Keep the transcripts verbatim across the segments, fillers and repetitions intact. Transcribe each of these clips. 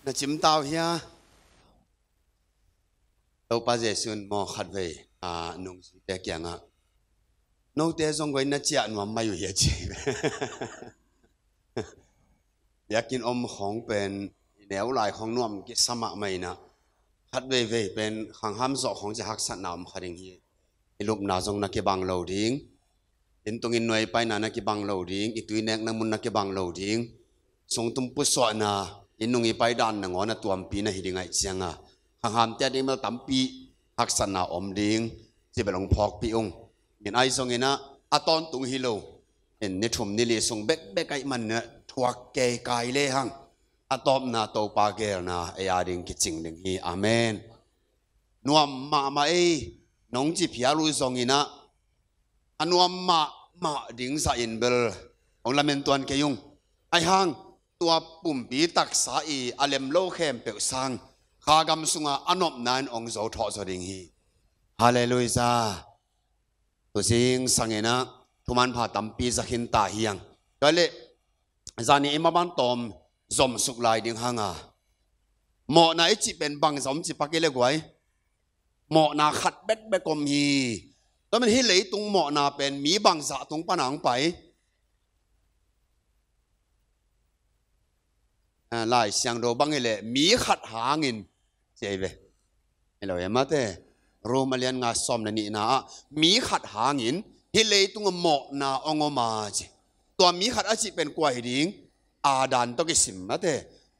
Na cimtau hia? Topa Jesuh in maw khatvei a nungzuite kiangah, note zong guai na ciah nuam mai uh hia ci. Biakinn om khawng pen i neu lai khawng nuam kisa mahmah inah, khatveivei pen khangham zawh khawng ci haksatna om kha ding hi. I lupna zong na kibang lo ding, inn tungin nuai paina na kibang lo ding, i tui nekna mun na kibang lo ding, sungtum pusuahna, i nung i pai dan nangawn a tuampi na hi ding aih cianga, khanghamte a ding bel tampi haksatna om ding, ci bel hong phawkpih ung. Min ai zonginah a tawntung hi lo. In ni thum ni li sung bekbek aih maninah thuak kei kai lehang a tawpna Topa geelna ei a ding kicing ding hi. Amen. Nuam mahmah ei, nong ci phial uh zonginah a nuam mahmah ding zahin bel hong lamen tuan kei ung. Aihang tua pumpi taksa i a lem lo khempeuh sang kha gam sunga a nopna in hong zo thawh zaw ding hi. Halleluiah. Tu zingsang inah thuman pha tampi za khin ta hiang. Tua leh zani i maban tawm zomsuk lai ding hanga, mawhna i cih pen bangza om ci pak i le guai. Mawhna khat bekbek om hi. Tua men hih leitung mawhna pen mi bangzah tung pana hong pai? Ah, Lai Siangtho bang hileh mi khat hangin ci ei ve. Hi lo e mate. Rom a lian nga sawm le nihna ah mi khat hangin hih leitung a mawhna hong om a ci. Tua mi khat a cih pen kua hi ding? Adam tawh kisim mate.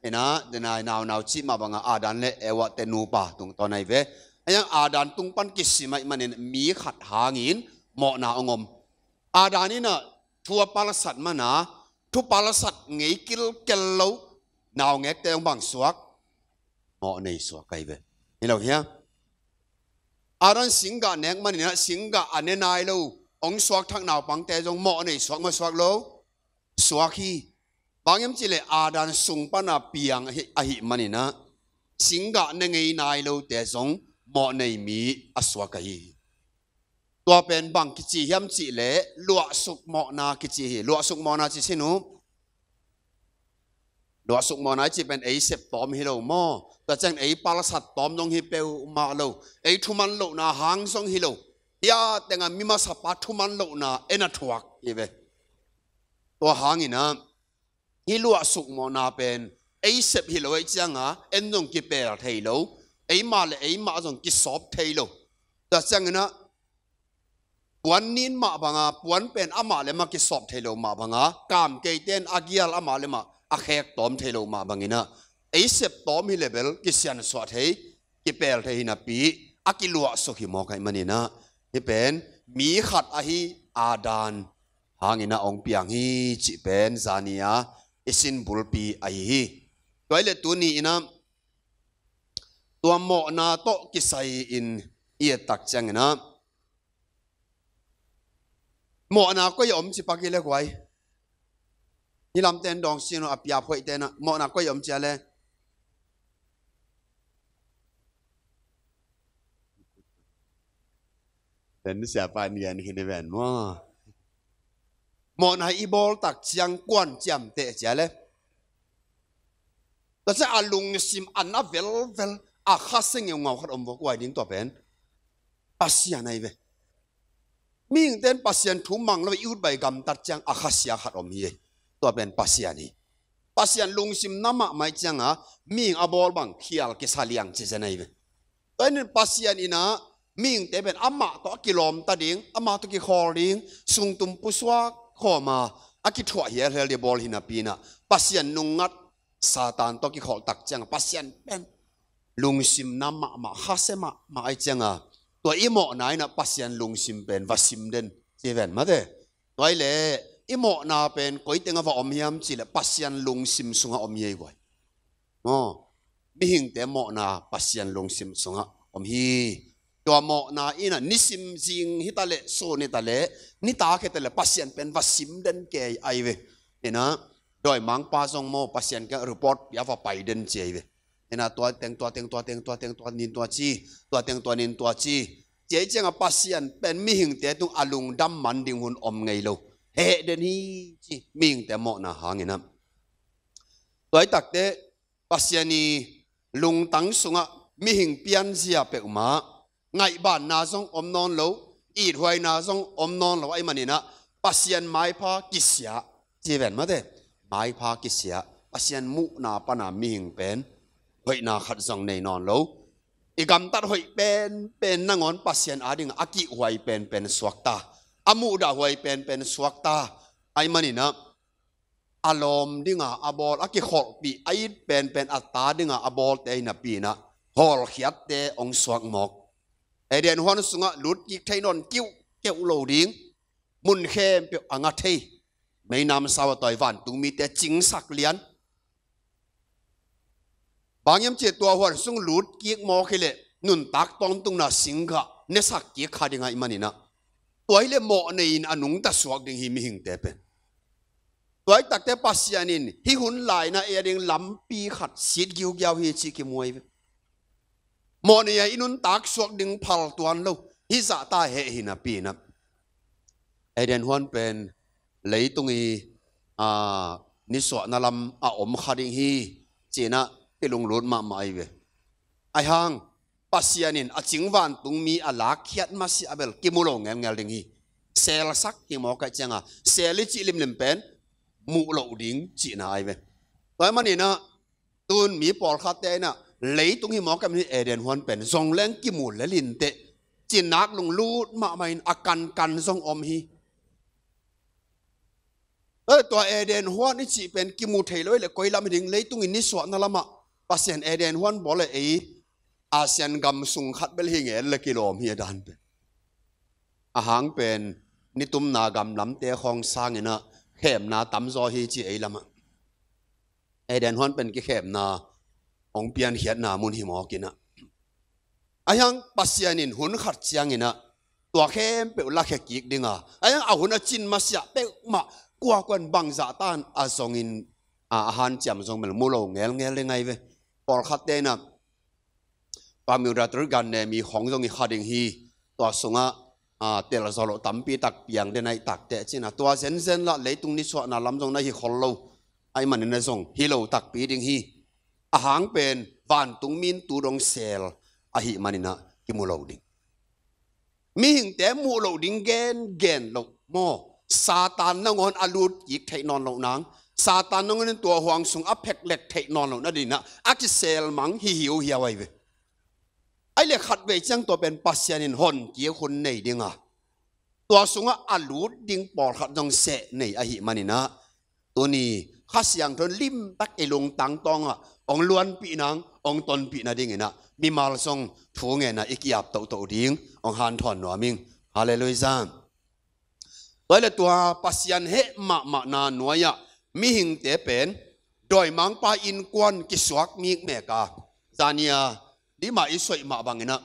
Ina denai naunau cih mah banga Adam le Eva te nupa tungtawn ahi ve. Ahiang Adam tung pan kisim aih manin mi khat hangin mawhna hong om. Adam inah thu a palsat mana, thu palsat ngei kilkel lo naungekte hong bang suak? Mawh nei suak ahi ve. Hi lo hia? Adam singgah nek maninah singgah a ne nai lo hong suak thak naupangte zong mawh nei suak maw, suak lo? Suak hi. Bang hiam cihleh Adam sung pana piang ahi, ahi maninah singgah ne ngei nai lote zong mawh nei mi a suak ahi hi. Tua pen bang kici hiam cihleh luahsuk mawhna kici hi. Luahsuk mawhna ci sin uh. Luahsuk mawhna i cih pen ei sep tawm hi lo maw? Tua ciang ei palsat tawm zong hi peuhmah lo. Ei thuman lohna hang zong hi lo. Hia tenga mi masapa thuman lohna en a thuak hi ve. Tua hanginah hih luahsuk mawhna pen ei sep hi lo aih cianga en zong kipel thei lo. Eimah le eimah zong kisawp thei lo. Tua cianginah puan nin mah banga, puan pen amah le mah kisawp thei lo mah banga, kam keite in a gial amah le mah a khek tawm thei lo mah banginah ei sep tawm hi le bel kisiansuah thei, kipel thei hi napi a kiluahsuk hi mawk aih maninah hih pen mi khat ahi Adam hanginah hong piang hi cih pen zani a i sin bulpi ahi hi. Tua hi le tuni inah tua mawhna tawh kisai in i et tak cianginah mawhna koi a om ci pak i le guai. Hih lamten dawng sin uh a piap hoihte inah mawhna koi a om cia le. Den siapa in gen khin i ven maw? Mawhna i bawl tak ciang kuan ciamteh cia le. Tua ciang a lungsim a na velvel a khasia ngeungau khat om vua, kua hi ding tua pen? Pasian ahi ve. Mihingte in Pasian thu mang lo i ut bai gamtat ciang a khasia khat om hi. Tua pen Pasian hi. Pasian lungsim na mahmah aih cianga mihing a bawl bang khial kisa liang cizen ahi ve. Tua in Pasian inah mihingte pen amah tawh a kilawmta ding, amah tawh kikhawl ding, sungtum pusuak khawma a kithuah hialhial ding bawl hi napi inah Pasian nungngat Satan tawh kikholh tak cianga Pasian pen lungsim na mahmah, khasia mahmah aih cianga tua i mawhna inah Pasian lungsim pen va sim den ci ven mate. Tua hi le i mawhna pen koi tengah va om hiam cihleh Pasian lungsim sungah om hi ei guai. Maw? Mihingte mawhna Pasian lungsim sungah om hi. Tua mawhna inah nisim zing hitaleh, sun hitaleh, nitak hitaleh Pasian pen va sim den kei ahi ve. Inah dawimangpa zong maw Pasian kiang report pia va pai den ci ahi ve. Inah tua teng, tua teng, tua teng, tua teng, tua nin tua ci, tua teng, tua nin tua ci, ci ahi cianga Pasian pen mihingte tung a lungdam man ding hun om ngei lo. Heh den hi ci mihingte mawhna hanginah. Tua hi takteh Pasian i lungtang sungah mihing pianzia peuhmah ngaihbanna zong om nawn lo, ithuaina zong om nawn lo ahih maninah Pasian maipha kisia, ci ven mate, maipha kisia, Pasian muhna pana mihing pen hoihna khat zong nei nawn lo. I gamtat hoih penpen nangawn Pasian adingah a kihhuai penpen suakta, a muhdahhuai penpen suakta ahih maninah a lawm dinga a bawl, a kikholhpih, a it penpen a ta dinga a bawlte hi napi inah hawlkhiatte hong suak mawk. Eden huan sungah lutkik thei nawn kiuhkeuh lo ding, mun khempeuh a nga thei, meinam sau a tawi, vantung mite cingsak lian. Bang hiam cih leh tua huan sung lutkik mawk hileh nuntak tawntungna singgah nesak kik kha ding ahih maninah tua hileh mawhnei in a nungta suak ding hi mihingte pen. Tua hi takte Pasian in hih hun lai-inah ei a ding lampi khat sit giugiau hi cih kimu ahi ve. Mawhnei a i nuntak suak ding phal tuan lo, hih zahta heh hi napi inah Eden huan pen leitung i, a, nisuahna lam a om kha ding hi ci-inah kilunglut mahmah ahi ve. Ahi hang Pasian in a cing vantung mi a lakkhiat masiah bel kimu lo ngelngel ding hi. Selsak hi mawk ahih cianga sel i cih limlim pen muh loh ding cihna ahi ve. Tua ahih maninah tun mi pawlkhatte inah leitung hi mawk ahih manin Eden huan pen zong leng kimu lel inteh, ci-in nak lunglut mahmah in a kankan zong om hi. Tua Eden huan i cih pen kimu thei lo hileh koi lam hi ding, leitung i nisuahna lamah Pasian Eden huan bawl leh ei Asian gam sung khat bel hi ngen le kilawm hi a dan pen. A hang pen nitumna gam lamte khawng sanginah khemna tamzaw hi ci ei lamah. Eden huan pen kikhemna hong piankhiatna mun hi mawk inah. Ahi hang Pasian in hun khat cianginah tua khempeuh lakhia kik dinga, ahi hang a hun a cin masiah peuhmah kuakuan bangzah tan a zongin, a, a hanciam zong bel mu lo ngelngel ding ahi ve. Pawlkhatte inah Bermuda Triangle mi khong zong hi kha ding hi. Tua sungah, a, telzaw loh tampi tak piang den ahih takteh ci-inah tua zenzen lah leitung nisuahna lam zong na hi khol lo ahih maninah zong hi lo takpi ding hi. A hang pen vantung mi in tu dong sel ahih maninah kimu lo ding. Mihingte muh loh ding gengen loh maw, Satan nangawn a lutkik theih nawn loh nang, Satan nangawn in tua huan sung a pheklek theih nawn loh nadinah a kiselmang hi hiuhiau ahi ve. Ahih leh khatvei ciang tua pen Pasian in honkik hun nei dinga, tua sungah a lut ding pawlkhat zong seh nei ahih maninah tuni Kha Siangtho in limtak i lungtang tawngah hong luanpih nang, hong tonpih nadinginah mimal zong thu ngenah i ki-ap tohtoh ding hong hanthawn nuam ing. Halleluiah. Tua hileh tua Pasian heh mahmahna nuai-ah mihingte pen dawimangpa innkuan kisuak mikmek a, zania dima i soih mah banginah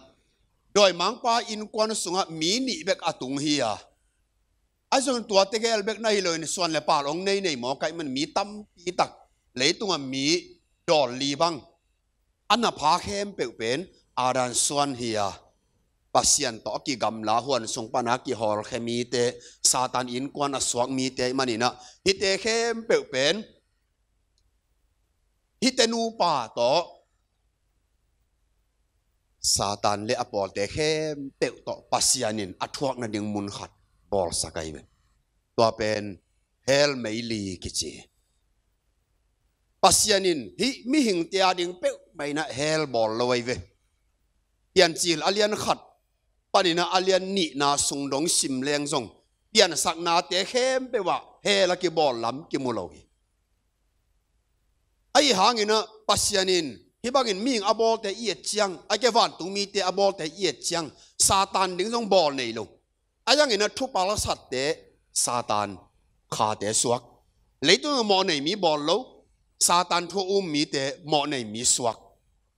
dawimangpa innkuan sungah mi nih bek a tung hi a, a zong tua tegel bek na hi loin suan le pal hong nei nei mawk ahih man mi tampi tak leitungah mi dawl li bang a na pha khempeuh pen Adam suan hi a, Pasian tawh a kigamla huan sung pana kihawlkhia mite, Satan innkuan a suak mite ahih maninah hihte khempeuh pen hihte nupa tawh Satan le a pawlte khempeuh tawh Pasian in a thuak nading mun khat bawlsak ahi ve. Tua pen hell meili kici. Pasian in hih mihingte ading peuhmah inah hell bawl lo ahi ve. Piancil a lian khat paninah a lian nihna sung dong sim leng zong piansaknate khempeuh ah hell a kibawl lam kimu lo hi. Ahi hanginah Pasian in hih bangin mihing a bawlte i et ciang, a ke vantung mite a bawlte i et ciang, Satan ding zong bawl nei lo. A yanginah thupalsatte Satan khate suak. Leitung mawhnei mi bawl lo, Satan thu a um mite mawhnei mi suak.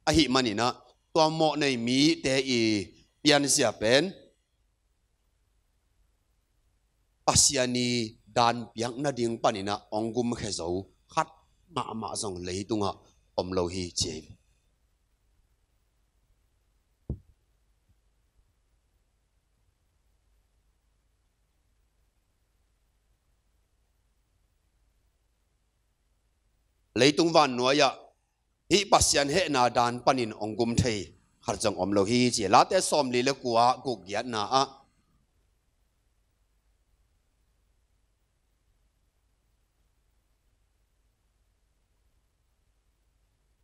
Ahih maninah tua mawhnei mite i pianzia pen Pasian i dan piak nading paninah hong gumkhia zo khat mahmah zong leitungah om lo hi ci hi. Leitung vannuai-ah hih Pasian hehna dan panin hong gum thei khat zong om lo hi ci. Late sawmli le kua, guk giatna ah,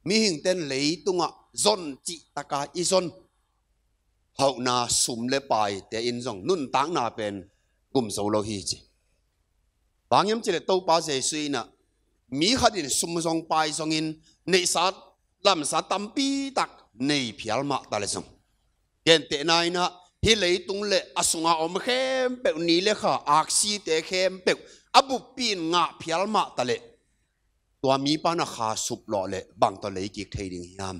mihingten leitungah zon cihtaka i zon hauhna sum le paite in zong nuntakna pen gum zo lo hi ci. Bang hiam cih leh Topa Jesu in ah, mi khat in sum zong pai zongin neihsa lamsa tampi tak nei phial mah ta leh zong, gentehna in ah, hih leitung le a sunga om khempeuh, ni le kha, aksite khempeuh a buppi in ngah phial mah ta leh, tua mipa in ah kha suplawh leh bang tawh lei kik thei ding hiam?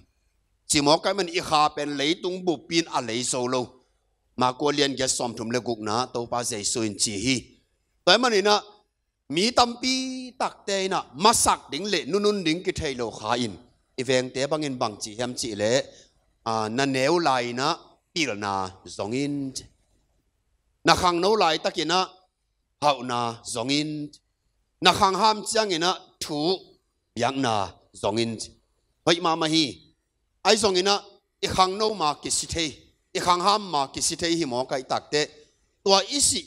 Ci mawk ahih manin i kha pen leitung buppi in a lei zo lo. Marka lian giat, sawmthum le gukna, Topa Jesu in ci hi. Tua ahih manin ah, mi tampi takte in ah masak ding le nunun ding kithei lo kha in, i vengte bangin bang ci hiam cih leh, aa, na neu lai-in ah pilna zong in, na khangno laitakin ah hauhna zong in, na khangham ciangin ah thu biakna zong in. Hoih mahmah hi. Ahi zongin ah, i khangno ma kisi thei, i khangham ma kisi thei hi mawk ahih takteh, tua i sih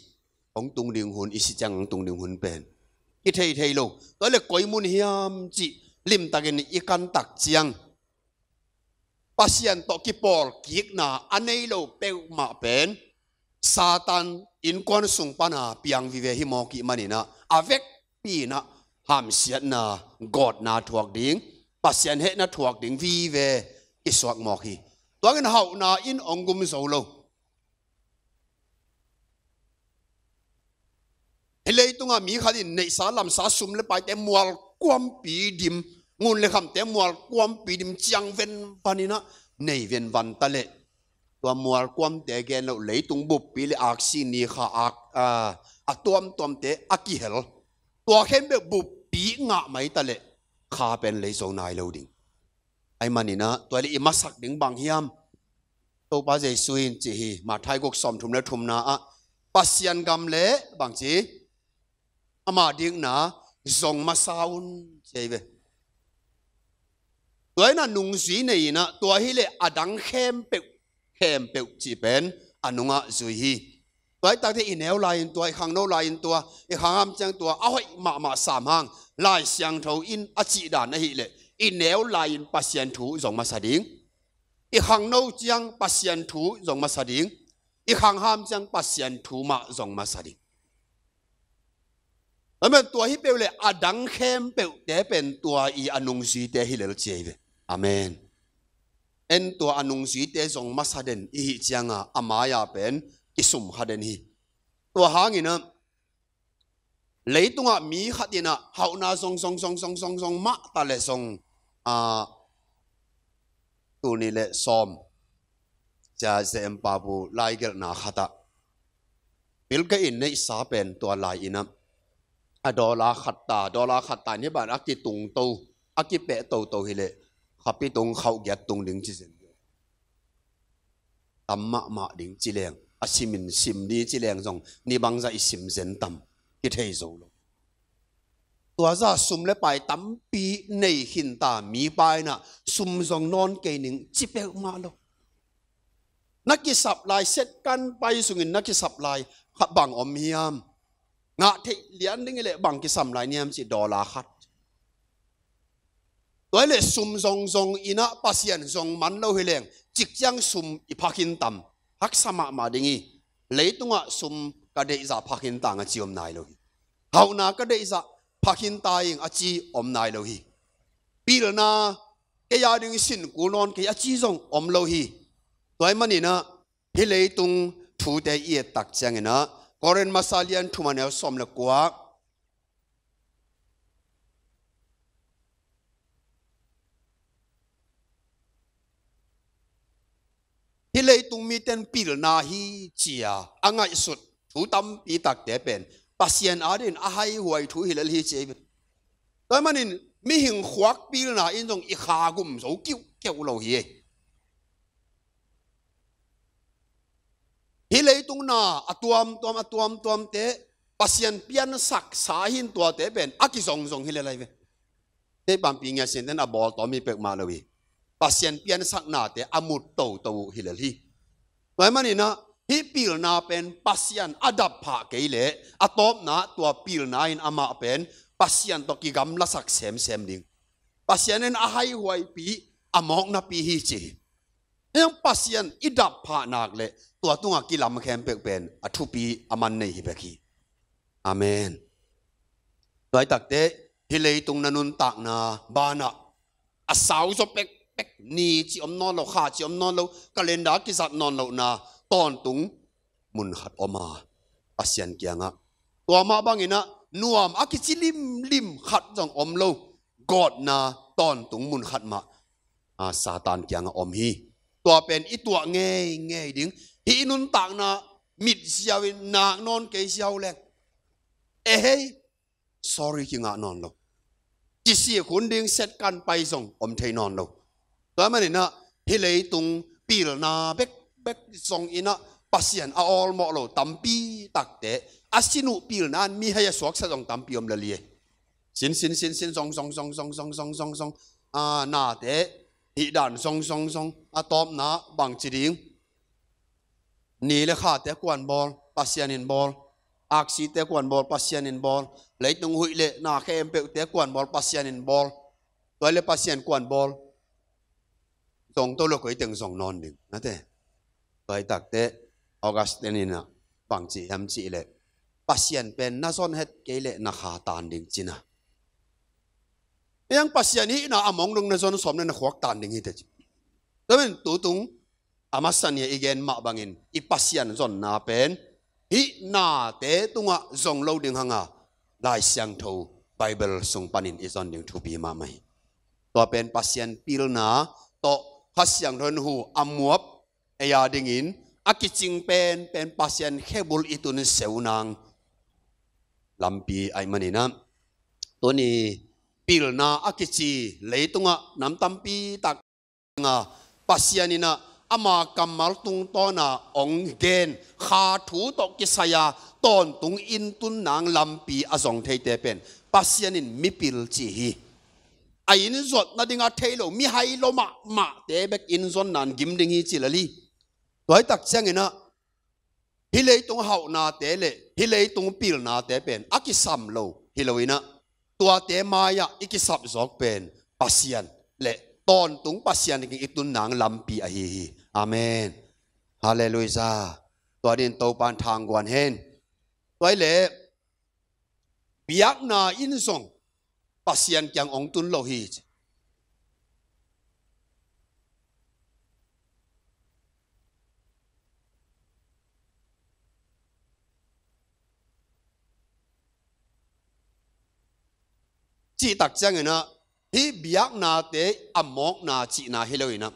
hong tung ding hun, i sih ciang hong tung ding hun pen kithei thei lo. Tua leh koi mun hiam cih limtakin i kan tak ciang, Pasian tawh kipawlkikna a nei lo peuhmah pen Satan innkuan sung pana piang vive hi mawk ahih manin ah, a vekpi in ah hamsiatna, gawtna thuak ding, Pasian hehna thuak ding vive kisuak mawk hi. Tua hangin hauhna in hong gum zo lo. Hih leitungah mi khat in neihsa lamsa sum le paite mualkuampi dim, ngun le khamte mualkuampi dim ciang venvan in ah nei venvan ta leh, tua mualkuamte gen loh, leitung buppi le aksi, ni kha, ak, a, a tuamtuamte a kihel, tua khempeuh buppi ngah mai ta leh, kha pen lei zo nai lo ding. Ahih manin ah, tua leh i masak ding bang hiam? Topa Jesu in ci hi, Matthai guk, sawmthum le thumna ah, Pasian gam le bang ci, ama dikna zong masa un ci hi ve. Tua in ah nungzui nei in ah, tua hi leh a dang khempeuh, khempeuh cih pen a nungah zui hi. Tua ahih takteh i neu lai-in tua, i khangno lai-in tua, i khangham ciang tua, a hoih mahmah sam hang, Lai Siangtho in a cih dan ahih leh, i neu lai-in Pasian thu zong masa ding, i khangno ciang Pasian thu zong masa ding, i khangham ciang Pasian thu mah zong masa ding. Amen. Tua hi peuh leh a dang khempeuhte pen tua i a nungzuite hi lel ci hi ve. Amen. En, tua a nungzuite zong masa den i hih ciangah, a mai-ah pen kisum kha den hi. Tua hangin ah, leitungah mi khat in ah hauhna zong, zong, zong, zong, zong, zong mah ta leh zong, ah, tul nih le sawm, Sia J M Papu laigelhna khat ah, Bill Gates in neihsa pen tua lai-in ah, a dollar khat ta, dollar khat ta in hih bang a kitung to, a kipeh toto hi leh, khapi tung, khauh giat tung ding ci zen. Tam mahmah ding ci leng, a simin sim ni ci leng zong, ni bangzah i sim zen tam, kithei zo lo. Tua zah sum le pai tampi nei khin ta mipa in ah, sum zong nawn kei ning ci peuhmah lo. Na kisap lai, set kan pai sungin na kisap lai kha bang om hiam? Ngah theih lian ding hi leh bang kisam lai hiam cih, dollar khat. Tua hi leh sum zong zong in ah Pasian zong man lo hi leng, cik ciang sum i pha khin tam, haksa mahmah ding hi. Leitungah sum ka deih zah pha khin tang a ci om nai lo hi. Hauhna ka deih zah pha khin ta ing a ci om nai lo hi. Pilna kei a ding sin kul nawn kei a ci zong om lo hi. Tua ahih manin ah, hih leitung thute i et tak ciangin ah, Korin masa lian thum, a neu sawm le kua, hih leitung mite'n pilna hi ci-a a ngaihsut thu tampi takte pen Pasian adingin a haihuai thu hi lel hi ci hi. Tua ahih manin mihing khuak pilna in zong i kha gum zo kiuhkeuh lo hi. Hih leitung na a tuamtuam, a tuamtuamte Pasian piansaksa hi-in, tuate pen a kizongzong hi lel ahi ve. Tei pampi ngiasin ten a bawl tawm hi pek mah lo hi. Pasian piansaknate a mut toto uh hi lel hi. Tua ahih maninah hih pilna pen Pasian a dap phah kei leh a tawpna tua pilna in amah pen Pasian tawh kigamlasak semsem ding. Pasian in a haihuaipi a mawknapi hi ci hi. Hiang Pasian i dap phah nak leh tua tungah kilam khempeuh pen a thupi a man nei hi bek hi. Amen. Tua hi takteh hih leitung na nuntakna banah a sau zaw pekpek, ni cih om nawn lo, kha cih om nawn lo, calendar kizat nawn lohna tawntung mun khat om a, Pasian kiangah tua mah banginah nuam a kici limlim khat zong om lo, gawtna tawntung mun khat mah a, Satan kiangah om hi. Tua pen i tuah ngeingei ding. Hih i nuntakna mit ziau in nak nawn kei ziau leng, ehei, sorry kingah nawn lo. Kisik hun ding set kan pai zong om thei nawn lo. Tua maninah hih leitung pilna bekbek zonginah Pasian a awlmawh lo tampi takte a sin uh pilna in mihai a suaksak zong tampi om lel hi. Sin, sin, sin, sin, zong, zong, zong, zong, zong, zong, zong, zong. A, nate hih dan zong, zong, zong. A tawpna bangci ding. Ni le khate kuan bawl, Pasian in bawl. Aksite kuan bawl, Pasian in bawl. Leitung huih le na khempeuhte kuan bawl, Pasian in bawl. Tua le Pasian kuan bawl. Zong to lo koi teng zong nawn ding. Nate. Tua hi takteh Augustine inah bangci hiam cih leh Pasian pen na zon het kei leh na kha tan ding cina. Hiang Pasian hihna a mong dong na zon sawm le na khuak tan ding hi te ci. Tua pen tutung a masa nia i gen mah bangin i Pasian zonna pen hih nate tungah zong lo ding hanga Lai Siangtho Bible sung panin i zon ding thupi mahmah hi. Tua pen Pasian pilna tawh Kha Siangtho in hu a muap ei a dingin a kicing penpen Pasian khebul i tun seu nang lampi ahih maninah tuni pilna a kici leitungah nam tampi tak nga Pasian inah ama kammal tungtawna ong gen kha thu tawh kisai a tawntung in tun nang lampi a zong theite pen Pasian in mipil ci hi. A in zot nading a thei lo, mihai lo mahmahte bek in zon nan gim ding hi ci lel hi. Tua hi tak cianginah hih leitung hauhnate le hih leitung pilnate pen a kisam lo hi loinah tuate mai-ah i kisap zawk pen Pasian le tawntung Pasian kiang i tun nang lampi ahi hi. Amen. Halleluiah. Tua din Topan thangguan hen. Tua hi leh biakna in zong Pasian kiang ong tun lo hi. Cih tak cianginah hih biaknate a mawkna cihna hi loinah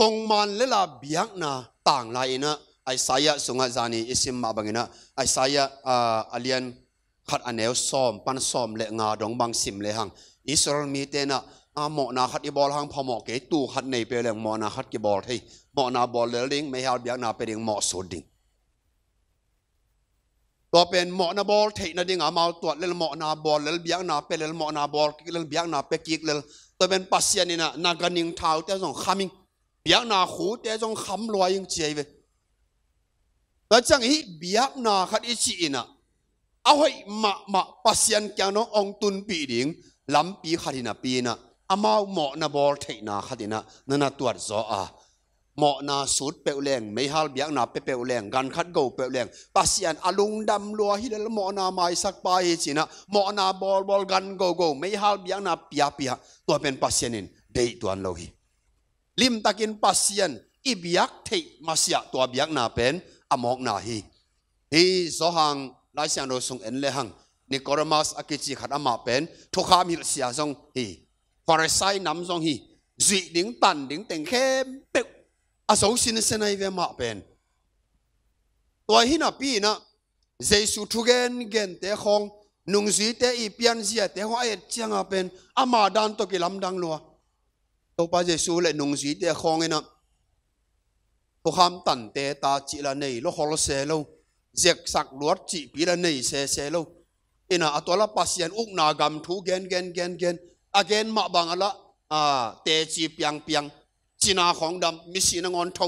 kongman lela biakna tang lai-inah Isaiah sungah zani i sim mah banginah Isaiah, ah, a lian khat a neu sawm pan sawm le nga dong bang sim lehang Israel mite inah, ah, mawhna khat i bawl hang phamawh kei, tuu khat nei peuh leng mawhna khat kibawl thei. Mawhna bawl lel ding, meihal biakna pia ding, mawh sut ding. Tua pen mawhna bawl theih nading amau tuat lel, mawhna bawl lel, biakna pia lel, mawhna bawl kik lel, biakna pia kik lel. Tua pen Pasian inah na ganhing thaute zong kham ing, biakna khute zong kham luai ing ci ahi ve. Tua ciang hih biakna khat i cih inah a hoih mahmah Pasian kiang nong ong tunpih ding lampi khat hi napi inah amau mawhna bawl theihna khat inah na na tuat zaw a, mawhna sut peuh leng, meihal biakna pia peuh leng, gan khat go peuh leng, Pasian a lungdam lua hi lel, mawhna maisak pa hi cinah mawhna bawlbawl, gan gogo, meihal biakna piapia, tua pen Pasian in deih tuan lo hi. Limtakin Pasian i biak theih masiah tua biakna pen a mawkna hi. Hi Johan Lai Siangtho sung en lehang Nicodemus a kici khat amah pen thukham hilhsia zong hi. Farisai nam zong hi. Zuih ding tan ding teng khempeuh a zo sinsen ahi ve amah pen. Tua hi napi inah Jesu thugen gente khawng, nungzuite i pianziate khawng a et cianga pen ama dan tawh kilamdang lua. Topa Jesu le nungzuite khawng inah thukham tante ta cih la nei lo khol se lo, zeksak luat cihpi la nei sese lo. Inah a tuala Pasian ukna gam thu gen gen gen gen. A gen mah bang a lah, a, teci piangpiang, cina khawng dam, misi nangawn tho,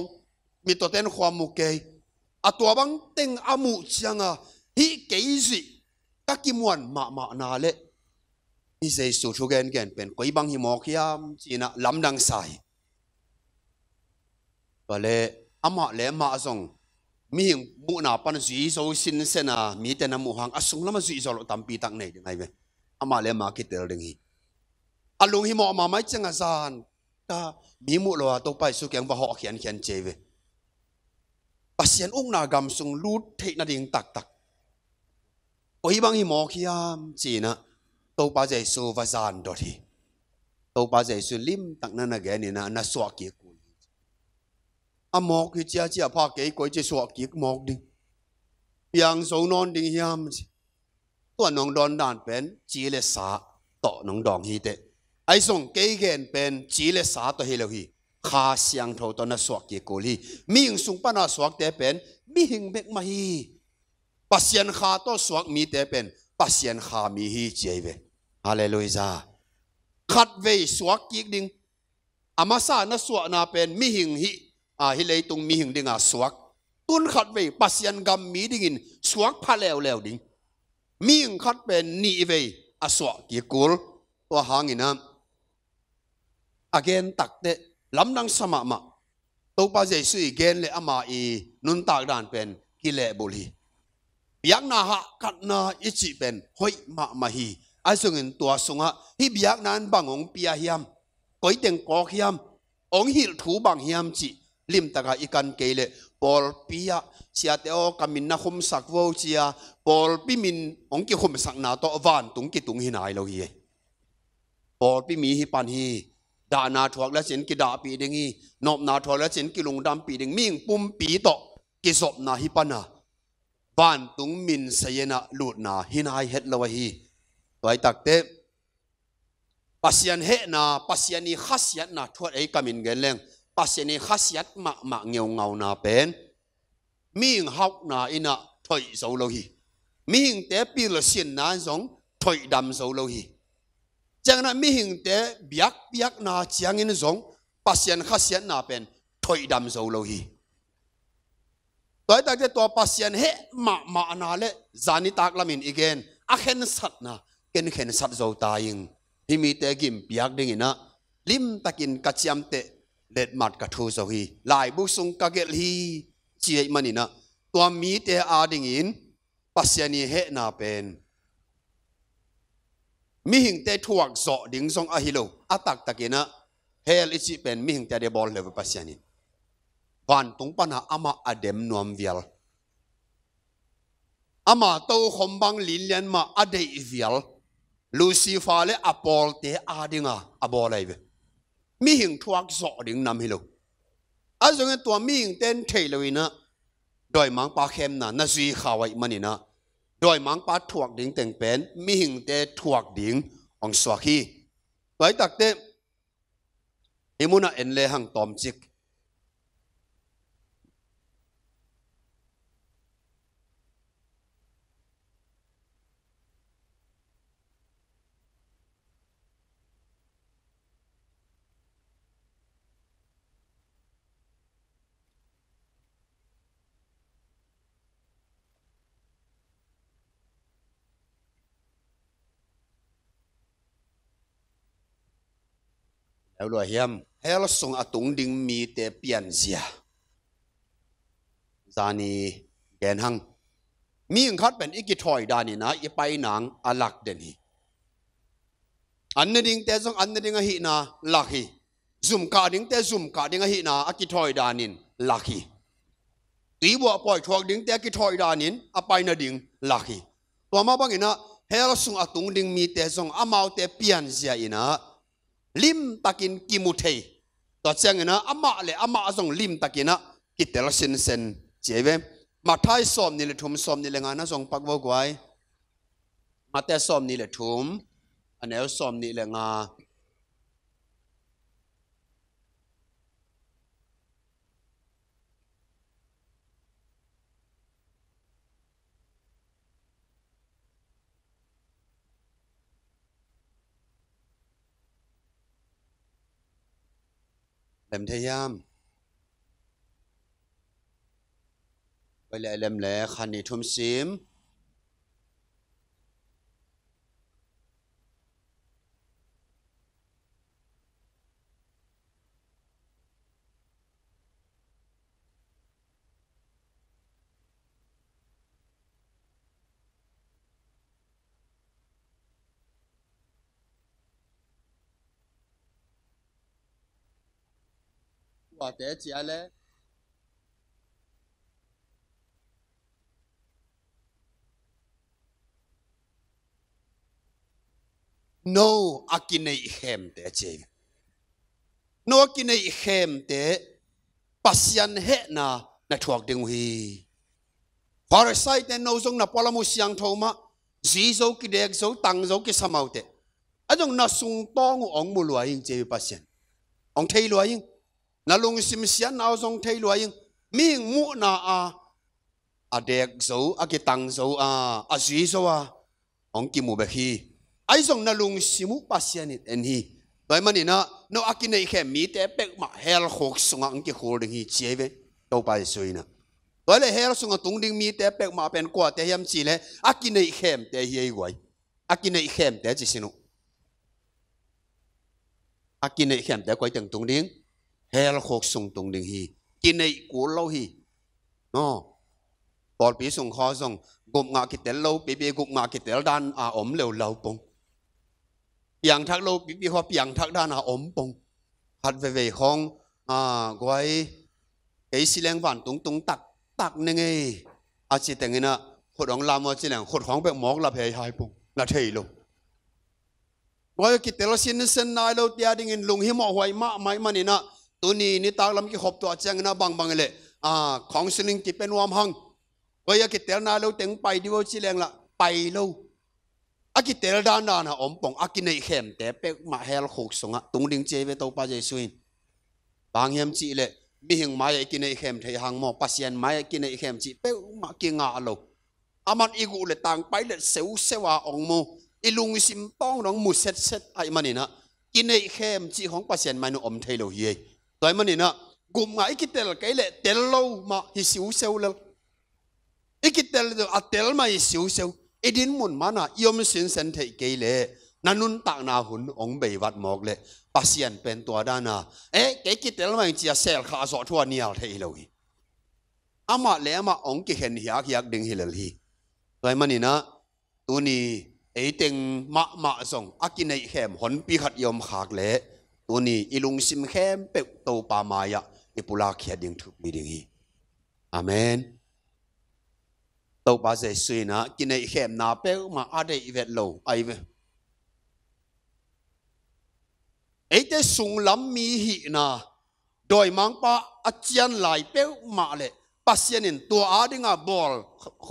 mi tawten khua mu kei. A tua bang teng a muh cianga, hih kei zuih ka kimuan mahmahna leh hih Jesu thugengen pen koi bang hi mawk hiam ci-in ah lamdang sa hi. Tua leh amah le amah zong mihing muhna pan zui zo sinsen a, mite na muh hang a sunglam a zui zo lo tampi tak nei ding ahi ve. Amah le amah kitel ding hi. A lunghimawh mahmah ciang a zan ka mi muh lo a Topa Jesu kiang va hawh khiankhian ci ahi ve. Pasian ukna gam sung lut theih nading taktak koi bang hi mawk hiam ci-in ah Topa Jesu va zan dot hi. Topa Jesu limtak na na gen in ah na suah kik kul hi. A mawk hi cia cia pha kei koi ci suah kik mawk ding. Piang zo nawn ding hiam ci. Tua nong dawn dan pen ci le sa tawh nong dawng hi teh. Ahi zong kei gen pen ci le sa tawh hi lo hi. Kha Siangtho tawh na suah kik kul hi. Mihing sung pana suakte pen mihing bek mah hi. Pasian Kha tawh suak mite pen Pasian Kha mi hi ci ahi ve. Halleluiah. Khatvei suak kik ding. A masa na suahna pen mihing hih, a, hih leitung mihing dinga suak. Tun khatvei Pasian gam mi dingin suak pha leuleu ding. Mihing khat pen nihvei a suah kik kul. Tua hangin ah a gen takteh lamdang sa mahmah. Topa Jesu i gen le ama i nuntak dan pen kilehbulh hi. Biakna hahkatna i cih pen hoih mahmah hi. Ahi zongin tua sungah hih biakna in bang hong pia hiam, koi teng kawk hiam, hong hilh thu bang hiam cih limtaka i kan kei leh pawlpi ah siate aw ka min na khumsak vo cia pawlpi min hong kikhumsakna tawh vantung kitung hi nai lo hi. Pawlpi mi hi pan hi. Dahna thuak le cin kidahpih ding hi. Nopna thuak le cin kilungdampih ding. Mihing pumpi tawh kizopna hi pan a, vantung min sayin ah lutna hi nai het lo ahi. Tua hi takteh Pasian hehna, Pasian i khasiatna thuat ei kamin gen leng Pasian i khasiat mahmah ngeungauna pen mihing hauhna in ah thoih zo lo hi. Mihingte pilsinna in zong thoihdam zo lo hi. Ciangin ah mihingte biakpiakna ciangin zong Pasian khasiatna pen thoihdam zo lo hi. Tua hi takteh tua Pasian heh mahmahna le zani taklamin i gen a khensatna ken khensat zo ta ing. Hih mite gimpiak dingin ah limtakin ka ciamteh letmat ka thu zo hi. Laibu sung ka gelh hi ci ahih manin ah tua mite adingin Pasian i hehna pen mihingte thuak zawh ding zong ahi lo. A taktakin ah hell i cih pen mihingte a dia bawl hleuh ve Pasian in. Vantung pana amah a dem nuam vial, ama tokhom bang linlian mah a deih vial Lucifer le a pawlte adinga a bawl ahi ve. Mihing thuak zawh ding nam hi lo. Ahi zongin tua mihingte in thei loin ah dawimangpa khemna na zui khau ahih manin ah dawimangpa thuak ding teng pen mihingte thuak ding hong suak hi. Tua hi takteh hih munah en le hang tawmcik. Leulua hiam, hell sung a tung ding mite pianzia. Zani gen hang. Mihing khat pen i kithawi danin ah i pai nang a lak den hi. An ne dingte zong an ne ding ahihna lak hi. Zum kah dingte zum kah ding ahihna a kithawi danin lak hi. Tuibuah pawi thuak dingte a kithawi danin a pai nading lak hi. Tua mah bangin ah hell sung a tung ding mite zong amaute pianzia in ah limtakin kimu thei. Tua ciangin ah amah le amah zong limtakin ah kitel sinsen ci ahi ve. Matthai sawmnih le thum, sawmnih le nga na zong pak vo guai. Matthai sawmnih le thum, a neu sawmnih le nga. Lem thei hiam? Pai le, lem le, khan ni thum sim. Kuate cia le. No a kineih khemte a ci. No a kineih khemte Pasian hehna na thuak ding uh hi. Pharisee-te no zong na pualam uh siangtho mah, zui zo, kidek zo, tang zo, kisam uh teh. A zong na sungtawng uh hong mu lua ing ci hi Pasian. Hong thei lua ing. Na lungsim siatna uh zong thei lua ing. Mihing muhna a a dek zo, a kitang zo a, a zui zo a, hong kimu bek hi. Ahi zong na lungsim uh Pasian in en hi. Tua ahih manin ah, no a kineih khem mite peuhmah hell khuk sungah hong kikhul ding hi ci hi ve, Topa Jesu in ah. Tua hi leh hell sungah tung ding mite peuhmah pen kuate hiam cih leh, a kineih khemte hi ei guai. A kineih khemte ci sin uh. A kineih khemte koi teng tung ding? Hell khuk sung tung ding hi. Kineih kul lo hi. No. Pawlpi sung khaw zong gupngah kitel lo pipi, gupngah kitel dan a om leuleu pong. Piangthak lo pipi khaw piangthak dan a om pong. Khat veivei khawng, a, guai, kei si leng vantung tung taktak ning ei, a ci teng in ah, khut hong lam uh a ci leng khut khawng bek mawk lap hei hai pong, na thei lo. Guai, kitel sinsen nai lo tia dingin lunghimawh huai mahmah ahih manin ah, tuni nitak lam kikhop tuah ciangin ah bangbang hi leh, a, counseling kipia nuam hang. Guai, a kitel nai lo teng pai dih uh ci leng lah pai lo. A kitel dandan a om pong, a kineih khemte peuhmah hell khuk sungah tung ding ci hi ve Topa Jesu in. Bang hiam cih leh, mihing mai-ah i kineih khem thei hang maw, Pasian mai-ah i kineih khem cih peuhmah kingah lo. Aman i guh le tang pai le seuseu a hong mu, i lungsim tawng dong mu setset ahih manin ah, kineih khem cih khawng Pasian mai-ah om thei lo hi ei. Tua ahih manin ah, gupngah i kitel kei leh tel lo mah hi siuseu lel. I kitel, a tel mah hi siuseu. I dinmun man a i om sinsen theih kei leh, na nuntakna hun hong bei vat mawk leh, Pasian pen tua dan a, eh, kei kitel mah hi ci a sel khah zawh thu a nial thei hi lo hi. Amah le amah hong kikhen hiakhiak ding hi lel hi. Tua ahih manin ah, tuni ei teng mahmah zong a kineih khem honpi khat i om khak leh, tuni i lungsim khempeuh Topa mai-ah i pulak khiat ding thupi ding hi. Amen. Topa Jesu in ah kineih khemna peuhmah a deih vet lo ahi ve. Eite sunglam mi hihna, dawimangpa a cian lai peuhmah leh Pasian in tua adinga bawl,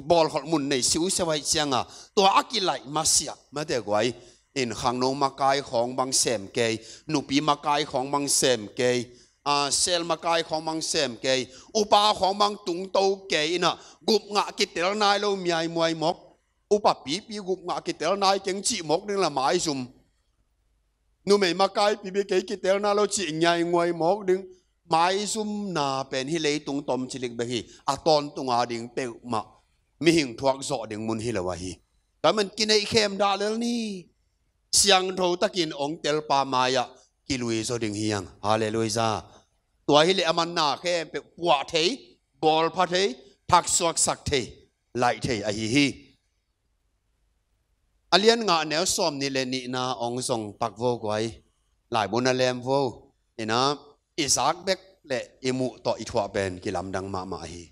bawlkholh mun nei siuseu ahih cianga, tua a kilaih masiah mate guai in khangno makai khawng bang sem kei, nupi makai khawng bang sem kei, a, sel makai khawng bang sem kei, upa khawng bang tungto kei in ah, gupngah kitel nai lo miaimuai mawk. Upa pipi gupngah kitel nai keng cih mawk ding lah maizum. Numei makai pipi kei kitel nai lo cih ngiainguai mawk ding. Maizumna pen hih leitung tomcilik bek hi. A tawntung a ding peuhmah mihing thuak zawh ding mun hi lo ahi. Tua ahih man kineih khem dah lel ni. Siangtho takin hong telpa mai-ah kilui zaw ding hi hang. Halleluiah. Tua hi leh a manna khempeuh puah thei, bawlpha thei, thaksuaksak thei, laih thei ahi hi. A lian nga, neu sawmnih le nihna hong zong pak vo guai. Laibu na lem vo. In ah, i zak bek leh i muh tawh i thuah pen kilamdang mahmah hi.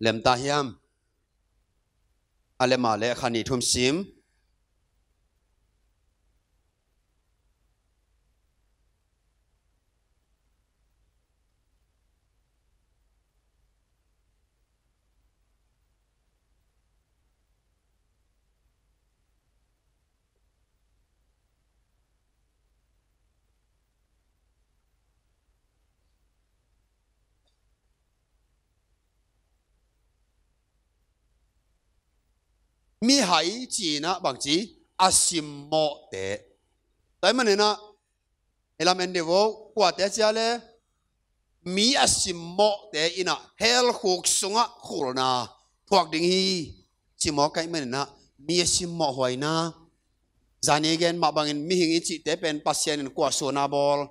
Lem ta hiam? A lem a leh khan ni thum sim. Mihai ci-in ah bangci, a simmawhte. Tua ahih manin ah, i lam en dih vo, kuate cia le, mi a simmawhte in ah hell khuk sungah khulna thuak ding hi, ci mawk ahih manin ah, mi a simmawh huaina. Zani gen mah bangin mihing i cihte pen Pasian in kua suna bawl,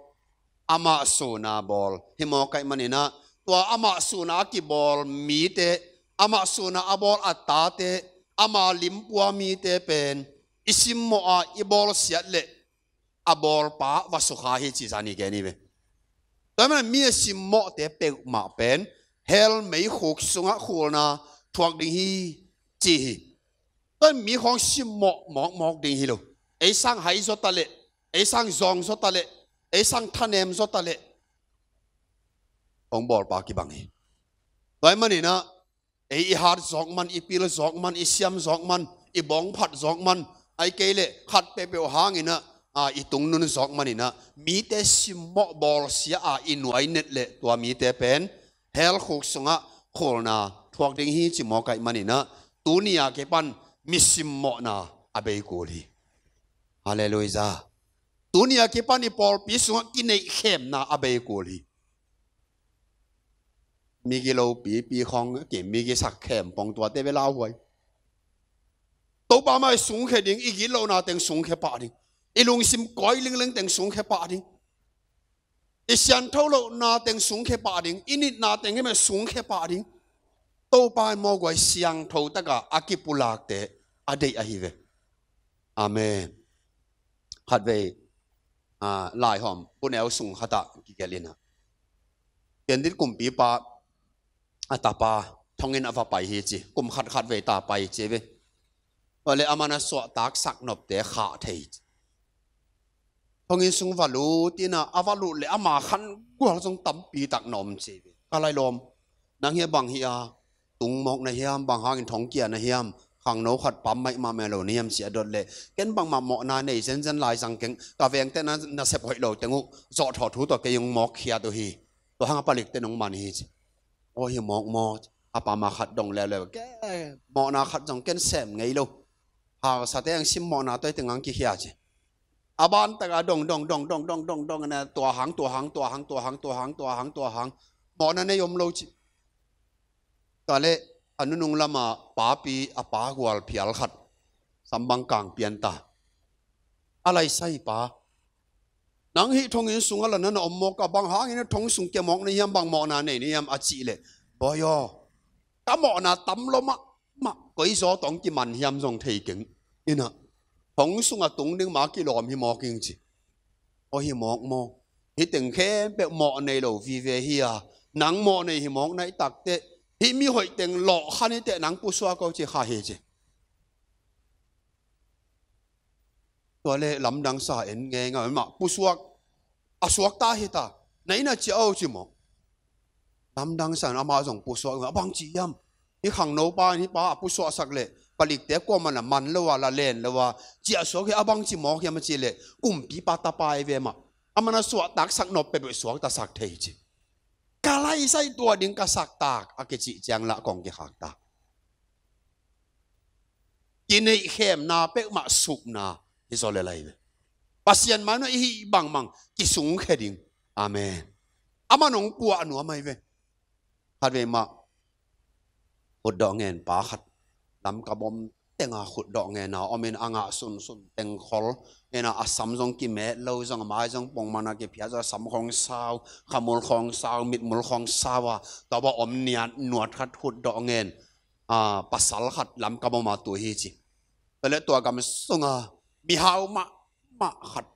amah suna bawl hi mawk ahih manin ah, tua amah suna a kibawl mite, amah suna a bawl a tate, ama limpua mite pen i simmawh a i bawlsiat leh a bawlpa va sukha hi ci zani gen hi ve. Tua ahih manin mi a simmawhte peuhmah pen hell mei khuk sungah khulna thuak ding hi, ci hi. Tua ahih manin mi khawng simmawh mawkmawk ding hi lo. Ei sang hai zaw ta leh, ei sang zawng zaw ta leh, ei sang thanem zaw ta leh, hong bawlpa kibang hi. Tua ahih manin ah, ei i hat zawk man, i pil zawk man, i siam zawk man, i bawngphat zawk man, ahih kei leh khat peuhpeuh hangin ah, a, i tungnun zawk manin ah, mite simmawh bawlsia a i nuai net leh tua mite pen hell khuk sungah khulna thuak ding hi ci mawk ahih manin ah, tuni a kipan mi simmawhna a bei kul hi. Halleluiah. Tuni a kipan i pawlpi sungah kineihkhemna a bei kul hi. Migi lopipi khawng ki migi sak khempong tuate ve lauhuai. Topa mah i sungkhia ding, i gitlona teng sungkhia pah ding. I lungsim kawi lingleng teng sungkhia pah ding. I siangtho lohna teng sungkhia pah ding. I nitna teng hi mah sungkhia pah ding. Topa in mawhguai siangtho taka a kipulakte a deih ahi ve. Amen. Khatvei, a, laihawm puneu sung khatah kigelh in ah, Kendit kumpipa a tapa thongin a va pai hi ci. Kum khat khatvei ta pai ci ve. Tua leh aman a suahtaksak nopte khah thei ci. Thongin sung va lut in ah, a va lut leh ama khan gual zong tampi tak na om ci ve. Ka lailawm, nang hi a bang hi a, tung mawk na hiam, bang hangin thong kia na hiam, khangno khat pam maimah meh lo na hiam ci a dot leh, ken bangmah mawhna nei zenzen lai zang keng, ka vengte na, nasep hoih lo teng uh zawhthawh thu tawh kei hong mawk khiat uh hi. Tua hang a palikte nong man hi ci. Aw hi mawk maw? A pama khat dong leuleu, ke mawhna khat zong ken sem ngei lo. Hausate ang simmawhna tawh i teng ang kikhia ci. A ban taka dong dong dong dong dong dong dong na, tua hang, tua hang, tua hang, tua hang, tua hang, tua hang, tua hang. Mawhna nei om lo ci. Tua leh a nunung lama papi a pa gual phial khat sambang kang pian ta. A laisai pa, nang hih thongin sungah la na na om mawk a, bang hangin a thong sung kia mawk na hiam, bang mawhna nei na hiam a cih leh, bawi aw, ka mawhna tam lo mahmah, koi zaw tawh hong kiman hiam zong thei keng. In ah, thong sungah tung ding mah kilawm hi mawk ing ci. Aw hi mawk maw? Hih teng khempeuh mawh nei lo vive hi a, nang mawh nei hi mawk na hih takteh, hih mi hoih teng lawh khan hi teh nang pusuak aw ci kha hi ci. Tua leh lamdang sa en ngeingai mah, pusuak a suakta hi ta, na inn ah ciah aw ci maw? Lamdang sa in amah zong pusuak, a bang ci hiam? Hih khangnopa in hih pa a pusuaksak leh palikte kuaman a man lo a, la len lo a, ciahsuak hi, a bang ci mawk hiam a cih leh, kumpipa tapa hi ve mah. Aman a suahtaksak nop peuhpeuh suaktasak thei ci. Ka laisai tua ding ka saktak a kicih ciang lah kong kikhaktak. Kineihkhemna peuhmah sukna hi zaw lel ahi ve. Pasian mai-ah i hih bangmah kisungkhia ding. Amen. Aman hong puah nuam ahi ve. Khatvei mah khutdawh ngen pa khat lamkam om tenga khutdawh ngen a om in, a ngah sunsun teng khol ngen a, a sam zong kimet lo, zong a mai zong pongman a kiphiat zaw, a sam khawng sau, khamul khawng sau, mitmul khawng sau a, tua bang om niat nuat khat khutdawh ngen a, pasal khat lamkam om a tu hi ci. Tua leh tua gam sunga mihau mahmah khat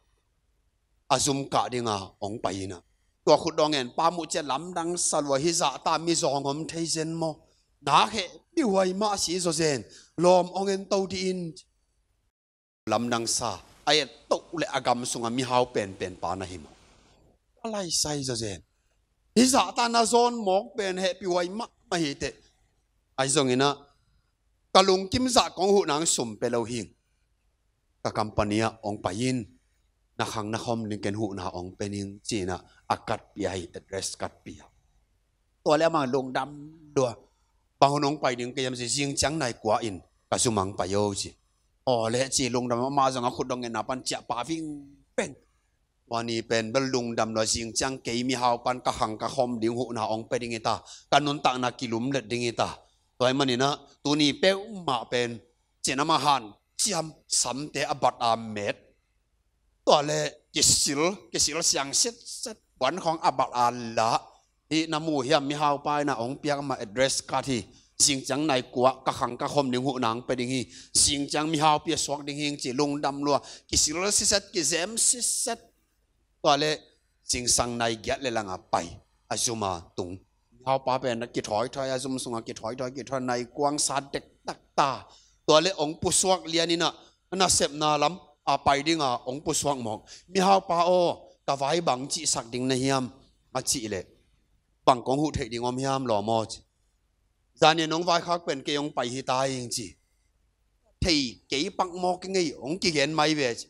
a zum kah dinga hong pai in ah, tua khutdawh ngen pa muh ciang lamdang sa lua, hih zahta mizawng om thei zen maw? Nak heh, mihuai mah a si zaw zen, lawm hong en to dih in. Lamdang sa a et toh leh a gam sunga mihau penpen pa na hi maw? A laisai zaw zen. Hih zahta na zawn mawk pen hehpih huai mahmah hi teh. Ahi zongin ah, ka lungkim zah kong huh nang sum pia lo hing. Ka company ah hong pai in, na khang na khawm ding ken huhna hong pia ning ci-in ah, a card pia hi, address card pia. Tua leh amah lungdam lua. Bang hun hong pai ding ka hiam ci, zing ciang nai kua in ka zum ah hong pai o ci. Aw leh ci, lungdam, amah zong a khut dong ngetna pan ciah pah vingveng. Tua ni pen bel lungdam lua, zing ciang kei mihau pan ka khang ka khom ding huhna hong pia ding hi ta, ka nuntakna kilumlet ding hi ta. Tua ahih manin ah tuni peuhmah pen cin amah hanciam, samte a bat a met, tua leh kisil, kisil siang sitset, puan khawng a bat a lah. Hih na mu hiam, mihaupa in ah hong piak mah address card hi. Zing ciang nai kua ka khang ka khom ding huhna hong pia ding hi. Zing ciang mihaupi a suak ding hi ci, lungdam lua, kisil sitset, kizem sitset. Tua leh zingsang nai giat le lang a pai, a zum a tung. Mihaupa pen a kithawithawi, a zum sungah kithawithawi, kithawithawi, nai kuang sa dektak ta. Tua leh hong pusuak lian in ah, a nasepna lam a pai ding a hong pusuak mawk. Mihaupa aw, ka vai bang cihsak ding na hiam? A cih leh, bang kong huh theih ding om hiam lawm aw ci. Zan in hong vaikhak pen kei hong pai hi ta ing ci. Thei kei pak mawk ing ei, hong kigen mai ve ci.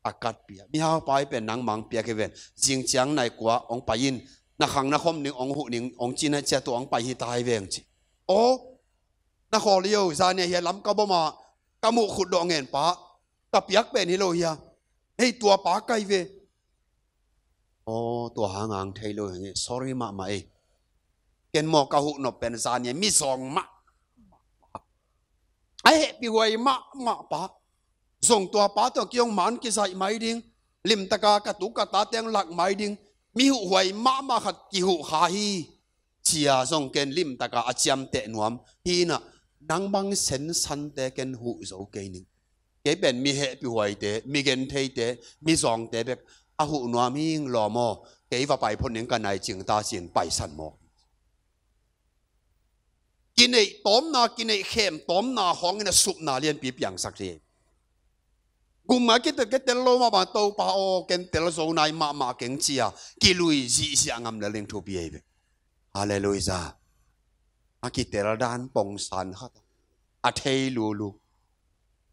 A katpih a, mihaupa i pen nangmah hong piak hi ven. Zing ciang nai kua hong pai in, na khang na khom ding hong huh ning hong cih na ciah, tua hong pai hi ta hi veng ci. Aw, na khawl hi o, zan in ah hia lam ka bom a ka muh khutdawh ngen pa, ka piak pen hi lo hia? Hei, tua pa kai ve. Aw, tua hang hang thei lo hi, sorry mahmah ei. Ken maw ka huh nop pen zan in ah mizawng mah, a hehpihhuai mahmah pa. Zong tua pa tawh kei hong man kizaih mai ding, limtaka ka tu ka ta teng lak mai ding, mi huhhuai mahmah khat kihuh kha hi. Cia zong ken limtaka a ciamteh nuam hi in ah, nang bang sensante ken huh zo kei ning. Kei pen mi hehpihhuaite, mi gentheite, mizawngte bek a huh nuam hi ing lawm aw. Kei va pai phot ning, ka nai cing ta ci-in paisan mawk. Kineih tawmna, kineih khem tawmna khawng in ah supna lianpi piangsak hi. Gum a kitel, kitel lo mahmah, Topa aw, ken tel zo nai mahmah keng ci-a kilui zihziah ngam lel ding thupi ahi ve. Halleluiah. A kitel dan pongsan khat a thei lulu.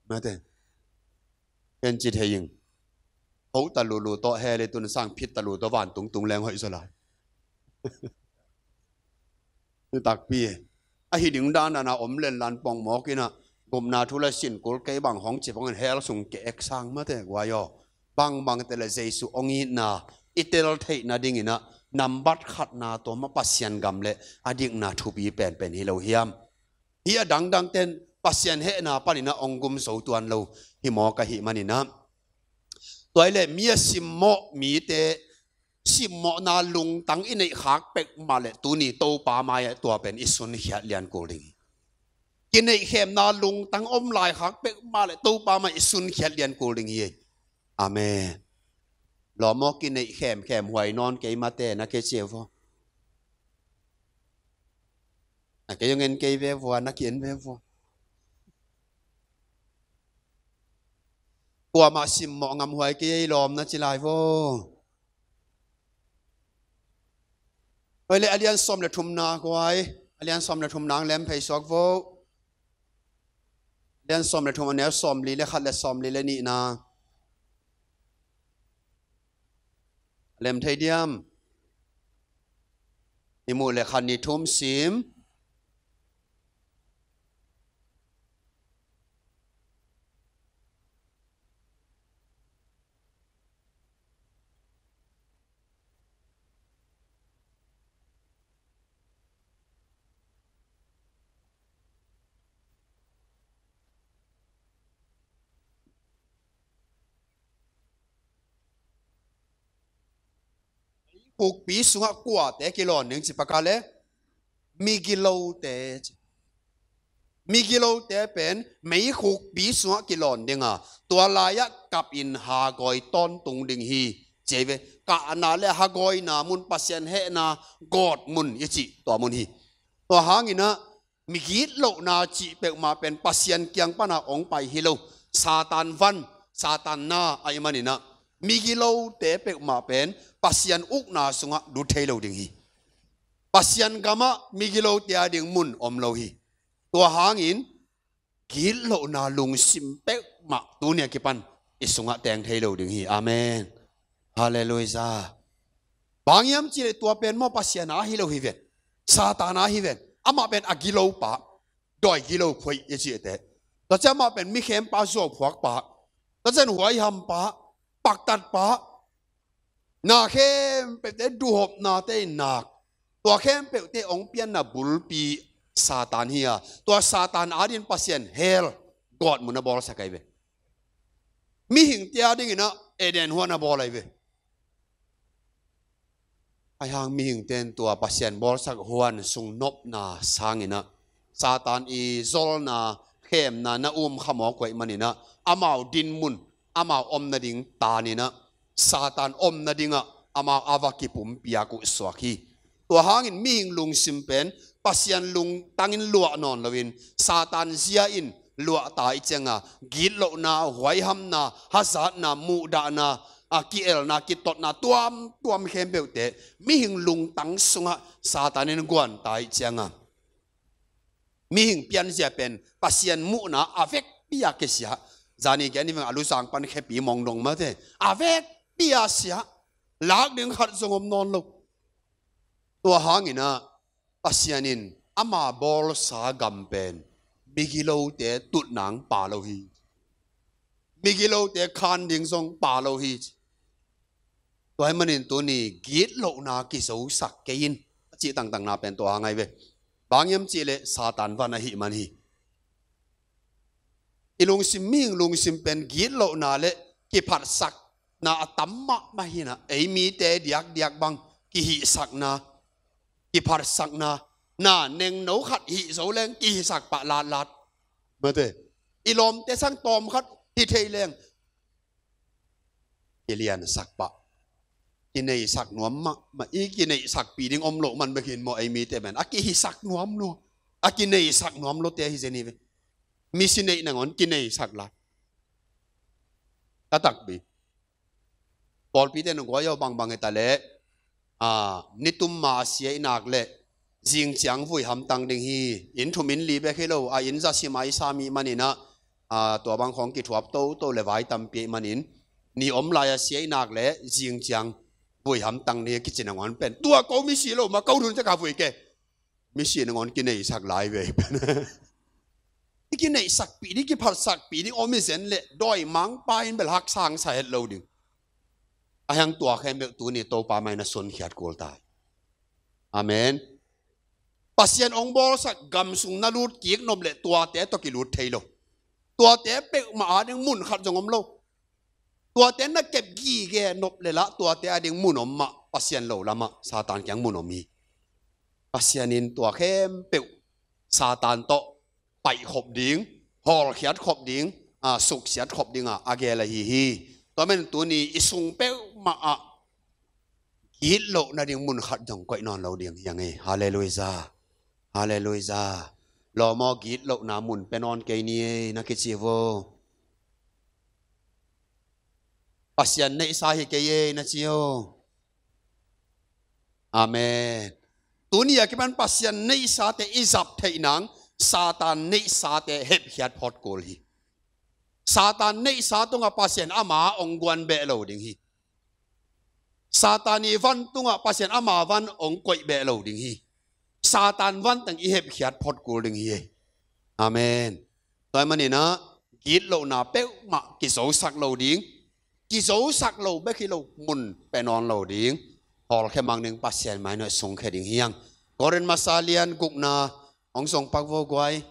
Mate. Ken ci thei ing. Ho ta lulu tawh hell i tun sang, phit ta lulu tawh vantung tung leng hoih zaw lai. Ni takpi. A hi ding dan dan a om lenlan pong mawk in ah, gupna thu le sin kul kei bang hong ci pongin hell sung ke ek sang mate guai aw. Bangbang te le Jesu hong itna i tel theih nading in ah, nambat khatna tua mah Pasian gam le a dikna thupi penpen hi lo hiam? Hih a dangdang ten Pasian hehna panin ah hong gum zo tuan lo hi mawk ahih manin ah, tua hi leh mi a simmawh mite, simmawhna lungtang i neih khak peuhmah leh tuni Topa mai-ah tua pen i sunkhiat lian kul ding hi. Kineih khemna lungtang om lai khak peuhmah leh Topa mai-ah i sunkhiat lian kul ding hi. Amen. Lawm aw, kineih khemkhem huai nawn kei mate na kei ci e vua. Na kei hong en kei ve vua, na ki-en ve vua. Kuamah simmawh ngam huai kei ei lawm na ci lai vo. Oi le, a lian sawm le thumna guai, a lian sawm le thumna ang lem phei suak vo. Lian sawm le thum, a neu sawmli le khat le sawmli le nihna. Lem thei diam? I muh le khat, nih, thum sim. Khukpi sungah kuate kilawn ding ci pah kha le, migilote ci. Migilote pen meikhukpi sungah kilawn ding a, tua lai-ah kap in hagawi tawntung ding hi ci ei ve. Kahna le hagawina mun, Pasian hehna gawt mun i cih tua mun hi. Tua hangin ah migitlohna cih peuhmah pen Pasian kiang pana hong pai hi lo. Satan van, Satan na ahih manin ah migilote peuhmah pen Pasian ukna sungah lut thei lo ding hi. Pasian gamah migilote a ding mun om lo hi. Tua hangin gitlohna lungsim peuhmah tuni a kipan i sungah teng thei lo ding hi. Amen. Halleluiah. Bang hiam cih leh tua pen maw Pasian a hi lo hi ven. Satan a hi ven. Amah pen a gilo pa. Dawi gilo phuai i cihte. Tua ciang amah pen mi khempa zuauphuakpa, tua ciang huaihampa, paktatpa, na khempeuhte duhhopnate in nak, tua khempeuhte hong pianna bulpi Satan hi a, tua Satan adingin Pasian hell gawtmun a bawlsak ahi ve. Mihingte adingin ah Eden huan a bawl ahi ve. Ahi hang mihingte in tua Pasian bawlsak huan sung nopna sangin ah Satan i zolna, khemna na um kha mawk uh ahih manin ah amau dinmun, amau om nading tanin ah Satan om nadingah amau a va kipumpiak uh suak hi. Tua hangin mihing lungsim pen Pasian lungtangin luah nawn loin Satan zia in luahta ahih cianga gitlohna, huaihamna, hazatna, muhdahna, a ki-elna, kitotna tuamtuam khempeuhte mihing lungtang sungah Satan in guanta ahih cianga mihing pianzia pen Pasian muhna a vekpi a kisia. Zani kia ni veng a luzang pan khepi mawng dong mate, a vekpi a sia. Lak ding khat zong om nawn lo. Tua hangin ah Pasian in ama bawlsa gam pen migilote tutnang pha lo hi. Migilote khan ding zong pha lo hi. Tua ahih manin tuni gitlohna kizosak kei in a cih tangtakna pen tua hang ahi ve. Bang hiam cihleh Satan van ahih man hi. I lungsim, mihing lungsim pen gitlohna le kiphatsakna a tam mahmah hi-in ah, ei mite diakdiak bang kihihsakna, kiphatsakna, na nengno khat hih zo leng kihihsak pah latlat. Mate, i lawmte sang tawm khat hi thei leng kiliansak pah, kineisak nuam mahmah, i kineisakpih ding om loh man bek hi-in maw, ei mite pen a kihisak nuam lua, a kineisak nuam luate hi zen hi ve. Misi neih nangawn kineisak lai. Ka takpi. Pawlpite in guai aw, bangbang hi ta leh, a, nitum ma a sia i nak leh zing ciang vui hamtang ding hi. Inn thum inn li bek hi lo, a inn za sim a i sam ahih manin ah, a, tua bang khawng kithuap toto le vai tampi ahih manin, ni om lai a sia i nak leh zing ciang vui hamtang ding hi kici nangawn pen, tua ko misi lo mah, ko dun ciang ka vui kei. Misi nangawn kineisak lai ve pen. I kineisakpih ding, kiphatsakpih ding om hi zen leh dawimangpa in bel haksa hangsa het lo ding. Ahi hang tua khempeuh tuni Topa mai-in a sunkhiat kul ta hi. Amen. Pasian hong bawlsak gam sung na lut kik nop leh tuate tawh kilut thei lo. Tuate peuhmah ading mun khat zong om lo. Tuate na kep gige nop leh lah tuate ading mun om mah, Pasian lo lamah Satan kiang mun om hi. Pasian in tua khempeuh Satan tawh paihkhop ding, hawlkhiat khop ding, a, suksiat khop dingah a gel ahi hi. Tua manin tuni i sung peuhmah ah gitloh nading mun khat zong koih nawn lo ding hi hang e. Halleluiah. Halleluiah. Lawm aw, gitlohna mun pia nawn kei ni ei, na kici vo. Pasian neihsa hi kei ei, na ci aw. Amen. Tuni a kipan Pasian neihsate i zap theih nang, Satan neihsate hepkhiat phot kul hi. Satan neihsa tungah Pasian ama hong guan beh lo ding hi. Satan i van tungah Pasian ama van hong koih beh lo ding hi. Satan van teng i hepkhiat phot kul ding hi. Amen. Tua ahih manin ah gitlohna peuhmah kizosak lo ding, kizosak lo bek hi lo, mun pia nawn lo ding, hawlkhia mang ding, Pasian mai-in ah sungkhia ding hi hang. Korin masa lian gukna hong zong pak vo guai.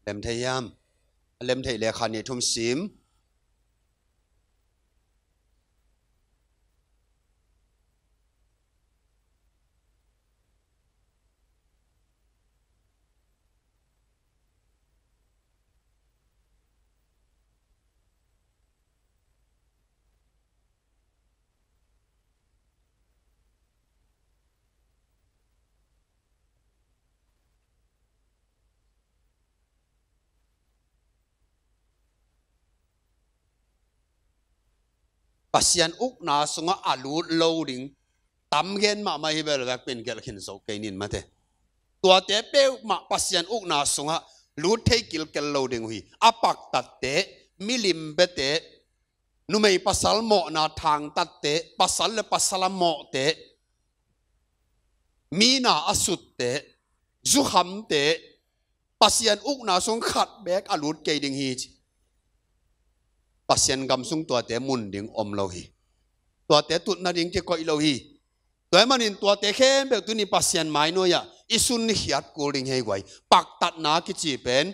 Lem thei hiam? A lem theih leh khat nih thum sim. Pasian ukna sungah a lut lo ding tam gen mahmah hi bel vek pen gelh khin zo kei nin mate. Tuate peuhmah Pasian ukna sungah lut thei kilkel lo ding uh hi. A paktatte, milim biate, numei pasal mawhna thangtatte, pasal le pasal a mawhte, mi na a sutte, zukhamte, Pasian ukna sung khat beek a lut kei ding hi ci. Pasian gam sung tuate mun ding om lo hi. Tuate tutna ding kikoih lo hi. Tua ahih manin tuate khempeuh tuni Pasian mai nuai-ah i sun i khiat kul ding hi ei guai. Paktatna kici pen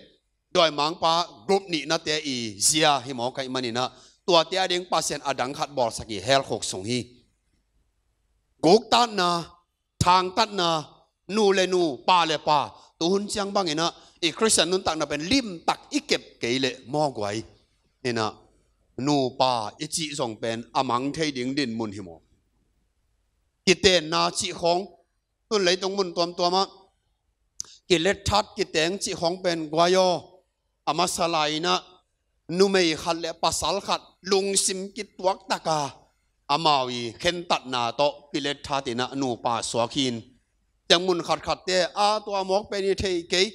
dawimangpa group nihnate i zia hi mawk ahih manin ah, tuate ading Pasian adang khat bawlsak hi, hell khuk sung hi. Guktatna, thangtatna, nu le nu, pa le pa, tuhun ciang bangin ah i Khristian nuntakna pen limtak i kep kei leh maw guai. Inah nupa i cih zong pen a mang thei ding dinmun hi maw. Kitenna cih khawng, tun leitung mun tuamtuamah kiletthat kiteng cih khawng pen guai aw, a masa lai-inah numei khat le pasal khat lungsim kituaktaka amau i khentatna tawh kiletthat inah nupa suak hi-in, ciang mun khatkhatte a tua mawk pen i thei kei,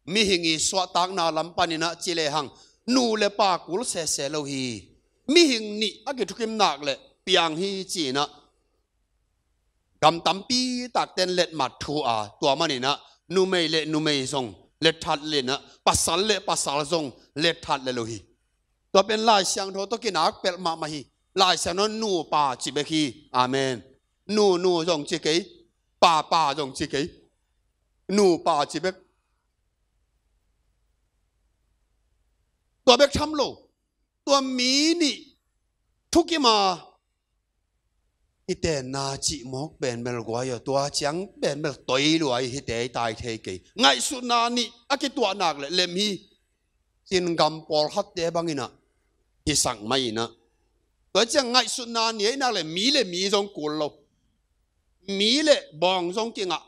mihing i suahtakna lam paninah ci lehang nu le pa kul sese lo hi. Mihing nih a kithukim nak le piang hi ci-inah gam tampi takten letmat thu a, tua maninah numei le numei zong letthat le inah pasal le pasal zong letthat le lo hi. Tua pen Lai Siangtho tawh kinak pelh mahmah hi. Lai Siangtho nupa ci bek hi. Amen. Nu nu zong ci kei, pa pa zong ci kei, nupa ci bek. Tua bek tham lo, tua mi nih thukim a i tenna cih mawk pen bel guai aw, tua ciang pen bel toi lua hi, hite i tai thei kei. Ngaihsutna nih a kituah nak le lem hi. Cin gam pawlkhatte banginah hisak mah inah, tua ciang ngaihsutna nih a i nak le mi le mi zong kul lo. Mi le bawng zong kingah,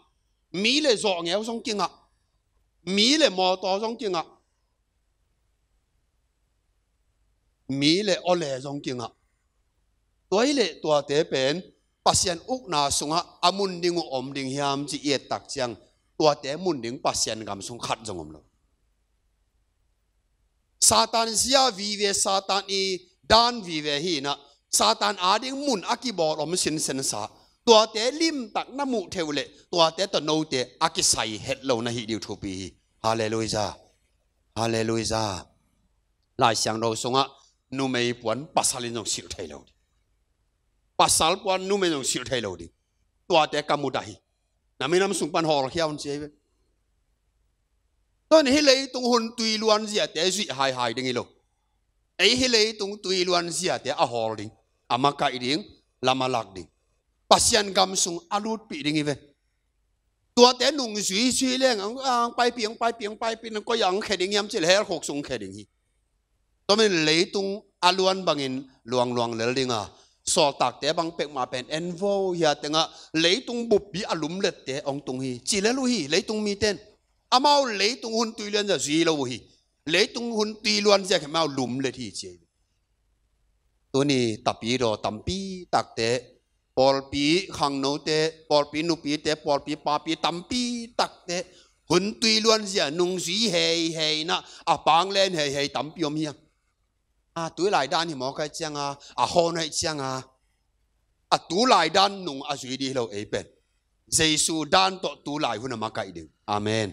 mi le zawhngeu zong kingah, mi le mawtaw zong kingah, mi le awle zong kingah. Tua hi leh tuate pen Pasian ukna sungah a mun ding uh om ding hiam ci i et tak ciang, tuate mun ding Pasian gam sung khat zong om lo. Satan zia vive, Satan i dan vive hi inah, Satan ading mun a kibawl om sinsensa, tuate limtak na muh theuh leh tuate tawh note a kisai het lo na hi ding uh thupi hi. Halleluiah. Halleluiah. Lai Siangtho sungah numei puan pasal in zong silh thei lo ding, pasal puan numei zong silh thei lo ding. Tuate ka mudah hi. Na minam sung pan hawlkhia un ci ei ve. Tua hi leitung hun tui luan ziate zuih haihai ding hi lo. Ei hi leitung tui luan ziate a hawl ding, a makaih ding, lam a lak ding, Pasian gam sung a lutpih ding hi ve. Tuate nungzui zui leng ang, ang paipih, ang paipih, ang paipih, nang koi ang khe ding hiam ci le hell khuk sung khe ding hi. Tua manin leitung a luan bangin luangluang lel ding a, sawltakte bang pek mah pen en vo hi a, tengah leitung buppi a lumlette hong tung hi ci lel uh hi. Leitung miten amau leitung hun tui luan zia zui lo uh hi. Leitung hun tui luan zia khempeuh amau lumlet hi ci hi. Tuni tapidaw tampi takte, pawlpi khangnote, pawlpi nupite, pawlpi papi tampi takte hun tui luan zia nungzui heihei inah a panglen heihei tampi om hiam? A tulai dan hi mawk ahih cianga, a hawn ahih cianga, a tulai dan nung a zui ding hi lo ei pen. Jesu dan tawh tulai hun a makaih ding. Amen.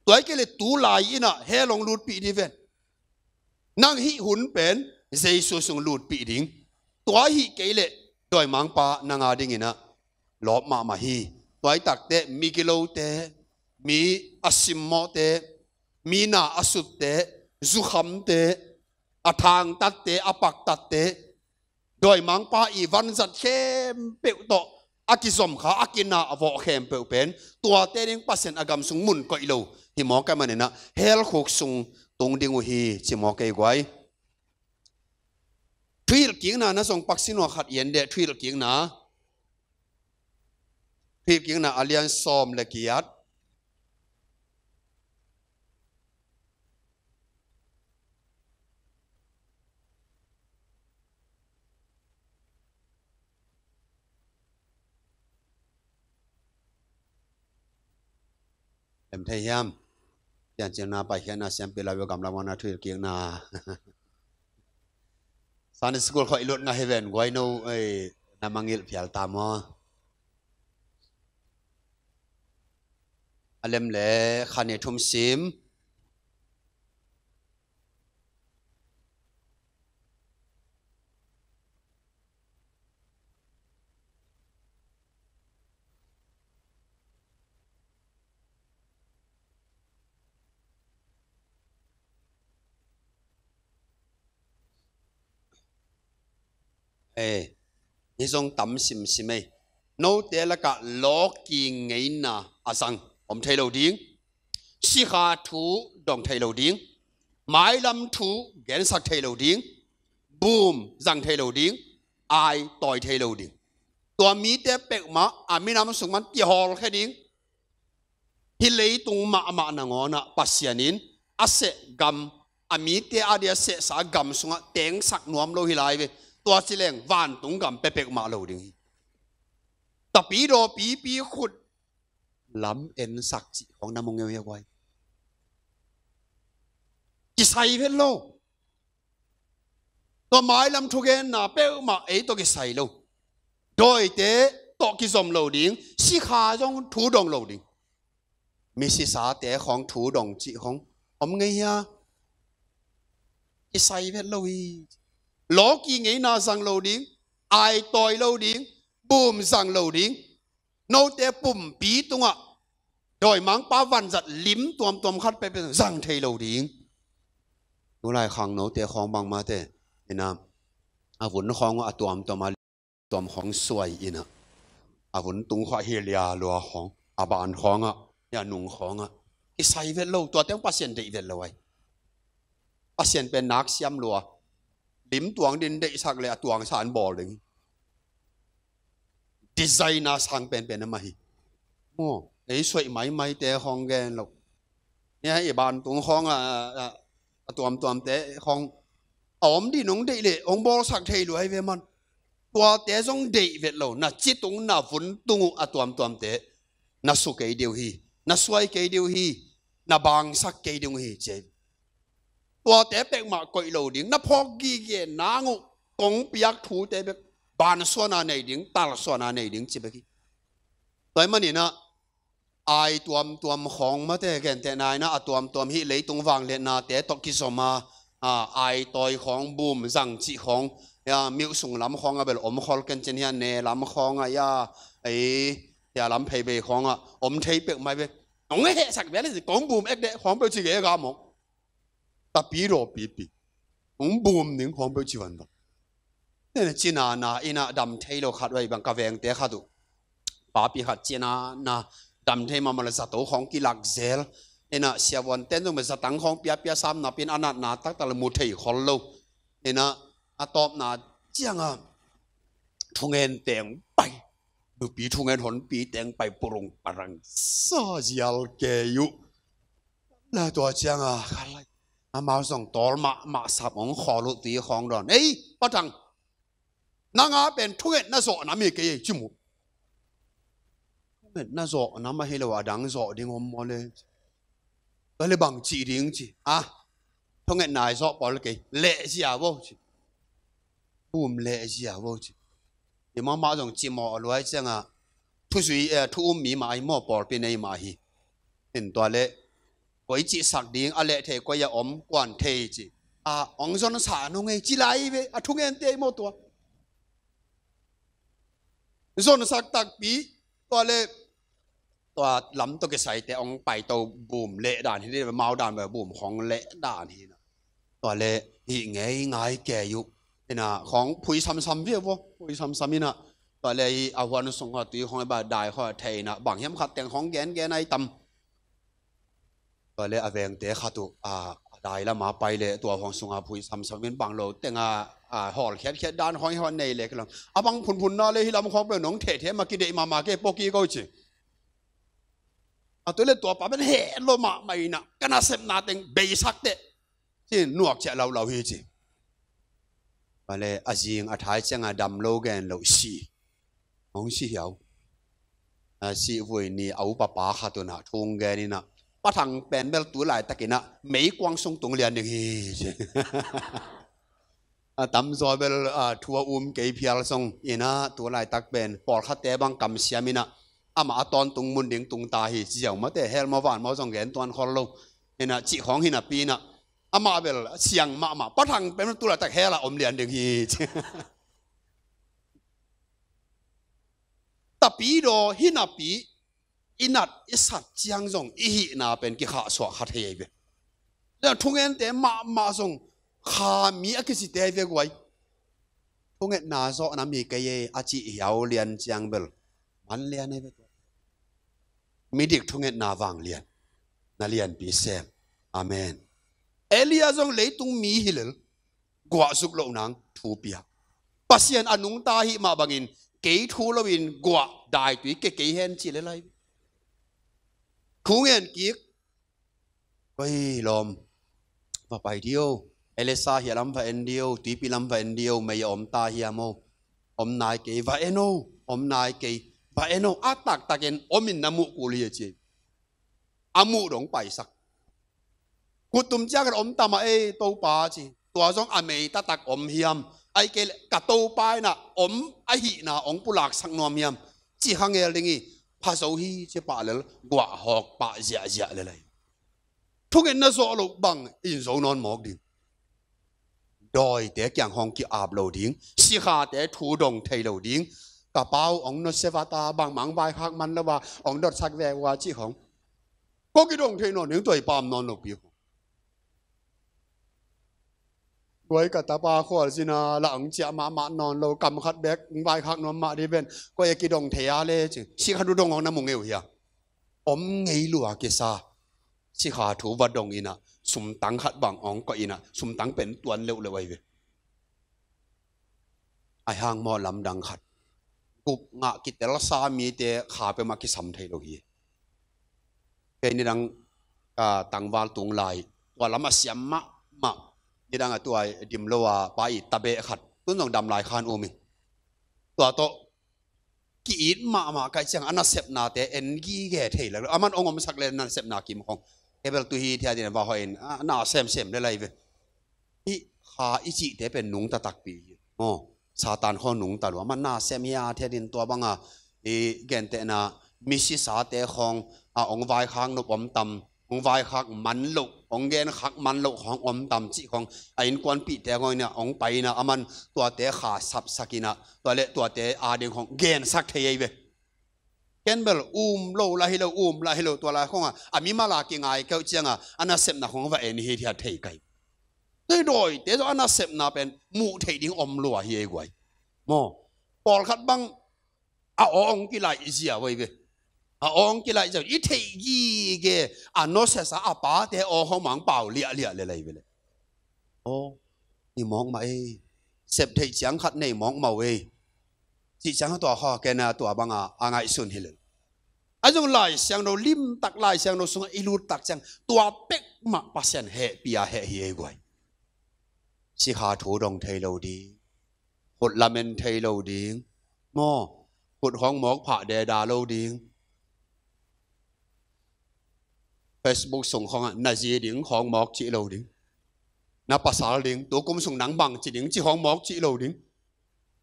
Tua hi kei leh tulai inah hell hong lutpih ding ven. Nang hih hun pen Jesu sung lutpih ding. Tua hih kei leh dawimangpa nang a dinginah lawp mahmah hi. Tua hi takte migilote, mi a simmawhte, mi na a sutte, zukhamte, a thangtatte, a paktatte, dawimangpa i vanzat khempeuh tawh a kizom kha, a kinah a vawh khempeuh pen tuate ding Pasian a gam sung mun koih lo hi mawk ahih maninah hell khuk sung tung ding uh hi ci mawk ei guai. Thuhilhkikna na zong paksi nuah khat i en deh, Thuhilhkikna. Thuhilhkikna a lian sawm le kiat. Em thei hiam? Piancilna Paikhiatna siampi lau i gamla wana Thuhilhkikna. Sunday school khawh i lut ngah hi ven guai no, ei, na mangilh phial ta maw? A lem le kha ne thum sim. Eh, hi zong tam simsim ei. Note lakah lawki ngeina a zang om thei lo ding. Sikha thu dong thei lo ding. Mailam thu gensak thei lo ding. Bum zang thei lo ding. Ai tawi thei lo ding. Tua mite peuhmah a minam sung pan kihawlkhia ding. Hih leitung mahmah nangawnah Pasian in a seh gam, a mite a dia sehsa gam sungah tengsak nuam lo hi lai ve. Tua ci leng vantung gam pia peuhmah lo ding hi. Tapidaw pipi khut lam ensak cih khawng na mu ngeu hi a guai. Kisai vet lo. Tua mailam thugenna peuhmah ei tawh kisai lo. Dawite tawh kizom lo ding. Sikha zong thu dong lo ding. Misisate khawng thu dong cih khawng om ngei hia? Kisai vet lo hi. Lawki ngeina zang lo ding. Ai tawi lo ding. Bum zang lo ding. Note pumpi tungah dawimangpa vanzat lim tuamtuam khat peuhpeuh zang thei lo ding. Tulai khang note khawng bangmate ina a vun khawng a tuamtuam a tuam khawng suai ina a vun tung khawh hi lia lua khawng a ban khawngah, a nung khawngah kisai vet lo. Tua teng Pasian deih vet lo ai. Pasian pen nak siam lua. Lim tuang din deihsak le a tuangsa an bawl ding. Designer sang penpen amah hi. Maw, ei suaih maimaite khawng gen lo. Nia i bantung khawng a, a, a tuamtuamte khawng a om din hong deih le hong bawlsak thei luai ve man. Tuate zong deih vet lo. Na citung na vuntung uh a tuamtuamte na su kei deuh hi. Na suai kei deuh hi. Na bangsak kei deuh hi ci. Tuate peuhmah koih lo ding. Na phawk gige nang uh kong piak thute bek bansuana nei ding, talsuana nei ding ci bek hi. Tua ahih maninah ai tuamtuam khawng mate gentehna inah a tuamtuam hih leitung vangliatnate tawh kizom a, a, ai tawi khawng, bum zang cih khawng, ya, miuh sung lam khawng a bel om khol ken cin hian ne lam khawng a, ya, ei, ya lam phei bei khawng a om thei peuh mai ve. Nong hehsak bel hi kong bum ek deh khawng peuh ci gei a ga mawk. Tapidaw pipi hong bum ning khawng peuh ci vanvan. Nena cinana inah dam thei lo khat vai bang ka vengte khat uh. Papi khat cinana dam thei mahmah la zato khawng kilak zel. Inah siavuanten zong bel zatang khawng piapia sam napin a natna taktak la mu thei khol lo. Inah a tawpna cianga thungen teng pai. Nupi thungen honpi teng pai purung parang sa zial kei uh. La tua cianga khalai amau zong tawl mahmah sap hong khawl uh tui khawng dawn. Ei, patang. Nanga pen thungetna zawh nam hi kei ei ci mu. Thungetna zawh nam ahi lo a dang zawh ding om maw le? Tua le bang cih ding ci. A, thungetna i zawh pawl kei. Lehzia vo ci. Bum lehzia vo ci. I mahmah zong cimawh a luai cianga thuzui, eh, thu um mi mah ahi maw pawlpi nei mah ahi. In tua le koi cihsak ding a leh thei koi a om kuan thei ci. A, hong zonsa nung ei ci lai ve a thungente i maw tua. Zonsak takpi tua le tua lam tawh kisaite hong paito bum leh dan hi dih, mau dan ve bum khawng leh dan hi na. Tua le hih ngei ngai kei uh. Ina khawng phui samsam viau vaw, phui samsam ina. Tua le hih a huan sung khaw tui khawng a ba dai khaw a thei ina bang hiam khat teng khawng gen gen ai tam. Tua le a vengte khat uh, a, a dai lama pai le tua huang sunga phui samsam in bang lo tenga, a, hawl khiatkhiat dan hoi hoi nei le kilang. A bang phunphun na le hi lam khawng pe nong theh theh ma kideih mahmah ke pawki ko ci. A tua le tua pa pen heh lo mahmah ina ka nasepna teng beisak teh. Ci nuak ciah laulau hi ci. Tua le a zing a thai cianga dam lo gen lo si. Hong si hiau. A, sihvui ni a upa pa khat unah thung gen inah, pa Thang pen bel tu laitakinah meikuang sung tung lian ding hi ci. A tamzaw bel, a, thu a um kei phial zong inah, tu laitak pen pawlkhatte bang kamsiam inah, amah a tawntung mun ding tung ta hi, ziau mate, hell maw van maw zong gen tuan khol lo. Inah cih khawng hi napi inah, amah bel siang mahmah, Pa Thang pen tu laitak hell ah om lian ding hi. Tapidaw hi napi, i nat i sat ciang zong i hihna pen kikhahsuah kha thei ahi ve. Thungente mahmah zong kha mi a kisite ahi ve guai. Thungetna zawhna mi kei ei a cih hiau lian ciang bel man lian ahi ve. Midik thungetna vanglian na lianpi sem. Amen. Elia zong leitung mi hi lel, guah zup loh nang thu pia. Pasian a nungta hi mah bangin kei thu loin guah daitui ke kei hen ci le lai. Thu ngen kik. Koi lawm, va pai dio. Elisa hia lam va en dio, tuipi lam va en dio, mei a om ta hia maw? Om nai kei, va en o, om nai kei, va en o. A taktakin om in na muh kul hi a ci. A muh dong paisak. Kuttum ciak in om ta mah ei Topa ci. Tua zong a mei taktak om hiam? Ai kei le ka Topa inah om ahihna ong pulaksak nuam hiam? Ci kha ngel ding hi. Pha zo hi ci pah lel guah hawk pah ziahziah le lai. Thungetna zawh loh bang in zo nawn mawk ding. Dawite kiang hong ki-ap lo ding. Sikhate thu dong thei lo ding. Ka pau ong nusia va ta bangmah ong vaikhak man lo a ong dotsak ve ua cih hong. Ko kidong thei nawn ding tua i pam nawn lo pi hong. Guai ka tapa khualzin a la ong ciah mahmah nawn lo, kam khat bek ong vaikhak nuam mah dih ven. Ko e kidong thei a le ci. Sikha thu dong hong na mu ngei uh hia? Om ngei lua kisa. Sikha thu va dong inah, sumtang khat bang ong koih inah, sumtang pen tuan leuhleuh ahi ve. Ai hang maw lamdang khat. Gup ngah kitelsa mite kha peuhmah kisam thei lo hi. Kei nidang, a, tangval tung lai. Tua lam a siam mahmah. Nidang a tua dim lo a pa i tabeh khat. Tun zong dam lai khan um in. Tua tawh ki-it mahmah kaih ciang a nasepnate en gige thei lo. Aman ong omsak le nasepna kim khong. Kei bel tu hi thia din va hoih in, a, na semsem le lai ve. Hih kha i cihte pen nungta takpi hi. Aw, Satan khong nungta lua. Aman na sem hi a thia din tua banga i gentehna misisate khong a ong vaikhak nop om tam. Hong vaikhak man loh, hong genkhak man loh khong om tam cih khong a innkuanpihte khong inah hong pai inah aman tuate kha sapsak inah tua le tuate ading khong gensak thei ei ve. Ken bel um lo lah hi lo, um lah hi lo tua lai khong a, a mimal a kingai keuh cianga a nasepna khong va en hi thiat thei kai. Tei dawite zong a nasepna pen muh theih ding om lua hi ei guai. Maw, pawlkhat bang a aw ong kilaih ziau ei ve. A aw ong kilaih ziau i theih gige a nosiasa a pate aw hong mang pau liahliah le lai ve le. Aw, ni mawk mah ei. Sep theih ciang khat nei mawk mah uh ei. Cih ciang tua khaw kena tua banga a ngaihsun hi le. A zong Lai Siangtho limtak Lai Siangtho sungah i luttak ciang tua pekmah Pasian hehpih a heh hi ei guai. Sikha thu dong thei lo ding. Khut lamen thei lo ding. Maw, khut khong mawk phah deda lo ding. Facebook sung khongah na zi ding khong mawk cih lo ding. Na pasal ding, tukum sung nang bang ci ding, ci khong mawk cih lo ding.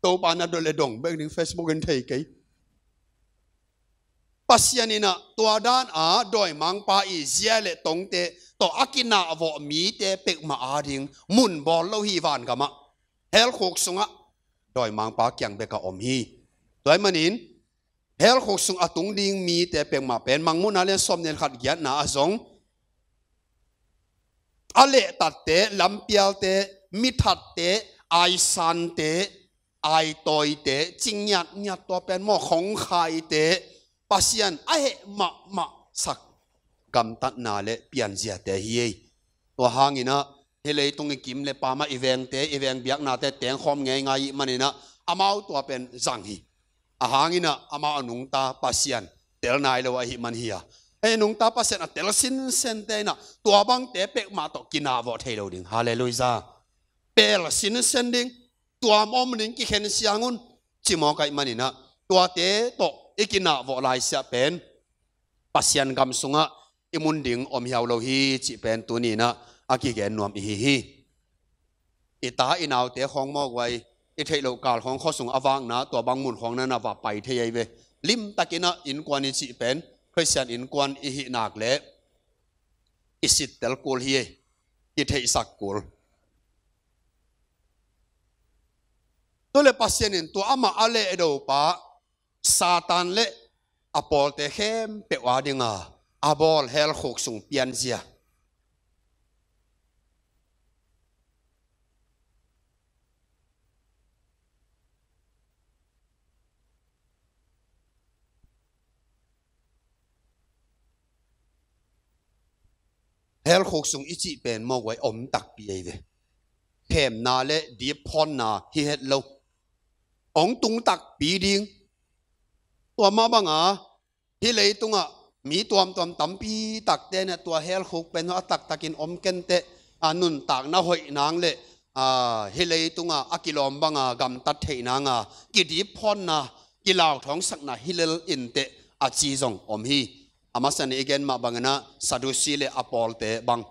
Topa na dot le dong bek ding Facebook in thei kei. Pasian inah tua dan a dawimangpa i zia le tongte tawh a kinahvawh mite pekmah ading mun bawl lo hi vangamah. Hell khuk sungah dawimangpa kiang beka om hi. Tua ahih manin hell khuk sung a tung ding mite pekmah pen Mangmuhna lian sawm nen khat giatna ah zong a lehtatte, lampialte, mithatte, aisante, aitawite, cingngiatngiat tua pen maw khongkhaite, Pasian a heh mahmah sak gamtatna le pianziate hi ei. Tua hanginah hih leitung i kim le pamah i vengte, i veng biaknate tengkhawm ngeingai ih maninah amau tua pen zang hi. A hanginah amau a nungta Pasian tel nai lo ahih man hi a. Ei nungta Pasian a tel sinsente inah tua bangte pekmah tawh kinahvawh thei lo ding. Halleluiah. Pel sinsen ding, tuam om ding kikhen siang un. Cimawk ahih maninah tuate tawh i kinahvawh laisiah pen Pasian gam sungah i mun ding om hiau lo hi cih pen tuninah a kigen nuam ihi hi. i ta i naute khawng mawk uai, i theih loh kal khawng khuasung a vakna tua bang mun khawng na na va pai thei ahi ve. Limtakin ah innkuan i cih pen Khristian innkuan i hih nak leh i sittel kul hi, i theihsak kul. Tua le Pasian in tua amah a lehdo pa Satan le a pawlte khempeuh a dinga a bawl hell khuk sung pianzia. Hell khuk sung i cih pen mawk uai om takpi ahi ve. Khemna le dipphonna hi het lo. Ong tung takpi ding. Tua mah banga hih leitungah mi tuamtuam tampi takte na tua hell khuk pen a taktakin om kenteh, a nuntakna hoih nang le, a, hih leitungah a kilawm banga gamtat theih nanga kidipphonna, kilauthawngsakna hi lel inteh a ci zong om hi. A masa ni i gen mah banginah Sadusi le a pawlte bang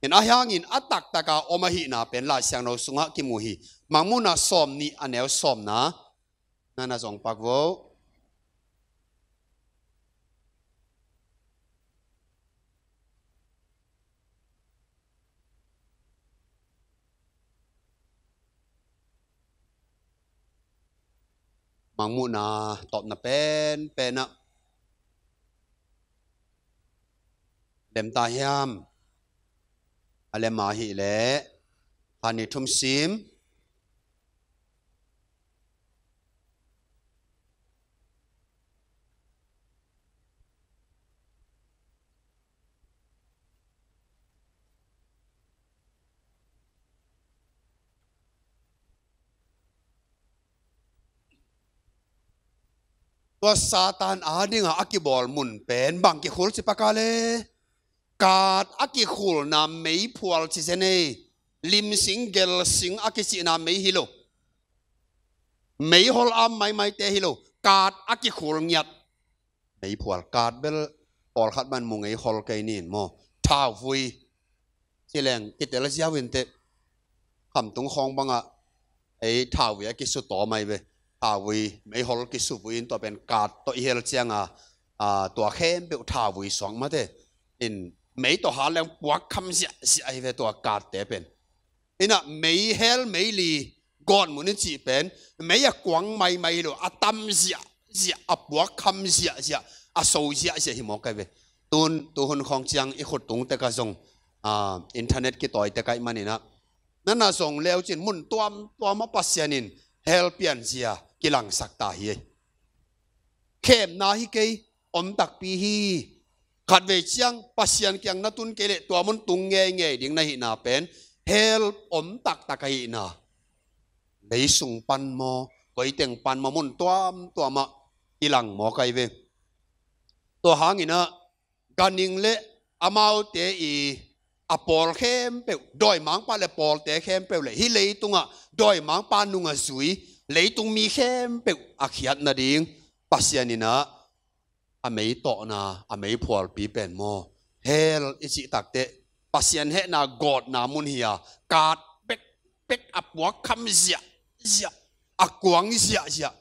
in a hiangin a taktaka om ahihna pen Lai Siangtho sungah kimu hi. Mangmuhna sawm nih a neu sawmna. Nana zong pak vo. Mangmuhna tawpna penpenah lem ta hiam? A lem ahih leh kha ni thum sim. Tua Satan a dinga a kibawl mun pen bang kikhul ci paka le? Kat a kikhulna meiphual ci zen ei. Limsing gelsing a kicihna mei hi lo. Meihol am maimaite hi lo. Kat a kikhul ngiat. Meiphual kat bel pawlkhat man mu ngei hol kei nin maw? Thauvui ci leng kitel ziau inteh. Khamtung khawng bangah ei thauvui a kisu tawm ahi ve. Thauvui meihol kisuvui in tua pen kat tawh i hel cianga, a, tua khempeuh thauvui suak mate. In mei tawh hal leng puak kham ziahziah ahi ve tua katte pen. Inah mei hel mei li gawtmun i cih pen mei a kuang maimai hi lo, a tam ziahziah, a puak kham ziahziah, a so ziahziah hi mawk ahi ve. Tun tuhun khawng ciang i khut tung teka zong, a, internet kitawi teka ih maninah nana zong leucin mun tuamtuamah Pasian in hel pianzia kilangsak ta hi. Khemna hi kei, om takpi hi. Khatvei ciang Pasian kiang na tun kei leh tua mun tung ngeingei ding na hihna pen hel om taktak ahihna. Leisung pan maw, koiteng pan maw, mun tuamtuamah i lang mawk ahi ve. Tua hanginah ganhing le amaute i a pawl khempeuh, dawimangpa le pawlte khempeuh le hih leitungah dawimangpa nunga zui leitung mi khempeuh a khiat nading Pasian inah a mei tawhna, a mei phualpi pen maw? Hell i cih takteh Pasian hehna gawtna mun hi a, kat pekpek, a puak kham ziahziah, a kuang ziahziah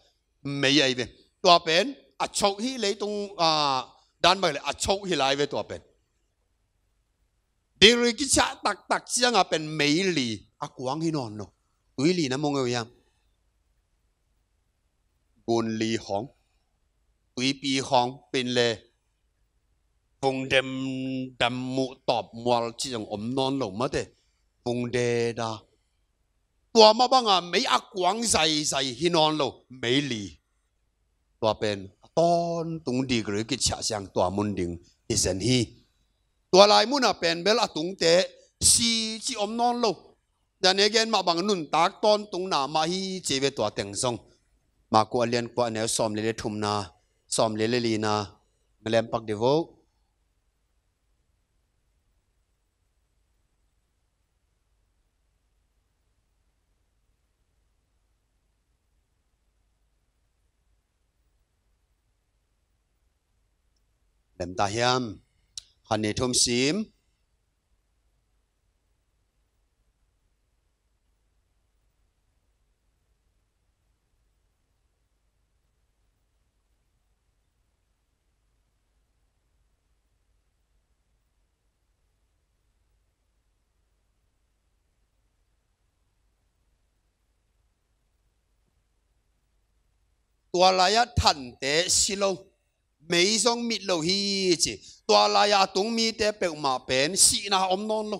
mei ahi ve. Tua pen a choh hi leitung, a, dan bang le a choh hi lai ve tua pen. Degree kichah taktak cianga pen mei li a kuang hi nawn lo. Tui li na mong eu hiam? Gun li hong, tuipi hong, pen le vung demdam, muh tawp mual ci zong om nawn lo mate. Vung deda. Tua mah banga mei a kuang zaizai hi nawn lo, mei li. Tua pen a tawntung degree kichah ciang tua mun ding hi zen hi. Tua lai munah pen bel a tungte si ci om nawn lo. Zan e gen mah bang nuntak tawntungna mah hi ci ve tua teng zong. Maku a lian kua a neu sawm le le thumna, sawm le le lina, na lem pak di vo. Lem ta hiam? Khan ni thum sim. Tua lai-ah thante si lo, mei zong mit lo hi ci. Tua lai-ah a tung mite peuhmah pen sihna om nawn lo.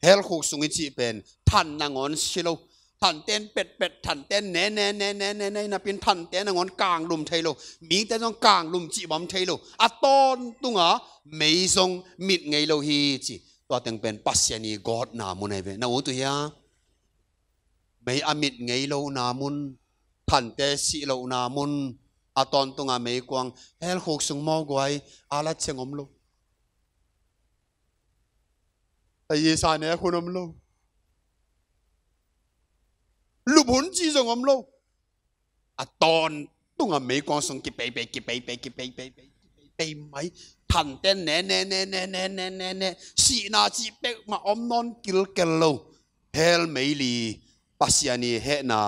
Hell khuk sung i cih pen than nangawn si lo. Thanten petpet, thanten ne ne ne ne ne ne napin thanten nangawn kanglum thei lo. Mite zong kanglum cih bang thei lo. A tawntunga mei zong mit ngei lo hi ci. Tua teng pen Pasian i gawtna mun ahi ve. Na ut uh hia? Mei a mit ngei lohna mun, thante sih lohna mun, a tawntunga meikuang, hell khuk sung mawguai, a latceng om lo. Taisa nek hun om lo. Lup hun ci zong om lo. A tawntunga meikuang sung kipeipei, kipeipei, kipeipei, kipeipei mai. Thanten ne ne ne ne ne ne ne ne. Sihna cih peuhmah om nawn kilkel lo. Hell meili Pasian i hehna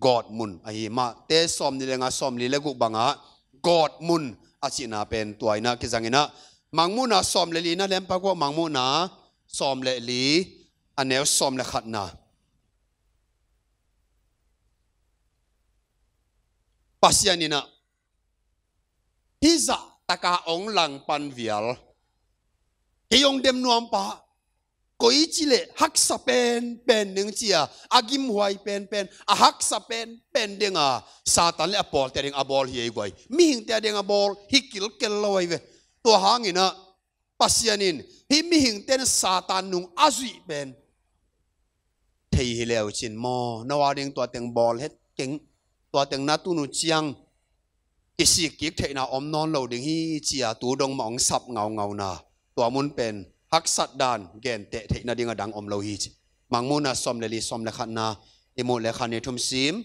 gawt mun ahi. Mate sawmnih le nga, sawmli le guk bangah gawt mun a cihna pen tua in ah kizang in ah, Mangmuhna sawm le li na lem pak uh, Mangmuhna sawm le li, a neu sawm le khatna. Pasian in ah, hih zah taka hong langpan vial, kei hong dem nuam pah, koici leh haksa penpen ding ci-a, a gimhuai penpen, a haksa penpen ding a, Satan le a pawlte a ding a bawl hi ei guai. Mihingte a ding a bawl hi kilkel lo ahi ve. Tua hangin ah, Pasian in hih mihingte'n Satan nung a zuih pen thei hi leu cin maw, no a ding tua teng bawl het keng, tua teng na tun uh ciang kisik kik theihna om nawn lo ding hi ci-a tu dong mah hong sap ngaungauna. Tua mun pen haksat dan genteh theihna ding a dang om lo hi ci. Mangmuhna sawm le li, sawm le khatna i muh le khan i thum sim.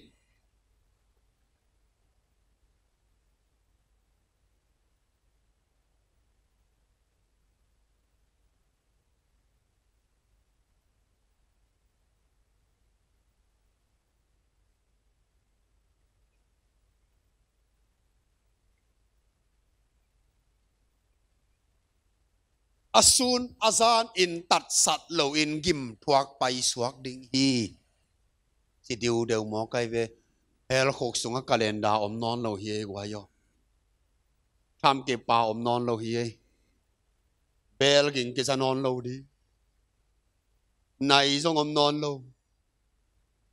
A sun a zan in tatsat loin gim thuak paisuak ding hi. Ci diudeu maw kai ve. Hell khuk sungah calendar om nawn lo hi ei guai aw. Thamkip pa om nawn lo hi ei. Bel ging kiza nawn lo ding. Nai zong om nawn lo.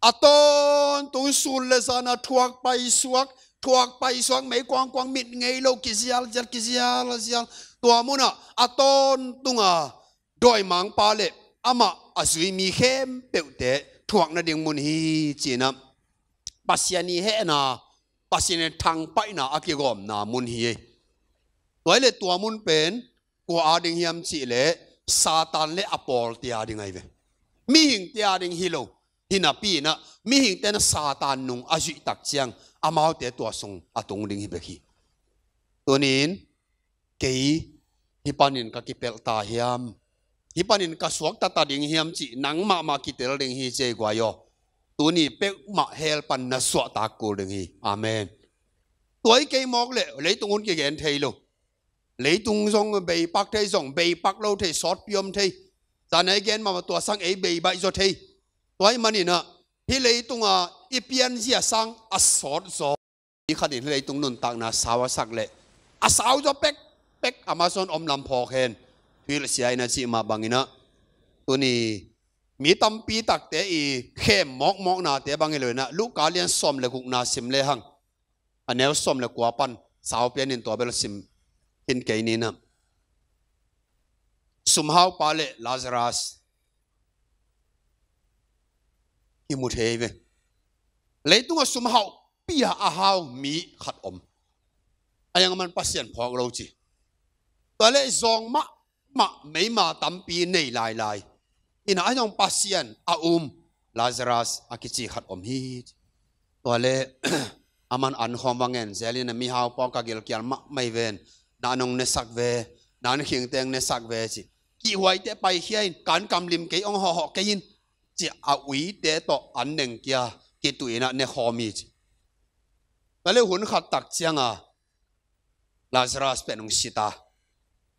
A tawntung sun le zan a thuak paisuak, thuak paisuak, mei kuangkuang mit ngei lo, kizial zial, kizial zial. Tua munah a tawntunga dawimangpa le amah a zui mi khempeuhte thuak nading mun hi ci-in ah, Pasian i hehna, Pasian i thangpaihna a kigawmna mun hi. Tua hi leh tua mun pen kua a ding hiam cih leh Satan le a pawlte a ding ahi ve. Mihingte a ding hi lo. Hi napi-in ah mihingte'n Satan nung a zuih tak ciang amaute tua sung a tung ding hi bek hi. Tuni-in kei hih panin ka kipelh ta hiam, hih panin ka suakta ta ding hiam cih nang mahmah kitel ding hi ci ei guai aw. Tuni peuhmah hell pan na suahtak kul ding hi. Amen. Tua hi kei mawk leh leitung hun kigen thei lo. Leitung zong beipak thei, zong beipak lo thei, sawtpi om thei. Zan ei gen mahmah tua sang ei beibaih zaw thei. Tua ahih manin ah hih leitunga i pianzia sang a sawt zaw mi khat in hih leitung nuntakna sau a sak leh a sau zaw pekpek, Amazon om lam phawk hen. Thuhilhsia in a cih mah bangin ah, tuni mi tampi takte i khem mawkmawknate bang hi lo-in ah Luka lian sawm le gukna sim lehang, a neu sawm le kua pan sau pianin tua bel sim khin kei ni-in ah, sumhaupa le Lazarus i mu thei ve. Leitungah sumhaupi a a hau mi khat om. A hiang aman Pasian phawk lo ci. Tua leh zawng mahmah meima tampi nei lailai. Hi-in ah a hiang Pasian a um Lazarus a kici khat om hi. Tua leh aman an khawm va ngen zel in ah, mihaupa aw, ka gilkial mahmah hi ven. Na an hong nesak ve, na an khingteng nesak ve ci. Kihhuaite paikhia in, ka an kamlim kei, hong hawhhawh kei in ci-a a uite tawh an nengkia kituh in ah nekhawm hi ci. Tua leh hun khat tak cianga Lazarus pen hong si ta.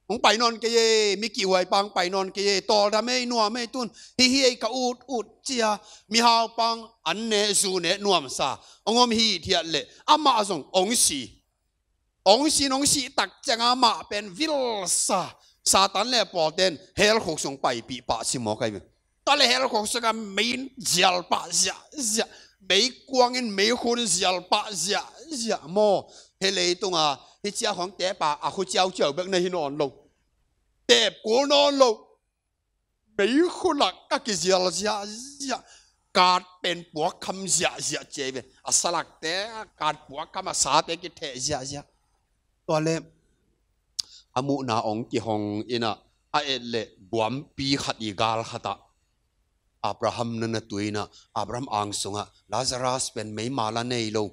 Hong pai nawn kei e, mi kihhuai pa hong pai nawn kei e, tawldam ei, nuam ei tun. Hih hi ei ka ut ut ci-a, mihau pa hong an ne zu ne nuamsa hong om hithiat leh amah zong hong si. Hong si in hong sih tak ciangin amah pen vilsa, Satan le pawlten hell khuk sung paipih pah ci mawk ahi ve. Tua le hell khuk sungah mei in zial pah ziahziah, meikuang in meikhun zial pah ziahziah maw. Hih leitunga hih ciah khawng tepa a khu ciauciau bek na hi nawn lo, teep kul nawn lo. Meikhun ah ka kizial ziahziah. Kat pen puakkham ziahziah ci ahi ve. A salakte kat puakkham, a sate kitheh ziahziah. Tua le a muhna hong kihong in ah, a et leh guampi khat i gal khatah Abraham na na tui in ah, Abraham ang sungah Lazarus pen meima la nei lo,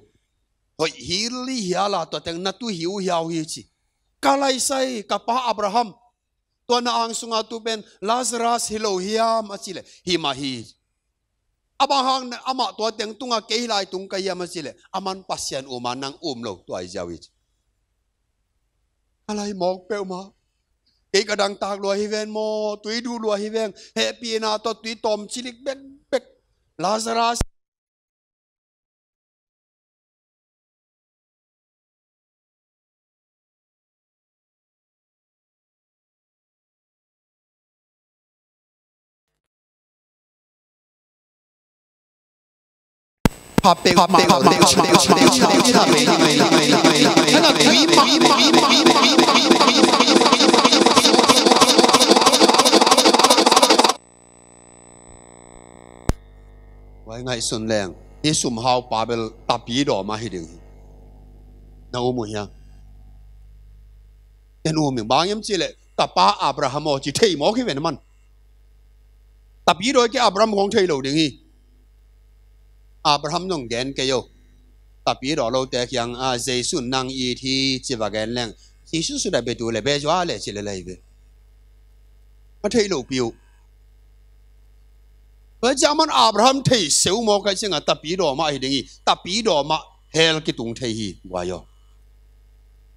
hoih hili hiala tua teng na tu hiuhiau hi ci. Ka laisai, ka pa Abraham, tua na ang sunga tu pen Lazarus hi lo hiam a ci leh, hi mah hi. A bang hang na amah tua teng tunga kei hi lai tung ka hiam a ci leh, aman Pasian um a, nang um lo, tua hi ziau hi ci. Ka lai mawk peuhmah. Kei ka dangtak lua hi ven maw, tui duh lua hi ven, hehpihna tawh tui tawm cilik bekbek. Lazarus Vai ngaihsun leng, hih sumhaupa bel tapi dawm ah hi ding hi. Na um uh hiam? Ken um ing, bang hiam cih leh ka pa Abraham aw ci thei mawk hi ven a man. Tapi dawi kei Abraham khawng thei lo ding hi. Abraham zong gen kei o. Tapi daw lote kiang a, Jesu nang it hi ci va gen leng, Jesu sudah betul le bezua le ci le lai ve. A thei lo piu. Tua ciang man Abraham thei seu maw kai ciangah tapi daw mah hi ding hi. Tapi daw mah hell kitung thei hi guai aw.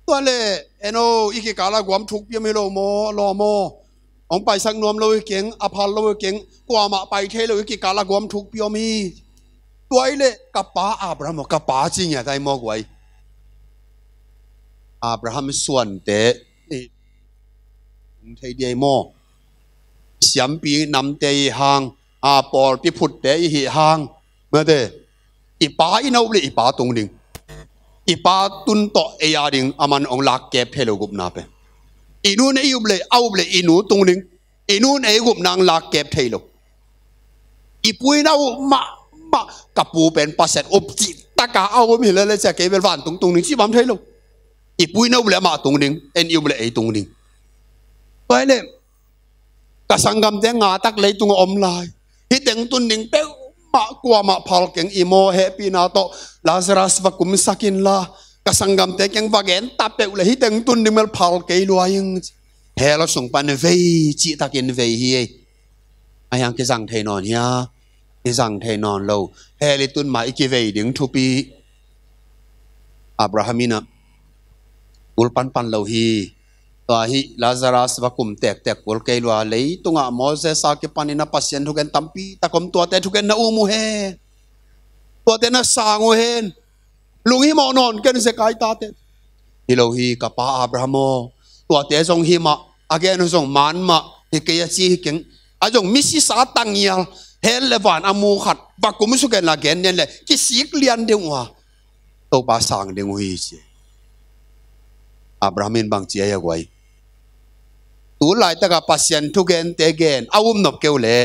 Tua le eno i kikala guam thuk piam hi lo maw, law maw? Hong paisak nuam lo hi keng, a phal lo hi keng, kuamah pai thei lo hi kikal a guam thuk piawm hi. Tua i leh ka pa Abraham aw, ka pa ci ngiat ai maw guai. Abraham suante i hong thei diai maw? Siampi namte i hang, a pawlpi phutte i hih hang. Mate, i pa i na up le i pa tung ding. I pa tun tawh ei a ding a man hong lak kep thei lo gupna pen. I nun ei up le, a up le i nu tung ding. I nun ei gupna hong lak kep thei lo. I pu i na up mahmah, ka pu pen Pasian up cih taka a um hi lele cia kei bel vantung tung ding cih bang thei lo. I pu i na up le amah tung ding, en i up le ei tung ding. Tua i leh ka sanggamte nga tak leitungah om lai. Hih teng tun ding peuhmah kuamah phal keng i maw, hehpihna tawh Lazarus va kumsak inla. Ka sanggamte keng va gen ta peuh le hih teng tun ding bel phal kei lua ing. Hell sung pan vei cihtakin vei hi ei. A hiang kizang thei nawn hia? Kizang thei nawn lo. Hell i tun ma i kivei ding thupi. Abraham in a kul panpan lo hi. Tua hi Lazarus va kum tektek kul kei lua, leitungah Moses a kipanin a Pasian thugen tampi tak om, tuate thugen na um uh hen. Tuate na sang uh hen. Lunghimawh nawn ken zekai tate. Hi lo hi ka pa Abraham aw. Tuate zong hi mah, a gen uh zong man mah hi kei a ci hi keng. A zong misisa tangial, hell le van a mu khat va kum suk hen la gen lian le kisik lian ding uh a. Topa sang ding uh hi ci. Abraham in bang ci a hia guai? Tu laitakah Pasian thugente gen a um nop keu leh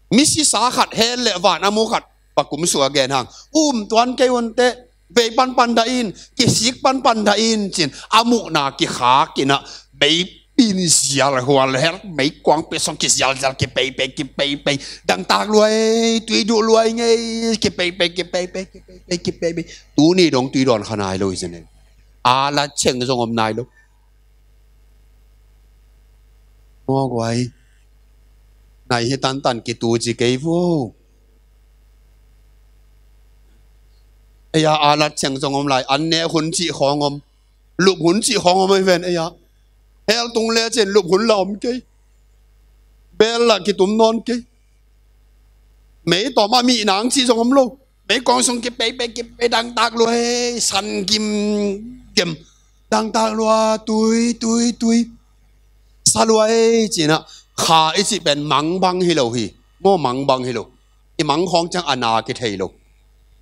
misisa khat, hell le van a mu khat va kum suk a gen hang, um tuan kei un teh, vei panpan dah in, kisik panpan dah in cin a muhna kikhak in a, mei pin zial hual her, meikuang pia song kizialzial, kipeipei, kipeipei. Dangtak luai, tui duh luai ngei, kipeipei, kipeipei, kipeipei, kipeipei. Tuni dong tui dawn kha nai lo hi zen e. A lat ceng zong om nai lo. Maw guai. Nai hi tantan kitu ci kei vo. Ei a, a lat ceng zong om lai. An ne hun cih khawng om. Lup hun cih khawng om ei ven ei a. Hell tung le cin lup hun la om kei. Bel la kitum nawn kei. Mei tawm a mih nang cih zong om lo. Mei kong sung kipei pei kipei dangtak lua hei, san gim gem. Dangtak lua tui tui tui. Sa lua hei cinah kha i cih pen mang bang hi lo hi. Maw mang bang hi lo. I mang khawng ciang a na kithei lo.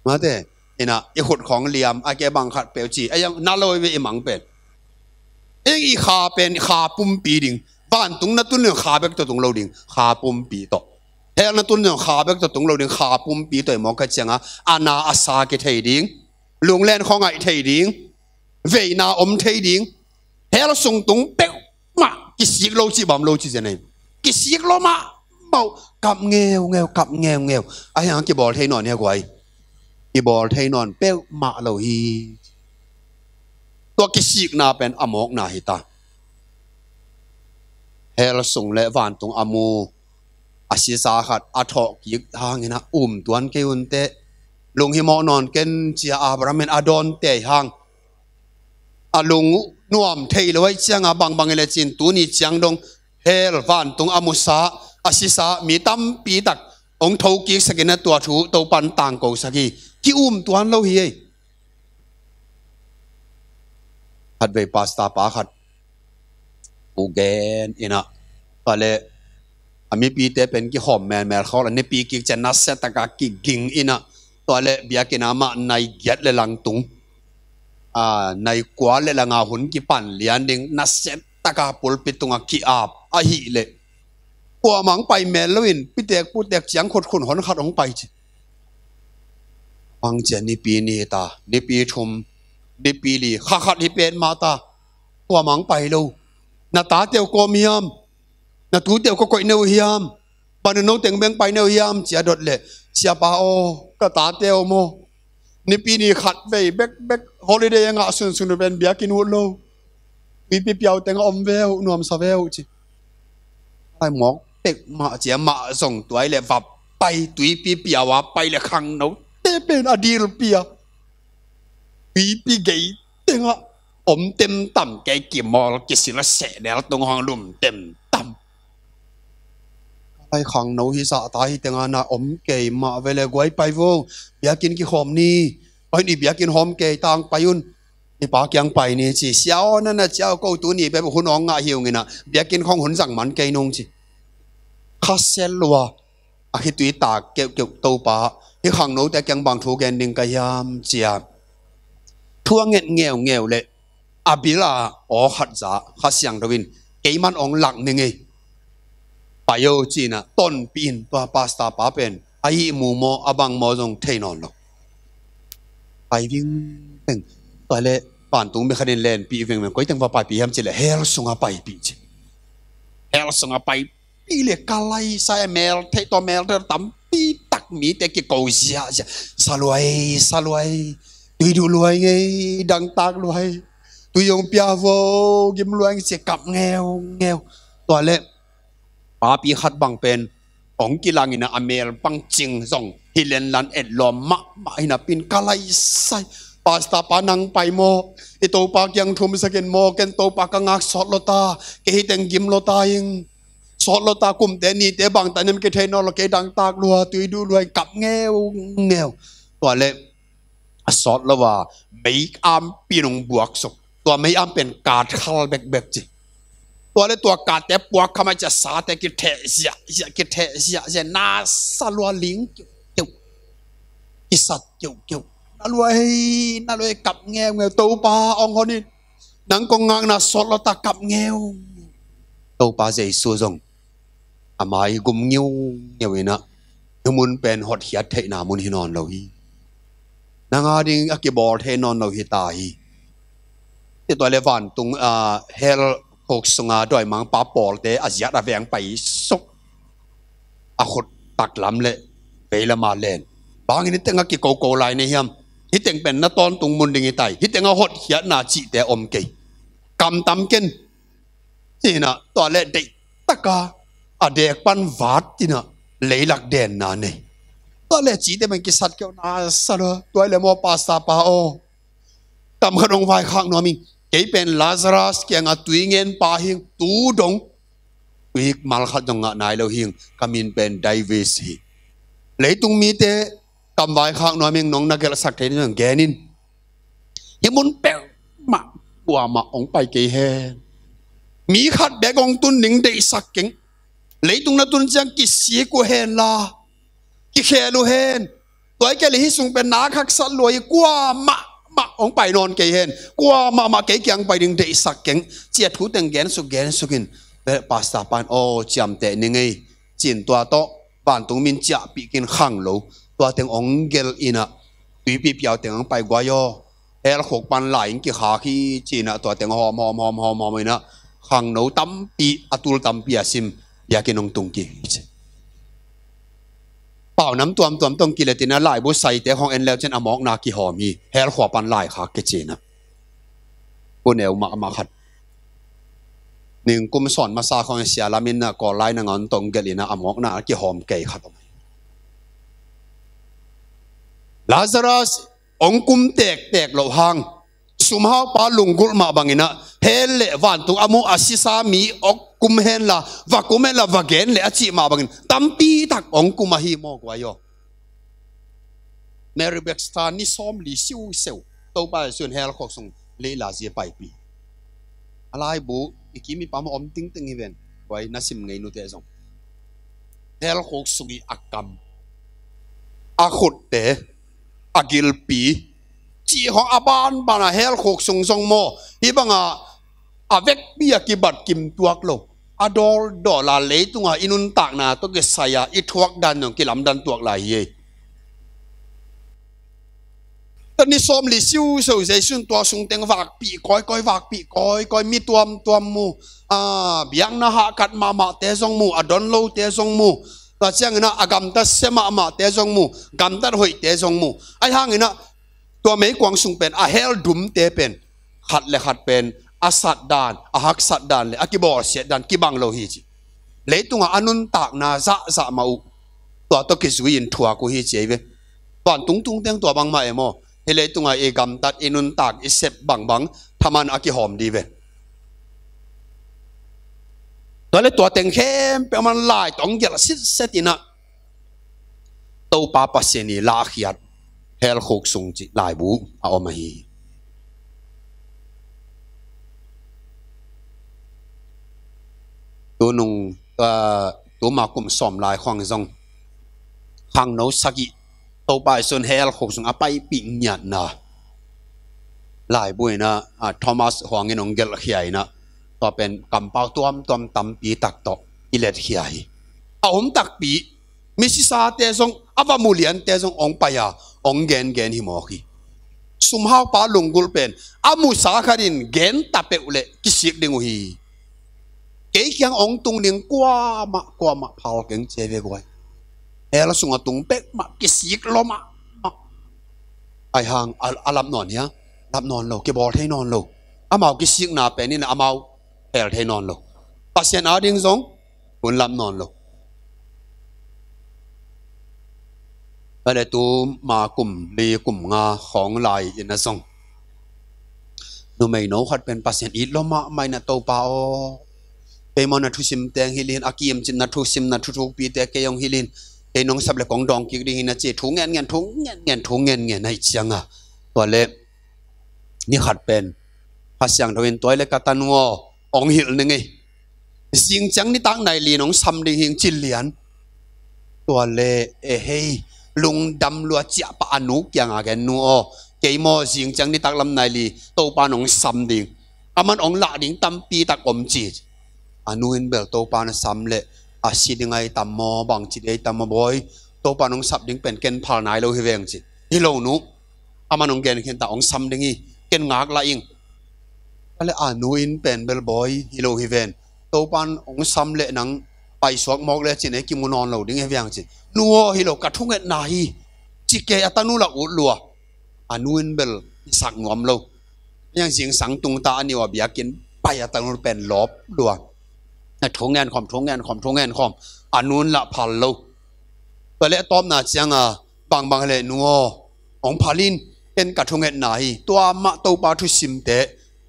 Mate, inah i khut khawng liam a ke bang khat peuh ci a iang na lo i ve i mang pen. Eng i kha pen kha pumpi ding. Vantung na tun ding kha bek tawh tung lo ding. Kha pumpi tawh. Hell na tun ding kha bek tawh tung lo ding. Kha pumpi tawh i mawk ka cianga a na a sa kithei ding. Lunglen khawngaih thei ding. Veina om thei ding. Hell sung tung peuhmah kisik lo ci bam lo ci zen ei. Kisik lo mah mau kap ngeungeu kap ngeungeu. A hiang kibawl thei nawn hia guai. Kibawl thei nawn peuhmah lo hi. Tua kisikna pen a mawkna hi ta. Hell sung le vantung a mu a sisa khat a thawh kik hangin a um tuan kei un teh. Lunghimawh nawn ken cia Abraham in a dawn tei hang. A lung nuam thei lo aih cianga bangbang i le cin tuni ciang dong hell vantung a musa a sisa mi tampi tak hong thokik sakin a tua thu Topan tangko sak hi. Ki um tuan lo hi ei. Khatvei pasta pa khat u gen inah tua le a mipite pen kihawm melmel khawk la nipi kik cian nasia taka kiging inah tua le biakina mah nai giat le langtung a nai kual le langa hun kipan lian ding nasia taka pulpit tunga ki-ap ahih leh kuamang pai mel loin pitek putek ciang khutkhun hon khat hong pai ci. Bang cian nipi ni ta nipi thum nipi li kha khat hi pet mah ta. Kuamang pai lo. Na tateu kawm hiam? Na tuteu ka koih neu hiam? Bang na noteng beng pai neu hiam cia dot leh siapa aw ka tateu maw? Nipi ni khat vei bekbek holiday a ngah sunsun uh pen biakinn ut lo. Tuipi piau tengah om ve uh nuamsa ve uh ci. Ai mawk pek mah cia mah zong tuai le vap pai tuipi piau a pai le khangno te pen a dil pia. Tuipi gei tengah om temtam kei kimawl kisil a sehnel tung hong lum temtam. Ai khangno hi zahta hi tengah na om kei mah ve le guai pai vo. Biakinn kikhawm ni. Pai ni biakinn hawm kei tang pai un. I pa kiang pai ni ci sia aw na na cia aw ko tuni bep hun awng ngah hi ung inah biakinn khawng hun zang man kei nung ci. Kha sel lua. A khitui tak keuhkeuh Topa hi khangnote kiang bang thu gen ding ka hiam cia. Thu a nget ngeungeu le a bil a aw khat za Kha Siangtho in keiman ong lak ning ei. Pai o cinah tonpih in tua pasta pa pen a ihmu maw a bang maw zong thei nawn lo. Pai vingveng tua le vantung mi khatin lenpih vingveng koiteng va paipih hiam cileh hell sunga paipih ci. Hell sunga paipih le ka laisai a mel theih tua mel theih tampi tak mite kiko ziahziah sa luai sa luai tui duh luai ngei dangtak luai tui hong pia vo gim luai ngei ci kap ngeungeu. Tua le papi khat bang pen hong kilangin a mel bang cing zong hi lenlan etlawm mahmah hi napin ka laisai. Pasta pa nang pai maw? I Topa kiang thum sakin maw ken Topa ka ngak sawt lota kei hiteng gim lota ing. Sawt lota kumte nite bangta nem kithei nawn lo kei dangtak lua tui duh lua ing kap ngeungeu. Tua le a sawt lo a mei ampi nung buak suk tua mei am pen kat khal bekbek ci. Tua le tua katte puak khamai cia sate kitheh ziah ziah kitheh ziah ziah na sa lua ling keuh keuh. Kisat keuh keuh. Na lua hei na lua hei kap ngeungeu Topa ong honin. Nang kong ngakna sawt lota kap ngeu. Topa Jesu zong a mai gum ngiungeu inah hi mun pen hotkhiat theihna mun hi nawn lo hi. Nanga ding a kibawl thei nawn lo hi ta hi. Ti tua le vantung a hell khuk sunga dawimangpa pawlte a ziat a veng pai suk a khut taklam le veilama len. Bangin hiteng a kikoko lai nei hiam? Hiteng pen na tawntung mun ding hi tai. Hiteng a hotkhiatna cihte om kei. Kamtam ken. Cinah tua le deihtaka a dek pan vat tinah leilak denna nei. Tua le cite men kisat keuh na sa lua tua le maw pasta pa aw. Tam khat hong vaikhak nuam ing Kei pen Lazarus kiangah tui ngen pa hing, tu dong tui mal khat zong ngah nai lo hing, ka min pen Davis hi. Leitung mite kamvai khak nuam hing, nong na gelhsak thei ni zong gen in. Hih mun peuhmah kuamah hong pai kei hen. Mi khat bek hong tun ding deihsak keng. Leitung na tun ciang kisik uh hen la, kikhel uh hen. Tua hi kei leh hih sung pen nak haksat lua hi, kuamah mah hong pai nawn kei hen. Kuamah mah kei kiang pai ding deihsak keng. Ci-a thu teng gensuk gensuk in, pastor pan, aw, ciamteh ni ngei, ci-in tua tawh vantung min ciahpih kin khangno tua teng hong gelh in ah, tuipi piau teng hong pai guai aw. Hell khuk pan lai in kikhak hi, ci-in ah tua teng hawm hawm hawm hawm hawm in ah, khangno tampi, a tul tampi a sim, biakinn hong tung kik hi ci. Pau nam tuamtuam tawh hong kilet in ah, laibu saite hong en leu cin a mawkna kihawm hi, hell khua pan laikhak kici in ah. Pu Neu mahmah khat, ningkum sawn masa khawng sia lam in ah, Kawl lai nangawn tawh hong gelh in ah, a mawkna a kihawm kei khat om hi. Lazarus hong kum tektek loh hang, sumhaupa lunggulh mah bangin ah, hell le vantung a mu a sisa mi hong kum hen la, va kum hen la, va gen le a cih mah bangin tampi tak hong kum ahi maw guai aw. Mary Baxter ni sawmli siuseu Topa Jesu in hell khuk sung leila zi a paipih. A laibu i kim i pam a om tingting hi ven. Guai, na sim ngei nute zong, hell khuk sung i a kam, a khutte, a gilpi, cih khawng a banban a hell khuk sung zong maw, hih banga a vekpi a kibat kim tuak lo, a dawldawl a leitunga i nuntakna tawh kisai a i thuak dan zong kilamdan tuak lai hi ei. Tua ni sawmli siuseu Jesu in tua sung teng vakpih kawikawi, vakpih kawikawi, mi tuamtuam mu, a, biakna hahkat mahmahte zong mu, a don lote zong mu, tua ciangin ah a gamtat sia mahmahte zong mu, gamtat hoihte zong mu. Ahi hangin ah tua meikuang sung pen, a hell dumte pen, khat le khat pen a sat dan, a haksat dan le a kibawlsiat dan kibang lo hi ci. Leitungah a nuntakna zahzah mah uh tua tawh kizui-in thuak uh hi ci ei ve. Vantung tung teng tua bangmah e maw. Hih leitungah i gamtat, i nuntak, i sep bangbang thaman a kihawm dih ve. Tua le tua teng khempeuh man lai tawh hong gelh sitset in ah, Topa Pasian i lahkhiat hell khuk sung cih laibu a om ahi. Tunung, ah, tuma kum sawm lai khawng zong khangno sagih Topa Jesu in hell khuk sung a paipih ngiatna laibu in ah, ah, Thomas Huang in hong gelhkhia in ah, tua pen kampau tuamtuam tampi tak tawh i letkhia hi. A om takpi, misisate zong, a va muliante zong hong pai a, hong gengen hi mawk hi. Sumhaupa lunggulh pen a musa khat in gen ta peuh leh kisik ding uh hi. Kei kiang hong tung ding kuamah kuamah phal keng ci ei ve guai. Hell sungah tung pek mah kisik lua mahmah. Ahi hang a, a lap nawn hia? Lap nawn lo, kibawl thei nawn lo. Amau kisikna pen in amau hel thei nawn lo. Pasian ading zong hun lap nawn lo. Tua le tuma kum li kum nga khawng lai in ah zong, numeino khat pen Pasian it lua mahmah in ah, Topa aw, kei maw na thusim teng hilh in, a kiimcin na thusim, na thuthukpite kei hong hilh in, kei nong sap le kong dawng kik ding hi na ci, thu ngenngen, thu ngenngen, thu ngenngen ahih ciangah, tua le ni khat pen Kha Siangtho in, tua le ka tanu aw, hong hilh ning ei. Zing ciang nitak nai li nong sam ding hing ci lian. Tua le, e hei, lungdam lua ciah pah a nu kiangah gen, nu aw, kei maw zing ciang nitak lam nai li Topa nong sam ding, aman hong lah ding tampi tak om ci. A nu in bel Topa na sam le a si ding ahi tam maw, bangci ding ahi tam maw bawi, Topa nong sap ding pen ken phal nai lo hi veng ci. Hi lo nu, aman hong gen khin ta, hong sam ding hi, ken ngak lah ing. Tua le a nu in pen bel bawi, hi lo hi ven, Topan hong sam le nang paisuak mawk le cin ei kimu nawn lo ding hi veng ci. Nu aw, hi lo, ka thungetna hi, ci kei a tanu lah ut lua. A nu in bel i sak nuam lo. Yang zingsang tung ta a ni uh a biakinn pai a tanu pen lawp lua. A thu ngen khawm, thu ngen khawm, thu ngen khawm. A nu in lah phal lo. Tua le a tawpna ciangah, bangbang le nu aw, hong phal in, ken ka thungetna hi. Tua mah Topa thusimte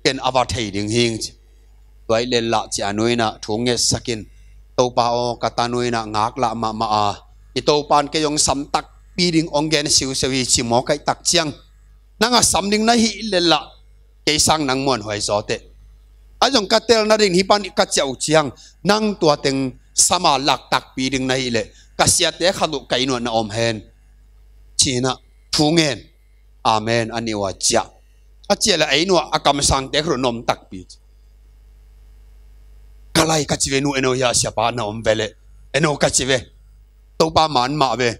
ken a va thei ding hing ci. Tua i lel lah ci a nu in ah thu ngetsak in, Topa aw, ka tanu in ah ngaklah mahmah a, i Topa in kei hong sam takpi ding hong gen siuseu hi ci mawk ahih tak ciang, nang a sam ding na hih lel lah kei sang nang muanhuai zaw teh. A zong ka tel nading hih pan ka ciah uh ciang, nang tua teng sam a lak takpi ding na hih leh ka siate khat uh ka inn uah na om hen. Ci-in ah thu ngen. Amen, a nih uh a ciah. A ciah leh a inn uah a kamsangte khat uh na om takpi. Ka lai ka ci ve, nu, en o, hiah siapa na om ve leh. En o ka ci ve. Topa man mah ve.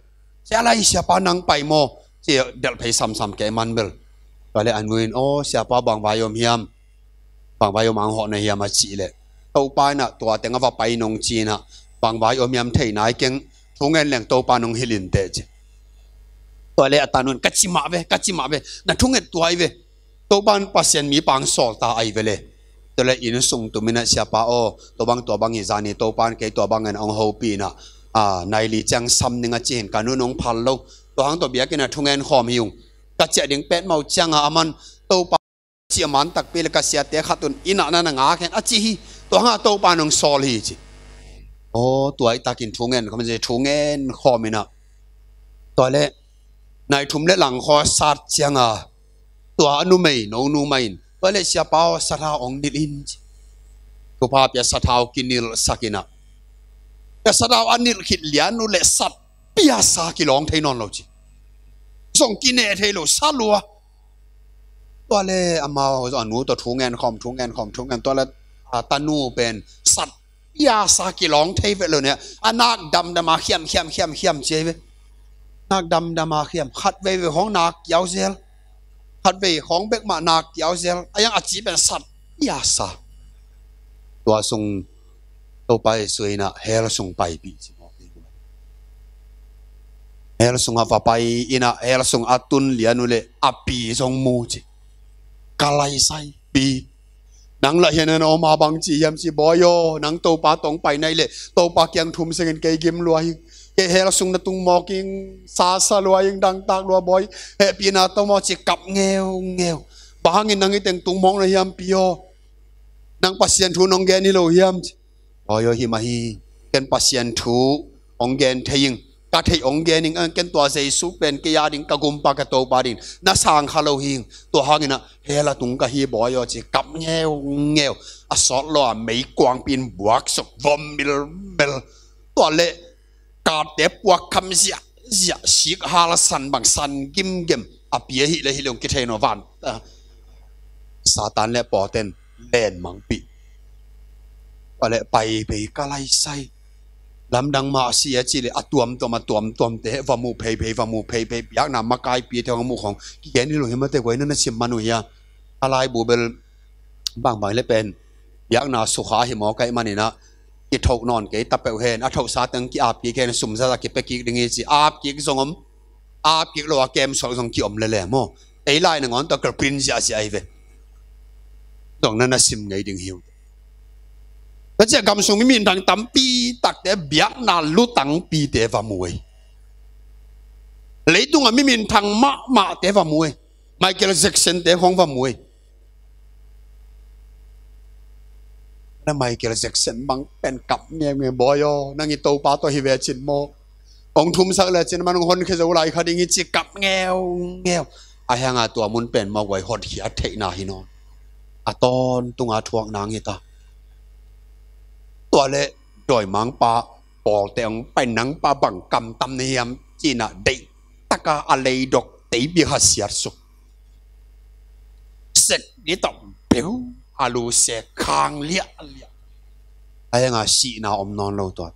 Sia lai siapa nang pai maw? Ci delh phei samsam kei man bel. Tua leh a nu in, aw, siapa bang vai om hiam? Bang vai om ang hawh na hiam a cih leh, Topa in ah tua teng a va pai nong ci-in ah, bang vai om hiam thei nai keng, thu ngen leng Topa nong hilh in teh ci. Tua leh a tanu in, ka ci mah ve, ka ci mah ve, na thunget tuai ve. Topa in Pasian mi pang sawl ta ai ve le. Tua leh inn sung tum in ah, siapa aw, tua bang tua bang hi, zani Topa in kei tua bang in hong hopih in ah, a, nai li ciang sam ning a ci hi, ka nu in hong phal lo. Tua hang tawh biakinn ah thu ngen khawm hi ung. Ka ciah ding petmah uh ciang a, aman Topa ci a man takpi leh ka siate khat un inn ah na na ngak hen a ci hi. Tua hang a Topa in hong sawl hi ci. Aw, tua ahih takin thu ngen khawm ci, thu ngen khawm in ah. Tua leh nai thum leh lang khua sat ciang a, tua a numei, no numei in, tua leh siapa aw, sathau hong nilh in ci. Thupha pia, sathau kinilhsak in ah. Ka sathau a nilh khit lian uh leh sat piasa kilawng thei nawn lo ci. Zong kineh thei lo, sa lua. Tua leh amau zong a nu tawh thu ngen khawm, thu ngen khawm, thu ngen, tua leh a tanu pen sat piasa kilawng thei vet lo nia, a nak damdam a khiam, khiam, khiam, khiam ci ai ve. Nak damdam a khiam, khat veivei khawng nak kiau zel. Khat vei khawng bek mah nak kiau zel. A hiang a ci pen sat piasa. Tua sung Topa Jesu in ah hell sung paipih ci mawk hi. Hell sung ah va pai in ah, hell sung a tun lian uh leh a pi zong mu ci. Ka lai sai pi. Nang lah hiah na om a, bang ci hiam ci, bawi aw, nang Topa tawh hong pai na hih leh Topa kiang thum sengin kei gim lua hing. Kei hell sung na tung mawk ing, sa sa lua ing, dangtak lua bawi. Hehpihna tawh maw ci kap ngeungeu. Bang hangin nang hih teng tung mawk na hiam pi aw? Nang Pasian thu nong gen hi lo hiam ci. Bawi aw, hi mah hi. Ken Pasian thu hong gen thei ing. Ka theih hong gen ing. Ken tua Jesu pen kei a ding, ka gumpa, ka Topa ding na sang kha lo hing. Tua hangin ah hell a tung ka hi bawi aw ci kap ngeungeu. A sawt lo a meikuangpi in buaksuk vom milmel. Tua leh katte puak kham ziahziah, sik hal san bang san gimgem. A pi ahih leh hih leh hong kithei nawn van. Ah, Satan leh pawten len mangpih. Tua leh pai pei, ka lai sai. Lamdang mah si a cih leh a tuamtuam, a tuamtuamte va mu pheiphei, va mu pheiphei. Biakna makaipite hong mu khawng kigen hi lo hi mate, guai na na sim man uh hia? A laibu bel bangbang leh pen biakna sukha hi mawk ahih manin ah kithoh nawn kei ta peuh hen. A thohsa teng ki-ap kik hen, sum zaza kipia kik ding hi ci. Ap kik zong om, ap kik lo a kem suak zong ki-om lele maw. Ei lai nangawn tawh ka print ziahziah ahi ve. Dong na na sim ngei ding hi uh. Tua ciah gam sung mi minthang tampi takte biakna lutangpite va mu ei. Leitung a mi minthang mahmahte va mu ei. Michael Jackson te khawng va mu ei. Na Michael Jackson bang pen kap ngeungeu, bawi aw, nang i Topa tawh hi ve cin maw. Hong thumsak le cin, man hong honkhia zo lai kha ding hi ci kap ngeungeu. A hiang a tua mun pen maw guai hotkhiat theihna hi nawn. A tawntung a thuak nang hi ta. Tua leh dawimangpa pawlte hong pai, nangpa bang kam tam na hiam ci-in ah deih taka a leidok tei bia kha siatsuk. Sek ni tawh beu a lu se khang liahliah. A hiang a sihna om nawn lo tua.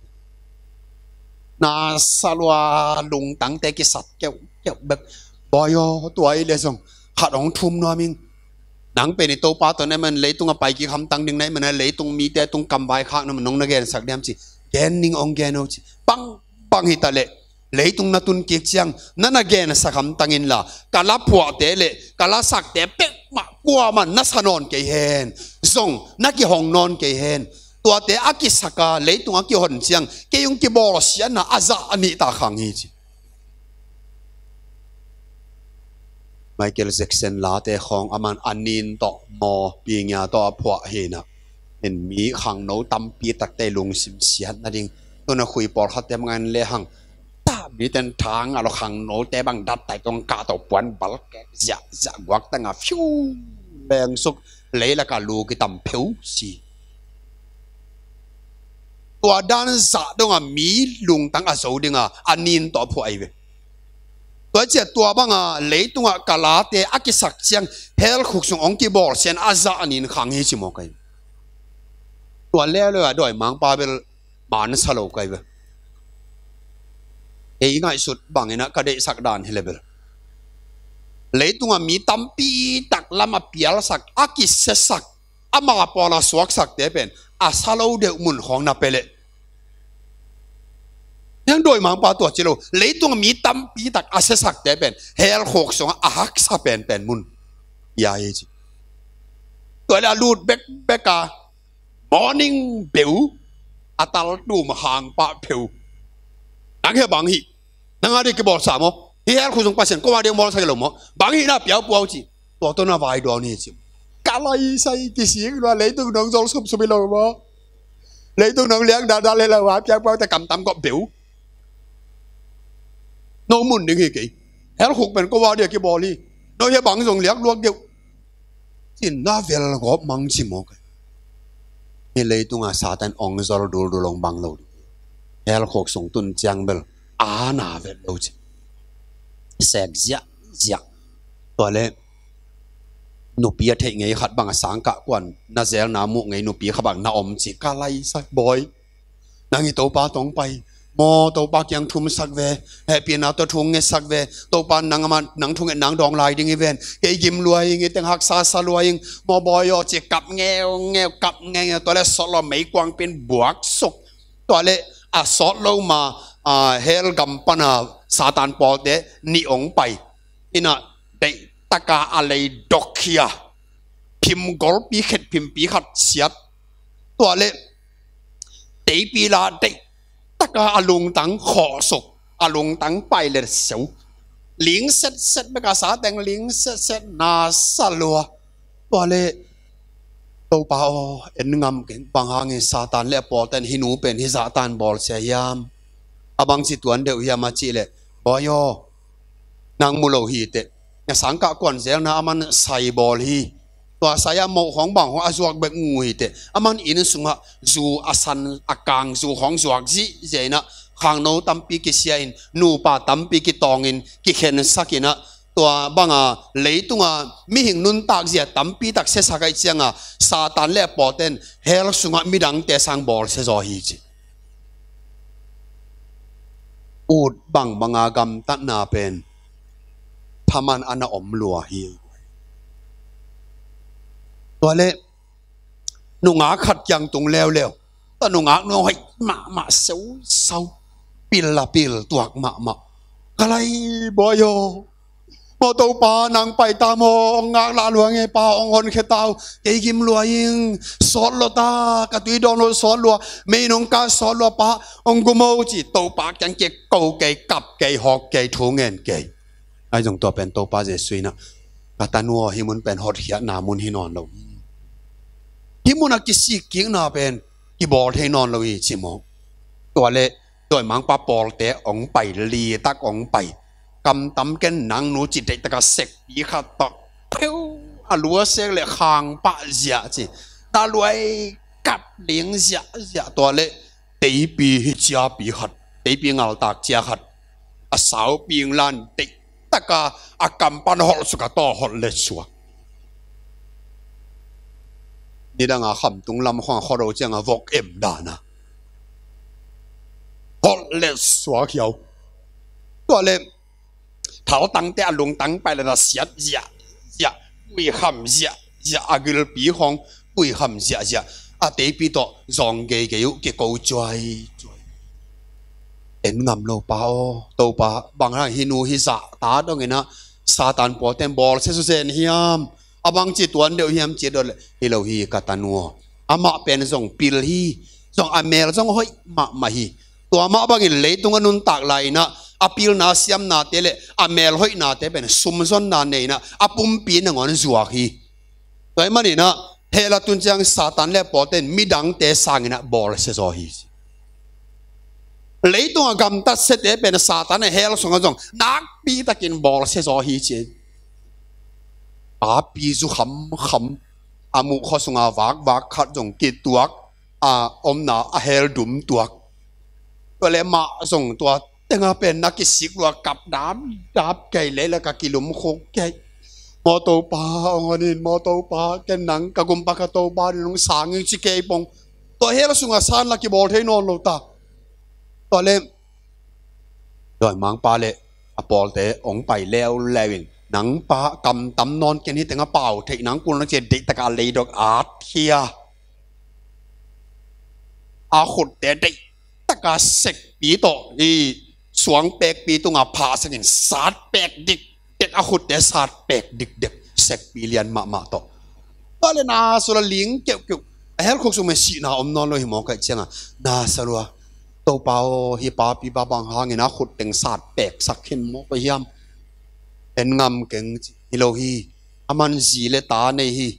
Na sa lua, lungtangte kisat keuhkeuh bek. Bawi aw, tua ahih leh zong khat hong thum nuam ing. Nang pen i Topa tawh na hih man, leitung a pai kik hamtang ding na hih man, leitung mite tung kam vaikhak na man, nong na gensak diam ci. Gen ning, hong gen o ci. Bangbang hi ta leh leitung na tun kik ciang na na gensak hamtang inla, ka laphuahte leh ka lasakte peuhmah kuamah na sa nawn kei hen. Zong na kihong nawn kei hen. Tuate a kisak a leitung a kihon ciang kei hong kibawlsiatna a zah a nih ta khang hi ci. Michael Jackson late khawng aman a nin tawh maw, pingia tawh a phuah hi na. In mi khangno tampi takte lungsim siat nading. Tuna khui pawlkhatte bang en le hang. Ta miten thang a lo khangnote bang dat tai tong kah tawh puan bal kek ziah ziah guak tanga fiu leng suk leilaka lu kitam pheu si. Tua dan zah donga mi lungtang a zo dinga a nin tawh a phuah ahi ve. Tua ciah tua banga leitungah kalate a kisak ciang hell khuk sung hong kibawlsian a zah a nin khang hi ci mawk ahi. Tua leuleu a dawimangpa bel mansa lo kai ve. Ei ngaihsut bangin a ka deihsak dan hi le bel. Leitunga mi tampi tak lam a pialsak, a kisesak, ama pawl a suaksakte pen a sa lo deuh mun khawng na pia leh. Hiang dawimangpa tua ci lo, leitunga mi tampi tak a sesakte pen hell khuk sungah a haksa penpen mun. Ia hi ci. Tua le a lut bekbek a morning beu a tal tum hang pah pheu. Nang hia bang hi. Nang a ding kibawlsa maw. Hi hell khuk sung Pasian kua ding bawlsa kilo maw. Bang hi na piau puau ci. Tua tawh na vai dawn hi ci. Ka laisai kisik lua leitung nong zol supsup hi lo maw. Leitung nong liang dada le lo a piau puau te kamtam kawh beu. No mun ding hi kei. Hell khuk pen kua ding kibawl hi. No hia bang zong liak luak deuh. Cin na vel gawp mang ci mawk. Hi leitunga Satan ong zol duldul ong bang lo. Hell khuk sung tun ciang bel a na vet lo ci. Sek ziah ziah. Tua le nupi a theih ngei khat banga sangkah kuan na zelna muh ngei nupi khat bang na om ci ka laisai bawi. Nang i Topa tawh pai. Maw Topa kiang thumsak ve. Hehpihna tawh thungetsak ve. Topa nang ama nang thunget nang dawng lai ding i ven. Kei gim lua ing i teng haksa sa lua ing. Maw bawi aw ci kap ngeungeu kap ngeungeu tua le sawt lo meikuang pin buak suk. Tua le a sawt lo ma a hell gam pana Satan pawlte nih ong pai. Ina deih taka a lei dok khia. Phim golpi khet phimpi khat siat. Tua le teipi la deih taka a lungtang khawhsuk a lungtang pai le seu. Ling setset beka sateng ling setset na sa lua. Tua le Topa aw en ngam keng bang hangin Satan le a pawlten hi nu pen hi zahtan bawlsia hiam. A bang ci tuan deuh hiam a cih le bawi aw. Nang mu lo hi teh. Na sangkah kuan zelna aman sai bawl hi. Tua sai a moh khawng bang khawng a zuak bek ngu hi teh. Aman inn sungah zu a san a kang zu khawng zuak zihziah inah khangno tampi kisia in nupa tampi kitawngin kikhensak inah tua banga leitunga mihing nuntak zia tampi tak siasak aih cianga Satan le a pawlten hell sungah midangte sang bawlsia zaw hi ci. Ut bangbanga gamtatna pen thaman a na om lua hi. Tua le nungak khat kiang tung leuleu. Tua nungak nung hoih mahmah seusau pil a pil tuak mahmah. Ka lai bawi aw. Maw Topa nang pai ta maw ong ngak lah lua nge pa ong honkhia ta uh. Kei gim lua ing sawt lua ta ka tui dawn lo sawt lua mei nong ka sawt lua pa ong gumo ci Topa kiang kiko kei kap kei hawk kei thu ngen kei. Ai zong tua pen Topa Jesu inah ka tanu aw hi mun pen hotkhiatna mun hi nawn lo. Hi mun a kisik kikna pen kibawl thei nawn lo hi ci maw. Tua le dawimangpa pawlte ong pai litak ong pai. Kamtam ken nang nu ci deihtaka sekpi khat tawh pheu a lua sek le khang pah ziah ci. Na luai kap ling ziahziah tua le teipi hi ciapi khat teipi ngaltak cia khat a saupi ing lan deihtaka a kampan holh suka tawh holh let suak. Nidanga khamtung lam khawng a khuado cianga vok em dana holh let suak hiau. Tua le thaltangte a lungtang pai lena siat ziah ziah kuikham ziah ziah a gilpi khawng kuikham ziah ziah a teipi tawh zawng geigei uh kiko cuai cuai. En ngam lo pa aw Topa bang hang hi nu hi zah ta dongina Satan pawlten bawlsia susen hiam. A bang ci tuan deuh hiam ci dawh le hi lo hi ka tanu aw. Amah pen zong pil hi zong a mel zong hoih mahmah hi. Tua mah bangin leitung a nuntak lai inah a pilna siamnate le a melhoihnate pen sumzonna nei in ah a pumpi nangawn zuak hi. Tua ahih manin ah hell a tun ciang Satan le a pawlte'n midangte sangin ah bawlsia zaw hi ci. Leitung a gamtat siate pen Satan a hell sungah zong nakpi takin bawlsia zaw hi ci. Papi zu khamkham a muh khua sunga vakvak khat zong kituak a omna a hell dum tuak. Tua le mah zong tua tenga pen na kisik lua kap dap dap kei leh le ka kilum khuk kei. Maw Topa, ong on in, maw Topa, ken nang ka gumpa ka Topa ding nong sang ing ci kei pong. Tua hell sungah san la kibawl thei nawn lo ta. Tua le dawimangpa le a pawlte ong pai leuleu in, nang pa kamtam nawn ken, hih tengah pau theih nang kul nang ci a, deih taka leidok at hi a, a khutte deih taka sekpi tawh, i suang pekpi tungah phahsakin sat pek dikdek, a khutte sat pek dikdek, sekpi lian mahmah tawh. Tua le na sula ling keuhkeuh, a hell khuk sung mah sihna om nawn lo hi maw, kaih ciangah na sula, Topa aw, hih papi pa bang hangin a khut teng sat peksak khin maw, koi hiam? En ngam keng ci hi lo hi. Aman zi le ta nei hi.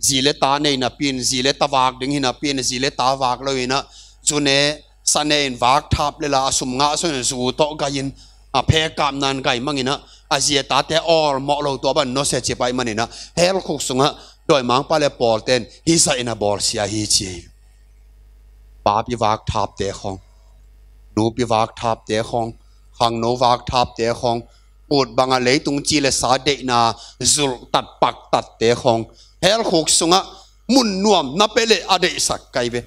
Zi le ta nei napi in, zi le ta vak ding hi napi in, zi le ta vak lo in ah, zu ne sa ne in vak thap le la, a sum ngah sung in zu tawh gai in, a phe kap nan gai mang in ah, a zi a tate awlmawh lo, tua bang nusia ci pai man in ah, hell khuk sungah dawimangpa le pawlte'n hih zah in a bawlsia hi ci hi. Papi vak thapte khawng, nupi vak thapte khawng, khangno vak thapte khawng, ut bangah leitung ci le sa deihna zulh tat pak tatte khawng, hell khuk sungah mun nuam na pia le a deihsak kai ve.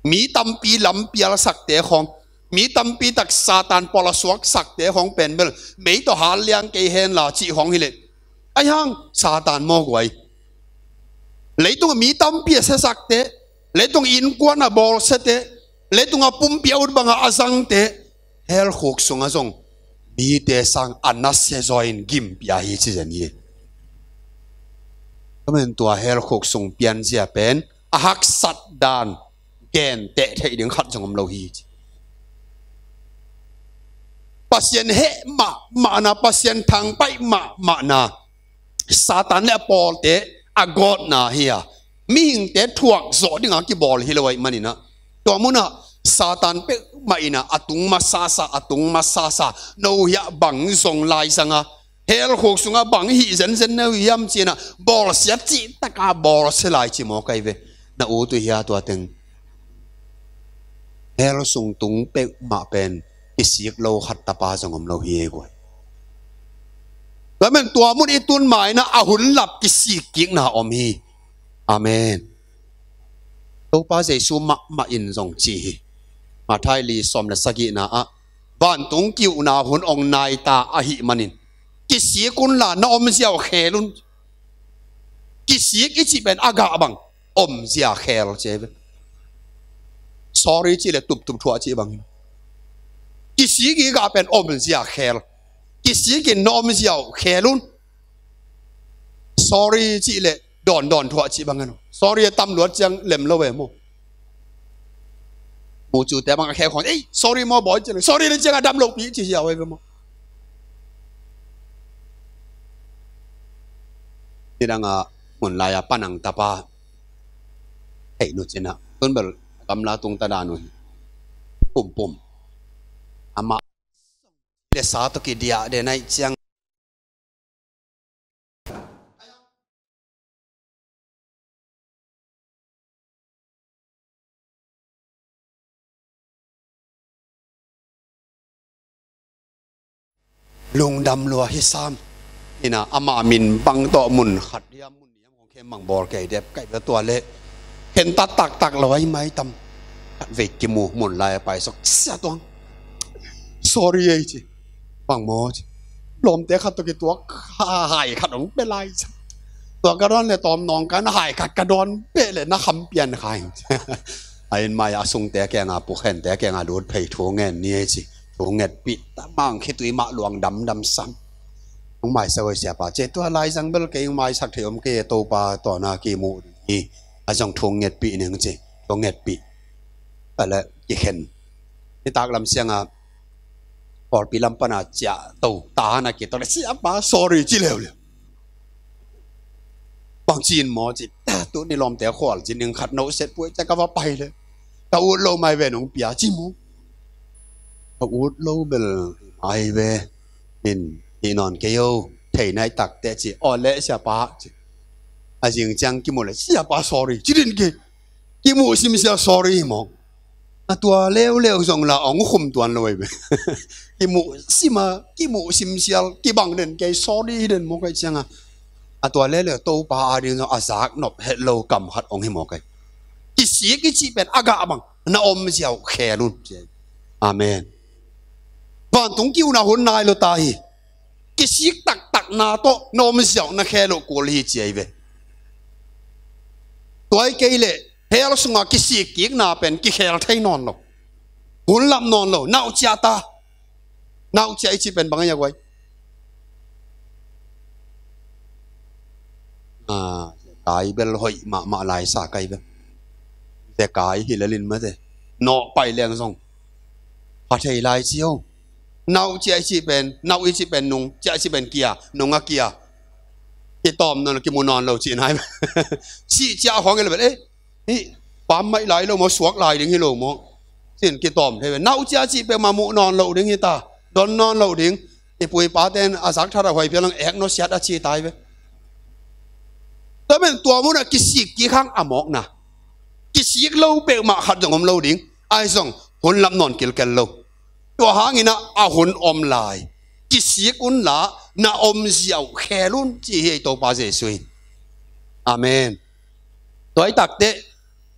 Mi tampi lam pialsakte khawng, mi tampi tak Satan pawl a suaksakte khawng pen bel mei tawh hal liang kei hen la cih khawng hi leh, ahi hang Satan maw guai. Leitung mi tampi a siasakte, leitung innkuan a bawlsiate, leitung a pumpi a ut bangah a zangte, hell khuk sungah zong mite sang a nasia zaw in gim pia hi ci zen hi. Tua man tua hell khuk sung pianzia pen a haksat dan genteh theih ding khat zong om lo hi ci. Pasian heh mahmahna, Pasian thangpaih mahmahna, Satan le a pawlte a gawtna hi a, mihingte thuak zawh dinga kibawl hi lo ahih manin ah, tua munah Satan peuhmah in ah a tung masasa, a tung masasa, no hiah bang zong laizang a, hell khuk sungah bang hih zenzen na uh hiam ci in ah, bawlsia cih taka bawlsia lai ci maw kai ve. Na ut uh hia tua teng? Hell sung tung peuhmah pen kisik lo khat tapa zong om lo hi ei guai. Tua man tua mun i tun ma in ah a hun lap kisik kikna om hi. Amen. Topa Jesu mahmah in zong ci hi. Matthai li sawm le sagihna ah, vantung ki-ukna hun ong nai ta ahih manin kisik unla na omzia uh khel un. Kisik i cih pen a gah bang omzia khel ci hi ve. Sorry cih le tuptup thuah cih bangin, kisik i gah pen omzia khel. Kisik in na omzia uh khel un. Sorry cih le dawndawn thuah cih bangin, sorry a tam luat ciang lem lo ve maw. Mucute bang a khel khawng, ei, sorry maw bawi cih le, sorry le ciang a dam lohpih ci hi a ve maw. Nidang a mun lai a panang tapa theih nu cin ah, tun bel gamla tung ta dan uh hi. Pumpum amah le sa tawh kidiah den ahih ciang lungdam lua hi sam. Ina ama min bang tawh mun khat hiam mun niam hong khem mang bawl kei dep kai bia tua le khen tat taktak lo ai mai tam. Khat vei kimu mun lai a pai sok sia tuang. Sorry ei ci. Bang maw ci. Lawmte khat tawh kituak hai khat hong pe lai ci. Tua ka dawn le tawm nawng kan hai khat ka dawn peh le na kham pian khai. A inn mai a sungte kianga pukhente kianga lut phei thu ngen ni ei ci. Thu ngetpih ta mang khitui mah luang damdam sam. Hong maisak oi siapa ci. Tua laizang bel kei hong maisak thei om kei e Topa tawna kimuh ding hi. A zong thu ngetpih ning ci. Thu ngetpih. Tua le kikhen. Nitak lam sianga Pawlpi lam pana ciah to, ta na kitok le, "Siapa, sorry," ci leuleu. "Bang ci in maw?" ci. "Tuni lawmte khual ci ning, khat no set puai ciang ka va pai le, ka ut lo mai ve, nong pia," ci maw. "Ka ut lo bel mai ve, in hi nawn kei o, thei nai tak teh," ci. "Aw le, siapa," ci. A zing ciang kimu le, "Siapa, sorry," ci din ki. Kimuh simsial sorry hi mawk. A tua leuleu zong la ong khum tuan lo ei ve. Kimuh sima, kimuh simsial, kibang den kei, sorry hi den mawk ei cianga. A tua leuleu Topa ading zong a zak nop het lo kam khat ong hi mawk ei. Kisik i cih pen a gah bang na om ziau khel un. Amen. Vantung kiuna hun nai lo ta hi. Kisik taktakna tawh na om ziau na khel uh kul hi ci ei ve. Tua hi kei leh hell sunga kisik kikna pen kikhel thei nawn lo. Hun lam nawn lo, nauh ciah ta. Nauh ciah i cih pen bang a ia guai. Ah, kai bel hoih mahmah lai sa kai bel. Zekai hi lelin mate. Nawh pai leng zong pha thei lai ci o. Nauh ciah i cih pen, nauh i cih pen nung, ciah i cih pen kia, nung a kia. Kitawm nawn lo, kimu nawn lo cih nai. Cih ciah khong i lo bel, eh, hi pam maih lai lo maw, suak lai ding hi lo maw. Cin kitawm thei ve. Nauh ciah cih peuhmah muh nawn lo ding hi ta, don nawn lo ding. I pu i pate'n a zak that a huai phial lang ek nawsiat a ci tai ve. Tua pen tua munah kisik kik hang a mawkna. Kisik lo peuhmah khat zong om lo ding. Ahi zong hun lam nawn kilkel lo. Tua hangin ah a hun om lai. Kisik unla na om ziau khel un ci hi ei Topa Jesuh in. Amen. Tua hi takteh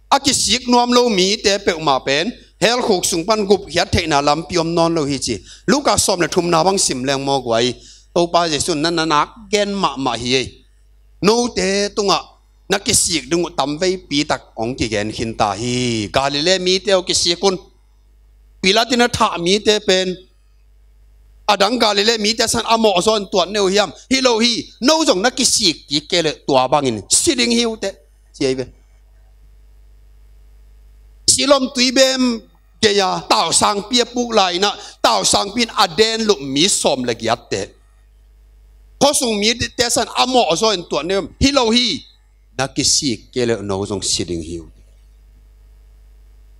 a kisik nuam lo mite peuhmah pen hell khuk sung pan gupkhiat theihna lampi om nawn lo hi ci. Luka sawm le thumna bang sim leng maw guai. Topa Jesuh in na na nak gen mahmah hi ei. Note tungah na kisik ding uh tamveipi tak hong kigen khin ta hi. Galilee mite aw, kisik un. Pilat in a thah mite pen a dang Galilee mite san a mawhzaw in tuat ne uh hiam? Hi lo hi. No zong na kisik kik kei leh tua bangin si ding hi uh teh, ci ei ve. Siloam tuibem gei-a tausangpi a puk lai-in ah, tausangpi in a den lup mi sawm le giatte, khuasung mite san a mawhzaw in tuat ne uh hiam? Hi lo hi. Na kisik kei leh no zong si ding hi uh.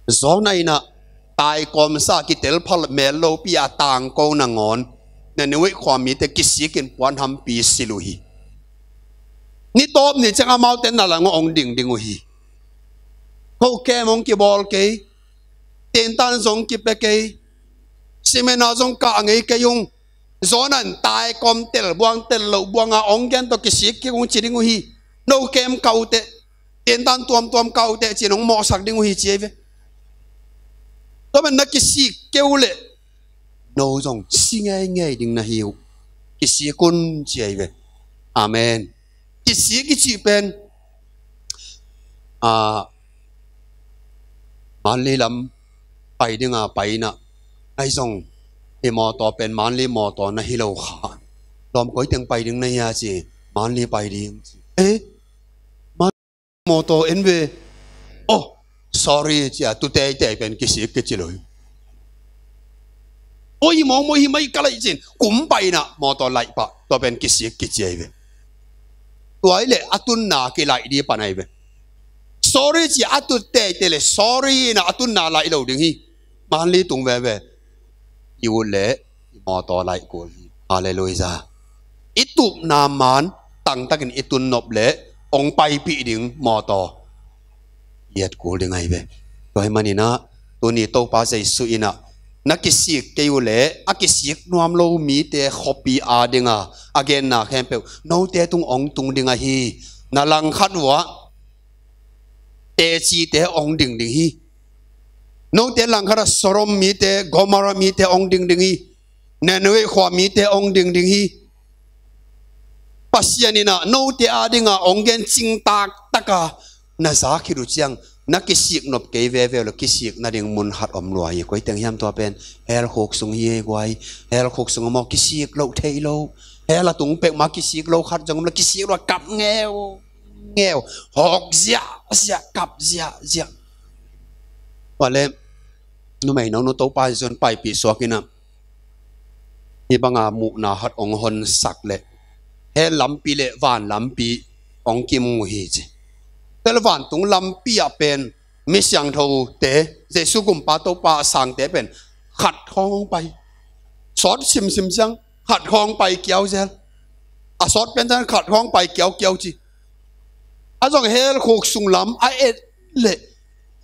Jonah in ah taikawmsa kitel phal mel lopi a tangko nangawn Nineveh khua mite kisikin puanhampi silh uh hi. Ni tawp ni ciang amaute na langah hong dingding uh hi. Kokem hong kibawl kei, tentan zong kipia kei, simena zong kah ngei kei ung. Jonah in taikawm tel buang tel loh buanga hong gen tawh kisik kik ung ci ding uh hi. No kem ka uh teh, tentan tuamtuam ka uh teh ci-in hong mawhsak ding uh hi ci ei ve. Tua pen na kisik kei uh leh no zong si ngeingei ding na hi uh. Kisik un ci ei ve. Amen. Kisik i cih pen, ah, Manli lam pai dinga pai in ah, ahi zong i mawtaw pen Manli mawtaw na hi lo kha. Lawm koi teng pai ding na hia ci, Manli pai ding ci. Eh, Manli mawtaw en ve. Oh, sorry ci a, tu teitei pen kisik kici lo hi. Oi, mawngmawng hi mai ka laih cin, kum pai in ah mawtaw laih pah, tua pen kisik kici ei ve. Tua hi leh a tunna kilaih ding pan ai ve. Sorry ci a tut teitei leh sorry in ah a tunna laih lo ding hi. Manli tung veve. I ut leh i mawtaw laih kul hi. Halleluiah. I tupna man tangtakin i tun nop leh hong paipih ding mawtaw i et kul ding ahi ve. Tua ahih manin ah tuni Topa Jesuh in ah na kisik kei uh leh a kisik nuam lo mite khuapi adinga a genna khempeuh note tung hong tung ding ahi. Na langkhat uh ah tecite hong ding ding hi. Note langkhat ah Sodom mite, Gomorrah mite hong ding ding hi. Nineveh khua mite hong ding ding hi. Pasian in ah note adinga hong gen cingtak taka na za khit uh ciang na kisik nop kei veve uh leh kisik nading mun khat om lua hi. Koi teng hiam tua pen? Hell khuk sung hi ei guai. Hell khuk sung ah maw kisik loh thei lo. Hell a tung peuhmah kisik lo khat zong om lo, kisik lo a kap ngeu ngeu, hawk ziahziah, kap ziahziah. Tua leh numei nong nu Topa Jesuh in paipih suak in ah Hih banga muhna khat hong honsak leh hell lampi le van lampi hong kimu hi ci. Tel vantung lampi ah pen mi siangthote, Jesu kumpa Topa a sangte pen khat khawng hong pai. Sawt simsim ciang khat khawng pai kiau zel. A sawt pen ciang khat khawng pai kiaukiau ci. A zong hell khuk sung lam a et leh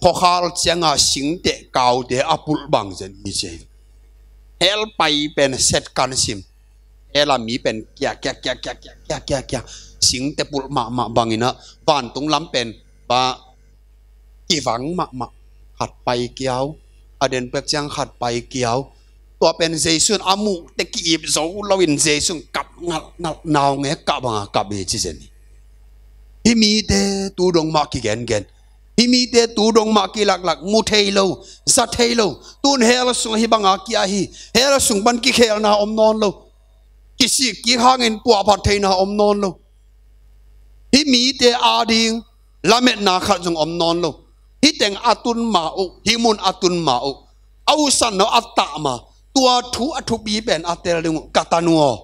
khuakhal cianga singte kaute a pulh bang zen hi ci. Hell pai pen set kan sim. Hell a mi pen kia kia kia kia kia kia kia kia singte pulh mahmah bangin ah vantung lam pen ba kivang mahmah. Khat pai kiau, a den pek ciang khat pai kiau. Tua pen Jesu in a muhte ki-ip zo loin Jesu in kap ngalhngalh, naungek kah banga kap hi ci zen hi. Hih mite tu dong mah kigengen, hih mite tu dong mah kilaklak, mu thei lo, za thei lo. Tun hell sungah hih banga kia hi. Hell sung pan kikhelna om nawn lo. Kisik kik hangin puahphat theihna om nawn lo. Hih mite ading lametna khat zong om nawn lo. Hih teng a tun ma uh, hih mun a tun ma uh, a usan lo a tah ma. Tua thu a thupi pen a tel ding uh, ka tanu aw,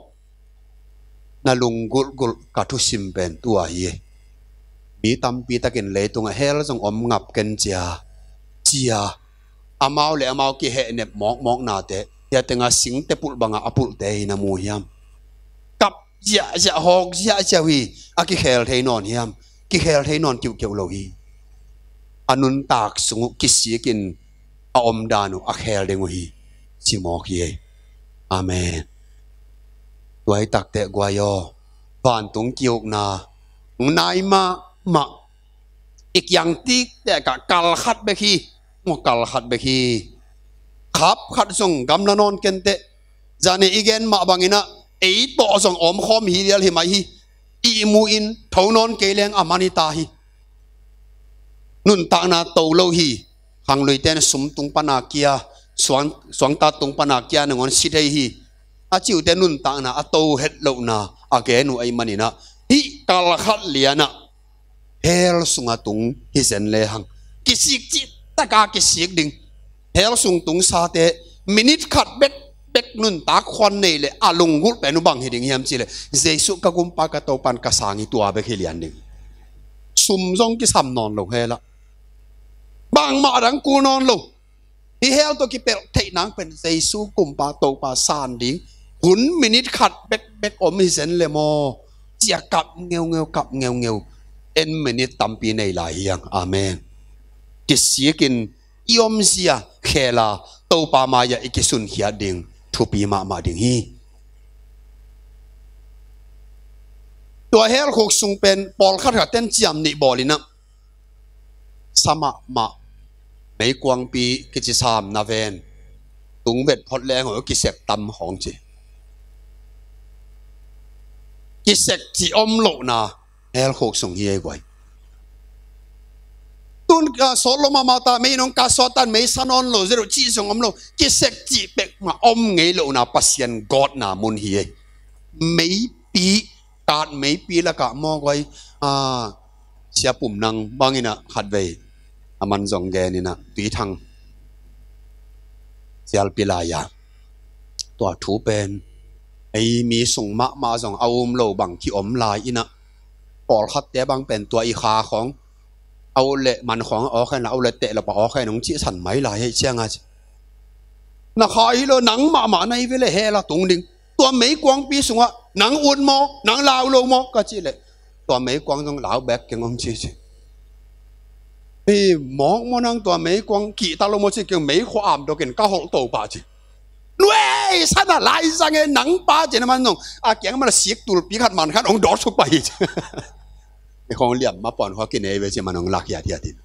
na lunggulhgulh ka thusim pen tua hi. Mi tampi takin leitungah hell zong om ngap ken cia, cia. Amau le amau kihehnep mawkmawknate hia tenga singte pulh banga a pulhte hi na mu hiam? Kap ziahziah, hawk ziahziah uh hi. A kikhel thei nawn hiam? Kikhel thei nawn kiuhkeuh lo hi. A nuntak sung uh kisikin a omdan uh a khel ding uh hi. Ci mawk hi ei. Amen. Tuai takteh guai aw, vantung kiukna nai mahmah. I kiang tiktek ah kal khat bek hi. Maw, kal khat bek hi. Khap khat zong gamla nawn kenteh. Zani i gen mah bangin ah ei tawh zong omkhawm hi lial hi mai hi. Ihmu in tho nawn kei leng a man hi ta hi. Nuntakna to lo hi. Khangluite in sum tung pana kia, suang, suangta tung pana kia nangawn si thei hi. A ciute nuntakna a to het lohna a gen uh ahih manin ah hih kal khat lian ah hell sungah tung hi zen lehang kisik cih taka kisik ding. Hell sung tung sate minit khat bekbek nuntak khuan nei leh a lunggulh pen uh bang hi ding hiam cih leh Jesu ka kumpa ka Topa in ka sang hi, tua bek hi lian ding. Sum zong kisam nawn lo hell ah. Bangmah dang kul nawn lo. Hih hell tawh kipelh theih nang pen Jesu kumpa Topa san ding hun minit khat bekbek om hi zen le maw? Cia kap ngeungeu, kap ngeungeu. En minit tampi nei lai hiang. Amen. Kisikin i omzia khela Topa mai-ah i kisunkhiat ding thupi mahmah ding hi. Tua hell khuk sung pen pawlkhat khat ten ciam nih bawl in ah sa mahmah meikuangpi kici sam na ven tung vet phot leng aw kisek tam khawng ci. Kisek cih om lohna hell khuk sung hi ei guai. Tun ka sawt lo mahmah ta, mei nong ka sawt tan mei sa nawn lo zero cih zong om lo. Kisek cih pek mah om ngei lohna Pasian gawtna mun hi ei. Meipi, kat meipi lakah maw guai, a, Sia Pum Nang bangin ah khatvei a man zong gen in ah Tuithang sialpi lai-a tua thu pen ei mi sung mahmah zong a um lo bang ki-om lai in ah pawlkhatte bang pen tua i kha khawng a ut leh man khawng a awk hen la, a ut leh teh lo pa awk hen hong cihsan mai lai hei cianga ci. Na kha hi lo, nang mahmah na hi ve leh hell ah tung ding. Tua meikuangpi sungah nang ut maw, nang lau lo maw ka cih leh tua meikuang zong lau bek keng om ci ci. Hi mawk maw nang, tua meikuang kihta lo maw ci keng, meikhua am dokin ka holh to pah ci. Nuei sana lai zang e nang pa ci na man zong a kiang man a sik tulpi khat man khat hong dawt suk pah hi ci. I khawng liam ma puan khua kinei ve ci man hong lak hiathiat in.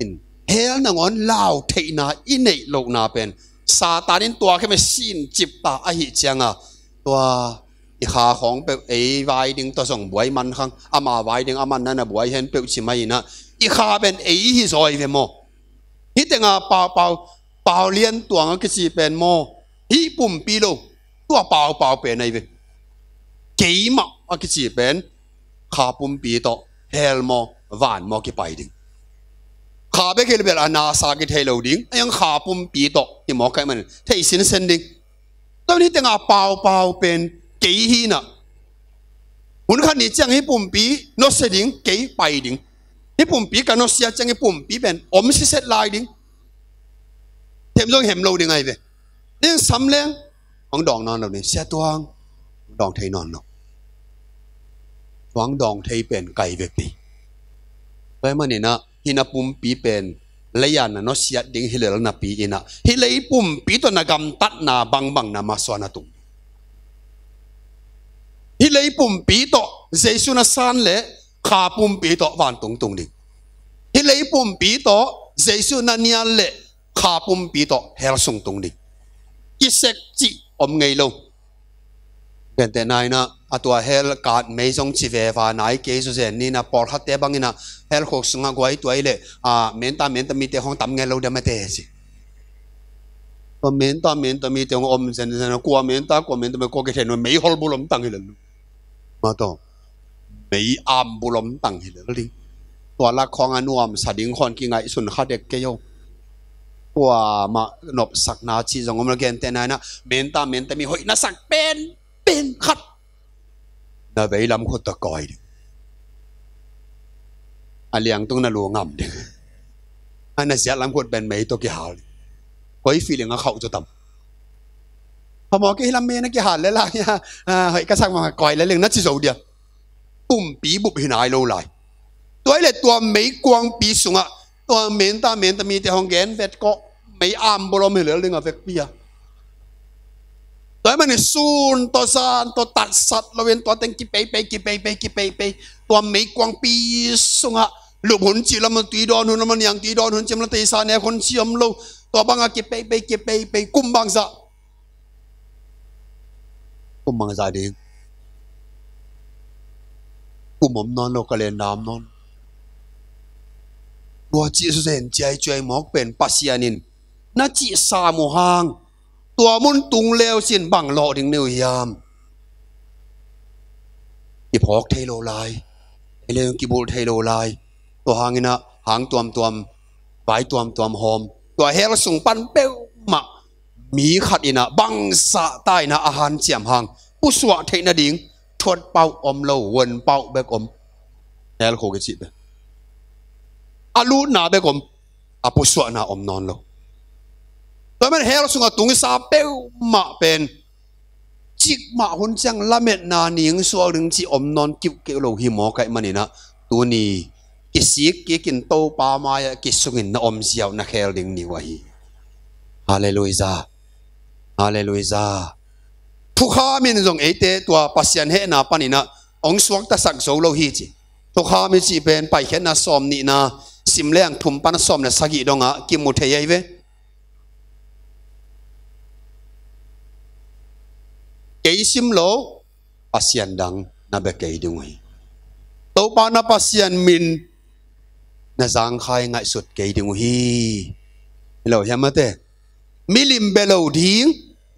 In hell nangawn lau theihna i neih lohna pen Satan in tua kheme sin cip ta ahih cianga tua i kha khawng peuh ei vai ding tua zong buai man khang, ama vai ding a man nana buai hen peuh ci mai in ah i kha pen ei hi zawi ve maw? Hih tenga paupau, pau lian tuang a kici pen maw? Hih pumpi lo, tua paupau pen ahi ve. Keimah a kici pen kha pumpi tawh hell maw, van maw kipai ding. Kha bek hi leh bel a nasa kithei lo ding, a iang kha pumpi tawh hi maw kaih man thei sinsen ding. Tua ni tengah paupau pen kei hi na. Hun khat ni ciang hih pumpi nusia ding, kei pai ding. Hih pumpi ka nusia ciang hih pumpi pen om siset lai ding. Them zong hem lo ding ahi ve. Ning sam leng hong dawng nawn lo ding. Sia tuang hong dawng thei nawn lo. Tuang dawng thei pen kai vek ding. Tua ahih manin ah hih na pumpi pen lei a na nusiat ding hi lel napi in ah, hih lei pumpi tawh na gamtatna bangbang na masuan a tung. Hih lei pumpi tawh Jesu na san leh kha pumpi tawh vantung tung ding. Hih lei pumpi tawh Jesu na nial leh kha pumpi tawh hell sung tung ding. Kisek cih om ngei lo. Gentehna in ah, a tua hell kat mei zong ci veva nai kei zawzen ni na, pawlkhatte bang in ah hell khuk sungah guai tuai leh, a, menta menta mite hong tam ngen lo diam a te ci. Tua menta menta mite hong om zenzen a, kua menta kua menta mei kua kithei nuam, mei hol bul om tang hi lel. Ma tawh mei am bul om tang hi lel ding. Tua lak khawng a nuamsa ding khawng kingaihsun kha dek kei o. Kuamah nopsakna cih zong om lo. Gentehna in ah, menta menta mi hoih na sak pen pen khat na vei lam khut tawh kawi ding. A liangtung na lu ngam ding. A na ziat lam khut pen mei tawh kihal ding. Koi feeling a khauh cu tam. Phamawh kei hi lam mei na kihal lel a, a, hoih ka sak mah kawi lel ling na ci zo dia. Pumpi bup hi nai lo lai. Tua hi leh tua meikuangpi sungah tua menta menta mite hong gen vet kawh, mei am bul om hi lel ding a vekpi a. Tua ahih manin sun tawh zan tawh tatsat loin tua teng kipeipei kipeipei kipeipei, tua meikuangpi sungah lup hun cih lam, tui dawn hun lam, niang tui dawn hun cih lam, teisa nek hun cih om lo. Tua bangah kipeipei kipeipei, kum bangzah, kum bangzah ding. Kum om nawn lo, calendar om nawn lo. Tua cih zawzen ciaicuai mawk pen Pasian in na cih sam uh hang tua mun tung leu cin bang lawh ding na hi uh hiam? Kiphawk thei lo lai. Ei leng kibulh thei lo lai. Tua hangin ah hang tuamtuam, vai tuamtuam hawm, tua hell sung pan peuhmah mi khat in ah bangzah ta in ah a hanciam hang pusuah theih nading thuat pauh om lo, vuan pauh bek om. Hell khuk i cih bek, a lutna bek om, a pusuahna om nawn lo. Tua man hell sungah tung i sa peuhmah pen cikmah hun ciang lametna ning suak ding cih om nawn kiuhkeuh lo hi mawk ahih manin ah, tuni kisik kikin Topa mai-ah kisungin na om ziau na khel ding ni uh ahi. Halleluiah. Halleluiah. Thukham in zong eite tua Pasian hehna panin ah hong suaktasak zo lo hi ci. Thukham i cih pen Paikhiatna sawm nihna sim leng thum pan sawm le sagih dongah kimu thei ahi ve. Kei sim lo, Pasian dang na bia kei ding uh hi. Topa na Pasian min na zangkhai ngaihsut kei ding uh hi. Hi lo hiam a te? Milim bia lo ding,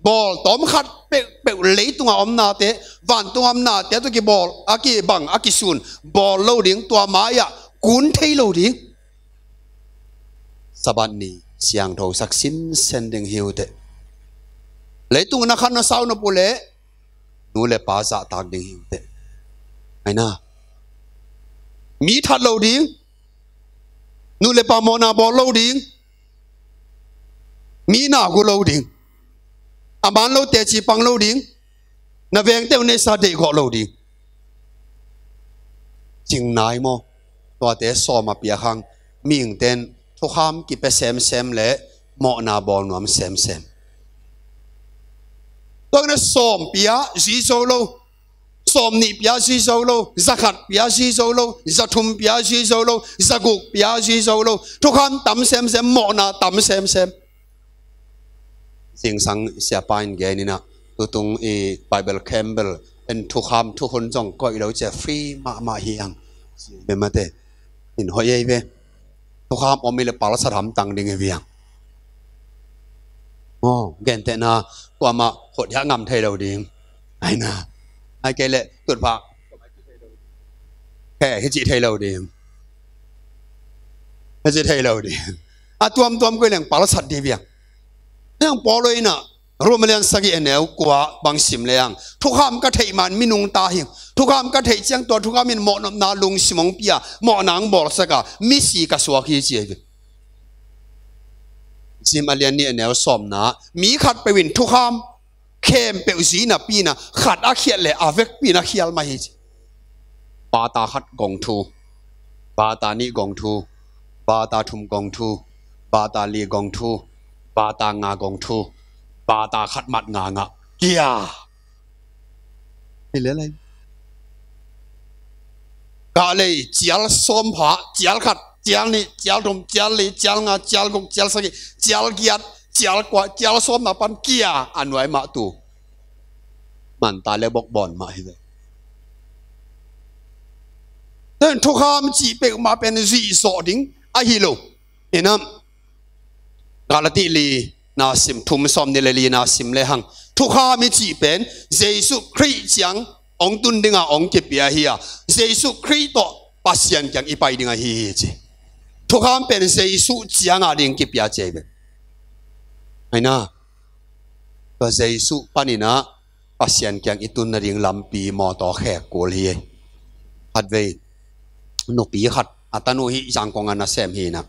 bawltawm khat peuhpeuh, leitungah omnate, vantung omnate tawh kibawl, a kibang, a kisun bawl lo ding, tua mai-ah kun thei lo ding. Sabbath ni siangthosak sinsen ding hi uh teh. Leitung na khan na sau nop uh leh nu le pa zahtak ding hi uh teh. Aina, mi that lo ding, nu le pa mawhna bawl lo ding, mi na gu lo ding, a man lo teci pang lo ding, na vengte uh neihsa deihgawh lo ding. Cing nai maw? Tuate sawm a piak hang mihingte in thukham kipia semsem le mawhna bawl nuam semsem. Tua na sawm pia zui zo lo, sawm nih pia zui zo lo, za khat pia zui zo lo, za thum pia zui zo lo, za guk pia zui zo lo, thukham tam semsem, mawhna tam semsem. Zingsang siapa in gen in ah, tutung i Bible Campbell in thukham thukhun zong koih lo cia, free mahmah hi ang. Bemate in hoih ei ve. Thukham om i le palsat hamtang ding i viang. Maw, gentehna, kuamah hot hiah ngam thei lo ding. Aina, ai kei le tutphah, he, hi cih thei lo ding. Hi cih thei lo ding. A tuamtuam koi leng palsat ding viang. Heng pawl lo in ah, Rom a lian sagih a neu kua bang sim lehang, thukham ka theih man mi nungta hi. Thukham ka theih ciang tua thukham in mawhnopna lungsim hong pia, mawhna hong bawlsak a, misi ka suak hi ci hi. Sim a lian nih a neu sawmna, mi khatpeuh in thukham khempeuh zui napi-in ah khat a khialh leh a vekpi-in a khial mah hi ci. Bata khat gong thu, bata nih gong thu, bata thum gong thu, bata li gong thu, bata nga gong thu, bata khat mat nga ngah. Kia. Hi lel lai. Kah lei, cial sawm pha, cial khat, cial nih, cial thum, cial li, cial nga, cial guk, cial sagih, cial giat, cial kua, cial sawmna pan kia a nuai mah tu. Manta le bokbawn mah hi ve. Tua in thukham cih peuhmah pen zuih zawh ding ahi lo. Inah, Galati li na sim, thum sawm nih le li na sim lehang, thukham i cih pen Jesuh Khrih ciang hong tun ding a hong kipia hi a, Jesuh Khrih tawh Pasian kiang i pai ding ahi hi ci. Thukham pen Jesuh ciang a ding kipia ci hi ve. Aina, tua Jesuh panin ah Pasian kiang i tun nading lampi mawtaw khek kul hi. Khatvei nupi khat, a tanu hi, Zangkong a nasem hi inah,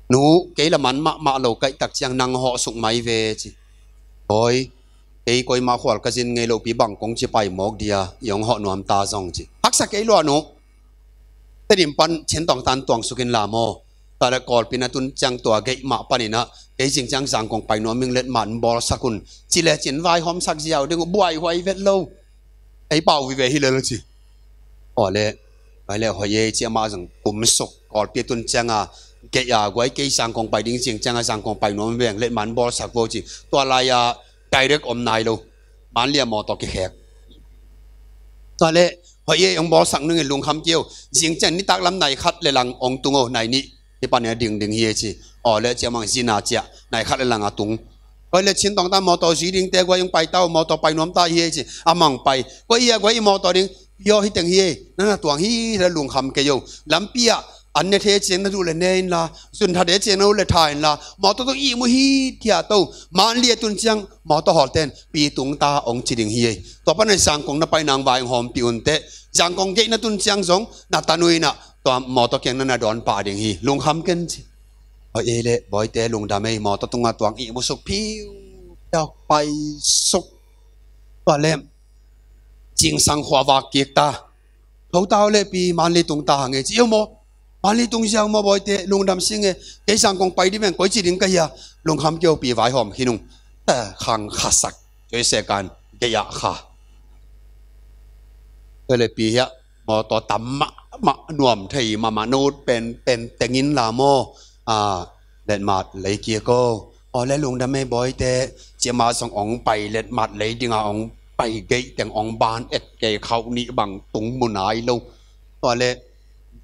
"Nu, kei la man mahmah lo ka hih tak ciang nang hawh suk mai ve," ci. "Bawi, kei koima khual ka zin ngei lo pi, bang kong ci pai mawk dia, i hong hawh nuam ta zong," ci. "Haksa kei lua, nu. Tedim pan Chin Tawngtan tuang suk inla maw. Tua leh Kawlpi na tun ciang tua gate mah panin ah, kei zing ciang Zangkong pai nuam ing, letmat bawlsak un," ci lecin vaihawmsak ziau ding uh, buaihuai vet lo. Ei pau vive hi lel ci. Aw le, vai le hoih ei ci, amah zong kum suk Kawlpi a tun ciang a, gate a guai, "Kei Zangkong pai ding," zing ciang a, "Zangkong pai nuam veng, letmat bawlsak vo," ci. Tua lai-a direct om nai lo. Manli a mawtaw kikhek. Tua leh, "Hoih ei, hong bawlsak ning in, lungkham kei o. Zing ciang nitak lam nai khat le lang hong tung o, nai nih hih panin a ding ding hi ei," ci. "Aw le," ci, amah zin a ciah, nai khat le lang a tung. "Koi le Chin Tawngtan mawtaw zui dingte guai, hong pai ta o, mawtaw pai nuam ta hi ei," ci. Amah pai. "Koi hi a guai i mawtaw ding?" "Pi aw, hi teng hi ei, na na tuang hi," ci leh lungkham kei o. Lampi ah an ne thei ciang na duh leh ne inla, zun tha thei ciang na duh leh tha inla, mawtaw tawh ihmu hithiat o. Manli a tun ciang mawtaw hawlten, "Pi, tung ta," hong ci ding hi ei. Tua panin Zangkong na pai nang vai hong hawmpih un teh. Zangkong gate na tun ciang zong na tanu inah tua mawtaw kiang na na dawn pah ding hi. Lungkham ken ci. "Hoih ei le, bawite, lungdam ei, mawtaw tungah tuang ihmu suk, phiu, phiau pai suk." Tua leh zingsang khua vak kik ta. "Tho ta o le pi, Manli tung ta hang e," ci. "Io maw, Manli tung ziau maw, bawite, lungdam sing e. Kei Zangkong pai ding veng, koi ci ding ka hia? Lungkham kei o pi, vaihawm khin ung." Ta khang khasak, cuai sekan gate ah kha. "Tua le pi, hiah mawtaw tam mahmah, nuam thei mahmah, na ut penpen teng inla maw, a, letmat lei kik o." "Aw le, lungdam ei bawite," ci, amah zong hong pai, letmat lei ding a hong pai, gate teng hong ban et kei, khauh nih bang tung mu nai lo. Tua leh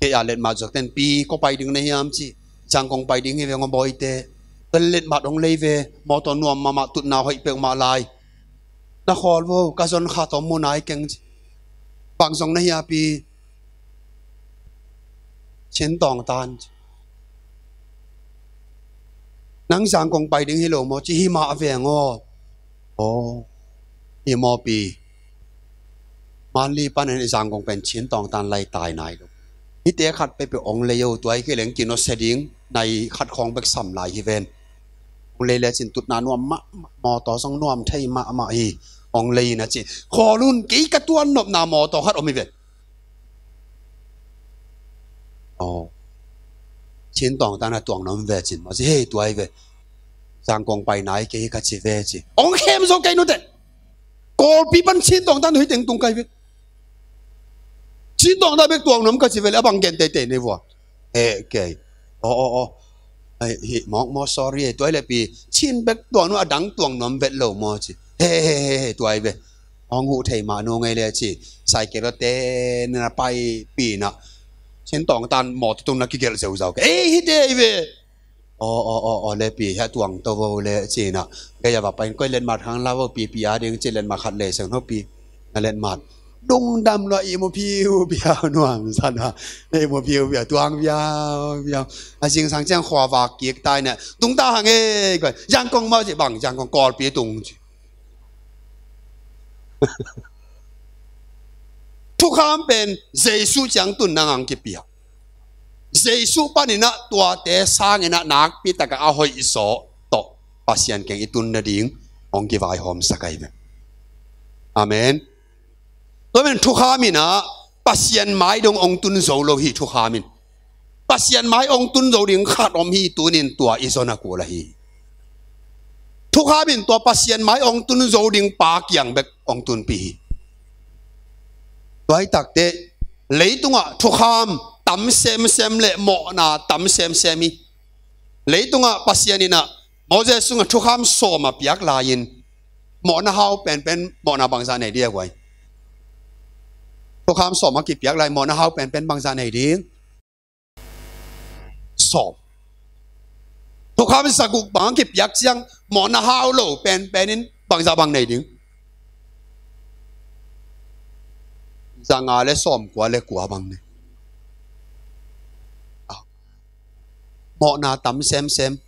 gate a letmat zuakten, "Pi, koi pai ding na hiam?" ci. "Zangkong pai ding hi veng aw bawite." "Tua leh letmat hong lei ve, mawtaw nuam mahmah, tutna hoih peuhmah lai." "Na khawl vo, ka zon khat om mu nai keng," ci. "Bang zong na hia pi?" "Chin Tawngtan," ci. "Nang Zangkong pai ding hi lo maw?" ci. "Hi mah veng aw." "Aw, hi maw pi, Manli panin Zangkong pen Chin Tawngtan lai tai nai lo. Hihte khat peuhpeuh hong lei o, tua hi kei leng kinusia ding, nai khat khawng bek sam lai hi ven. Hong lei lecin tutna nuam mahmah, mawtaw zong nuam thei mahmah hi, hong lei in," a ci. "Khawl un, kei ka tuan nopna mawtaw khat om hi ven." "Aw, Chin Tawngtan a tuang nuam ve," ci. Amah ci, "Hei, tua hi ve, Zangkong pai nai kei hi ka ci ve," ci. "Hong khem zo kei nute. Kawlpi pan Chin Tawngtan hih teng tung ka hi ve. Chin Tawngtan bek tuang nuam ka ci ve leh, a bang gen teitei nei vua." "He kei. Aw, aw, aw. Ai, hi mawk maw, sorry e. Tua hi leh pi, Chin bek tuang nuam, a dang tuang nuam vet lo maw?" ci. "He, he, he, he, tua hi ve. Hong huh thei mah nung ei le," ci. Cycle a ten na paipih inah, Chin Tawngtan mawtaw tung na kigelh zeuzau kei. "Ei, hihte hi ve." "Aw, aw, aw, aw le pi, hiah tuang to vo le," ci inah, gate a va pai in, "Koi letmat khang la vo pi, pi a ding," ci. "Letmat khat lei seng no pi, na letmat." Lungdam lua, ihmu phiupiau nuamsa na. Ihmu phiupiau tuang piaupiau. A zingsang ciang khua vak kik tai na. Tung ta hang e, koi. Zangkong mau ci bang, Zangkong Kawlpi tung ci. Thukham pen Jesu ciang tun nang ang kipiak. Jesu paninah tuate sanginah nakpi takah a hoih zawh tawh Pasian keng i tun nading hong kivaihawmsak ahi ve. Amen. Tua men thukham inah Pasian mai dong hong tun zo lo hi thukham in. Pasian mai hong tun zo ding khat om hi, tunin tua i zon a kul ahi. Thukham in tua Pasian mai hong tun zo ding pa kiang bek hong tunpih hi. Tua hi takteh leitungah thukham tam semsem le mawhna tam semsem hi. Leitungah Pasian inah Moses sungah thukham sawm a piak lai-in mawhna hau penpen mawhna bangzah nei ding a guai. Thukham sawm a kipiak lai mawhna hau penpen bangzah nei ding. Sawm. Thukham zaguk bang a kipiak ciang mawhna hau lo penpen in bangzah bang nei ding. Zanga le sawm kua le kua bang nei. Mawhna tam semsem,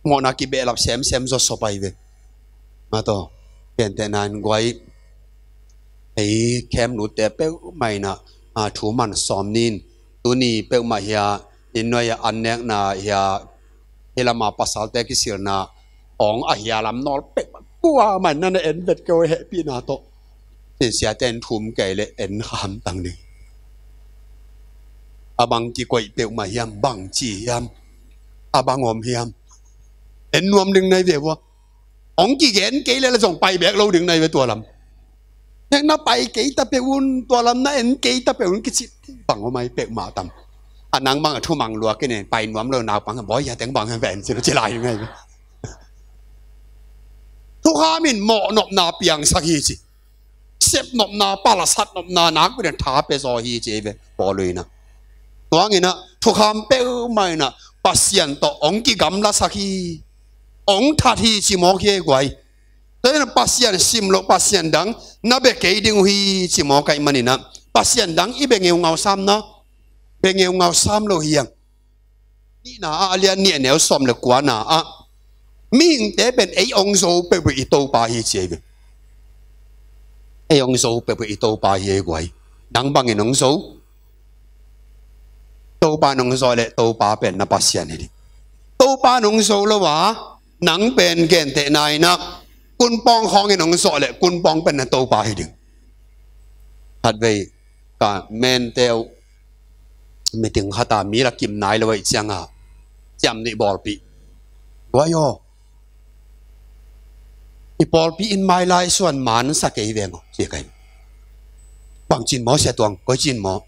mawhna kibehlap semsem zaw sawp ahi ve. Mato, gentehna in guai, ei khemlute peuhmah inah thu man sawm nin, tuni peuhmah hia, inn nuai-ah an nekna hia, hih lama pasalte kisilna awng a hia lam nawl peuhmah kuamah in na na en vet kei uh hehpihna tawh. Siate in thum kei le en hamtang ding. A bang kikoih peuhmah hiam, bang ci hiam, a bang om hiam, en nuam ding nai ve vua. Hong kigen kei le la zong pai bek lo ding nai ve tua lam. Nek na pai kei ta peuh un, tua lam na en kei ta peuh un kici bang om ai peuhmah tam. A nang bang a thumang lua kei nen pai nuam lo naupang bawi a teng bang hen ven ci lo ci lai ding nai ve. Thukham in mawh nopna piangsak hi ci. Sep nopna, palasat nopna, nakpi takin tha pia zaw hi ci ei ve, Paul in ah. Tua hangin ah, thukham peuhmah in ah, Pasian tawh hong kigamlasak hi, hong that hi ci mawk hi ei guai. Tua in ah Pasian sim loh, Pasian dang na bia kei ding uh hi ci mawk ahih manin ah, Pasian dang i bia ngeungau sam na, bia ngeungau sam lo hi hang. Nihna ah, a lian nih a neu sawm le kuana ah, mihingte pen ei hong zo peuhpeuh i Topa hi ci ei ve. Ei hong zo peuhpeuh i Topa hi ei guai. Nang bangin hong zo? Topa in hong zo le Topa pen na Pasian hi ding. Topa in hong zo lo a, nang pen gentehna in ah, kunpawng khawngin hong zo le kunpawng pen na Topa hi ding. Khatvei ka mente uh meeting khat ah mi la kim nai lo ahih ciangin ciam nih bawlpih. Guai aw, i pawlpi inn mai lai suan man sa kei veng aw ci kai. Bang cin maw Sia Tuang, koi cin maw?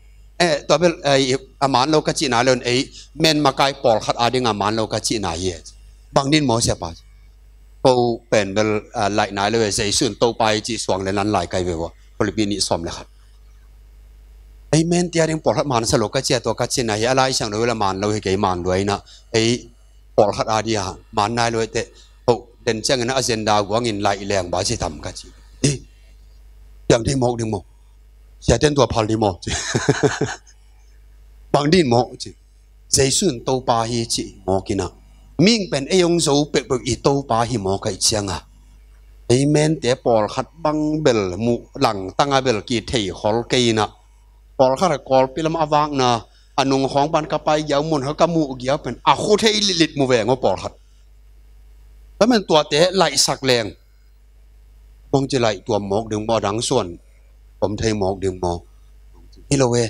Eh, tua bel, eh, a man lo ka cihna lo in ei men makai pawlkhat ading a man lo ka cihna hi. Bang din maw Sia Pa? Ko pen bel, ah, laih nai lo e, Jesu in Topa hi cih suang le nan lai kai ve vua. Philippi nih sawm le khat. Ei men tia ding pawlkhat man sa lo ka cia tua ka cihna hi, a lai siang lo la man lo hi kei man lua in ah. Ei pawlkhat ading a man nai lo e teh. Ho, den ciangin agenda guangin laih leng ba ci tam ka ci. Eh, tiang ding mawk ding maw? Sia ten tua phal ding maw? Bang din maw ci. Jesu in Topa hi cih mawk in ah, mihing pen ei hong zo peuhpeuh i Topa hi mawk ahih ciangin, ei mente pawlkhat bang bel muh langtang a bel kithei khol kei in ah, pawlkhat a Kawlpi lam a vakna, a nung khawng pan ka pai giau mun kha ka muh giau pen a khu thei litlit mu veng aw pawlkhat. Tua men tuate laihsak leng. Bang ci laih tuam mawk ding maw, a dang suan om thei mawk ding maw? Hi lo e.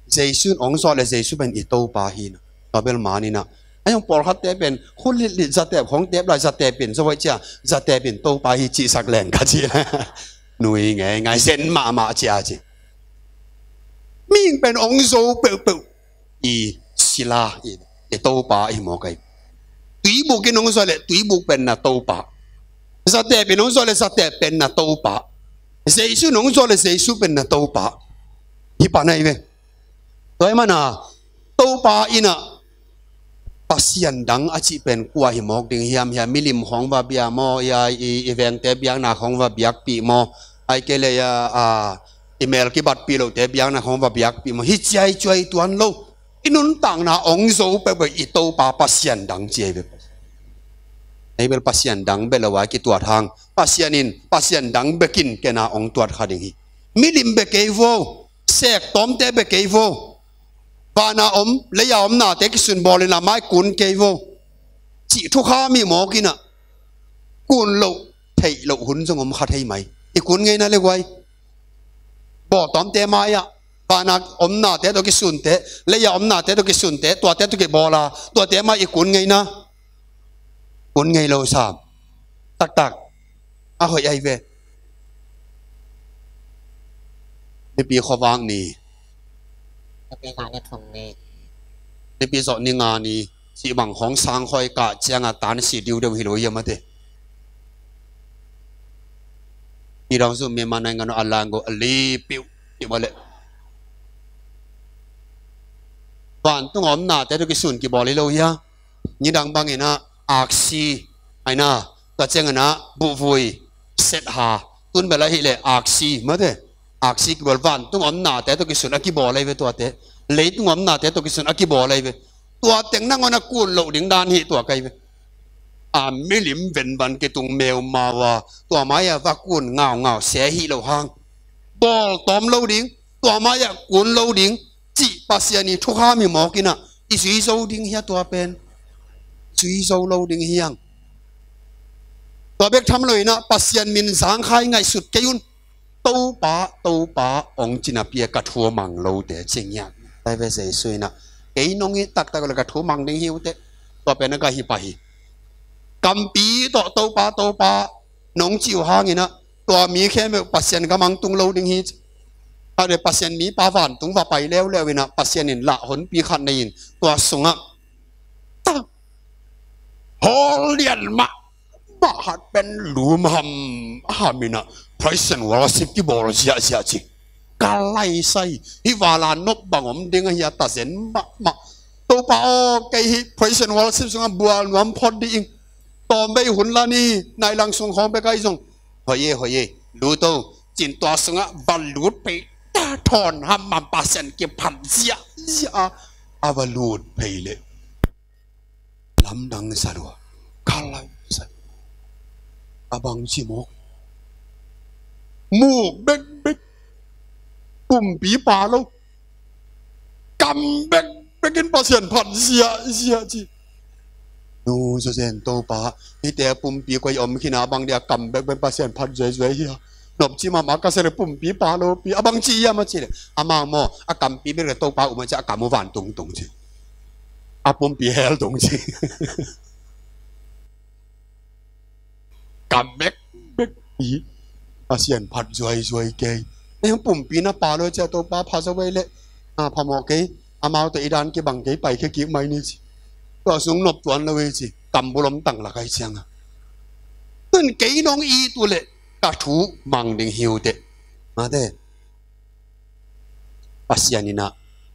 Jesu in hong zawh le Jesu pen i Topa hi na. Tua bel man in ah. A hong pawlkhatte pen khut litlit zatep khawng tep lai, zatep in zo hoih cia, zatep in Topa hi cihsak leng ka ci. Nui ngeingai zen mahmah cia ci. Mihing pen hong zo peuhpeuh i sila, i, i Topa hi mawk ei. Tuibuk in hong zo le tuibuk pen na Topa. Zatep in hong zo le zatep pen na Topa. Jesu in hong zo le Jesu pen na Topa. Hi pan ei ve. Tua ahih manin ah, Topa in ah Pasian dang a cih pen kua hi mawk ding hiam, hiam milim khawng va bia maw, hia i, i vengte biakna khawng va biakpih maw, ahih kei leh hia, a, I mel kibatpih lohte biakna khawng va biakpih maw, hi ciaicuai tuan lo. I nuntakna ong zo peuhpeuh i Topa Pasian dang ci ahi ve. Ahi bel Pasian dang bek lo a kituat hang, Pasian in, Pasian dang bekin kena ong tuat kha ding hi. Milim bek kei vo, sek tawmte bek kei vo, vana om, leia om nate kisun bawlin a mai kun kei vo, cih thukham hi mawk inah, kun loh theih loh hun zong om kha thei mai. I kun ngeina le guai. Bawltawmte mai-ah, vana om nate tawh kisunte, leia om nate tawh kisunte, tuate tawh kibawla, tuate mai i kun ngeina. Kun ngei lo sam. Taktak. A hoih ahi ve. Nipi khuavak ni. Nipi zawh ni nga ni. Cih bang khawng sang khawng kah cianga tan si diudeu hi lo hiam a te. Hi dong zu mema nai ngano a lang go a li piu. Hi ba le. Vantung om nate tawh kisun kibawl hi lo hia. Nidang bangin ah aksi, aina, tua ciangin ah buhvui, setha, tun bel ahih leh aksi, mate, aksi kibawl, vantung om nate tawh kisun a kibawl ahi ve tuate, leitung om nate tawh kisun a kibawl ahi ve. Tua teng nangawn a kun loh ding dan hi tua ka hi ve. A milim venvan kitung meumau a, tua mai-ah va kun ngaungau se hi lo hang. Bawltawm lo ding, tua mai-ah kun lo ding, cih Pasian i thukham hi mawk inah, i zui zo ding hia tua pen? Zui zo lo ding hiang. Tua bek tham lo inah, Pasian min zangkhai ngaihsut kei un. Topa, Topa, ong ci napi-a ka thu mang lote ci ngiat. Tua hi ve Jesu inah, kei nong hi taktak le ka thu mang ding hi uh teh. Tua pen a ka hi pah hi. Kampi tawh Topa, Topa, nong ci uh hang inah, tua mi khempeuh Pasian gam ah tung lo ding hi. Tua le Pasian mipa vantung va pai leuleu inah, Pasian in lah honpi khat nei in, tua sungah ta, hawl lian mah, mah hat pen lum hamham inah, praise and worship kibawl ziahziah ci. Ka laisai, hih vala nop bang om ding ahi a, ta zen mahmah. Topa aw, kei hih praise and worship sungah bual nuam phot dih ing. Tawmvei hun la ni, nai lang sung khawng bek ahi zong, hoih e, hoih e, lut o, ci-in tua sungah va lut phei ta, thawn hamham, Pasian kiphat ziahziah a, a va lut phei leh lamdang sa lua. Ka laisai, a bang ci mawk. Muk bekbek, pumpi pa lo, kam bekbek in Pasian phat ziahziah ci. Nu zawzen, Topa, hihte pumpi koi om khin a, bang dia kam bekbek Pasian phat zuaizuai hia? Nopci mahmah ka sia le pumpi pa lopi, a bang ci hiam a ci le, amau maw, a kampi bek le Topa um a ci, a kam uh vantung tung ci, a pumpi hell tung ci. Kam bekbek hi. Pasian phat zuaizuai kei. Ei hong pumpi na pa lo cia, Topa pha zo vei leh, a, phamawh kei. Amaute i dan kibang kei, pai khia kik mai ni ci. Tua sung nop tuan lo ei ci. Kam bulom tang lak ai cianga, tun kei nong it uh leh ka thu mang ding hi uh teh. Mate. Pasian inah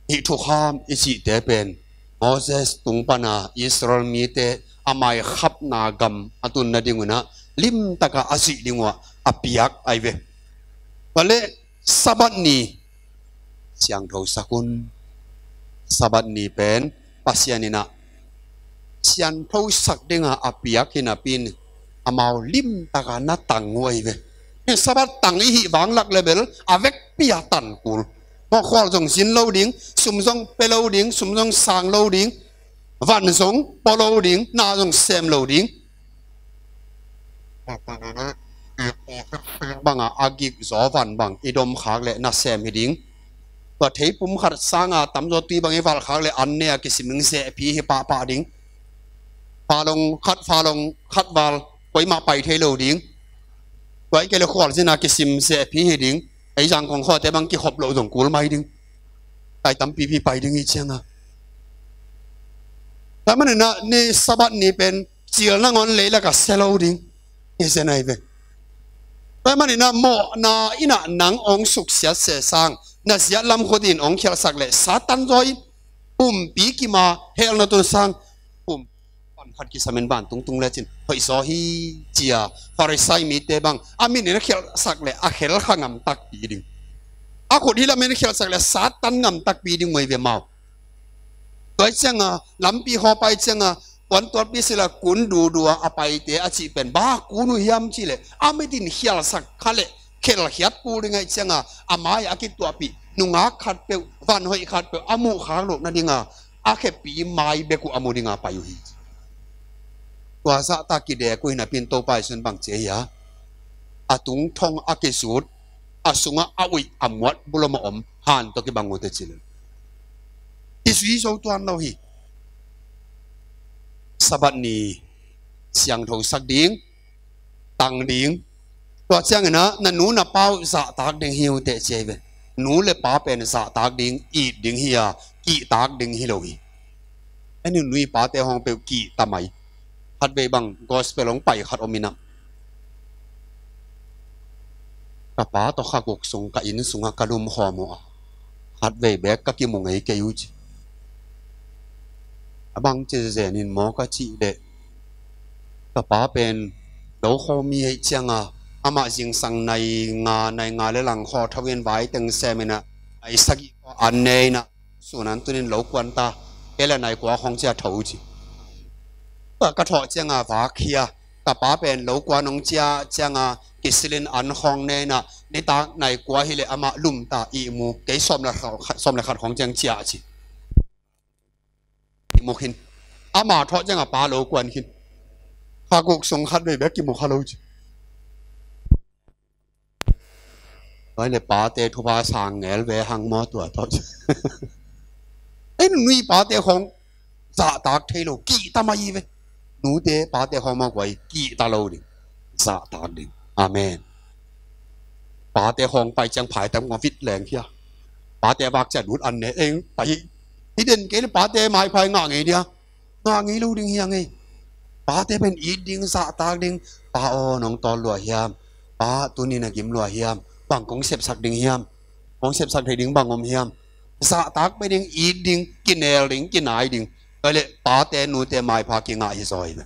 hih thukham i cihte pen Moses tung pana Israel mite a maikhapna gam a tun nading unah limtaka a zuih ding uh a piak ahi ve. Tua leh Sabbath ni siangthosak un. Sabbath ni pen Pasian inah sianthosak dinga a piak hi napi-in amau limtaka na tang uh ahi ve. Sabbath tang i hih vang lak le bel a vekpi a tan kul. Mawhkhual zong zin lo ding, sum zong pia lo ding, sum zong sang lo ding, van zong pua lo ding, na zong sem lo ding. Banga a gik zaw van bang i dom khak leh nasem hi ding. Tua thei pum khat sanga tamzaw tui bang i valh khak leh an ne a kisim ding, zehphi hi pahpah ding. Falong khat, falong khat val koimah pai thei lo ding. Tua i kei le khualzin a kisim zehphi hi ding. Ei Zangkong khuate bang kikhop loh zong kul mai ding. Kai tampipi pai ding hi cianga. Tua maninah ni Sabbath ni pen cil nangawn leilaka sia lo ding. Hi sia nai ve. Tua maninah mawhna inah nang ong suksiat seh sang, na ziat lam khutin ong khialhsak leh Satan zaw in pumpi kima hell na tun sang, pum pan khat kisamin vantung tung lecin hoih zaw hi cia. Farisai mite bang a min in a khialhsak leh a khel kha ngam takpi ding. A khut hih lamin khialhsak le Satan ngam takpi ding uh hi ve mau. Tua hi cianga lampi khawng pai cianga puantualpi sila kun duhdua a paite a cih pen bang a kun uh hiam cih leh a mitin khialhsak kha le khelkhiat kul ding ahih cianga a mai a kituahpih nungak khatpeuh, vanhoih khatpeuh a muhkhak loh nadinga a khepi mai bek uh a mu dinga pai uh hi. Tua zahtak kidek uh hi napi-in Topa Jesu in bang ci hiam? A tungthawng a kisut, a sungah a uih a muat bulom a om han tawh kibang uh teh ci lel. I zui zo tuan lo hi. Sabbath ni siangthosak ding, tang ding. Tua ciangin ah na nu na pa uh zahtak ding hi uh teh ci hi ve. Nu le pa pen zahtak ding, it ding hi a, kihtak ding hi lo hi. Ei nu i pate hong peuh kihta mai. Khatvei bang gospel hong pai khat om in ah, ka pa tawh kha guk sung ka inn sungah ka lumkhawm uh a, khatvei beek ka kimu ngei kei uh ci. A bang ci zen in maw ka cih leh, ka pa pen lo khaw mi ahih cianga amah zingsang nai nga, nai nga le lang khaw tho in vai teng sem in ah, nai sagih khaw an ne in ah, sun an tun in lo kuan ta, kei le nai kua khawng cia tho uh ci. Tua ka thawh cianga vak hi a, ka pa pen lo kuan hong cia cianga kisil in an khawng ne in ah, nitak nai kua hi leh amah lum ta, ihmu, kei sawm le khat, sawm le khat khawng ciang cia ci. Ihmu khin. Ama thawh cianga pa lo kuan khin. Kha guk sung khatvei bek kimu kha lo ci. Tua hi leh pate thupha sang ngel ve hang maw tua tawh. Ei nu i pate khawng zahtak thei lo, kihta mai hi ve. Nute pate khawng maw guai, kihta lo ding, zahtak ding. Amen. Pate khawng pai ciang phaitam ngawh vit leng khia. Pate vak ciang lut an ne eng pai hi. I den kei le pate maiphai ngah ngei dia. Ngah ngei lo ding hi a ngei. Pate pen it ding, zahtak ding. Pa aw, nong tawl lua hiam? Pa, tuni na gim lua hiam? Bang kong sepsak ding hiam? Kong sepsak thei ding bang om hiam? Zahtak pia ding, it ding, kinel ding, kinai ding. Tua hi leh pate nute maipha kingah hi zaw hi ve.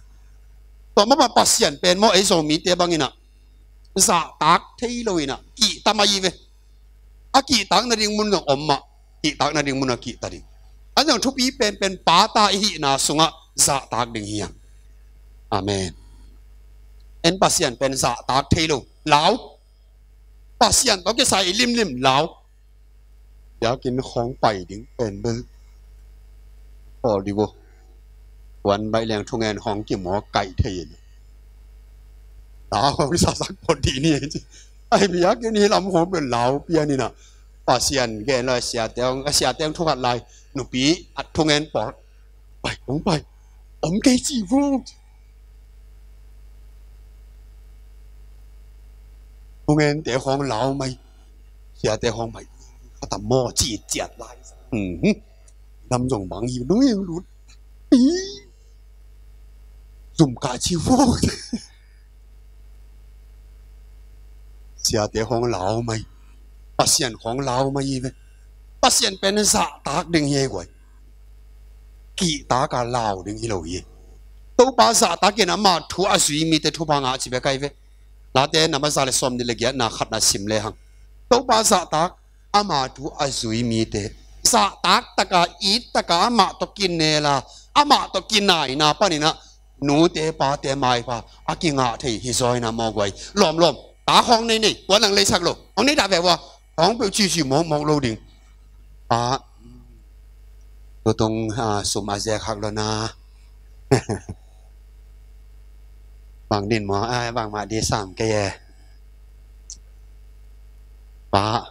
Tua mah bang Pasian pen maw ei Zomite bangin ah zahtak thei lo in ah kihta mai hi ve. A kihtak nading mun zong om mah, kihtak nading mun a kihta ding. A zong thupi penpen pa ta i hihna sungah zahtak ding hi hang. Amen. En Pasian pen zahtak thei lo. Lau. Pasian tawh kisai i limlim lau. Biakinn khawng pai ding pen bel pawl dih uh. Wan baih leng thungen khawng kimaw kaih thei in. Lau khawng sasak pawl dih ni. Ai biakinn hi lam khawng pen lau pian in ah. Pasian gen lai siate hong, a siate hong thukhat lai. Nupi at thungen pawl. Pai, hong pai. Om kei ci vuk. Thungen te khawng lau mai. Siate khawng mai. Khatam maw ci ciat lai. Hmm. Lam zong bang hi nung hi lut. Ih. Zum kah ci vuk. Siate khawng lau mai. Pasian khawng lau mai hi ve. Pasian pen zahtak ding hi ei guai. Kihtak a lau ding hi lo hi. Topa zahtak in ama thu a zui mite thupha ngah ci bek ahi ve. Late na ma za le sawm nih le giatna khatna sim le hang. Topa zahtak ama thu a zui mite zahtak taka, it taka, amah tawh kinela, amah tawh kinaina panin ah nute pate maipha a kingah thei hi zaw in ah maw guai. Lawmlawm, ta khawng nei nei, tua nang leisak lo. Hong nei dah ve vua. Hong peuh cici mawkmawk lo ding. Pa, tutung, ah, sum a zek hak lo na. Bang din maw, ah, bang mah di sam kei e. Pa,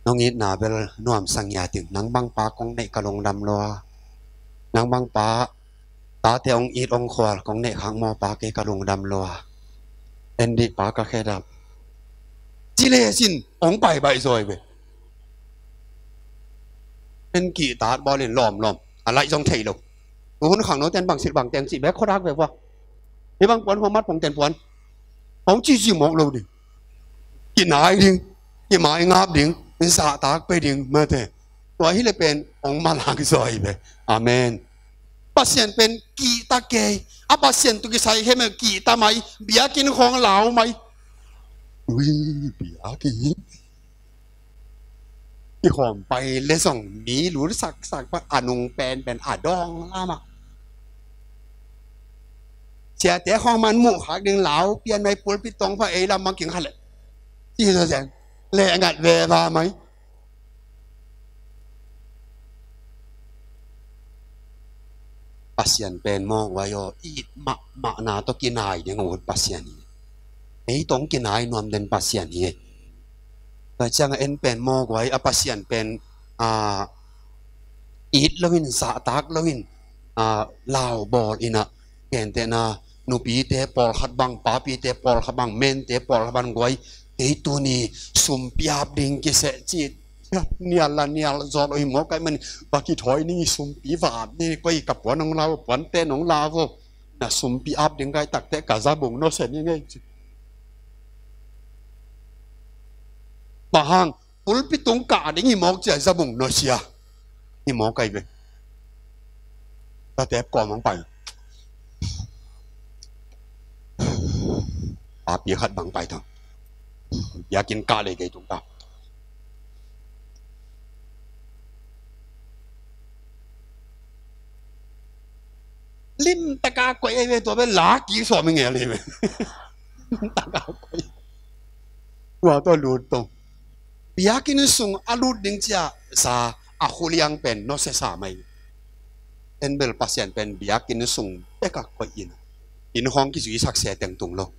nong itna bel nuam sang ya ting, nang bang pa kong neih ka lungdam lo a. Nang bang pa, tate hong it hong khual kong neih khak maw pa, kei ka lungdam lo a. En dih pa, ka khedap. Ci le sin hong pai baih zaw hi ve. En kihtak bawl in lawmlawm. A laih zong thei lo. Tu hun khangno ten bang silh bang teng cih bek khuadak ve vua. Hih bang puan hong mat pong ten puan. Hong cici mawk lo ding. Kinai ding. Kimai ngap ding. Zahtak pia ding. Mate. Tua hi le pen hong malak zaw hi ve. Amen. Pasian pen kihta kei. A Pasian tawh kisai khempeuh kihta mai. Biakinn khawng lau mai. Ui, biakinn. Kikhawm pai le zong mi lut saksak pa a nung penpen a dawng lamah. Siate khawng man muh khak ding lau pian mai pulpit tong pa ei lam mang king khat le. Ci sa sian le ngat ve ba mai. Pasian pen mawk vai aw, it mahmahna tawh kinai ding a ut Pasian hi. Ei tawh kinai nuam den Pasian hi. Tua ciangah en pen mawk vai a Pasian pen a it loin zahtak loin a laubawl inah gentehna nupite pawlkhat bang, papite pawlkhat bang, mente pawlkhat bang guai, kei tuni sumpi ap ding kiseh cih nial la nial zawt aw hi mawk ai mani, va kithawi ning i sumpi va ap ding koi ka puan hong lau, puante nong lau aw. Na sumpi ap ding kai takte ka zabung nusia ni ngei ci. Mahang pulpit tung kah ding hi mawk cia zabung nusia hi mawk ai ve. Ka tep kawm hong pai. A pi khat bang pai tang. Biakinn kah le kei tung ta. Lim taka koih ei ve tua ve la ki sawm i ngel ei ve. Lim taka koih. Tua tua lut tong. Biakinn sung a lut ding cia sa a khuliang pen nusia sa mai. En bel Pasian pen biakinn sung pek a koih in. Inn hong kizui sakse teng tung lo.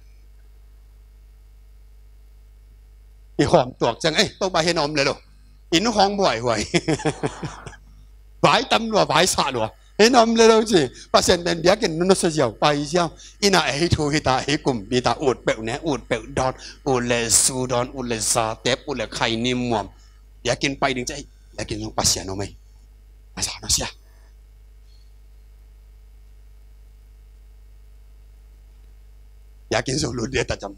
I khawm tuak ciang, eh, Topa hi na om le lo. Inn hong buaihuai. Vai tam lua, vai sah lua. Hi na om le lo ci. Pasian pen biakinn nusia ziau, pai ziau. Ina ei thu hi ta, ei kumpi ta, ut peuh ne, ut peuh dawn, ut le zu dawn, ut le za tep, ut le khaini muam. Biakinn pai ding ci, ei, biakinn zong Pasian om ei. A sa nusia. Biakinn zong lut dia ta cam.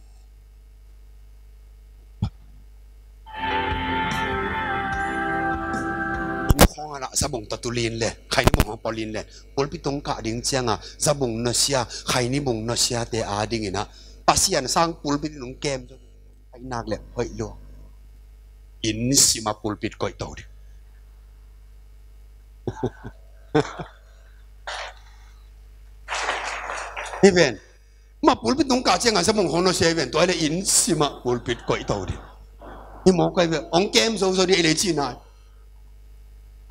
Inn khawng a lah zabung tawh tu lin le, khaini bung hong pua lin le, pulpit tung kah ding cianga zabung nusia, khaini bung nusiate a dingin ah Pasian sang pulpit in hong kem zo. Pai nak le hoih lua. Inn sima pulpit koih to ding. Hi ven. Ma pulpit tung kah cianga zabung hong nusia hi ven. Tua le inn sima pulpit koih to ding. Hi mawk ai ve. Hong kem zo zo ding ei le ci nai.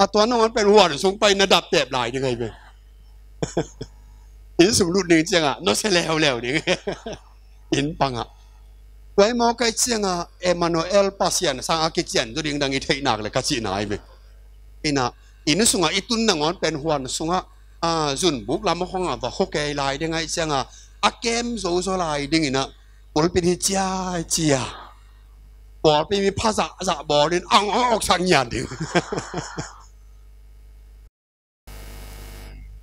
A tua nong an pen huan sung pai na dap tep lai ding ai ve. Inn sung lut ding cianga nusia leuleu ding. Inn pangah. Tua i mawk ai cianga Emmanuel Pasian sang a kician zo ding dang i theih nak le ka ci nai ve. Ina inn sungah i tun nangawn pen huan sungah a zunbuk lam a khawngah va khua kei lai ding ai cianga a kem zo zo lai ding ina pulpit hi cia cia. Pawlpi mi pha zahzah bawlin ang ang awksak ngian ding.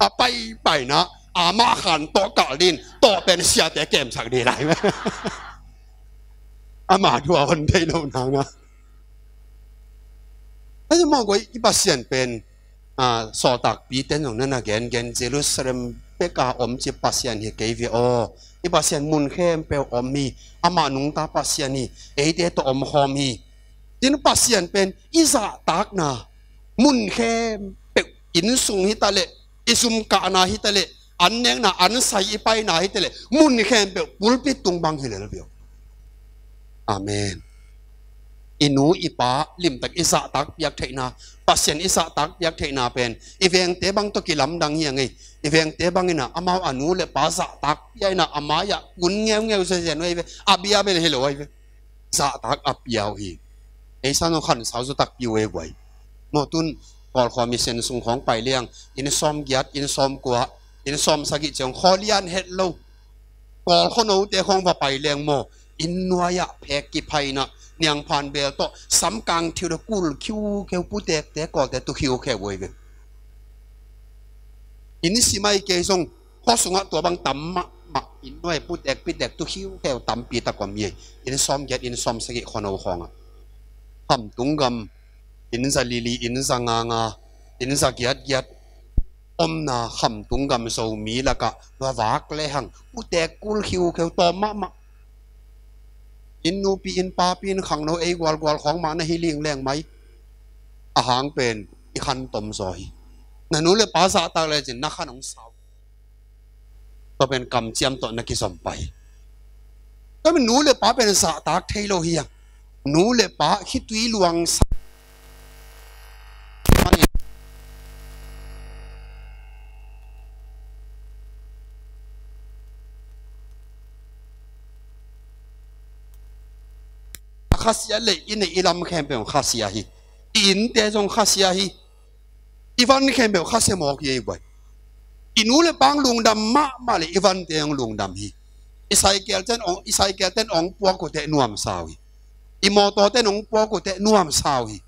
A paipaina amah khan tawh kal din tawh pen siate kemsak ding lai. Ama thu a hon thei lo nanga. Ahi mawk guai i Pasian pen a, sawltakpite in zong na na gengen Jerusalem peka om ci Pasian hi kei ve aw. I Pasian mun khempeuh om hi. Amah nungta Pasian hi. Eite tawh om khawm hi. Tin Pasian pen i zahtakna mun khempeuh, inn sung hi ta leh, i zum kahna hi ta leh, an nekna an sai i paina hi ta leh, mun khempeuh pulpit tung bang hi lel ve aw. Amen. I nu i pa limtak i zahtak piak theihna, Pasian i zahtak piak theihna pen i vengte bang tawh kilamdang hi a ngei. I vengte bang ina amau a nu le pa zahtak piak ina a mai-ah kun ngeungeu zezen uh ei ve, a bia bel hi lo ei ve. Zahtak a pia uh hi. Ei san uh khansau zaw takpi uh ei guai. Mawtun Kawlkhua mission sung khawng pai liang, inn sawm giat, inn sawm kua, inn sawm sagih ciang khaw lian het lo. Kawlkhaw note khawng va pai leng maw, inn nuai-ah phek kiphaina, niangphan bel tawh samkang thiu le kul khiukheu, putekte kawlte tu khiukheu uh ei ve. Inn simai kei zong khaw sungah tua bang tam mahmah, inn nuai putek pitek tu khiukheu tampi tak om hi. Inn sawm giat, inn sawm sagih khaw no khawngah. Khamtung gam, inn za lili, inn za nganga, inn za giatgiat omna Khamtung gam Zomi lakah va vak lehang putek kul khiukheu tawm mahmah. Inn nupi, inn papi, inn khangno ei gualgual khawng mah na hi lingleng mai. A hang pen i khan tom zaw hi. Na nu le pa zahtak le cin na khan hong sau. Tua pen kamciam tawh na kizom pah hi. Tua pen nu le pa pen zahtak thei lo hi a. Nu le pa khitui luang sa khasia le i neih i lam khempeuh khasia hi. I innte zong khasia hi. I van khempeuh khasia mawk hi ei guai. I nu le pa hong lungdam mahmah le i vante hong lungdam hi. I cycle ten hong, i cycle ten hong puak uh teh nuamsa uh hi. I mawtaw ten hong puak uh teh nuamsa uh hi.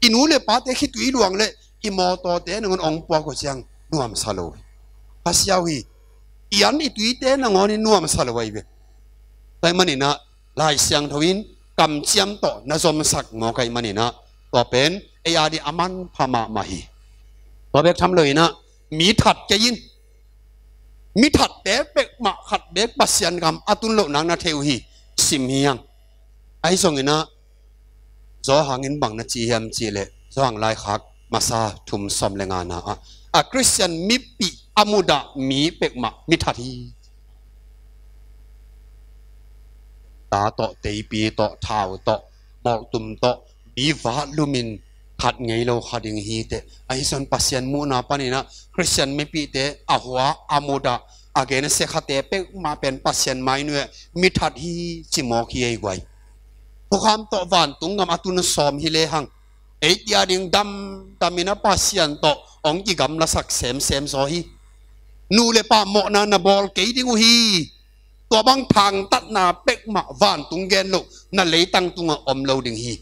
I nu le pate khitui luang le i mawtawte nangawn hong puak uh ciang nuamsa lo hi. Khasia uh hi. I an i tuite nangawn in nuamsa lo ahi ve. Tua ahih maninah Lai Siangtho in kamciam tawh na zomsak mawk ahih maninah tua pen ei a dih a manpha mahmah hi. Tua bek tham loinah mi that kei in. Mi thatte pekmah khat bek Pasian gam a tun loh nang na thei uh hi. Sim hi hang. Ahi zonginah Johan in bang na ci hiam cihleh Johan laikhak masa thum sawm le ngana ah a Khristian mipih a mudah mi pekmah mi that hi. Ta tawh, teipi tawh, thau tawh, mawltum tawh, mi vat lumin that ngei lo kha ding hi teh. Ahi zong Pasian muhna paninah Khristian mipihte a hua a mudah a gensia khate pekmah pen Pasian mainuia mi that hi ci mawk hi ei guai. Thukham tawh vantung gam a tun sawm hi lehang ei tia ding damdamin a Pasian tawh hong kigamlasak semsem zaw hi. Nu le pa mawhna na bawl kei ding uh hi. Tua bang thangtatna pekmah vantung gen loh na leitang tungah om lo ding hi.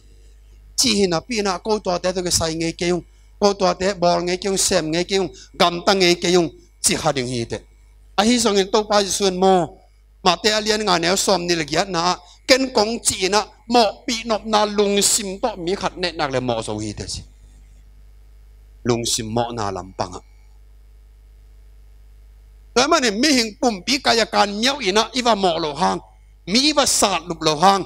Cih hi napi inah ko tuate tawh kisai ngei kei ung. Ko tuate bawl ngei kei ung, sem ngei kei ung, gamta ngei kei ung ci kha ding hi teh. Ahi zongin Topa Jesuh in maw Mate a lian nga neu sawm nih le giatna ah ken kong ci inah mawhpih nopna lungsim tawh mi khat neihnak le mawh zo hi teh ci. Lungsim mawhna lampangah tua ahih manin mihing pumpi kai a kan miauh inah i va mawh loh hang, mi i va satlup loh hang,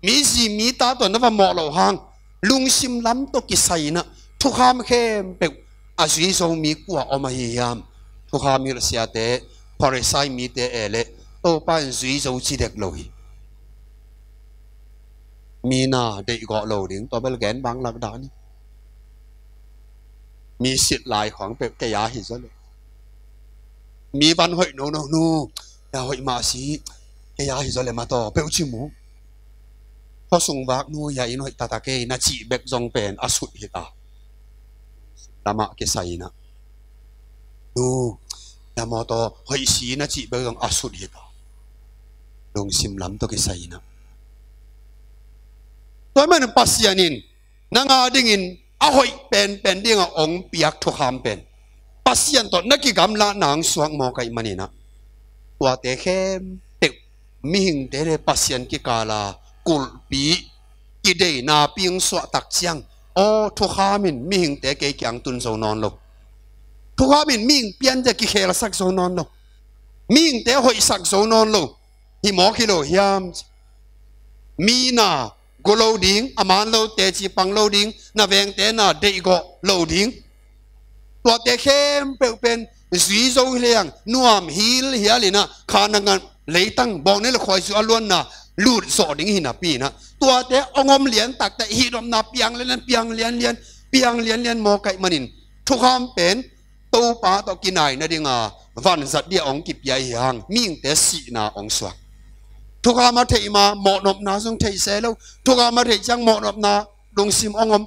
mi zi mi ta tawh na va mawh loh hang, lungsim lam tawh kisai inah thukham khempeuh a zui zo mi kua om ahi hiam? Thukham hilh siate, Pharisai mite e leh Topa in zui zo ci dek lo hi. Mi na deihgawh lo ding, tua bel gen bang lak dah ni. Mi sit lai khawng peuh kei a hi zaw le. Mi van hoih nono nu, ya hoih mah si, kei a hi zaw le mataw peuh ci mu. Khuasung vak nu ya in hoih tata kei na cih bek zong pen a sut hi ta. Lamah kisai inah nu, ya mawtaw hoih si na cih bek zong a sut hi ta. Lungsim lam tawh kisai inah tua ahih manin Pasian in nang a dingin a hoih penpen dingah hong piak thukham pen Pasian tawh na kigamlahna hong suak mawk ahih maninah tuate khempeuh mihingte le Pasian kikala kulhpi kideina piang suahtak ciang aw thukham in mihingte kei kiang tun zo nawn lo. Thukham in mihing pianzia kikhelsak zo nawn lo. Mihingte hoihsak zo nawn lo. Hi mawk hi lo hiam? Mi na gu lo ding, a man lo teci pang lo ding, na vengte na deihgawh lo ding. Tuate khempeuh pen zui zo hi leng nuam hilhial inah kha na ngan leitang bawng ne le khuaizu a luanna lut zawh ding hi napi inah tuate hong om lian takte hi dopna piang lianlian piang lianlian piang lianlian mawk ahih manin thukham pen Topa tawh kinai nadinga vanzat dia hong kipia hi hang mihingte sihna hong suak. Thukham a theih ma mawhnopna zong theih se lo. Thukham a theih ciang mawhnopna lungsim hong om.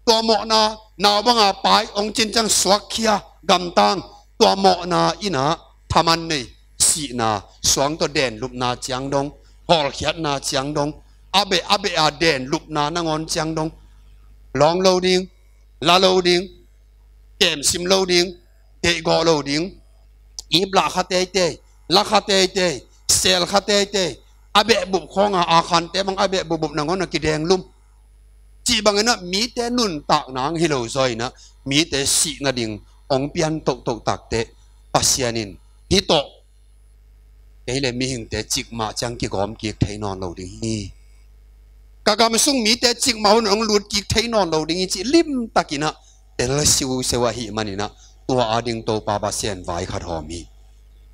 Tua mawhna nau banga pai hong cin ciang suakkhia gamtang. Tua mawhna inah thaman nei sihna suang tawh denlupna ciang dong, hawlkhiatna ciang dong, a beh a beh a denlupna nangawn ciang dong. Lawng lo ding, la lo ding, kemsim lo ding, deihgawh lo ding, ip lah kha teitei, la kha teitei, sel kha teitei, a behbup khawnga a khante bang a behbup bup nangawn a kidenglum. Cih banginah mite nuntakna ang hi lo zaw inah mite sih nading hong pian tohtoh takte Pasian in hih tawh kei le mihingte cikmah ciang kigawm kik thei nawn lo ding hi. ka gam sung mite cikmah hun hong lut kik thei nawn lo ding hi cih limtakin ah tel siusiau ahih manin ah tua ading Topa Pasian vai khat hawm hi.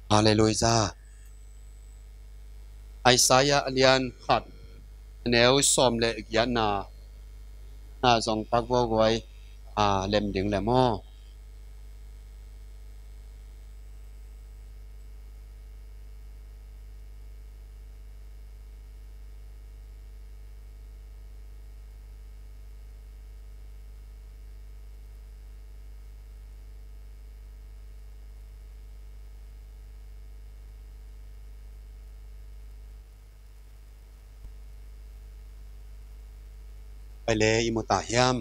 Halleluiah. Isaiah a lian khat, a neu sawm le giatna, na zong pak vuaguai, a, lem ding le maw? Pai le, i mu ta hiam?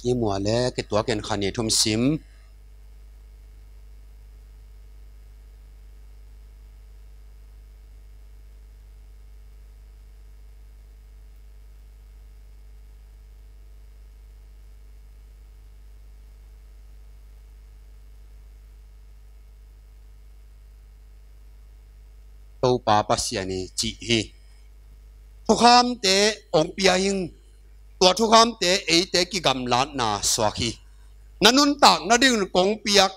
I mu a le, kituak in khan ni thum sim. Topa Pasian i cih hi. Thukhamte hong pia hing, tua thukhamte eite kigamlatna suak hi. Na nuntak nading kong piak,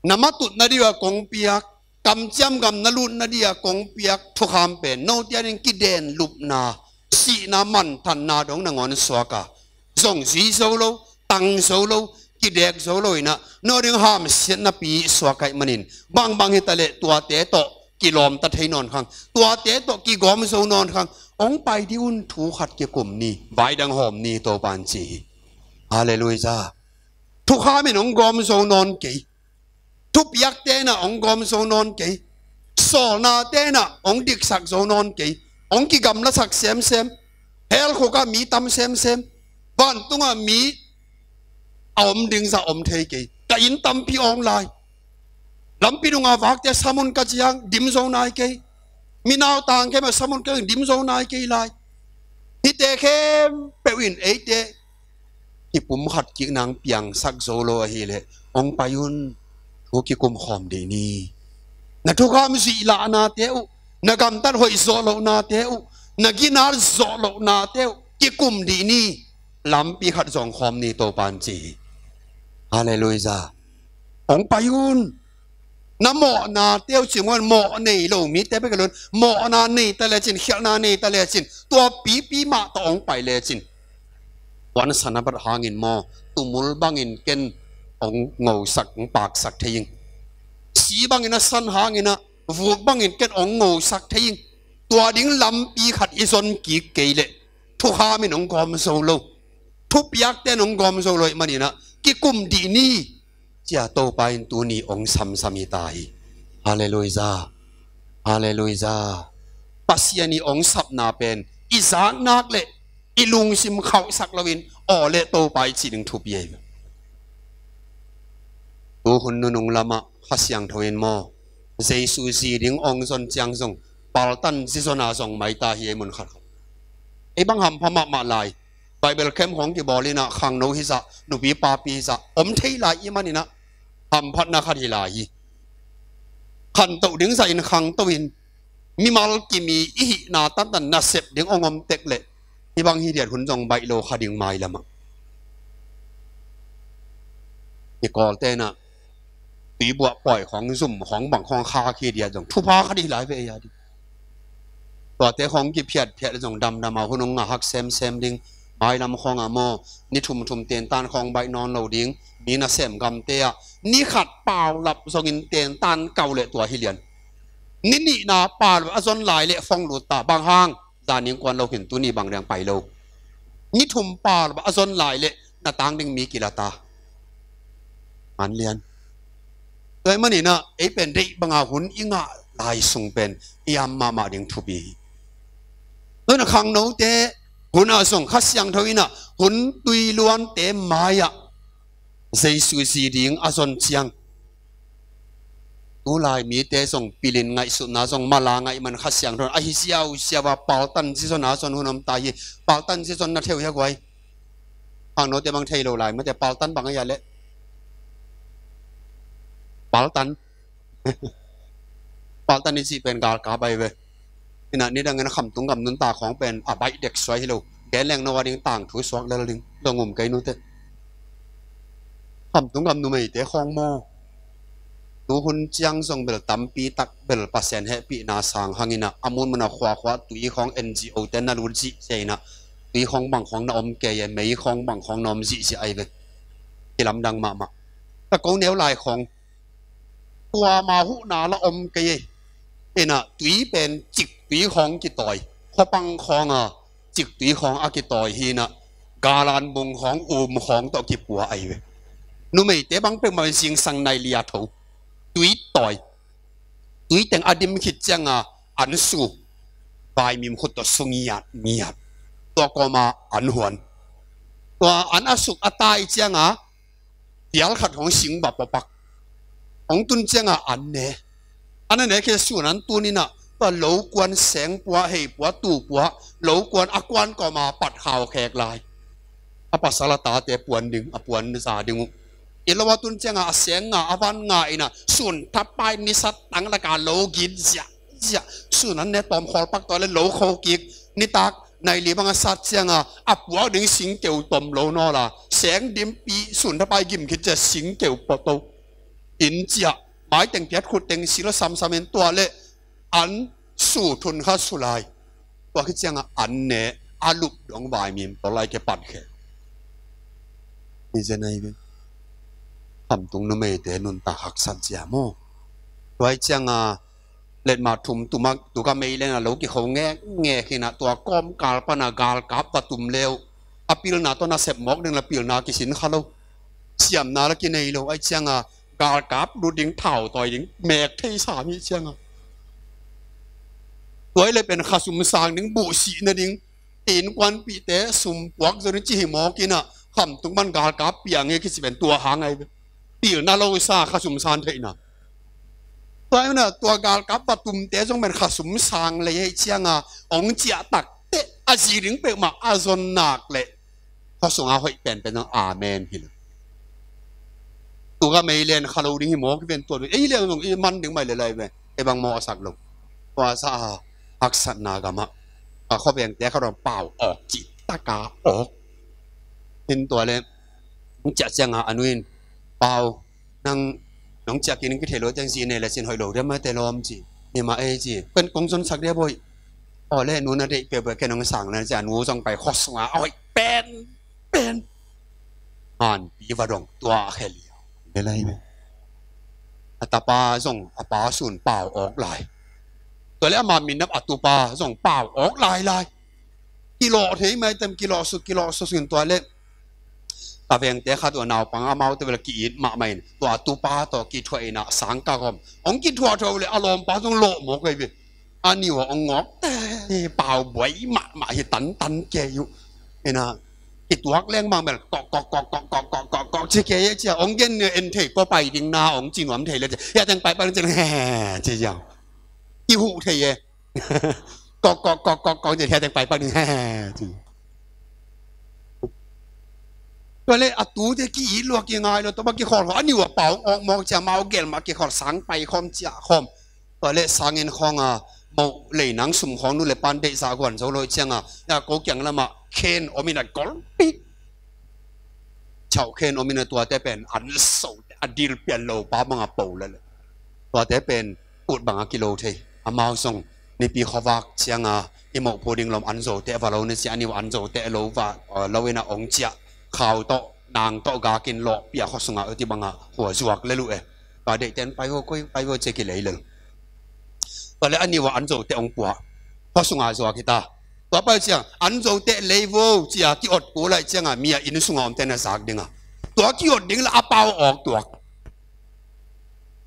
na matut nading a kong piak, kamciam gam na lut nading a kong piak thukham pen note ading kidenlupna sihna manthanna dong nangawn suak a, zong zui zo lo, tang zo lo, kidek zo lo in ah, no ding hamsiatna pi suak ahih manin, bangbang hi ta leh tuate tawh kilawm ta thei nawn khang, tuate tawh kigawm zo nawn khang, hong pai dih un, thu khat kikum ni, vai dang hawm ni, Topa in ci hi. Halleluiah. Thukham in hong gawm zo nawn kei. Thupiakte in ah hong gawm zo nawn kei. Sawlnate in ah hong diksak zo nawn kei. Hong kigamlasak semsem. Hell khuk ah mi tam semsem. Vantungah mi a om ding zah om thei kei. Ka inn tampi awng lai. Lampi dungah vakte samun ka ciang dim zo nai kei. Mi nautang kei mah samun ka ciang dim zo nai kei lai. Hihte khempeuh in eite kipumkhat kik nang piangsak zo lo ahih leh, hong pai un, thu kikum khawm dih ni. Na thukham zuih lahnate uh, na gamtat hoih zawh lohnate uh, na ginat zawh lohnate uh kikum dih ni. Lampi khat zawng khawm ni, Topa in ci hi. Halleluiah. Hong pai un. Na mawhnate uh cih maw, mawh nei lo mite bek hi lo in, mawhna nei ta lecin, khialhna nei ta lecin, tua pipi mah tawh hong pai lecin, tua na san a bat hangin maw, tumul bangin ken hong ngosak, hong paksak thei ing. Si bangin a san hangin ah, vuk bangin ken hong ngosak thei ing. Tua ding lampi khat i zon kik kei leh, thukham in hong gawm zo lo, thupiakte in hong gawm zo lo ahih manin ah, kikum dih ni, ci-a Topa in tuni hong samsam hi ta hi. Halleluiah. Halleluiah. Pasian i hong sapna pen i zak nak leh i lungsim khauhsak loin, aw leh Topa i cih ding thupi ahi. Tu hun nunung lamah Kha Siangtho in maw, Jesu zi ding hong zon ciang zong paltan zi zon a zong mai ta hi ei, mun khat. Ei bang hampha mahmah lai. Bible camp khawng kibawl in ah, khangno hi zah, nupi papi hi zah, om thei lai ahih manin ah, hamphatna khat hi lai hi. Khantoh ding zahin khangto in, mimal kim i hihna tantan nasep ding hong om tek leh, hih bang hi diat hun zong baih lo kha ding mailam ah. I Kawlte in ah, tuibuah pawi khawng, zum khawng, bang khawng khak hi diat zong thupha khat hi lai ve ei a ding. Tuate khawng kiphiatphiat zong damdam a hun hong ngah hak semsem ding. Mailam khawng ah maw, ni thumthum tentan khawng baih nawn lo ding. Mi nasem gamte ah ni khat paulap zongin tentan kau leh tua hi lian. Ni nihna paulap a zon lai leh phong lut ta, bang hang, zan in kuan lo khin, tuni bang dang pai lo. Ni thum paulap a zon lai leh na tang ding mi kila ta. An lian. Tua ahih manin ah, ei pen deih banga hun i ngah lai sung pen i am mahmah ding thupi hi. Tua in ah khangnote hun ah zong Kha Siangtho in ah hun tui luante mai-ah Jesu zi ding a zon ciang, tulai mite zong pilin ngaihsutna zong mala ngaih man Kha Siangtho in ahi ziauziau a paltan zi zon a zon hun om ta hi. Paltan zi zon na thei uh hia guai? Khangnote bang thei lo lai mate, paltan bang ahi a leh? Paltan. Paltan i cih pen galkap ahi ve. Ina nidangin a Khamtung gam nuntak khawng pen a baih dek suai hi lo. Gen leng no a ding tangthu suak lel ding. Dong um kei nute. Khamtung gam numeite khawng maw? Tu hun ciang zong bel tampi tak bel Pasian hehpihna sang hangin a mun mun a khuakhua tui khawng N G O te na lut zihziah in a tui khawng bang khawng na om kei e, mei khawng bang khawng na om zihziah ahi ve. Kilamdang mahmah. Ta ko neu lai khawng kuama huhna la om kei e. Ina tui pen cik tui khawng kitawi, khuapang khawng a cik tui khawng a kitawi hi in a galan bung khawng um khawng tawh kipua ahi ve. Numeite bang peuhmah zingsang nai lia tho. Tui tawi. Tui teng a dim khit cianga an su, vaimim khut tawh su ngiat ngiat. Tua kawma an huan. Tua an a suk a tai cianga pial khat hong sing bap a pak. Hong tun cianga an ne. An a ne khit sun an tun in a tua lo kuan, seng pua, hei pua, tu pua, lo kuan a kuan kawma pat khau khek lai. A pasal a tate puan ding, a puan za ding uh. I lo a tun cianga a seng nga, a van nga in a sun thapai ni sat tang laka lo git ziah ziah. Sun an ne tawm khawl pak tawh le lo kho kik. Nitak nai li bang a sat cianga a puak ding singkeu tom lo nawl a, seng dimpi sun thapai gim khit cia singkeu pawto. In cia mai teng piat khut teng silo samsam in tua le an su thun kha su lai. Tua khit cianga an ne, a lup dong vaimim tawh lai ke pat khe. Hi zen ahi ve. Khamtung numeite nuntak haksat cia maw? Tua hi cianga letmah thum tumak tuka mei lena lo kikho ngekngek hi in a tua kawmkal pana galkap va tum leu a pilna tawh nasep mawk ding la pilna kisin kha lo. Siamna la kinei lo ahi cianga galkap lut ding, thau tawi ding mek thei sam hi cianga. Tua hi le pen khasum sang ding, buhsih na ding, innkuanpihte sum puak zo ding ci hi mawk in a Khamtung man galkap piang hi kici pen tua hang ahi ve. Pilna lo sa khasum san theihna. Tua hi na tua galkap va tumte zong pen khasum sang lei ahi cianga hong ciah takteh a zi ding peuhmah a zon nak leh khuasunga hoih penpen zong amen hi lo. Tuka mei len kha lo ding hi mawk hi ven tua ding ei liang zong i man ding mai le lai ve. Ei bang mawh a sak lo. Tua sa a haksatna gamah a khuavengte kha dong pau awk cih taka awk. Hin tua le hong ciah cianga a nu in pau nang nong ciah kik ning kithei lo ciang zi nei le cin hoih lo dia mate lawm ci. Ni mah ei ci. Ken kong zon sak dia boih. Aw le nu na deih peuhpeuh ken hong sang le ci a nu zong pai khuasunga a hoih pen pen. Hanpi va dong tua a khe liau. Belai me. A tapa zong a pa sun pau awk lai. Tua le ama minnap a tupa zong pau awk lai lai. Kilawh thei mai tem kilawh suk kilawh suk sin tua le. Ka vengte khat ua naupang amaute bel ki-it mahmah in tua tupa tawh kithuah in a sangkah khawm hong kithuah tho le a lawmpa zong lawh mawk ahi ve. A niu a hong ngawk te pau buai mahmah hi tantan kei uh. Ina kituak leng bang bel kok kok kok kok kok kok kok kok ci kei e cia hong gen ne en thei pua pai ding na hong ci nuam thei le cia hiah teng pai pai ding ci he ci ziang. Kihuh thei e. Kok kok kok kok kok ci hiah teng pai pai ding he ci. Tua le a tute ki-it lua kingai lua tua bang kikhawl khawl a niu a pau awk mawk cia mau gel mah kikhawl sang pai khawm cia khawm. Tua le sangin khawng a moh lei nang sum khawng nu le pan deihsa guan zo lo cianga a ko kiang lama khen om in a golpi. Chauh khen om in a tuate pen an so a dil pian lo pa banga po le le. Tuate pen ut banga kilo thei. Amau zong nipi khuavak cianga i moh phu ding lom an zo teh va lo ni cia a niu an zo teh lo va lo in a ong ciah khau tawh nang tawh gakin lawh pia khuasunga uti banga hua zuak le lu e. Ka deihten pai vo koi pai vo cia kilei lel. Tua le a niu a an zo teh ong pua khuasunga zuak hita. Tua pai ciang an zo teh lei vo cia ki-ot pu lai cianga mi a inn sunga omte na zak dinga tua ki-ot ding la a pau awk tuak.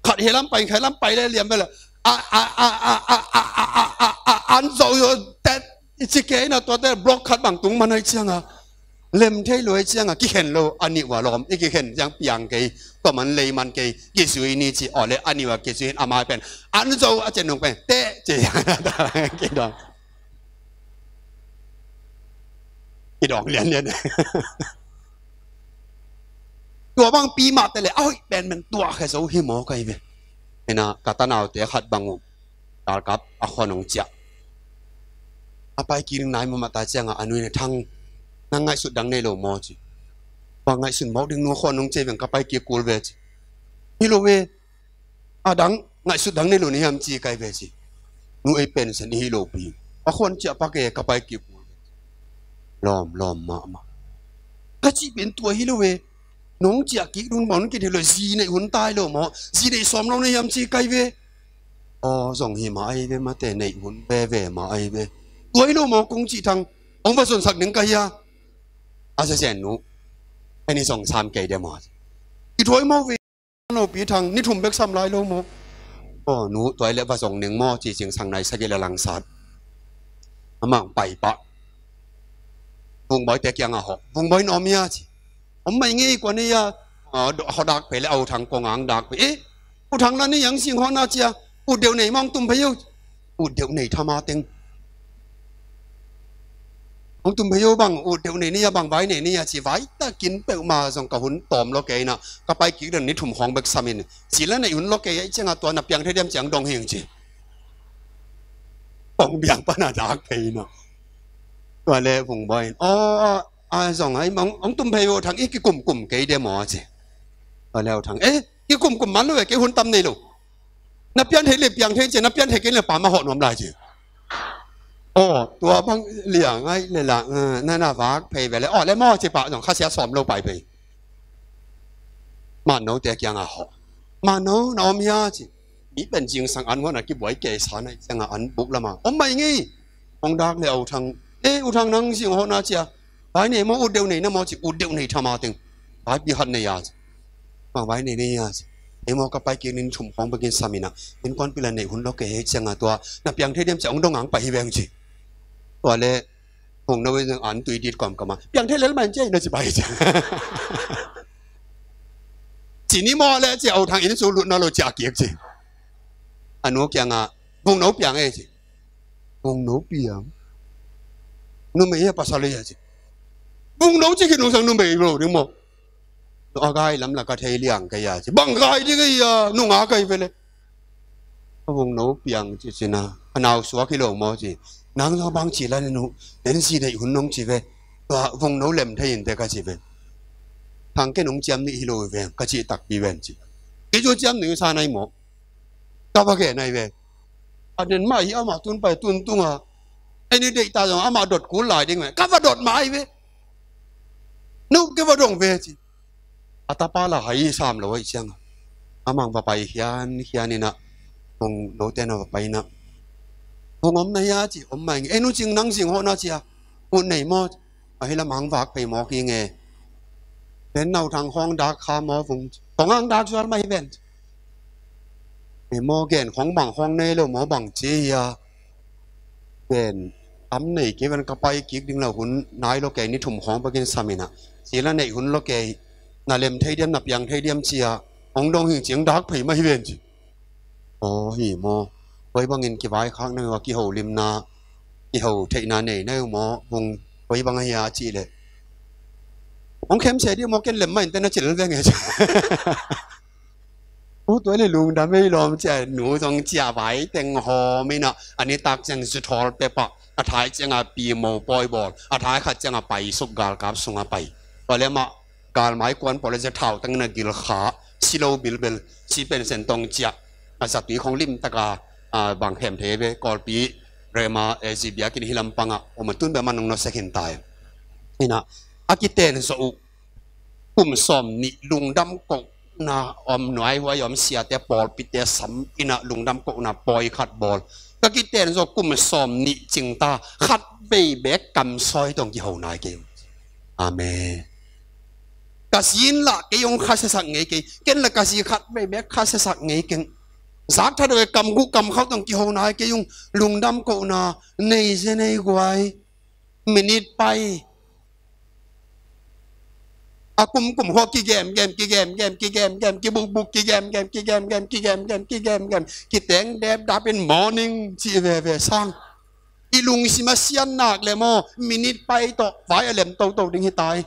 Khat he lam pai khat lam pai le liam vela a a a a a a a a a an zo yo tet i ci kei na tua te block khat bang tung man ai cianga lem thei lo ai cianga kikhen lo a nih ua lawm i kikhen ciang piang kei tua man lei man kei kizui ni ci aw le a nih ua kizui in a mai pen an zo a cen nung pen te ci kidong kidong lian lian. Tua bang pi mah te le a hoih pen men tua khe zo hi maw kai ve. Ina ka tanaute khat bang uh galkap a khua nong ciah A pai kik ding nai mahmah ta ciangah a nu in, "Thang, nang ngaihsut dang nei lo maw?" ci. "Bang ngaihsut mawk ding, nu khuan nong ci veng, ka pai kik kul ve," ci. "Hi lo ve. A dang ngaihsut dang nei lo na hiam ci kai ve," ci. "Nu, ei pension i hi lo pi. A khuan ciah pak e, ka pai kik kul ve." Lawm, lawm mahmah. Ka cih pen tua hi lo ve. Nong ciah kik dun maw, nong kithei lo, zi neih hun tai lo maw, zi neih sawm lo na hiam ci kai ve. Aw, zong hi mah ahi ve, mate neih hun veve mah ahi ve. Tua hi lo maw kong cih, Thang, hong va zonsak ning ka hia? A sesen nu, en i zong sam kei de maw? I thuai maw ve? Lopi Thang, ni thum bek sam lai lo maw? Aw nu, tua i le va zong ning maw, ci cingsang nai sagih le langsat. Amah pai pah. Vungbawi te kiangah hawh. "Vungbawi, na om hia?" ci. "Om mai ngei, kua nei a?" "Ah, do-, hawh dak phei le, a U Thang kong ang dak phei." "Eh, U Thang la ni ang sing hawh na cia. Ut deuh nei mawng tum phei uh." "Ut deuh nei thama teng. Mawng tum phei uh bang, ut deuh nei ni a, bang vai nei ni a," ci. Vai takin peuhmah zong ka hun tawm lo kei na. Ka pai kik den ni thum khawng bek samin. Ci la neih hun lo kei a, i ciangah tua na piang thei diam ciang dong hing ci. Kong biang pan a dak phei na. Tua le Vungbawi in, "Aw, a, a zong ai, mawng, mawng tum phei uh Thang, i kikumkum kei de maw?" ci. Tua le U Thang, "Eh, kikumkum man lo e, kei hun tam nei lo. Na pian thei le piang thei ci, na pian thei kei le pa ma hawh nuam lai ci." Aw, tua bang liang ai le la, eh, na na vak phei ve le. Aw le maw ci pah zong khasia sawm lo pai phei. Mahno te kiangah hawh. "Mahno, na om hia?" ci. Mi pen zingsang an huan a kibuai kei sa na i ciangah an buk lamah. "Om mai ngei. Hong dak le a U Thang. Eh, U Thang nang sing hawh na cia. Vai nei maw, ut deuh nei na maw?" ci. "Ut deuh nei thama teng. Vai pi khat nei a," ci. "Bang vai nei nei a?" ci. "Ei maw ka pai kik ni thum khawng bekin samin a. Innkuanpih la neih hun lo kei hi ciangah tua. Na piang thei diam ci, hong dong ang pai hi veng," ci. Tua le Vungno in an tui dit kawmkawm a, "Piang thei lel man ci na ci pai ci." "Ci ni maw le," ci, "A U Thang inn sung lut na lo ciah kik," ci. A nu kiangah, "Vungno piang e," ci. "Vungno piang? Numei e, pasal e?" ci. "Vungno ci khit nungsang numei lo ding maw?" "A gai lam la ka thei liang kei a," ci. "Bang gai ding ei a, nunga kai ve le." "A Vungno piang," ci, ci na. "A nau suak hi lo maw?" ci. "Nang zong bang ci la ne nu, en si neih hun nong ci ve. Tua Vungno lem thei in te ka ci ve. Thang, ken hong ciam nih hi lo ve," ka cih takpi ven ci. "Kei cu ciam nih sa nai maw? Ka va gen nai ve. A den mah hi, amah tun pai tun tunga. Ei ni deih ta zong amah dot kul lai ding ve. Ka va dot mah ai ve. Nu, kei va dong ve," ci. A tapa la hai sam lo aih ciangah, amah va pai hian hian inah, Vungno te na va pai inah, "Vung om na hia?" ci. "Om mai ngei." "Ei nu, cing nang sing hawh na cia. Ut nei maw?" "Ahi lam ang vak phei mawk hi nge. Pen na U Thang khawng dak kha maw Vung?" "Kong ang dak zual mah hi ven." "Ei maw, gen khawng bang khawng nei lo maw, bang ci hia?" "Gen tam nei kei ven, ka pai kik ding lo, hun nai lo kei, ni thum khawng bekin samin ah. Ci la neih hun lo kei, na lem thei diam, na piang thei diam cia, hong dong hing cing dak phei mah hi ven," ci. "Aw, hi maw? Koi bangin kivaikhak na hi uh a, kiholimna, kiho theihna nei na hi uh maw Vung? Koi bang ahi a?" cih leh, "Hong khem se dih maw, ken lem mah in te na cil veng e," ci. "U, tua le lungdam ei lawm," cia, nu zong cia vai teng hawm inah, a nitak ciang zuthawl pepah, a thai ciangah pimo pawi bawl, a thai khat ciangah paisuk galkap sungah pai. Tua le mah galmai kuan pawl le zia thau tengin a gilkha, si lo bilbel, si pensen tong ciah, a zatui khong limtaka, a, bang khem thei ve, Kawlpi, Rema, A Z biakinn hi lampangah, om a tun bia man nong nawsek hin tai. Inah, a kiten zawh uh, kum sawm nih lungdam kohna om, nuaihuai om, siate pawlpite sam inah lungdam kohna pawi khat bawl. Ka kiten zawh kum sawm nih cingta, khat vei bek kamsawi tawh kiho nai kei. Amen. Ka zi in lah kei hong khasiasak ngei kei. Ken lah ka zi khat vei bek khasiasak ngei keng. Zak tha deuh e, kam guh kam khauh tawh kiho nai kei ung. Lungdam kohna nei ze nei guai. Minit pai. A kumkum khawh kigemgem, kigemgem, kigemgem, kibukbuk, kigemgem, kigemgem, kigemgem, kigemgem, kiteng depdap in morning cih veve sang. I lungsim a sian nak le maw, minit pai tawh vai a lem toto ding hi tai.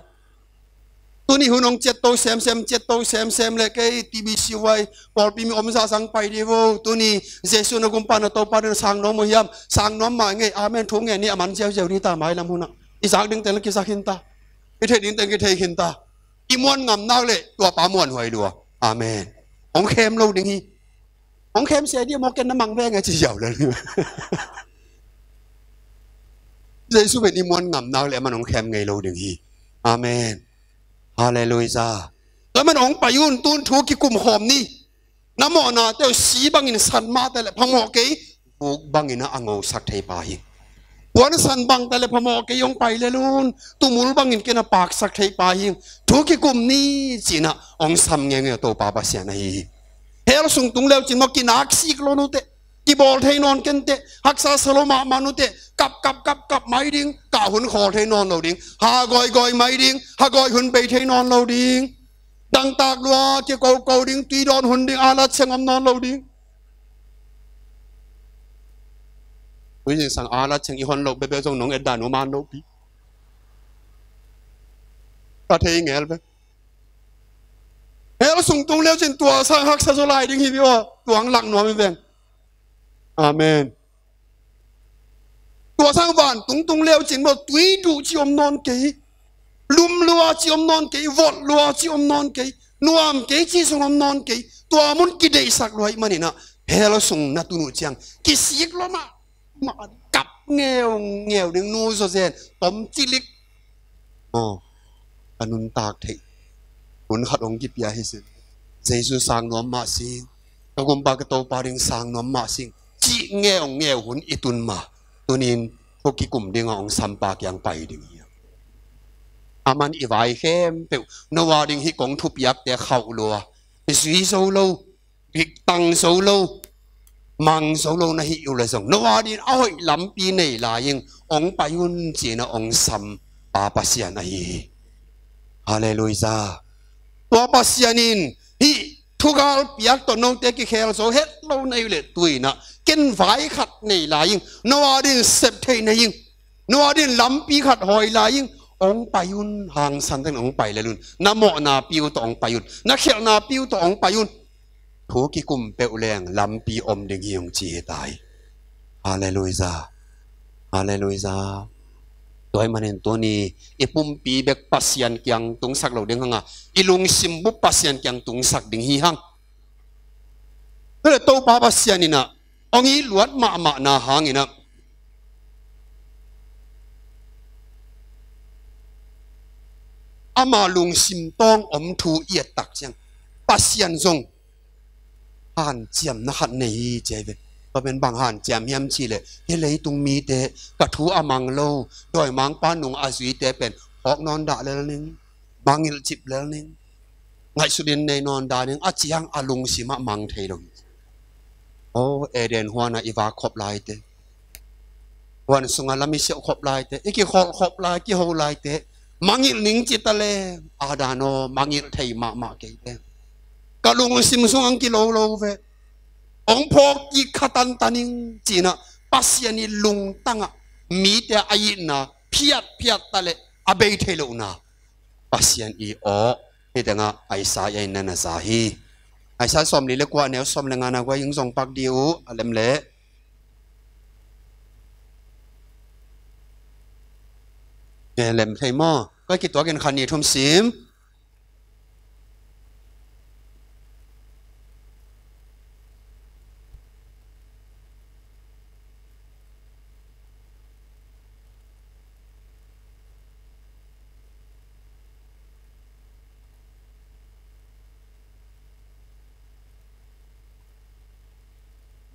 Tuni hun hong ciat to semsem, ciat to semsem le kei T B C Y pawlpi mi om zahzah pai dih vo. Tuni Jesu na gumpa na Topa na sang nuam uh hiam? Sang nuam mah ngei, amen thu ngen ni a man ziauziau dih ta mailam hunah. I zak ding teng le kizak khin ta. I theih ding teng kithei khin ta. I muan ngam nak le tuapa muan huai lua. Amen. Hong khem lo ding hi. Hong khem sia dih maw, ken na mang veng a ci ziau le. Jesu pen i muan ngam nak le aman hong khem ngei lo ding hi. Amen. Halleluiah. Tua man hong pai un, tun thu kikum khawm ni. Na mawhnate uh si bangin san mah ta le phamawh kei, vuk bangin a ngosak thei pa hi. Puansan bang ta le phamawh kei, hong pai lel un, tumul bangin ken a paksak thei pa hi. Thu kikum ni cinah hong sam ngenge Topa Pasian ahi hi. Hell sung tung leu cin maw, kinaksik lo nute, kibawl thei nawn kente, haksa sa lo mahmah nute, kap kap kap kap mai ding, kah hun khawl thei nawn lo ding, ha gawigawi mai ding, ha gawi hun bei thei nawn lo ding. Dangtak lua kikoko ding, tui dawn hun ding, alat siang om nawn lo ding. Tui zingsang alat siang i hon lo bebe zong nong et dan uh man lo pi. Ka thei ngel ve. Hell sung tung leu cin tua sang haksa zaw lai ding hi bi aw, tuang lak nuam hi veng. Amen. Tua sang van tungtung leu cin maw, tui duh ci om nawn kei, lum lua ci om nawn kei, vot lua ci om nawn kei, nuam kei ci sung om nawn kei. Tua mun kideihsak lua ih maninah hell sung na tun uh ciang kisik lua mah, mah kap ngeungeu ding, nu zawzen tom cilik. Aw, ka nuntak theih hun khat hong kipia hi sin. Jesu sang nuam mah sing, ka gumpa ka Topa ding sang nuam mah sing, cih ngeungeu hun i tun ma, tunin thu kikum dingah hong sampa kiang pai ding hi. Aman i vai khempeuh Noah ding hih kong thupiakte khauh lua, zui zo lo, dik tang zo lo, mang zo lo na hih uh le zong, Noah din a hoih lampi nei lai-in hong pai un cinah hong sam pa Pasian ahi hi. Halleluiah. Tua Pasian in hih thugal piak tawh note kikhel zo het lo na hih uh le tuinah ken vai khat nei lai-in, Noah din sep theih nei-in, Noah din lampi khat hawi lai-in hong pai un, hangsan teng hong pai lel un, na mawhna piu tawh hong pai un, na khialhna piu tawh hong pai un. Thu kikum peuh leng lampi om ding hi hong ci hi ta hi. Halleluiah. Halleluiah. Tua ih manin tuni i pumpi bek Pasian kiang tungsak lo ding hanga, i lungsim bup Pasian kiang tungsak ding hi hang. Tua le Topa Pasian inah hong i luat mahmahna hanginah ama lungsim tawng om thu i et tak ciang Pasian zong hanciamna khat nei hi ci ahi ve. Tua pen bang hanciam hiam cihleh, hih leitung mite ka thu a mang lo, dawimangpa nung a zuite pen hawk nawn dah lel ning, mangilh cip lel ning, ngaihsutin nei nawn dah ning a ciang a lungsimah mang thei lo hi. Aw, Eden huanah i vak khop laite, huan sungah lam i siauh khop laite, i kikholh khop lai, kiho laite, mangilh ning ci ta le, Adam aw, mangilh thei mahmah kei te. Ka lungsim sung ang kilo lo ve. Hong phawk kik kha tantan ing cinah Pasian i lungtangah mite a itna phiatphiat ta le a bei thei lohna Pasian i aw. Hih tengah Isaiah in na na za hi. Isaiah sawmli le kua, neu sawm le ngana guai ing zong pak dih uh a lem leh. Eh, lem thei maw? Koi kituakin khan ni thum sim.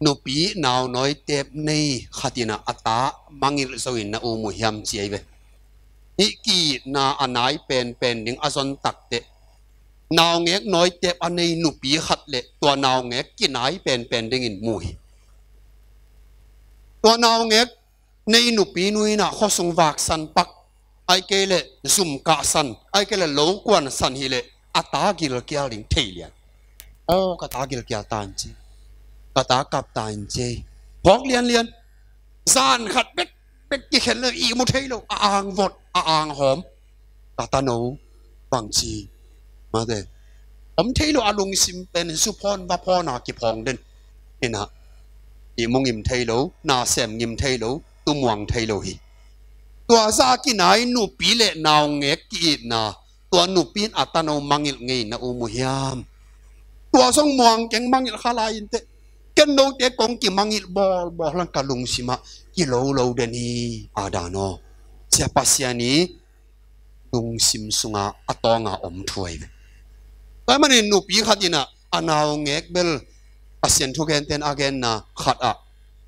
Nupi nau nawitep nei khatinah a ta mangilh zo in na um uh hiam ci ahi ve. Hih ki-itna a nai penpen ding a zon takteh, naungek nawitep a nei nupi khat le tua naungek kinai penpen dingin mu hi. Tua naungek nei nupi nu inah khuasung vaksan pak, ai kei le zum kahsan, ai kei le lo kuansan hileh a ta gilkial ding thei lian. Aw, ka ta gilkial ta in ci, ka ta kap ta in ci. Phawk lianlian. Zan khat bek bek kikhen le ihmu thei lo, a ang vot, a ang hawm. Ka ta no, Bangci mate, om thei lo a lungsim pen zuphawn vaphawn a kiphawng den. Ina, ihmu ngim thei lo, nasem ngim thei lo, tumuang thei lo hi. Tua zah a kinai nupi le naungek ki-itna, tua nupi in a tano mangilh ngei na um uh hiam? Tua zong muang keng, mangilh kha lai inteh. Ken note kong kimangilh bawlbawl hang ka lungsim ah kilolo den hi, a dan aw. Sia Pasian i lungsim sunga a tawnga om thu ahi ve. Tua ahih manin nupi khat in ah a naungek bel Pasian thugenten a genna khat ah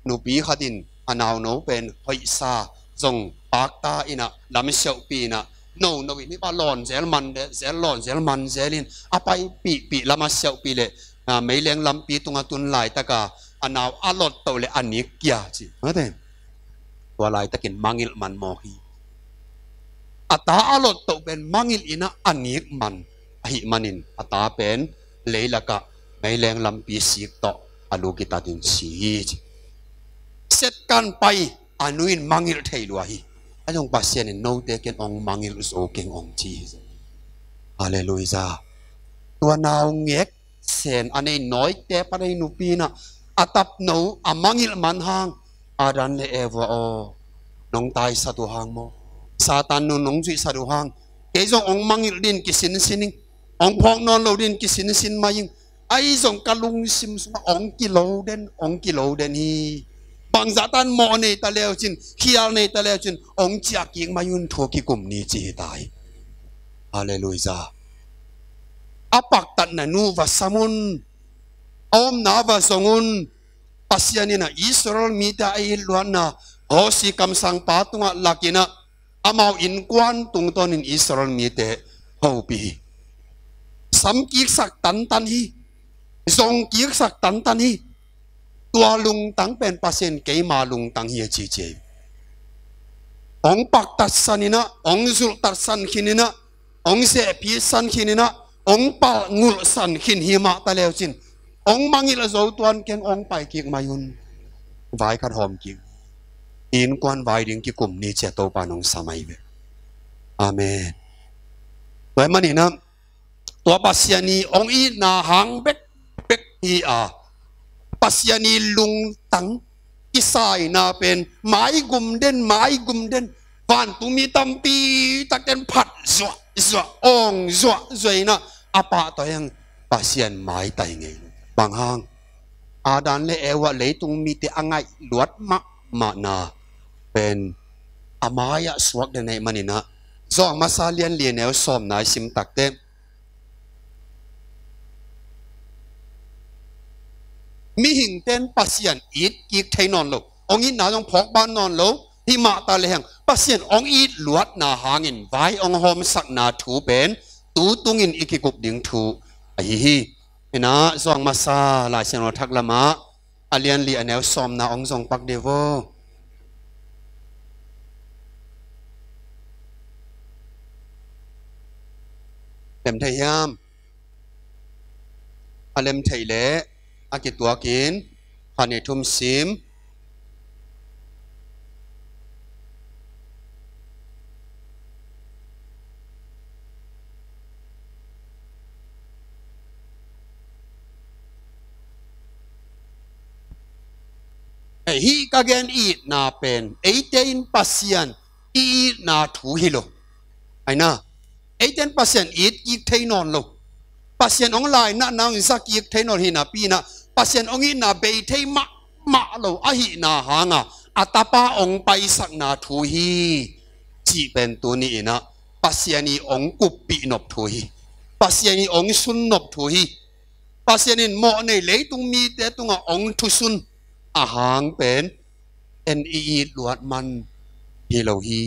nupi khat in a nauno pen hoihsa zong pakta in ah lam siauhpih in ah nono in hih pa lawn zel man zel, lawn zel man zel in a paipihpih lam a siauhpih leh, ah, meileng lampi tungah tun laitaka a nau a lot toh le a nik kia ci mate. Tua laitakin mangilh man mawk hi. A ta a lot toh pen mangilh in ah a nik man ahih manin a ta pen leilakah meileng lampi sik tawh a lu kitatin si hi ci. Setkan pai a nu in mangilh thei lua hi. A zong Pasian in note ken ong mangilh zo keng ong ci hi. Halleluiah. Tua naungek sen a nei nawite pan a hi nupi in ah a tapno a mangilh man hang, Adam le Eva aw, nong taisat uh hang maw, Satan nu nong zuihsat uh hang, kei zong ong mangilh din kisinsin ing, ong phawk nawn lo din kisinsin mai ing. Ahi zong ka lungsim sungah ong kilo den, ong kilo den hi. Bangzah tan mawh nei ta leu cin, khial nei ta leu cin, ong ciah kik mai un, thu kikum ni ci hi ta hi. Halleluiah. A paktatna nu va sam un, a omna va zong un. Pasian in ah Israel mite a it luatna Hosea kamsangpa tungah lak in ah amau innkuan tungtawnin Israel mite hopih hi. Sam kiksak tantan hi. Zong kiksak tantan hi. Tua lungtang pen Pasian keima lungtang hi a ci ci hi. Ong paktatsan in ah, ong zulhtatsan khin in ah, ong zehphitsan khin in ah, ong palngulhsan khin hi mah ta leu cin, ong mangilh zo tuan keng, ong pai kik mai un. Vai khat hawm kik. Innkuan vai ding kikum ni ci a Topa nong sa mai ve. Amen. Tua ahih manin ah tua Pasian i ong itna hang bekbek hi a, Pasian i lungtang kisaina pen maigum den, maigum den. Vantungmi tampi takten phat zuah zuah, awng zuah zuah in ah a pahtawi hang Pasian maitai ngei. Bang hang? Adam le Eva leitung mite a ngaih luat mahmahna pen a mai-ah suak den ahih manin ah, Zawhang masa lian li a neu sawmna i sim takteh, mihingten Pasian it kik thei nawn lo, ong itna zong phawk ban nawn lo. Hih mah ta lehang Pasian ong it luatna hangin vai ong hawmsakna thu pen tu tungin i kikup ding thu ahi hi. Ina, Zawhang masa Lai Siangtho thak lamah a lian li a neu sawmna ong zong pak dih vo. Lem thei hiam? A lem thei leh a kituakin kha ni thum sim. Hei, hih ka gen itna pen eite in Pasian i itna thu hi lo. Aina, eite in Pasian it kik thei nawn lo. Pasian ong lainatna ong za kik thei nawn hi napi in ah, Pasian ong itna bei thei mahmah lo ahihna hanga a tapa ong paisakna thu hi cih pen tuni in ah Pasian i ong kuppih nop thu hi. Pasian i ong sun nop thu hi. Pasian in mawh nei leitung mite tungah ong thusun a hang pen en i it luat man hi lo hi.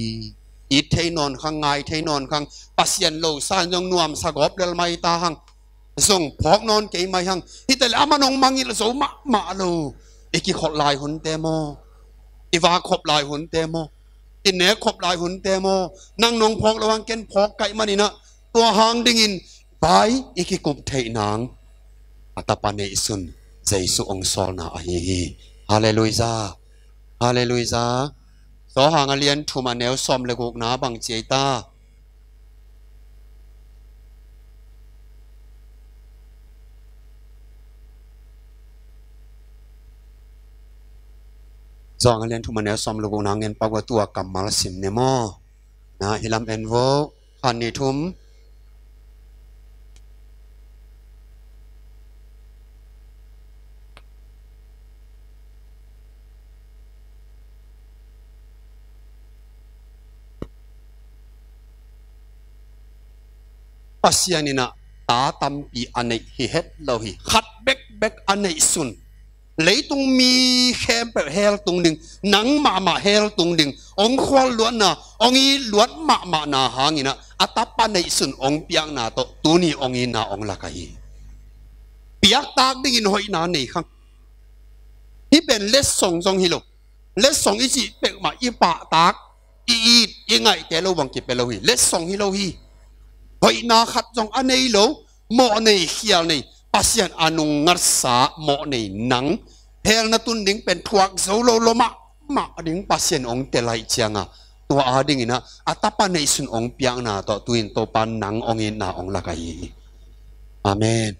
It thei nawn khang, ngai thei nawn khang, Pasian lo san zong nuamsa gawp lel mai ta hang, zong phawk nawn kei mai hang. Hi ta leh aman ong mangilh zo mahmah lo. I kikhol lai hunte maw, i vak khop lai hunte maw, i nek khop lai hunte maw, nang nong phawk lo hang ken phawk ka hih manin ah, tua hang dingin vai i kikup theih nang a tapa neihsun Jesu ong sawlna ahi hi. Halleluiah. Halleluiah. Zawhang a lian thum a neu sawm le gukna bang ci ei ta? Johan a lian thum a neu sawm le gukna ngen pak ua, tua kammal sim ni maw. Na, hih lam en vo. Khat, nih, thum. Pasian in ah ta tampi a neih hi het lo hi. Khat bekbek a neihsun. Leitung mi khempeuh hell tung ding, nang mahmah hell tung ding, hong khual luatna, hong it luat mahmahna hangin ah, a tapa neihsun hong piakna tawh, tuni hong itna hong lak ahi hi. Piaktak dingin hoihna nei khang. Hih pen letsong zong hi lo. Letsong i cih peuhmah i pahtak, i it, i ngaihte lo bang kipia lo hi. Letsong hi lo hi. Hoihna khat zong a nei lo, mawh nei, khial nei, Pasian a nungngatsa mawh nei nang, hell na tun ding pen thuak zo lo lua mahmah ding Pasian hong tel ahih ciangin, tua adingin ah, a tapa neihsun hong piakna tawh, tu-in Topa nang hong itna hong lak ahi hi. Amen.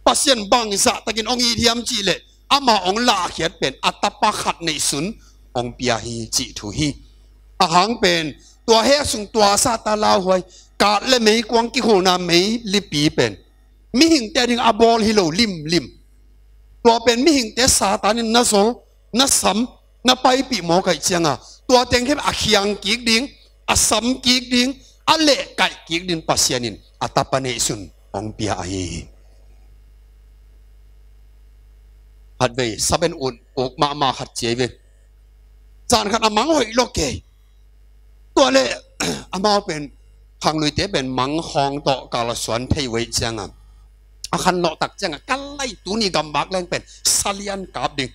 Pasian bangzah takin hong it hiam cih leh, ama hong lahkhiat pen a tapa khat neihsun hong pia hi cih thu hi. A hang pen, tua hell sung tua Satan lauhuai, kat le meikuang kikhulna meilipi pen, mihingte ading a bawl hi lo limlim. Tua pen mihingte Satan in na zol, na sam, na paipih mawk ahih ciangin, tua teng khempeuh a khiang kik ding, a sam kik ding, a lehkaih kik ding Pasian in a tapa neihsun hong pia ahi hi. Khatvei, saben un uk mahmah khat ci ei ve. Zan khat a mang hoih lo kei. Tua leh, amau pen, khangluite pen mang khawng tawh kalsuan thei uh ahih ciangin, a khanlawh tak ciangin, ka lai, tuni gamvak leng pen salian kap ding,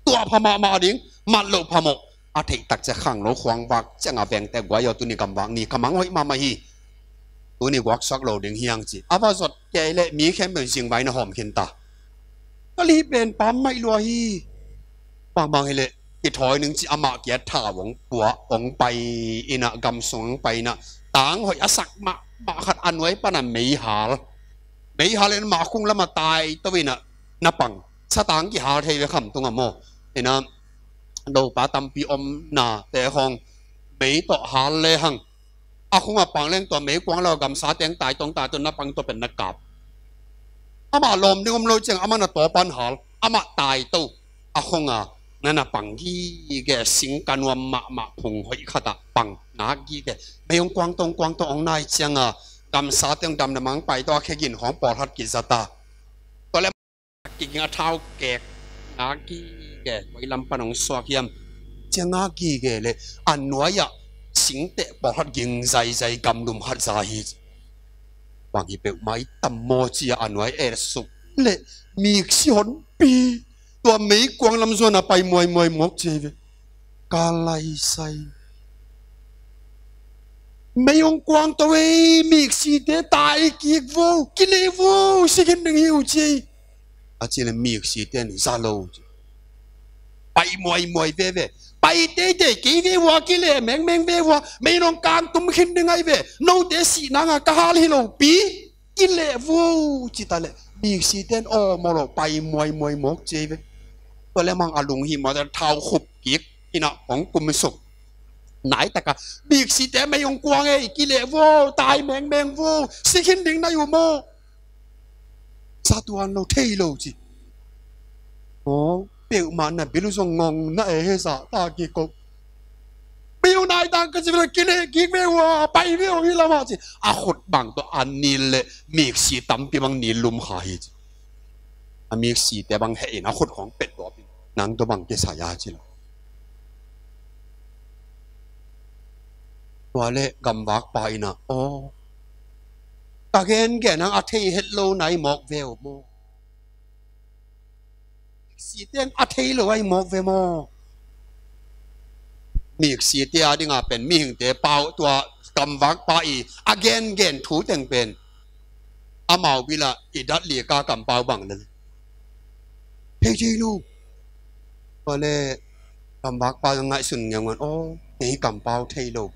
tua pha mahmah ding, mat loh phamawh, a theih tak ciang khanglo khuang vak ciangin, vengte guai aw, tuni gamvak ni ka mang hoih mahmah hi. Tuni guaksuak lo ding hi hang ci. A va zot kei leh mi khempeuh in zingvai na hawm khin ta. Ka li pen pam maih lua hi. Bangmang hi leh, kithawi ning ci, amah kiat tha hong pua, hong pai in ah, gam sung hong pai in ah, tang hoih a sak mahmah khat a nuai pan ah meihal. Meihal in mah khung lamah tai to in ah, na pang. Satang kihal thei ve khamtung ah maw. In ah, lopa tampi omna te khawng, mei tawh hal lehang, a khung ah pang leng tua meikuang lo, gamsa teng tai tong tai to, na pang to pen na kap. Amah lawm ding om lo ciang, amah na taw pan hal, amah tai to. A khung ah na na pang gige, singka nuam mahmah phung hoih khat ah pang nak gige. Mei hong kuang tong kuang tong hong nai ciangin, gamsa teng dam na mang pai to, a khegin hong pawlhat kizat a. Tua leh kiging a thau kek, nak gige, koi lam pan hong suak hiam. Ciang nak gige leh, a nuai ah singteh pawlhat ging zaizai, gamlum khat za hi. Bang hi peuhmah i tam maw ci-a a nuai et suk leh, miksi honpi, tua meikuang lam zuan a pai muaimuai mawk ci ei ve. Ka laisai. Mei hong kuang to ei, miksite tai kik vo, kileh vo, si khin ding hi uh ci ei. A ci leh miksite in za lo ci. Pai muaimuai veve. Pai teitei kei ve ua, kileh mengmeng ve ua, mei nong kang tum khin ding ahi ve. Note sih nang a ka hal hi lo pi. Kileh vo ci ta leh, miksite in aw maw lo, pai muaimuai mawk ci ei ve. Tua leh mang a lunghimawh ta, thau khup kik in ah hong kum suk. Nai tak a, miksite mei hong kuang ei, kileh vo, tai mengmeng vo, si khin ding na hi uh maw. Sa tuan lo, thei lo ci. Aw, peuhmah na bil uh zong ngong na e he sa ta kiko. Mei hong nai tang ka ci ve leh, kileh kik ve ua, pai ve uh hih lamah ci. A khut bang tawh a nil leh, miksi tampi bang nil lum kha hi ci. A miksite bang heh in a khut khawng pet tuapin, nang tawh bang kisai a ci lo. Tua leh gamvakpa in ah, aw, ka gengen hang a thei het lo na hi mawk ve uh maw. Miksite in a thei lo ahi mawk ve maw. Miksite ading a pen mihingte pau, tua gamvakpa i a gengen thu teng pen, amau bil ah i dat li ka kampau bang lel. Thei thei lo. Tua leh gamvakpa ngaihsun ngeungeu in, aw, kei kampau thei lo.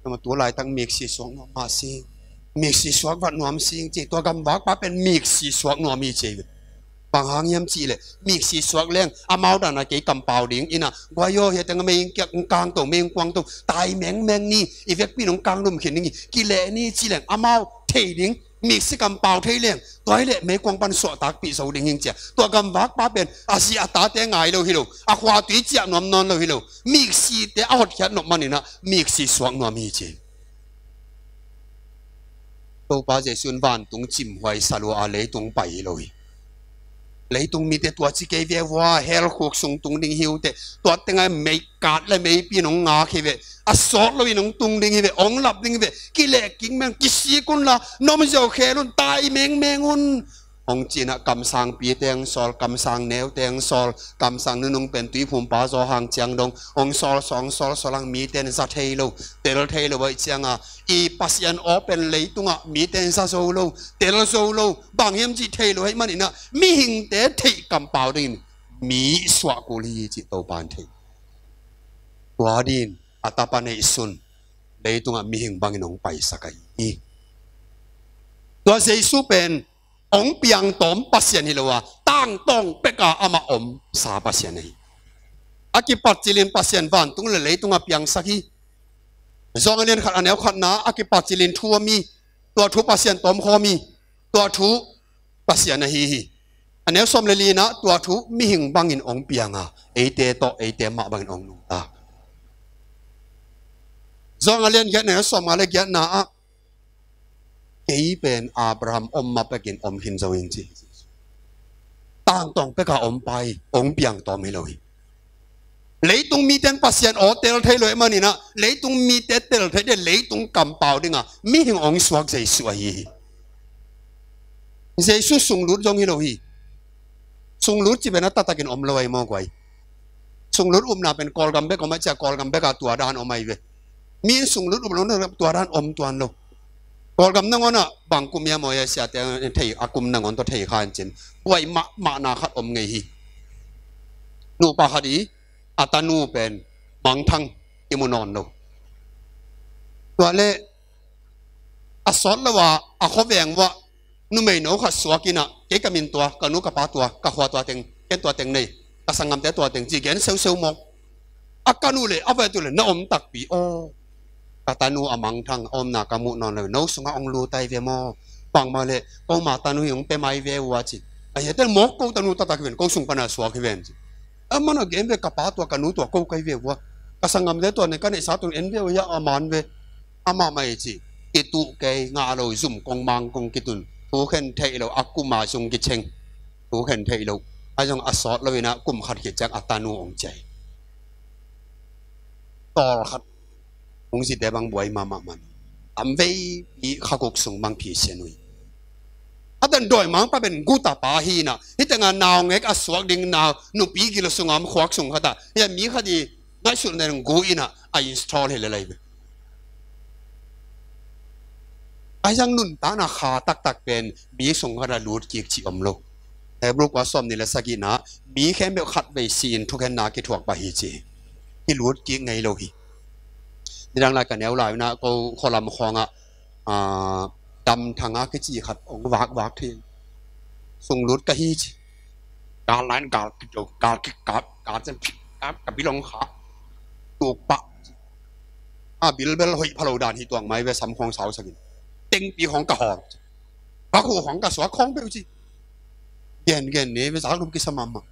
Tua mah tu laitak miksi suak nuam mah sing, miksi suak vat nuam sing ci, tua gamvakpa pen miksi suak nuam hi ci ei ve. Bang hang hiam cih leh miksi suak leng amau dan a kei kampau ding in ah, guai aw, hiateng a mei hong kiak, hong kangto, mei hong kuangto, tai mengmeng ni, i vekpi in hong kanglum khin ding hi, kileh ni ci leng amau thei ding, miksi kampau thei leng tua hi leh meikuang pan suahtakpih zo ding hi ing ci a. Tua gamvakpa pen a zi a tate ngai lo hi lo, a khuatui ciah nuam nawn lo hi lo, miksite a hotkhiat nop man in ah miksi suak nuam hi ci. Topa Jesu in vantung cimhuai sa lua a leitung pai hi lo hi. Leitung mite tua ci kei ve vua, hell khuk sung tung ding hi uh teh, tua teng a meikat le meipi in hong ngak hi ve, a sawt lo in hong tung ding hi ve, hong lap ding hi ve, kileh kik meng, kisik un la, na om ziau khel un, tai mengmeng un, hong ci in ah kamsangpite hong sawl, kamsang neute hong sawl, kamsang nunung pen tuiphumpa Johan ciang dong hong sawl, sawl, sawl, sawl hang mite in za thei lo, tel thei lo ahih ciang a, i Pasian aw pen leitung ah mite in za zo lo, tel zo lo, bang hiam cih thei lo ahih man in ah mihingte theih kampau ding in mi suah kul hi cih Topa in thei. Tua ding in a Tapa neihsun leitung ah mihing bang in hong paisak ahi hi. Tua Jesu pen hong piangtawm Pasian hi lo a, tangtawng pek a amah omsa Pasian ahi. A kipat cil in Pasian vantung le leitung a piangsak hi. Johan a lian khat a neu khatna a kipat cil in thu om hi. Tua thu Pasian tawm khawm hi. Tua thu Pasian ahi hi. A neu sawm le li in ah tua thu mihing bang in hong piang a, eite tawh, eite mah bang in hong nungta. Johan a lian giat, neu sawmnga le giatna ah, kei pen Abraham om ma pek in om khin zo ing ci. Tangtawng pek a om pa hi, hong piangtawm hi lo hi. Leitung mite in Pasian aw tel thei lo ahih man in ah, leitung mite tel thei ding, leitung kampau ding a mihing hong suak Jesu ahi hi. Jesu sunglut zong hi lo hi. Sunglut cih pen a taktak in om lo ahi maw guai. Sunglut upna pen Kawlgam bek om ahih ciang Kawlgam bek a tua dan om ahi ve. Mi in sunglut up lo, tua dan om tuan lo. Kawlgam nangawn ah bang kum hiam aw, a siate thei, a kum nangawn tawh thei kha in cin, buai mahmahna khat om ngei hi. Nupa khat i a tanu pen mangthang, i mu nawn lo. Tua leh a sawt lo a, a khuaveng uah numeino khat suak in ah, kei ka min tua, ka nu ka pa tua, ka khua tua teng, ken tua teng nei, ka sanggamte tua teng ci gen seuseu mawk. A kan uh leh a va et uh leh na om takpi aw. Ka tanu a mangthang, a omna ka muh nawn lo, no sungah hong lut ahi ve maw. Bangmah leh ko ma tanu hi, hong pia mai ve uh a ci. A hiate mawk, ko tanu taktak hi ven, ko sung pan a suak hi ven ci. Aman a gen ve, ka pa tua, ka nu tua ko ka hi ve uh a, ka sanggamte tua nei, ka neihsa tua en ve uh a, a man ve. Amah mah hi ci. Kituh kei, ngah lo, zum kong mang kong kitun, thu khen theih lo, a kum a sung kiceng, thu khen theih lo. A zong a sawt lo in ah kum khat khit ciang a tanu hong ciah hi. Tawlkhat hong zite bang buai mahmah man. Tam veipi khakuk sung bang phisian uh hi. A tan dawimangpa pen gu tapa hi in ah, hih teng a naungek a suak ding nau, nupi gil sung a om khuak sung khat ah, hih a mi khat i ngaihsutna in gu in ah a install hi lel ahi ve. Ahi zong nuntakna kha taktak pen mi sung khat ah lut kik cih om lo. Hebrew kua sawmnih le sagihna, mi khempeuh khatvei si in thukhenna kithuak pah hi ci. Kilut kik ngei lo hi. Nidang lai ka neu lai un ah ko khualam khawng ah, ah, damthang a kici khat hong vakvak thei. Sunglut ka hi ci. Gal lai in gal kito, gal kik, gal, gal ciang, gal ka bil hong kha. Tuk pah. A bil bel hoih pha lo dan hi tuak mai ve, sam khawng sausak in. Tengpi khawng ka hawng. Ka khu khawng ka suak khawng peuh ci. Gengen ni ve, zak lum kisa mahmah.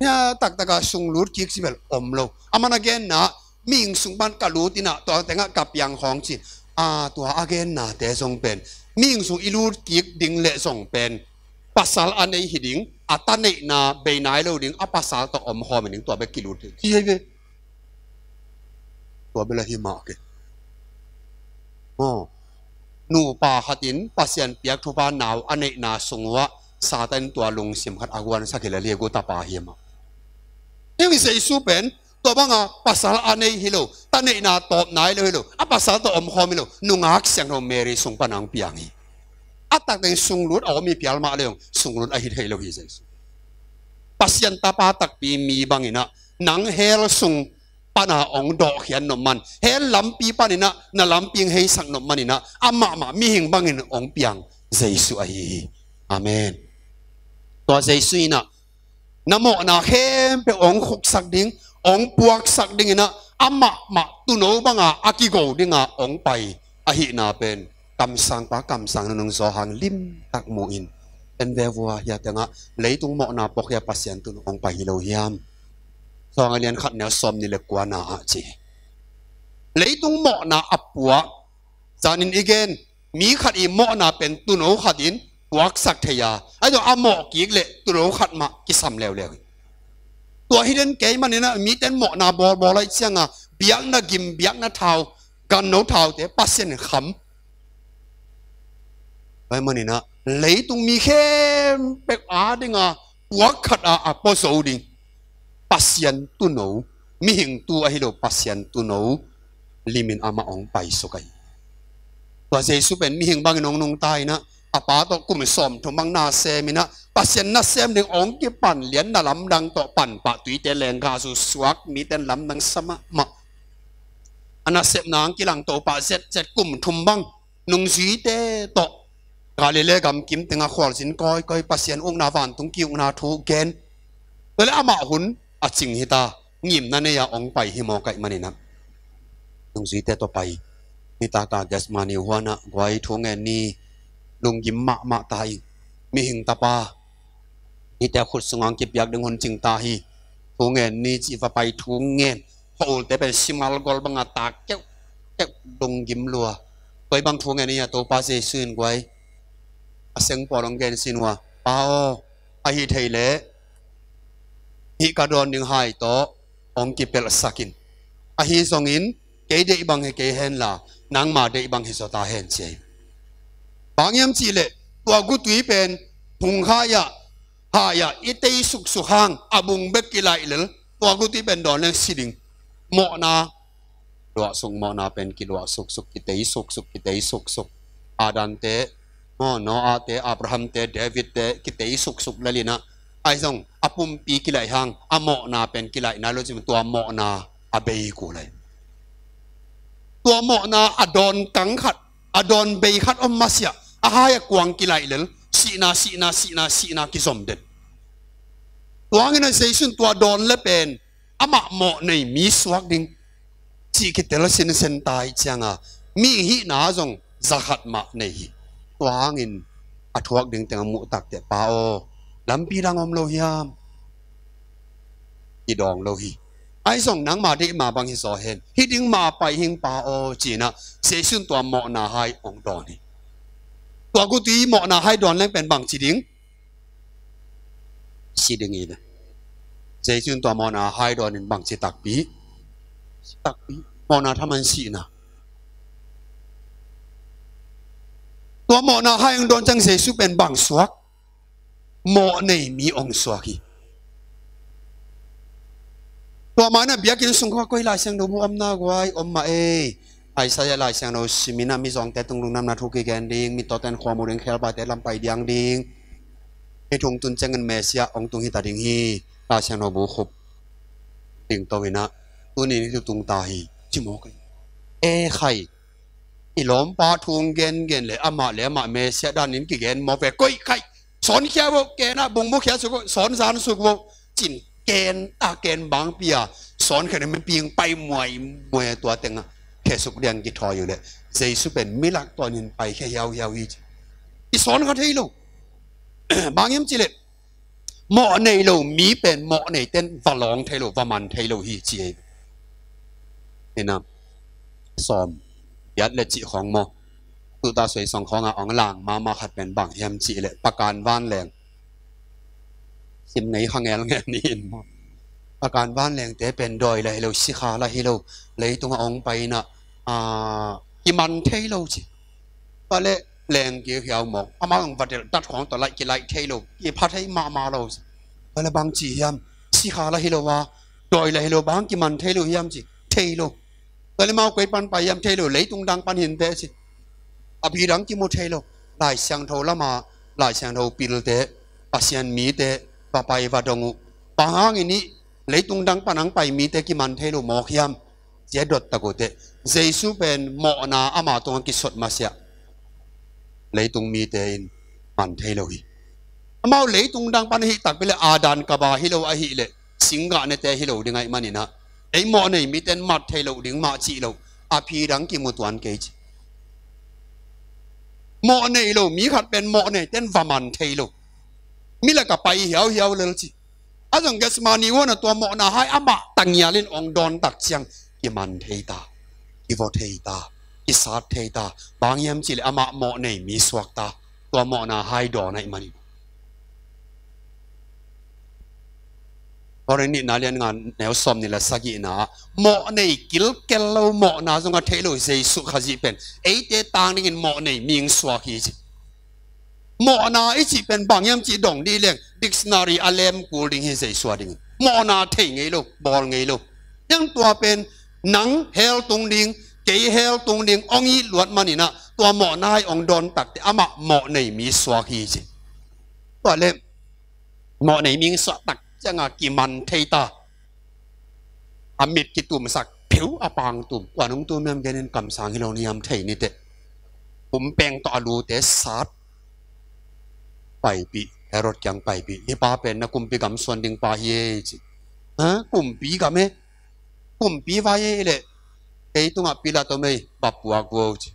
Hia taktak a sunglut kik ci bel om lo. Aman a genna, mihing sung pan ka lut in ah, tua teng ah ka piang khawng ci. A, tua a gennate zong pen mihing sung i lut kik ding leh zong pen pasal a nei hi ding, a ta neihna bei nai lo ding, a pasal tawh om khawm hi ding, tua bek kilut hi. Ci hi ve. Tua bel a hi mah kei. Aw. Nupa khat in Pasian piak thupha nau a neihna sung uah Satan in tua lungsim khat a guansak hi lel hi, gu tapa hi mah. Hih Jesu pen tua bang a pasal a nei hi lo, ta neihna tawp nai lo hi lo, a pasal tawh om khawm hi lo, nungak siangtho Mary sung pan hong piang hi. A taktak in sunglut a om hi phial mah leh zong sunglut ahi thei lo hi Jesu. Pasian tapa takpi mi bang in ah, nang hell sung pan a hong dawhkhiat nop man, hell lampi pan in ah na lampi hong heisak nop man in ah, amah mah mihing bang in hong piang Jesu ahi hi. Amen. Tua Jesu in ah na mawhna khempeuh hong khuksak ding, hong puaksak ding in ah, amah mah tuuno banga a kigo dinga hong pai ahihna pen kamsangpa kamsang nunung zaw hang limtak mu in. En ve vua, hia tengah leitung mawhna puak hia Pasian tuuno hong pai hi lo hiam? Sawng a lian khat neu sawm nih le kuana ah ci. Leitung mawhna a puak, zanin i gen, mi khat i mawhna pen tuuno khat in puaksak thei a, ahi zong a mawh kik le tuuno khat mah kisam leuleu hi. Tua hi den kei manin ah mite in mawhna bawlbawl ahi cianga biakna gim, biakna thau, ganno thaute Pasian in kham. Tua hi manin ah leitung mi khempeuh a dinga puak khat a a puazo ding Pasian tuuno, mihing tuu ahi lo Pasian tuuno limin amah hong paisuk ahi. Tua Jesu pen mihing bangin hong nungta in ah, a Pa tawh kum sawmthum bang na sem in ah, Pasian nasem ding hong kipan lian na lamdang tawh panpah, tuite lengga susuak, mite in lamdang sa mahmah. A nasepna hong kilang Topa zetzet kum thum bang nungzuite tawh Galilee gamkim tengah khualzin kawikawi, Pasian ukna, vantung ki-ukna thu gen. Tua leh amah hun a cing hi ta, ngimna nei-a hong pai hi mawk ahih manin ah nungzuite tawh pai. Nitaka Gethsemane huanah guai thu ngen ni, lunggim mahmah ta hi. Mihing Tapa, hihte khut sungah hong kipiak ding hun cing ta hi, thu ngen ni, ci va pai, thu ngen. Khua-ulte pen simal gol banga tak keuh keuh, lunggim lua. Koi bang thu ngen ni a, Topa Jesu in guai a seng pawl hong gen sin uh a, Pa aw, ahi thei leh hih ka dawn ding hai tawh hong kipelhsak in. Ahi zongin kei deih bang hi kei henla, nangma deih bang hi zaw ta hen, ci hi. Bang hiam cih leh tua gutui pen phungkhai ah, hai ah i tei suksuk hang a bung bek kilaih lel, tua gutui pen dawn leng si ding. Mawhna luahsuk, mawhna pen kiluah suksuk, kitei suksuk, kitei suksuk. Adamte, oh, Noahte, Abrahamte, Davidte kitei suksuk lel in ah, ahi zong a pumpi kilaih hang a mawhna pen kilaih nai lo cin, tua mawhna a bei kul lai. Tua mawhna a dawn kang khat, a dawn bei khat om masiah, a hai a kuang kilaih lel, sihna, sihna, sihna, sihna kizom den. Tua hangin ah Jesu in tua dawn le pen amah mawh nei mi suak ding cih kitel sinsen ta hi cianga, mi hihna zong za khat mah nei hi. Tua hangin a thuak ding teng a muh takteh, Pa aw, lampi dang om lo hiam? I dawng lo hi. Ahi zong nangma deih ma bang hi zaw hen, hih ding ma pai hing, Pa aw, ci-in ah Jesu in tua mawhna hai hong dawn hi. Tua gutui mawhna hai dawn leng pen bang ci ding? Si ding hi ve. Jesu in tua mawhna hai dawn in bang ci takpi? Si takpi. Mawhna thaman sihna. Tua mawhna hai hong dawn ciang Jesu pen bang suak? Mawh nei mi hong suak hi. Tua mah in ah biakinn sung khawng ah koi Lai Siangtho bu om na guai, om mah ei. Isaiah Lai Siangtho sim in ah mizawngte tung lungdamna thu kigen ding, mittawte in khua mu ding, kheelpate lam pai diang ding. Hih thu hong tun ciangin Messiah hong tung hi ta ding hi. Lai Siangtho bu khup ding to in ah, tuni in hih thu tung ta hi, ci mawk hi. E khai, i lawmpa thu hong gengen leh amah le amah Messiah danin kigen mawk ve. Koi khai, sawn khia vo, ken ah bung mu khia suk vo, sawn zan suk vo, ci-in ken a ken bangpi a, sawn khen in miping pai muaimuai a, tua tengah khesuk diang kithawi uh leh, Jesu pen milak tawn in pai khia hiauhiau hi ci. I sawn kha thei lo. Bang hiam cih leh mawh nei lo mi pen mawh neite in va lawng thei lo, va man thei lo hi ci hi. Hi na, sawm giat le cih khawng maw, tuta soi sawng khawngah hong lang mahmah khat pen bang hiam cih leh, Pakan vanleng. Sim ngei kha ngelngel ni in maw. Pakan vanlengte pen dawi lah hi lo, sikha lah hi lo, leitungah hong pai in ah, ah, kiman thei lo ci. Tua leh leng kik hiau mawk. Amah hong va delhtat khawng tawh laih kilaih thei lo, kipha thei mahmah lo ci. Tua leh bang ci hiam? Sikha lah hi lo a, dawi lah hi lo, bang kiman thei lo hiam ci. Thei lo. Tua leh amau koi pan pai hiam? Thei lo, leitung dang pan hi inteh ci. A bi dang kimu thei lo. Lai Siangtho lama Lai Siangtho pilte, Pasian mite va pai va dong uh. Bang hangin hih leitung dang pan hong pai mite kiman thei lo mawk hiam? Ci a dot tak uh teh, Jesu pen mawhna ama tungah kisot masiah leitung mite in man thei lo hi. Amau leitung dang pan ahih takpi leh Adan kaba hi lo ahih leh singgah nete hi lo ding ahih manin ah, ei mawh nei mite in mat thei lo ding mah cih lo a phi dang kimu tuan kei ci. Mawh nei lo mi khat pen mawh neite in va man thei lo. Mi lak ah pai hiauhiau lel ci. A zong Gethsemane huan ah tua mawhna hai amah tangial in hong dawn tak ciang kiman thei ta, kivaw thei ta, kisat thei ta. Bang hiam cih leh amah mawh nei mi suak ta. Tua mawhna hai dawn ahih manin. Korin nihna lian nga neu sawmnih le sagihna ah, mawh nei kilkel lo, mawhna zong a theih lo Jesuh Khazih pen eite tang dingin mawh nei mi hong suak hi ci. Mawhna i cih pen bang hiam cih dong dih leng dictionary a lem kul ding hi Jesuh a dingin. Mawhna thei ngei lo, bawl ngei lo. Hiang tua pen nang hell tung ding, kei hell tung ding hong it luat manin ah, tua mawhna hai hong dawn tak teh amah mawh nei mi suak hi ci. Tua leh mawh nei mi hong suak tak ciang a kiman thei ta. A mit kitumsak phiu, a pang tum. Kua in hong tum hiam, gen in, kamsang hi lo na hiam thei ni teh. Pumpeng tawh a lute sat, paipih, Herod kiang paipih. Hih pa pen na kumpi gam suan ding pa hi ei ci. Ha? Kumpi gam e? Kumpi vai ei leh kei tungah Pilat om ei, va puak vo ci.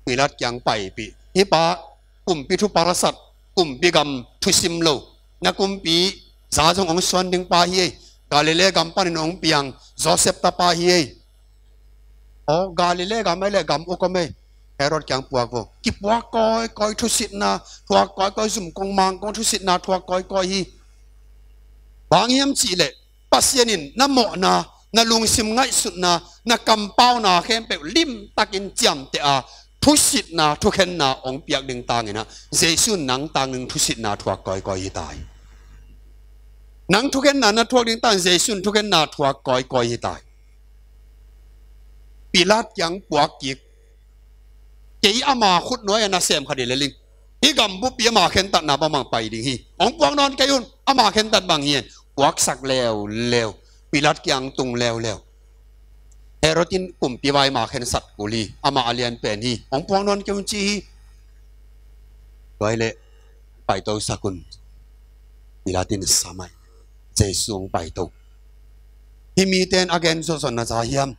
Pilat kiang paipih. Hih pa kumpi thu parsat, kumpi gam thusim lo, na kumpi za zong hong suan ding pa hi ei. Galilee gam panin hong piang Josef tapa hi ei. Aw, Galilee gam ei leh gam uk om ei. Herod kiang puak vo. Kipuak kawikawi thusitna thuak kawikawi, zumkong mangkong thusitna thuak kawikawi hi. Bang hiam cih leh Pasian in na mawhna, na lungsim ngaihsutna, na kampauna khempeuh limtakin ciamteh a, thusitna, thukhenna hong piak ding tangin ah, Jesuh in nang tang ding thusitna thuak kawikawi hi ta hi. Nang thukhenna na thuak ding tangin Jesuh in thukhenna thuak kawikawi hi ta hi. Pilat kiang puak kik. Kei ama khutnuai a nasem khat hi lel ing. Hih gam buppi ama khentatna bangbang pai ding hi. Hong puak nawn kei un, ama khentat bang hi hen. Puaksak leuleu. Pilat kiang tung leuleu. Herod in kumpi vai ma khensat kul hi. Amah a lian pen hi. Hong puak nawn kei un ci hi. Tua hi leh paitosak un. Pilat in sa mai. Jesuh hong paito. Hih mite in a gen zawhzawh na za hiam?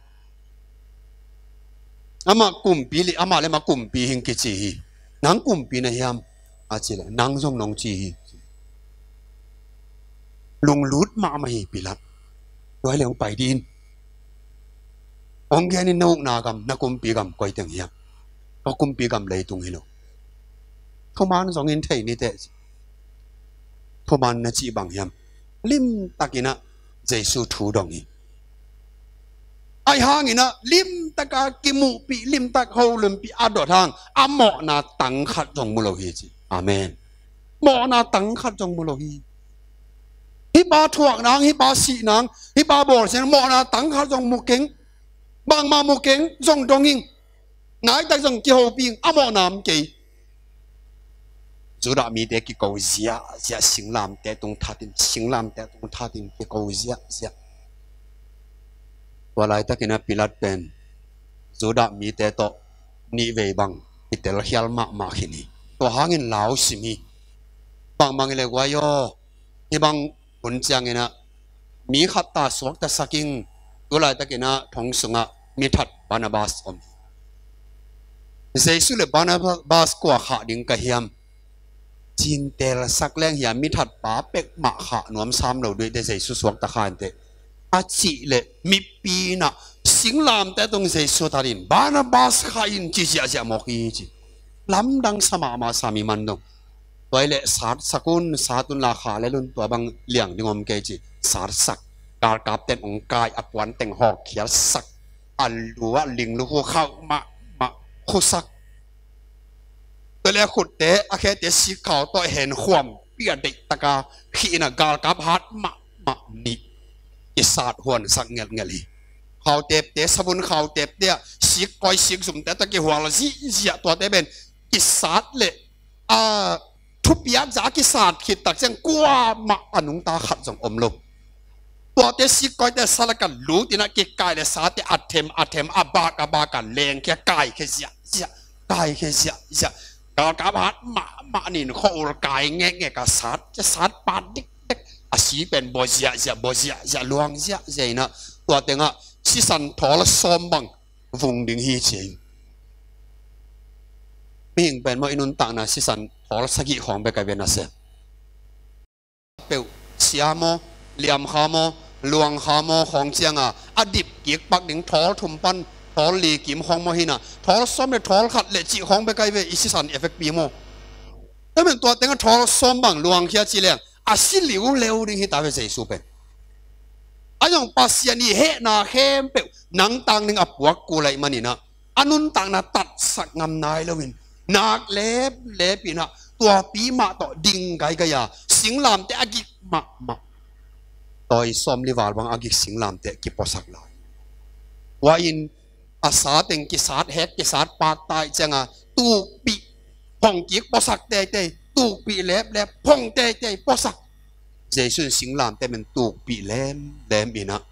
Amah kumpi li, amah le amah kumpi hi ing kici hi. Nang kumpi na hiam? A cih leh nang zong nong ci hi. Lunglut mahmah hi Pilat. Tua hi leh hong pai dih in. Hong gen in, na ukna gam, na kumpi gam koi teng hiam? Ka kumpi gam leitung hi lo. Thuman zong in thei ni teh. Thuman na cih bang hiam? Limtakin ah Jesuh thu dong hi. Ahi hangin ah limtak a kimuhpih, limtak holimpih a dot hang a mawhna tang khat zong mu lo hi ci. Amen. Mawhna tang khat zong mu lo hi. Hih pa thuak nang, hih pa sih nang, hih pa bawlsia nang, mawhna tang khat zong mu keng. Bangmah mu keng, zong dong ing. Naitak zong kihopih ing, a mawhna om kei. Judah mite kiko ziahziah, singlamteh tung thatin, singlamteh tung thatin kiko ziahziah. Tua laitakin ah Pilat pen Judah mite tawh nihvei bang kitelkhial mahmah khin hi. Tua hangin lau sim hi. Bangbang hi leh guai aw, hih bang hun ciangin ah mi khat ta suaktasak ing. Tu laitakin ah thong sungah mi that Barnabas om hi. Jesuh le Barnabas kua khah ding ka hiam? Cin telsak leng hiam, mi thatpa pek mah khah nuam sam lo, duaite Jesuh suakta kha inteh. A cih leh mipi in ah singlamteh tung Jesuh thatin Barnabas khah in ci ziahziah mawk hi ci. Lamdang sa mahmah sa mi man dong. Tua hi leh satsak un, sat un la, khah lel un, tua bang liang ding om kei ci. Satsak. Galkapten hong kai, a puan teng hawkkhiatsak. A lu ah linglu khu khauh mahmah khusak. Tua leh a khutte a khete sikkhau tawh henkhuam pia deihtaka khih in ah galkap hat mahmah nih kisat huansak ngelhngelh hi. Khautepte, sabun khautepte ah sikkoi sikzumte tawh kihual zihziah, tuate pen kisat leh a thupiat zah a kisat khit tak ciang kuamah a nungta khat zong om lo. Tuate sikkoite salak ah lut in ah kikai leh sate a them a them, a bak a bak ah lengkhia, kaikhia ziahziah, kaikhia ziahziah. Galkap hat mahmah nin khua-ul kai ngekngek a sat, cia sat pat dikdek. A si pen bua ziahziah, bua ziahziah, luang ziahziah inah, tua tengah sisan thawl sawm bang vung ding hi ci hi. Mihing pen maw i nuntakna sisan thawl sagih khawng bek a ve na se. Peuh, sia maw, liamkha maw, luangkha maw khawng cianga a dip kik pak ding thawl thum pan thawl li kim khawng maw hinah, thawl sawm le thawl khat le cih khawng bek a ve i sisan effect pi maw. Tua men tua tengah thawl sawm bang luangkhia ci leng a si liuleu ding hi ta ve Jesu pen. A zong Pasian i hehna khempeuh nangtang ding a puak kul ahih maninah a nuntakna tatsak ngam nai loin nak leplep inah tuapi mah tawh ding gaigai a singlamteh a gik mahmah, tawi sawmli val bang a gik singlamteh kipuasak lai. Tua in a sa teng kisat hek kisat pat tai cianga tukpih, phong kik puasak teitei, tukpih leplep phong teitei puasak. Jesu in singlamteh men tukpih lemlem inah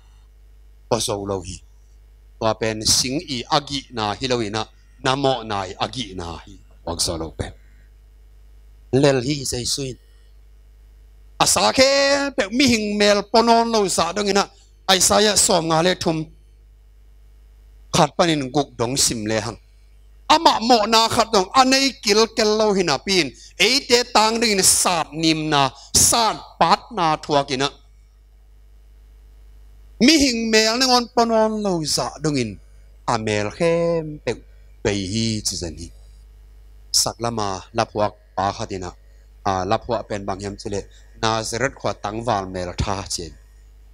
pua zo lo hi. Tua pen sing i a gihna hi lo inah na mawhna i a gihna hi. Puak zo lo pen lel hi Jesu in. A sa khempeuh mihing mel pua nawn lo zah dong inah Isaiah sawmnga le thum khat panin guk dong sim lehang, amah mawhna khat dong a nei kilkel lo hinapi in eite tang dingin satnimna, satpatna thuak inah mihing mel nangawn pua nawn lo zah dongin a mel khempeuh bei hi ci zen hi. Saklama laphuak pa khat inah, a, laphuak pen bang hiam cileh Nazareth khua tangval mel tha ci.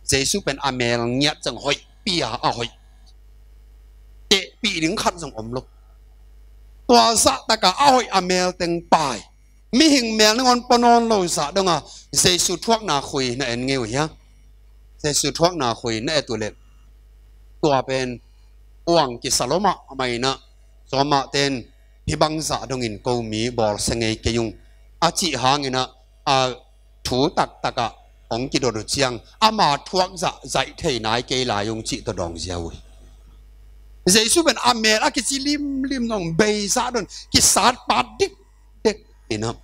Jesu pen a mel ngiat zong hoih pi a, a hoih tehpih ding khat zong om lo. Tua zah taka a hoih a mel teng pai. Mihing mel nangawn pua nawn lo zah donga Jesu thuakna khui na en ngei uh hia? Jesu thuakna khui na et uh leh tua pen uang kisa lo mahmah inah, zawmah ten hih bang zah dongin ko mi bawlsia ngei kei ung a cih hanginah a thu taktakah hong kidot uh ciang ama thuak zah zaih thei nai kei lai ung cih tawh dawng ziau uh hi. Jesu pen a mel a kici limlim nong bei zah don kisat pat dik dek inah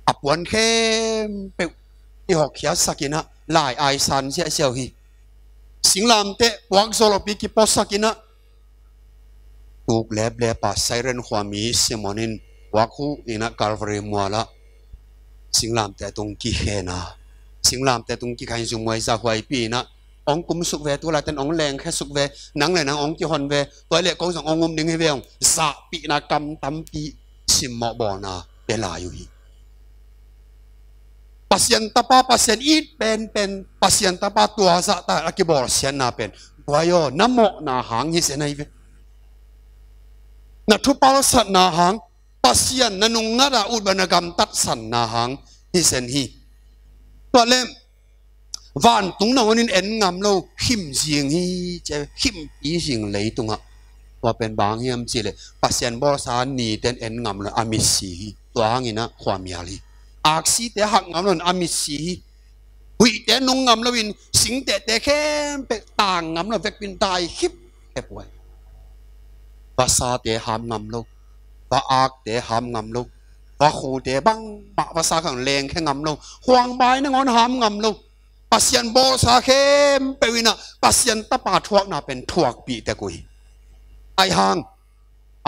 a puan khempeuh i hawkkhiatsak inah lai aisan ziahziau hi. Singlamteh puak zawlawpi kipuasak inah tuk leplep a Cyrene khuami Simon in puak huh inah Calvary mualah singlamteh tung kikhena, singlamteh tung kikhain zumuai zahhuaipi inah ong kumsuk ve, tulaiten ong lengkhesuk ve, nang le nang ong kihon ve, tua le ko zong ong um ding hi ve ong zahpihna kam tampi simmawh bawlna pia lai uh hi. Pasian tapa, Pasian it penpen, Pasian tapa tua zahta a kibawlsiatna pen guai aw, na mawhna hang hi zen ahi ve. Na thupalsatna hang, Pasian na nungngat a utbana gamtatsanna hang hi zen hi. Tua le vantung nangawnin en ngam lo khim zing hi ci, khimpi zing leitungah. Tua pen bang hiam cileh Pasian bawlsa niten en ngam lo a mitsi hi. Tua hanginah khuamial hi. Aksite hak ngam lo a mitsi hi. Huihte nung ngam loin singtehte khempeuh tang ngam lo vekpin dai khip khep uh ahi. Vasate ham ngam lo, va akte ham ngam lo, vakhute bangmah vasa khang lengkhe ngam lo, huangbai nangawn ham ngam lo. Pasian bawlsa khempeuh inah Pasian tapa thuakna pen thuakpih tek uh hi. Aihang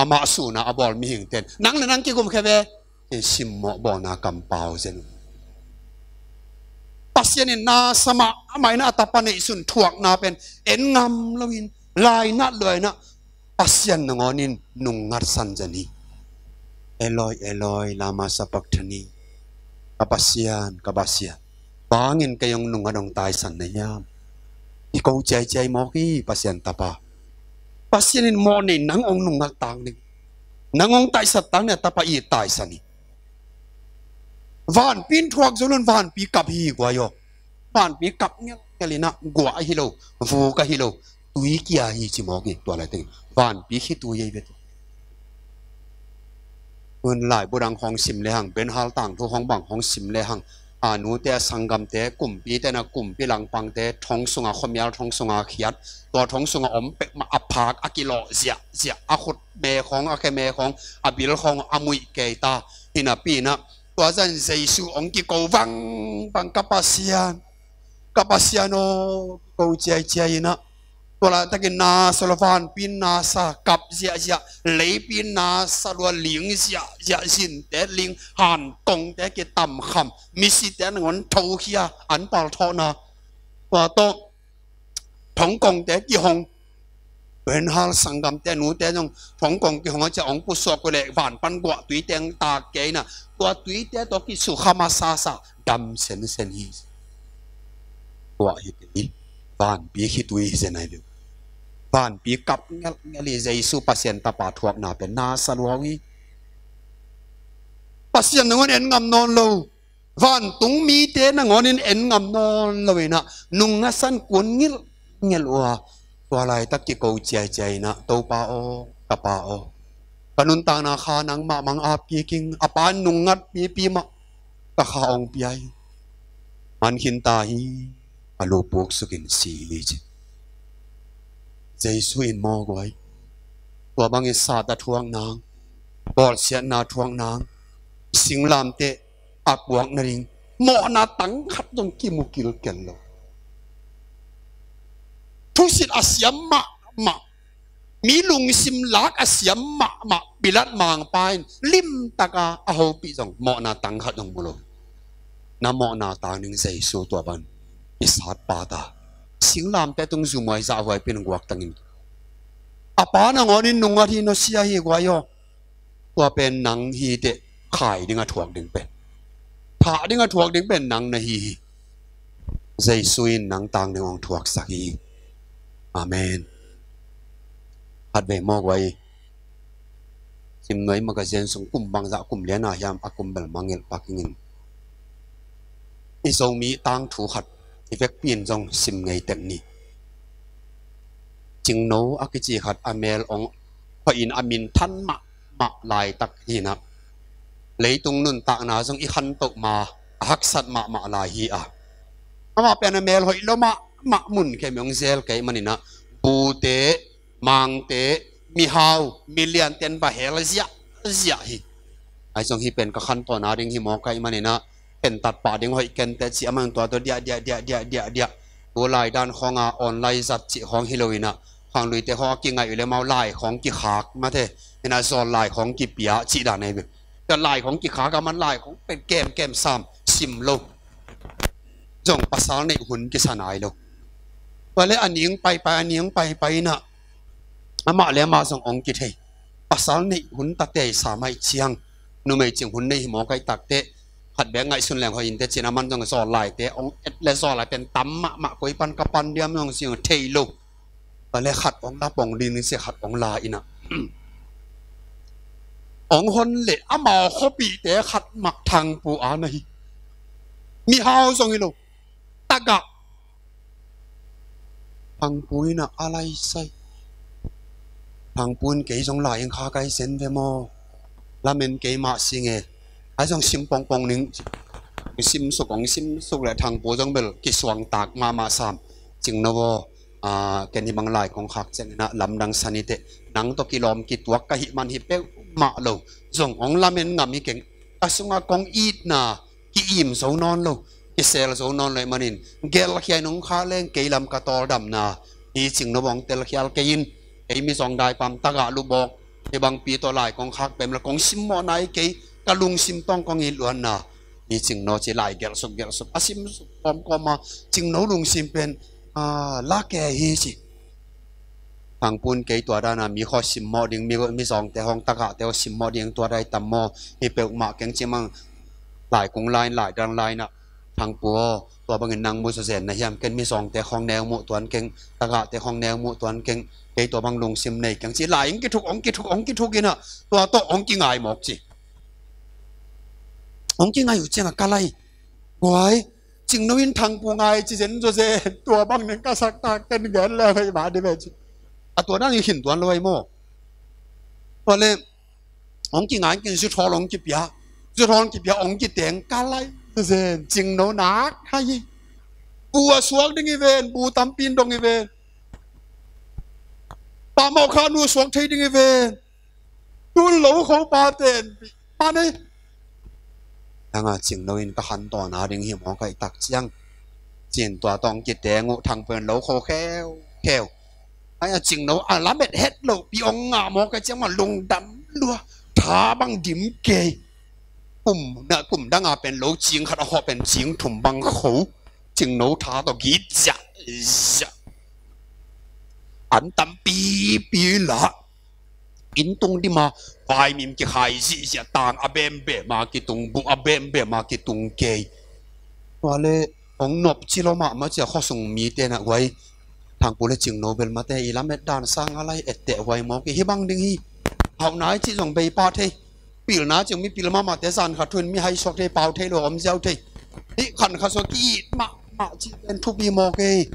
amah suna a bawl mihingten nang le nang kigumkhe ve. Simmawh bawlna kampau zen uh. Pasian in na samah amah inah a tapa neihsun thuakna pen en ngam loin lainat luainah Pasian nangawnin nungngatsan zen hi. Eloi, Eloi, lama sabakthani. Ka Pasian, ka Pasian, bangin kei hong nungngat hong taisan na hiam? I ko ciaiciai mawk hi Pasian tapa. Pasian in mawh nei nang hong nungngat tang ding, nang hong taisat tang ding a tapa i taisan hi. Vanpi in thuak zo loin vanpi kap hi guai aw. Vanpi kap ngelngel inah guah ahi lo, vuk ahi lo, tui kia hi ci mawk hi. Tua lai teng vanpi khitui ahi ve tu. Hun laibu dang hong sim lehang, Ben Hal tangthu hong bang hong sim lehang, a nute a sanggamte, kumpite na kumpi langpangte thong sunga, khuamial thong sunga khiat, tua thong sunga om pek mah a phak a kilawh ziahziah, a khut mekhawng, a khe mekhawng, a bilkhawng a muih kei ta. Hi napi inah tua zan Jesu hong kiko vangvang, ka Pasian, ka Pasian aw, kiko ciaiciai inah tua laitakin na sa lua, vanpi in na sa, kap ziahziah, leipi in na sa lua, ling ziahziah, zinte ling, hankongte kitamkham, misite nangawn thokhia, an palthawhna. Tua tawh thongkongte kihong, Benhal sanggamte nute zong thongkong kihong a cia hong pusuak uh leh van pan guah tuite hong tak kei inah tua tuite tawh kisukha masasa, dam sensen hi. Tua hi kei, vanpi khitui hi zen ai deuh. Vanpi kap ngelhngelh hi. Jesu Pasian Tapa thuakna pen na sa lua uh hi. Pasian nangawn en ngam nawn lo, vantung mite nangawn in en ngam nawn lo inah nung ngasan kun ngilhngilh uh a, tua laitak kiko ciaiciai inah, Topa aw, ka Pa aw, ka nuntakna kha nangmah mah ap kik ing. A pa in nung ngat pipi mah ka kha hong pia hi. Man khin ta hi, a lu puksukin si hi ci. Jesu in maw guai, tua bangin sat a thuak nang, bawlsiatna thuak nang, singlamteh a puak nading mawhna tang khat zong kimu kilkel lo. Thusit a siam mahmah, mi lungsim lak a siam mahmah Pilat mangpa in limtaka a hopih zong mawhna tang khat zong mu lo. Na mawhna tang ding Jesu tua bang i sat pa ta. Singlamteh tung zumuai zahhuai pin guaktangin, a pa nangawn in nung ngat hi, nusia hi guai aw. Tua pen nang hi teh, khai ding a thuak ding pen, thah ding a thuak ding pen nang na hi hi. Jesu in nang tang ding hong thuaksak hi. Amen. Khatvei maw guai, Simnuai magazine sung kum bangzah, kum lian a hiam, a kum bel mangngilh pak ing in, i Zomi tangthu khat i vekpi in zong sim ngei tek ni. Cingno a kici khat a mel hong hoih in a minthan mahmah laitak hi inah, leitung nuntakna zong i khantoh ma, a haksat mahmah lai hi a, amah pen a mel hoih lo mahmah, mun khem hong zel kei man inah, bute, mangte, mihau, milianten va hel ziahziah hi. Ahi zong hih pen ka khantohna ding hi mawk ahih man inah, pentat pah ding hoih kenteh ci a, amah in tua tawh diah diah diah diah diah diah, tu laidan khawnga online zat cih khawng hi lo inah, khangluite khawng a kingaih uh leh amau lai khawng kikhak mate, inah zawl lai khawng kipia cih dan ahi ve. Tua lai khawng kikhak a, man lai khawng pen kemkem sam, sim lo. Zong pasal neih hun kisa nai lo. Tua leh a ning paipai, a ning paipai inah, amah leh amah zong hong kithei. Pasal neih hun ta tei sam ahih ciang, numei cing hun nei hi mawk ahih takteh, khat bek ngaihsun leng hoih inteh ci-in, aman zong zawl laite hong et leh zawl lai pen tam mahmah, koi pan ka pan diam zong ci-in thei lo. Tua leh khat hong la pong ding ci, khat hong la inah, hong hon leh amau khuapihte khat mah Thangpu a na hi. Mihau zong hi lo, tagah. Thangpu inah a laisai. Thangpu in kei zong lai ing kha kai zen ve maw? Lamen kei mah si nge. Ahi zong sim pongpong ning. Sim suk, hong sim suk leh Thangpu zong bel kisuangtak mahmah sam. Cingno aw, ken hih bang lai kong khak ciang inah lamdang sa ni teh, nang tawh kilawm kituak ka hih man hi peuhmah lo. Zong hong lamen ngam hi keng. Ka sungah kong itna ki-im zo nawn lo, kisel zo nawn lo ahih manin, gelhkhia in hong khak leng kei lam ka tawldamna hi. Cingno aw, hong telkhial kei in. Kei mizawng daipam tagah lubawk, hih bangpi tawh lai kong khak pen la kong simmawh nai kei, ka lungsim tawh kong it luatna hi. Cingno ci lai gelhsuk gelhsuk a, simsuk kawmkawm a, Cingno lungsim pen, a, la kei hi ci. Thangpu in kei tua dana mi khawng simmawh ding, mi, mizawngte khawng tagahte khawng simmawh ding tua dai tam maw? Hi peuhmah keng ci mang. Lai kung lai, lai dan lai inah, Thangpu aw, tua bangin nang mu zawzen na hiam? Ken mizawngte khawng neu muh tuan keng, tagahte khawng neu muh tuan keng. Kei tua bang lungsim nei keng ci lai in kithuk, hong kithuk, hong kithuk inah, tua tawh hong kingai mawk ci. Hong kingai uh ciangah ka lai, guai, Cingno in Thangpu ngai ci zen zawzen, tua bang ning ka sak tak ken gen le hoih mah dih ve ci. A tua dan in khin tuan lo ahi maw? Tua leh hong kingai keng, zuthawl hong kipia, zuthawl hong kipia, hong kiteng, ka lai Zen, Cingno nak hai hi. Bu a suak ding hi ven, bu tampi in dong hi ven. Pamawh kha nu suak thei ding hi ven. Tun lo kho pa ten pi. Pa ni. Nanga Cingno in ka khan tawna ding hi mawk aih tak ciang. Cin tua tawng kiteng uh Thangpu in lo kho kheu kheu. Ai a Cingno a lamet het lo pi ong nga mawk aih ciang ma lungdam lua. Tha bang dim kei. Kum na kum danga pen lo cing khat a khawh pen cing thum bang kho. Cingno tha tawh git ziah ziah. An tampipi la. Inn tung dima vaimim kikhai zihziah, tang a bembema kitung, buh a bembema kitung kei. Tua le hong nop ci lo mahmah cia khuasung mite na guai. Thangpu le Cingno bel mate i lamet dan sang a lai etteh guai mawk hi bang ding hi. Hauh nai cih zong bei pah thei. Pilna cing mipil mahmahte zan khat thu in mi hai suak thei, pau thei lo, om ziau thei. Hih khan kha suak ki-it mahmah cih pen thupi mawk ei.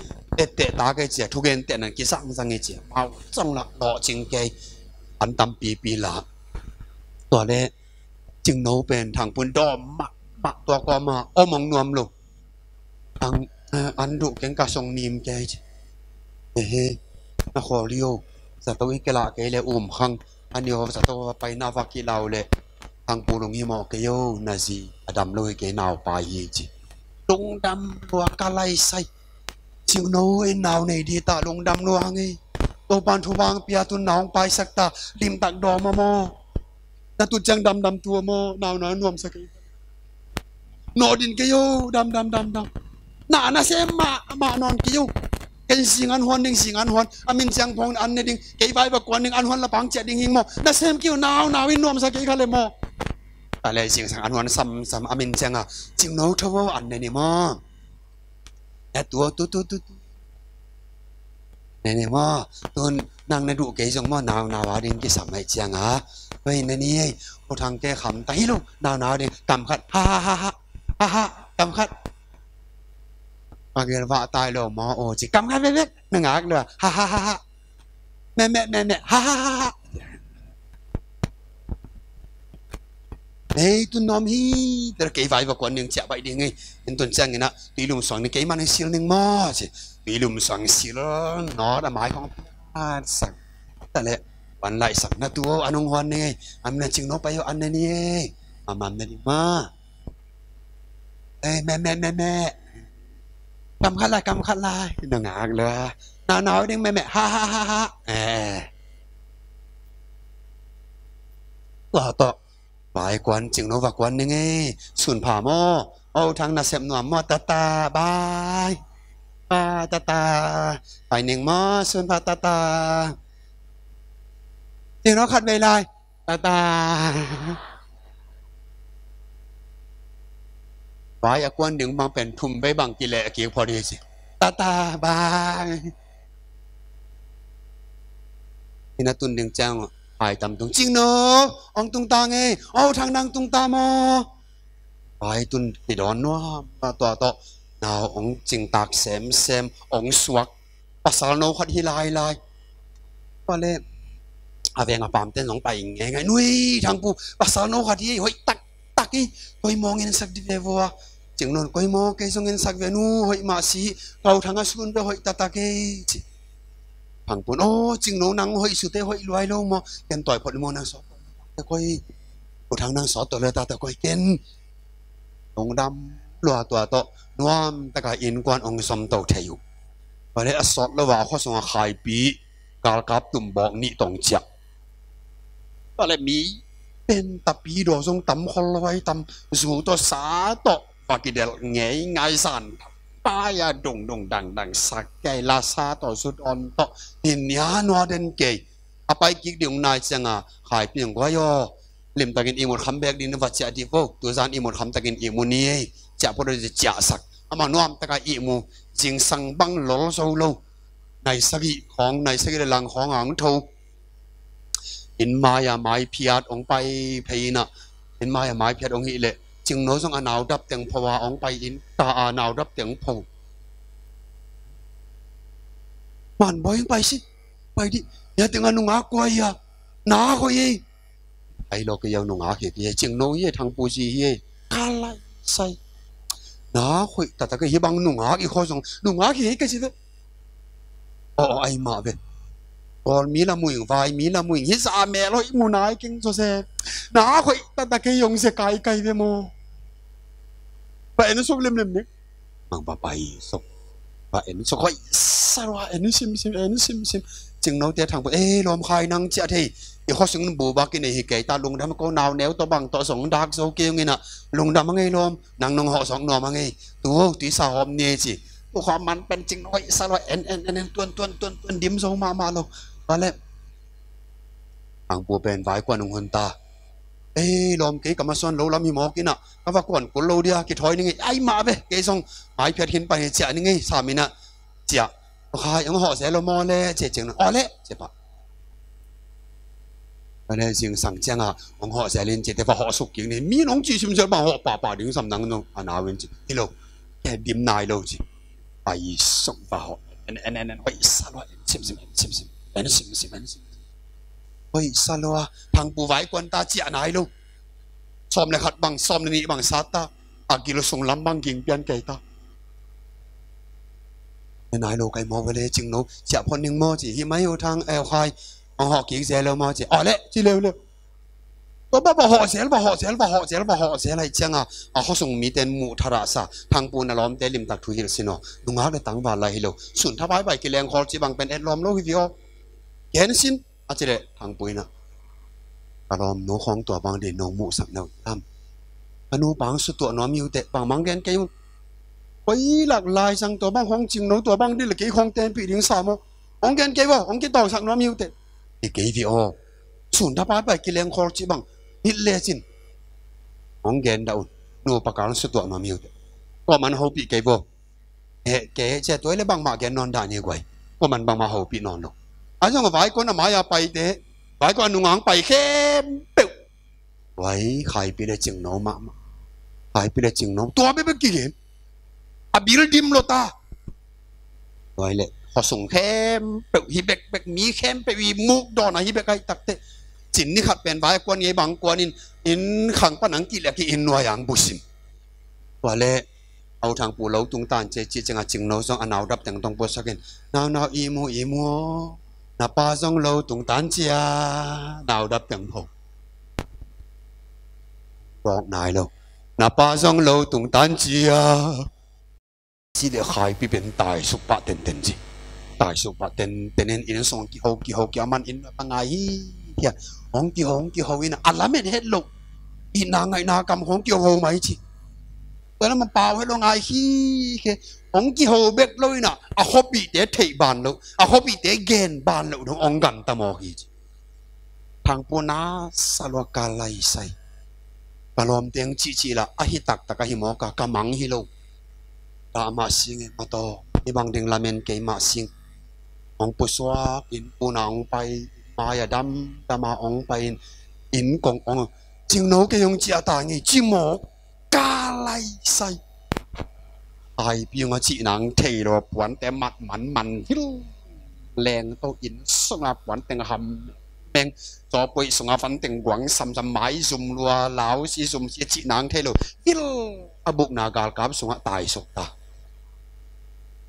Etteh ta kei cia, thugenteh nan kisangzang ei cia. Mau zong lah lawh cing kei. An tampipi la. Tua le Cingno pen Thangpu in dawm mahmah tua kawma om hong nuam lo. Ang, eh, an duh keng ka song nim kei ci. Ehe, na khawl hi o. Zato i kelah kei le um khang. An i o zato va pai na va kilau le. Thangpu lung hi mawh kei o, na zi a dam lo hi kei, nau pai hi ci. Lungdam lua ka lai sai. Cingno in nau nei di ta lungdam lua hang ei. Topan thu bang pia tun nau hong paisak ta limtak dawm a maw. Na tut ciang damdam tua maw, nau na nuamsa kei. Nawh din kei o, damdam damdam. Na na sem mah mah nawn kei o. Ken zing an huan ding, zing an huan. A min ciang phawng an ne ding. Kei vai va kuan ding, an huan la pang ciah ding hing maw. Na sem kei o, nau nau in nuamsa kei kha le maw. Ta le zingsang an huan samsam a min cianga Cingno tho o an ne ni maw. Na tu o tu tu tu tu. Ne ni maw. Tun nang na duh kei zong maw, nau nau a ding kisam aih cianga. Hoi ne ni ei. U Thang ke kham ta hi lo. Nau nau a ding kam khat. Ha ha ha ha. Ha ha kam khat. Magel vah tai lo maw o ci kam khat vek vek. Na ngak lo. Ha ha ha ha. Meh meh meh meh ha ha ha ha. Hei tun nuam hi. Tel kei vai va kuan ning ciah baih ding ei. En tun ciang ina tui lum suang ning kei man ning sil ning maw ci. Tui lum suang sil nawt a mai khong piat sang. Ta le van laih sang na tu o an hong huan ning ei. Am na Cingno pai o an na ni ei. Amam na ding maw. Ei, meh meh meh meh. Kam khat lai, kam khat lai. Na ngak lua. Nau nau ding meh meh. Ha ha ha ha. Eh. Tua tawh. Vai kuan Cingno va kuan ning ei. Sun pha maw. O Thang na sep nuam maw, tata. Bye. Bye tata. Pai ning maw, sun pha tata. Cingno khat vei lai. Tata. Vai a kuan ding bang pen thum vei bang kileh a kik phot hi ci. Tata bye. Ina tun ding ciang hai tam tung Cingno. Ong tung ta ngei. O Thang nang tung ta maw. Vai tun kidawn nuam a tua tawh nau ong cingtak semsem ong suak. Pasal no khat hi lailai. Tua le a veng a pamten zong pai ngeingai. Nui Thangpu pasal no khat hi hoih taktak hi. Koi maw ngensak di ve vua. Cingno in koi maw kei zong ngensak ve nu hoih mah si. Kau Thang a sun ve hoih taktak hi ci. Thangpu in o Cingno nang hoih sute hoih luai lo maw. Ken tawi phot maw nang sawt. Koi U Thang nang sawt tawh le tata koi ken. Lungdam lua tua tawh nuam taka innkuan ong zom to thei uh. Tua le a sawt lo a khuasung a khaipi galkap tumbawk nih tawh ong ciah. Tua le mi pen tapi daw zong tam khol lo ai tam zu tawh sa tawh va kidelh ngeingai zan pai a dungdung dangdang sak kei la sa tawh zut on tawh nin nia nua den kei. A pai kik ding ong nai cianga khaipi ong guai aw. Limtakin ihmut kham bek ding na va ciah dih vo. Tuzan ihmut khamtakin ihmu ni ei. Ciah phot a ciahsak. Amah nuamtaka ihmu. Zingsang bang lol zo lo. Nai sagih khawng, nai sagih le lang khawng a ong tho. Inn mai-a maiphiat ong pai phei ina. Inn mai-a maiphiat ong hih leh Cingno zong a nau dap teng pho a ong pai inn ka a nau dap teng pho. Man bawi ong pai si. Pai dih. Ia teng a nungak kua ia. Na kho ei. Ai lo kei a nungak hi kei a Cingno hi a Thangpu zi hi a. Ka lai sai. Na hoih taktak hi, hih bang nungak i khua sung nungak hi ka ci ve. Aw, aw, ai mah ve. Kawl mi la muing, vai mi la muing, hih zah mel hoih mu nai keng Joseph. Na hoih taktak hi, hong ze kaikai ve maw. Ba en suk limlim ni. Mang ba pai suk. Ba en suk hoih sa lua, en simsim, en simsim. Cingnote Thangpu, ei lawm khai nang ciah thei. I khua sung bubak i nei hi kei ta, lungdam ko, nau neu tawh bang tawh zong dak zo kei ung ina. Lungdam a ngei lawm, nang nong hawh zawk nuam a ngei. Tu, tu i sa hawm ni ci. Tu khua man pen Cingno hoih sa lua, en, en, en, en, tuan, tuan, tuan, tuan, dim zo mahmah lo. Ba le. Thangpu pen vai kuan ung hun ta. Ei lawm, kei ka masuan lo lam hi mawk ina, ka va kuan kul lo dia, kithawi ni ngei, ai mah ve, kei zong mai phiat khin pai hi, ciah ni ngei, sa mina ciah. Khai, hong hawh zel lo maw le, ci Cingno, aw le, ci pah. Ka le zingsang cianga hong hawh zel in ci, te va hawh suk kik ni, mi nong ci simsel bang hawh pahpah ding sam nang nong, a nau in ci, hi lo, ke dim nai lo ci. Pai suk va hawh, en, en, en, en, hoih sa lua, en simsim, en simsim, en simsim, en simsim. Hoih sa lua, Thangpu vai kuan ta, ciah nai lo. Sawm le khat bang, sawm le nih bang sat ta. A gil sung lam bang ging pian kei ta. Nai lo kai maw ve le Cingno, ciah phot ning maw ci, hi mai U Thang, eh, U Khai, hong hawh kik zel lo maw ci, aw le, ci leuleu. Tua ba, va hawh zel, va hawh zel, va hawh zel, va hawh zel, ai cianga a khua sung miten muh tharahsa, Thangpu na lawmte limtak thu hilh sin aw, nungak le tangval lai hi lo, sun tha paipai kileng khawl ci bang pen et lawm lo hi vi aw. Gen sin, a ci leh Thangpu ina, ka lawm, nu khawng tua bang ding nong muhsak na uh tam. Ka nupa hong sutuah nuam hi uh teh, bangmah gen kei un. Koi lak lai zang tua bang khawng Cingno tua bang ding le kei khawng tenpih ding sa maw. Hong gen kei vo, hong kitawngsak nuam hi uh teh. Hi kei vi aw. Sun tha paipai kileng khawl ci bang hilh lecin hong gen dah un. Nupa kal hong sutuah nuam hi uh teh. Tua man hopih kei vo. He, kei he cia tuai le bangmah gen nawn dah ni guai. Tua man bangmah hopih nawn lo. A zong a vai kuan a mai-a paite, vai kuan a nungang pai khempeuh. Vai, Khaipi le Cingno mahmah. Khaipi le Cingno. Tua bekbek kigen. A bil dim lo ta. Vai le, khua sung khempeuh hi bekbek, mi khempeuh i muk dawn a hi bek ahi takte. Cin ni khat pen vai kuan ngei bang kuan in, inn khang pan ang kih le ki inn nuai ang busim. Vai le, a U Thangpu lo tungtan cia, ci cianga Cingno zong a nau dap teng tong puasakin, nau, nau, i mu, i mu aw. Na pa zong lo tungtan cia, nau dap teng ho. Rawk nai lo. Na pa zong lo tungtan cia. Ci le Khaipi pen taisuk pah tenten ci. Taisuk pah tenten in, inn sung kiho, kiho, kia man inn a ngai hi, kia. Hong kiho, hong kiho in a lamen het lo. Itna ngaihna kam hong kiho mai ci. Tua lama pau het lo ngai hi, ke. Hong kiho bek lo ina, a khuapihte theih ban lo, a khuapihte gen ban lo dong hong gan ta mawk hi ci. Thangpu na sa lua ka lai sai. Ka lawm teng cihcih la, a hi taktak a hi mawk a, ka mang hi lo. Ta mah sing e, mataw, hi bang ding lamen kei mah sing. Hong pusuak in, puna hong pai, mai a dam, dama hong pai in, inn kong hong, Cingno kei hong ciah ta ngei, ci mawk. Ka lai sai. Khaipi hong a cih nang thei lo, puante mat man man hil. Leng to inn sunga puante ham meng. Cawpoi sunga fanteng guang samsam mai zum lua, lau si zum si cih nang thei lo. Hil a bukna galkap sunga taisuk ta.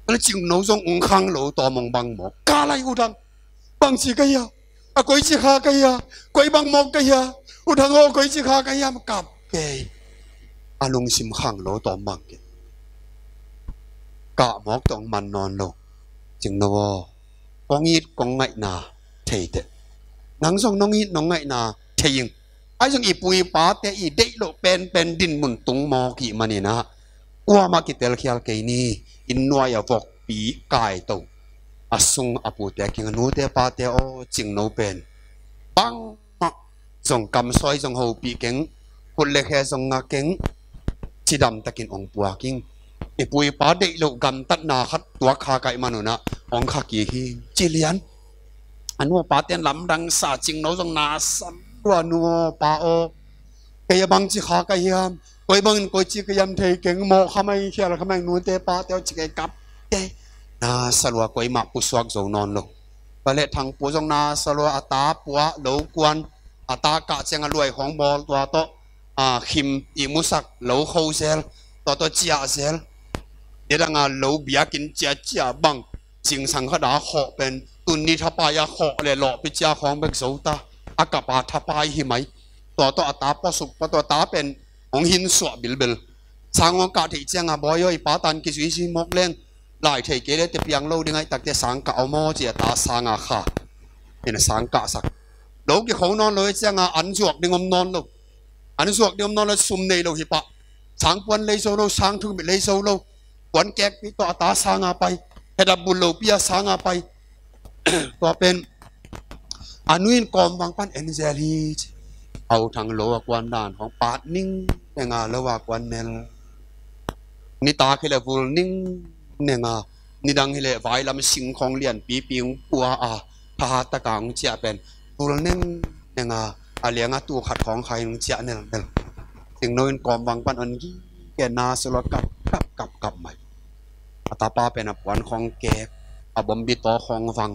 Ka le Cingno zong ung khang lo tawm hong bang mawk. Ka lai U Thang. Bang ci ka hia? A koi ci kha ka hia? Koi bang mawk ka hia? U Thang aw, koi ci kha ka hia? Kap kei. A lungsim khang lo tawm bang kei. Kah mawk tawh hong man nawn lo. Cingno aw. Kong it kong ngaihna thei teh. Nang zong nong it nong ngaihna thei ing. Ahi zong i pu i pate i deih loh penpen dinmun tung mawk i hih manin ah, kuamah kitelkhial kei ni. Inn nuai a vokpi kaito a sung a pute kiang a, nute pate aw, Cingno pen bangmah zong kamsawi zong hopih keng, khut le khe zong nga keng, cidam takin hong puak ing. I pu i pa deih loh gamtatna khat tuak kha ka hih manun ah hong kha kik hi. Ci lian. A nu a pate in lamdang sa, Cingno zong na sa lua, nu aw, pa aw. Kei a bang ci kha ka hiam? Koi bangin koi ci ka hiam thei keng, mawh kha mai, khial kha mai, nute pate aw, ci kei kap kei. Na sa lua, koi mah pusuak zo nawn lo. Ka le Thangpu zong na sa lua, a ta puah lo kuan, a ta kah ciang a luai khawng bawl tua tawh, a khim i musak lo kho zel. Tua tawh ciah zel. Nidanga lo biakinn ciahciah bang, zingsang khat a khawh pen tuni thapai a khawh le lawhpi ciah khawng bek zo ta. A kap a thapai hi mai. Tua tawh a ta puasuk pah, tua ta pen hong hin suah bilbel. Sang hong kah theih cianga, bawi aw, i pa tan kizui zui mawk leng, lai thei kei le te piang lo ding aih takte sang kah om aw, ci a ta sanga kha. Ina sang kahsak. Lo kikho nawn lo i cianga an zuak ding om nawn lo. An zuak ding om nawn lo, sum nei lo hi pah. Sang puan lei zo lo, sang thukmit lei zo lo. Puan kekpi tawh a ta sanga pai. Hedap bul lopi a sanga pai. Tua pen a nu in kawmvang pan en zel hi ci. Au thang lo a kuan dan khawng pat ning nenga lo a kuan mel. Nitak hi le vul ning nenga, nidang hi le vailam sing khawng lianpipi hong pua a, thahat taka hong ciah pen vul ning nenga, a lianga tu khat khawng khai hong ciah nelnel. Cingno in kawmvang pan on gige, na solo kap kap kap kap mai. A tapa pen a puan khawng kek, a bombi taw khawng vang,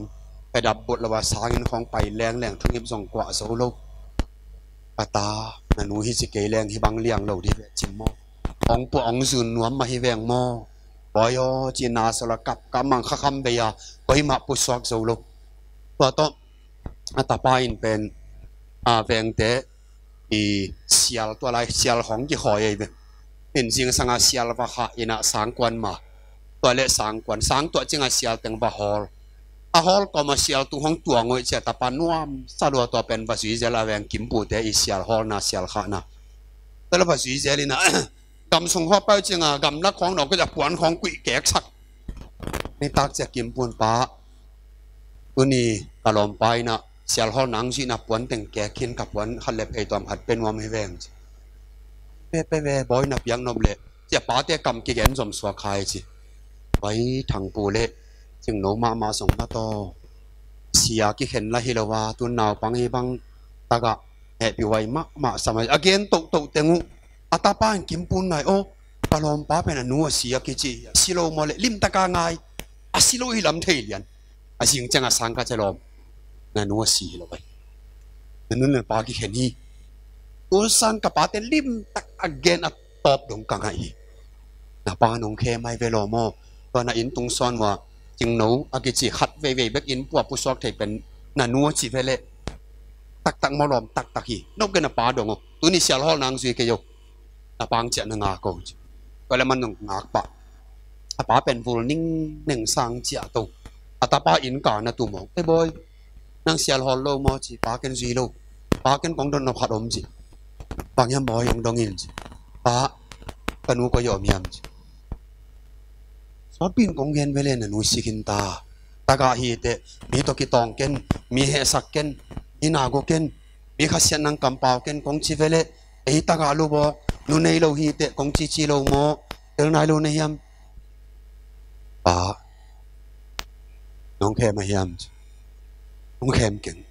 hedap bul lo a sangin khawng pai lengleng, thungip zong kuah zo lo. Ka ta, na nu hi ci kei leng hi bang liang lo dih ve cin maw? Hong puah hong zun nuam mah hi veng maw? Bawi aw, ci na solo kap kap mang kha kham vei a, koimah pusuak zo lo. Tua tawh a tapa in pen a vengte i sial, tua lai sial khawng kikhawi ei ve. In zingsanga sial va khah ina sangkuan ma. Tua le sangkuan, sang tuah cinga sial teng va hawl. A hawl kawma sial tung hong tuang uh i ci a tapa nuam sa lua, tua pen va zui zel a veng kimpute i sial hawlna sial khahna. Tua le va zui zel ina gam sung haw pai cinga gamlak khawng nawk a puan khawng kuih keksak. Nitak ciah kimpun pa, tuni ka lawmpa ina sial hawl nang zuihna puan teng kek khin, ka puan khat le phei tuam khat pe nuam hi veng ci. Pe pe ve bawi, na piak nop le ci a pate kam kigen zom suak khai ci. Vai thangpu le cingno mahmah song mataw. Sia kikhen la hi lo a, tun naupang hi bang taka hehpih huai mahmah sa mai. A gen tohtoh teng uh a tapa in kimpun ngai aw, ka lawmpa pen a nu a si a kici hi, a si lo maw le limtaka ngai. A si lo hi lam thei lian. A zing cianga sang ka ci a lawm, na nu a si hi lo vai. Na nu le na pa kikhen hi. Tusan ka pate limtak a gen a tawp dong ka ngaih hi. Na pa nong khem ai ve lawm aw. Tua na inn tung sawn uh a cingno a kici khat veivei bek inn pua pusuak thei pen na nu a ci ve leh taktak maw lawm taktak hi. Nop gen a pa dong aw. Tuni sial hawl nang zui kei aw. A pang ciah na ngak aw ci. Tua le man nong ngak pah. A pa pen vul ning neng sang ciah to. A tapa inn ka na tu mawk. E bawi, nang sial hawl lo maw ci. Pa ken zui lo. Pa ken kong dot nop khat om ci. Bang hiam bawi, hong dong in ci. Pa, ka nu koi ah om hiam ci. Sawtpi in kong gen ve le na nu si khin ta. Tagah hi teh mi tawh kitawng ken, mi hehsak ken, mi na go ken, mi khasiat nang kampau ken kong ci ve le, ei tagah lo bawk, nu nei lo hi teh kong cici lo maw? Tel nai lo na hiam? Pa, nong khem a hiam? Nong khem keng.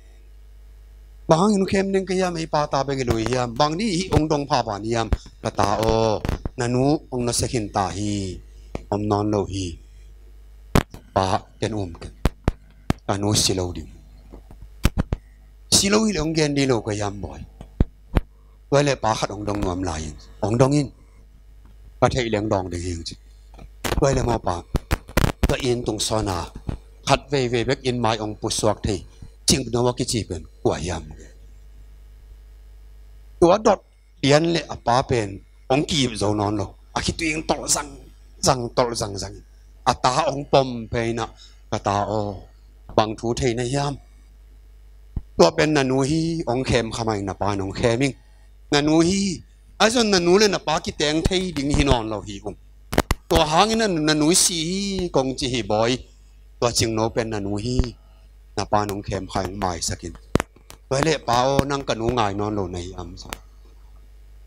Bang hangin nong khem ding ka hiam? Ei pa ta beng i lui hiam? Bang ni hih hong dong pha van hiam? Ka ta aw, na nu hong na se khin ta hi. Om nawn lo hi. Pa, ken um keng. Ka nu si lo ding. Si lo hi le hong gen ding lo ka hiam bawi? Tua le pa khat hong dong nuam lai in, hong dong in. Ka theih leng dawng ding hi ing ci. Tua le maw pa, tua inn tung sawn a khat veivei bek inn mai hong pusuak thei cingno a kici pen kua hiam? Tua dot lian le a pa pen hong ki-ip zo nawn lo. A khitui hong tolh zangzang, tolh zangzang. A ta hong pom phei na, ka ta aw, bang thu thei na hiam? Tua pen na nu hi, hong khem kha mai, na pa in hong khem ing. Na nu hi, a zon na nu le na pa kiteng thei ding hi nawn lo hi ung. Tua hangin na, na nu si hi kong ci hi bawi. Tua cingno pen na nu hi, na pa in hong khem kha, hong maisak in. Tua le pa aw, nang ka nu ngai nawn lo na hiam?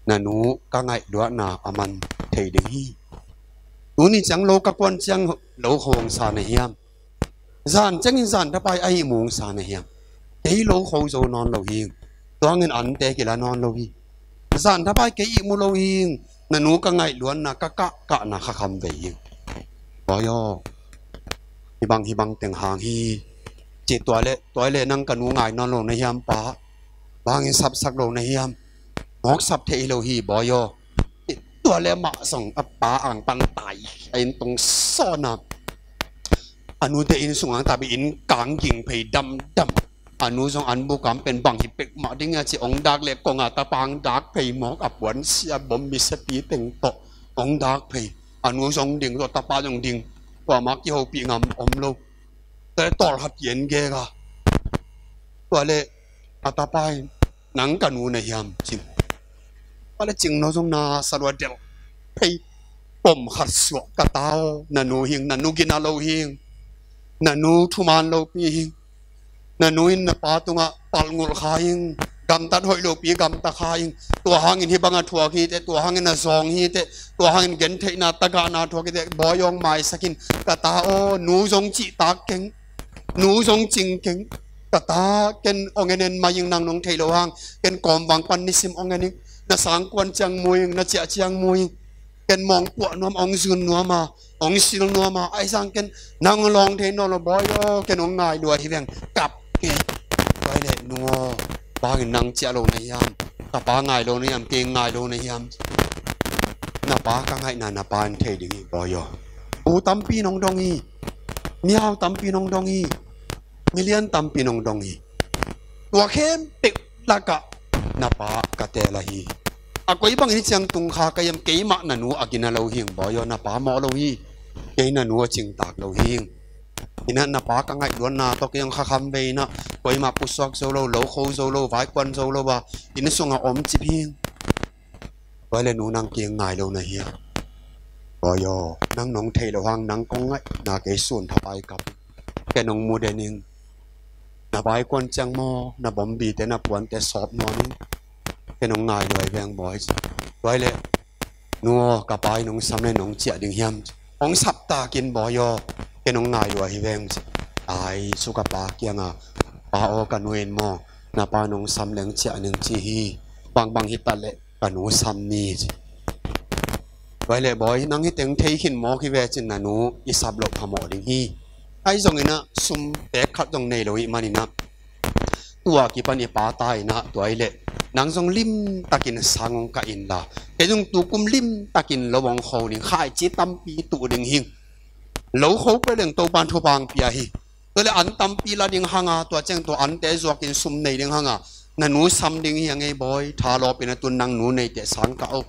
Na nu ka ngaih luatna a man thei ding hi. Tuni ciang lo ka kuan ciang lo khawng sa na hiam? Zan ciangin zan thapai a ihmu sa na hiam? Kei lo kho zo nawn lo hi. Tuangin ante kila nawn lo hi. Zan thapai kei ihmu lo hi. Na nu ka ngaih luanna ka kah kahna kha kham vei hi. Bawi aw, hibang hibang teng hang hi. Ci tua le, tua le nang ka nu ngai nawn lo na hiam pa? Bangin sapsak lo na hiam? Mawk sap thei lo hi bawi aw. Tua le amah zong a pa ang pan tai a inn tung sawn a, a nute inn sung ang tabi inn kang ging phei damdam. A nu zong an bukam pen bang hi pek mah ding a ci ong dak le kong a tapa ang dak phei mawk a puan sia bom mi sepi teng tawh ong dak phei. A nu zong ding tawh tapa zong ding. Tua mah kihopih ngam om lo. Tua le tawlkhat kian gek a, tua le a tapa in nang ka nu na hiam cin. Tua le cingno zong na salua delh phei. Pom khat suah ka ta aw, na nu hing, na nu gina lo hing, na nu thuman lopi hing. Na nu in na pa tungah palngulh kha hing, gamtat hoih lopi gamta kha hing. Tua hangin hih banga thuak hiteh, tua hangin a zawng hiteh, tua hangin gentheihna tagahna thuak hiteh, bawi awng maisakin ka ta aw, nu zong cihtak keng, nu zong cing keng. Ka ta, ken ong en en mai ing, nang nong thei lo hang, ken kawmvang pan nisim ong en ing. Na sangkuan ciang mu ing, na ciah ciang mu ing. Ken mawngpuah nuam, ong zun nuam a, ong sil nuam a, ahi zong ken nang lawng thei nawn lo bawi aw, ken ong ngai lua hi veng, kap kei. Bawi le nu aw, bangin nang ciah lo na hiam, ka pa ngai lo na hiam, kei ngai lo na hiam. Na pa ka ngaihna na pa in thei ding hi bawi aw. U tampi nong dong hi, miau tampi nong dong hi, milian tampi nong dong hi. Tua khempeuh lakah na pa ka teel ahi. A koi bangin hih ciang tung kha ka hiam, keimah na nu a gina lo hing bawi aw, na pa mawh lo hi. Kei na nu a cingtak lo hing. Inah na pa ka ngaih luanna tawh kei hong khakham ve inah, koimah pusuak zo lo, lo kho zo lo, vaikuan zo lo a inn sungah om cip hing. Bawi le nu nang kei ngai lo na hiam. Bawi aw, nang nong thei lo hang nang kong ngaihna kei sun thapai kap. Ken ong mu den ing. Na vaikuan ciang maw, na bombite na puante sawp nuam ing. Ken ong ngai lua hi veng bawi. Bawi le nu aw, ka pa in ong sam le nong ciah ding hiam. Ong saptakin bawi aw, ken ong ngai lua hi veng. Ai, su ka pa kianga, pa aw, ka nu in maw, na pa nong sam leng ciah ning ci hi. Bangbang hi ta leh ka nu sam ni ci. Bawi le bawi, nang hi teng thei khin mawk hi ve cin na nu i sap loh phamawh ding hi. Ahi zong inah sum pek khat zong nei lo ih man inah, tua kipan i pa ta inah tua ih leh nang zong limtakin sang ong kah inla, kei zong tukum limtakin lo ong kho ding, khaici tampi tuh ding hing. Lo kho peuh leng Topan thupha ong pia hi. Tua le an tampi la ding hanga, tua ciang tua ante zuakin sum nei ding hanga, na nu sam ding hi a ngei bawi, tha lawpin a tun nang nu neiteh sang kah o.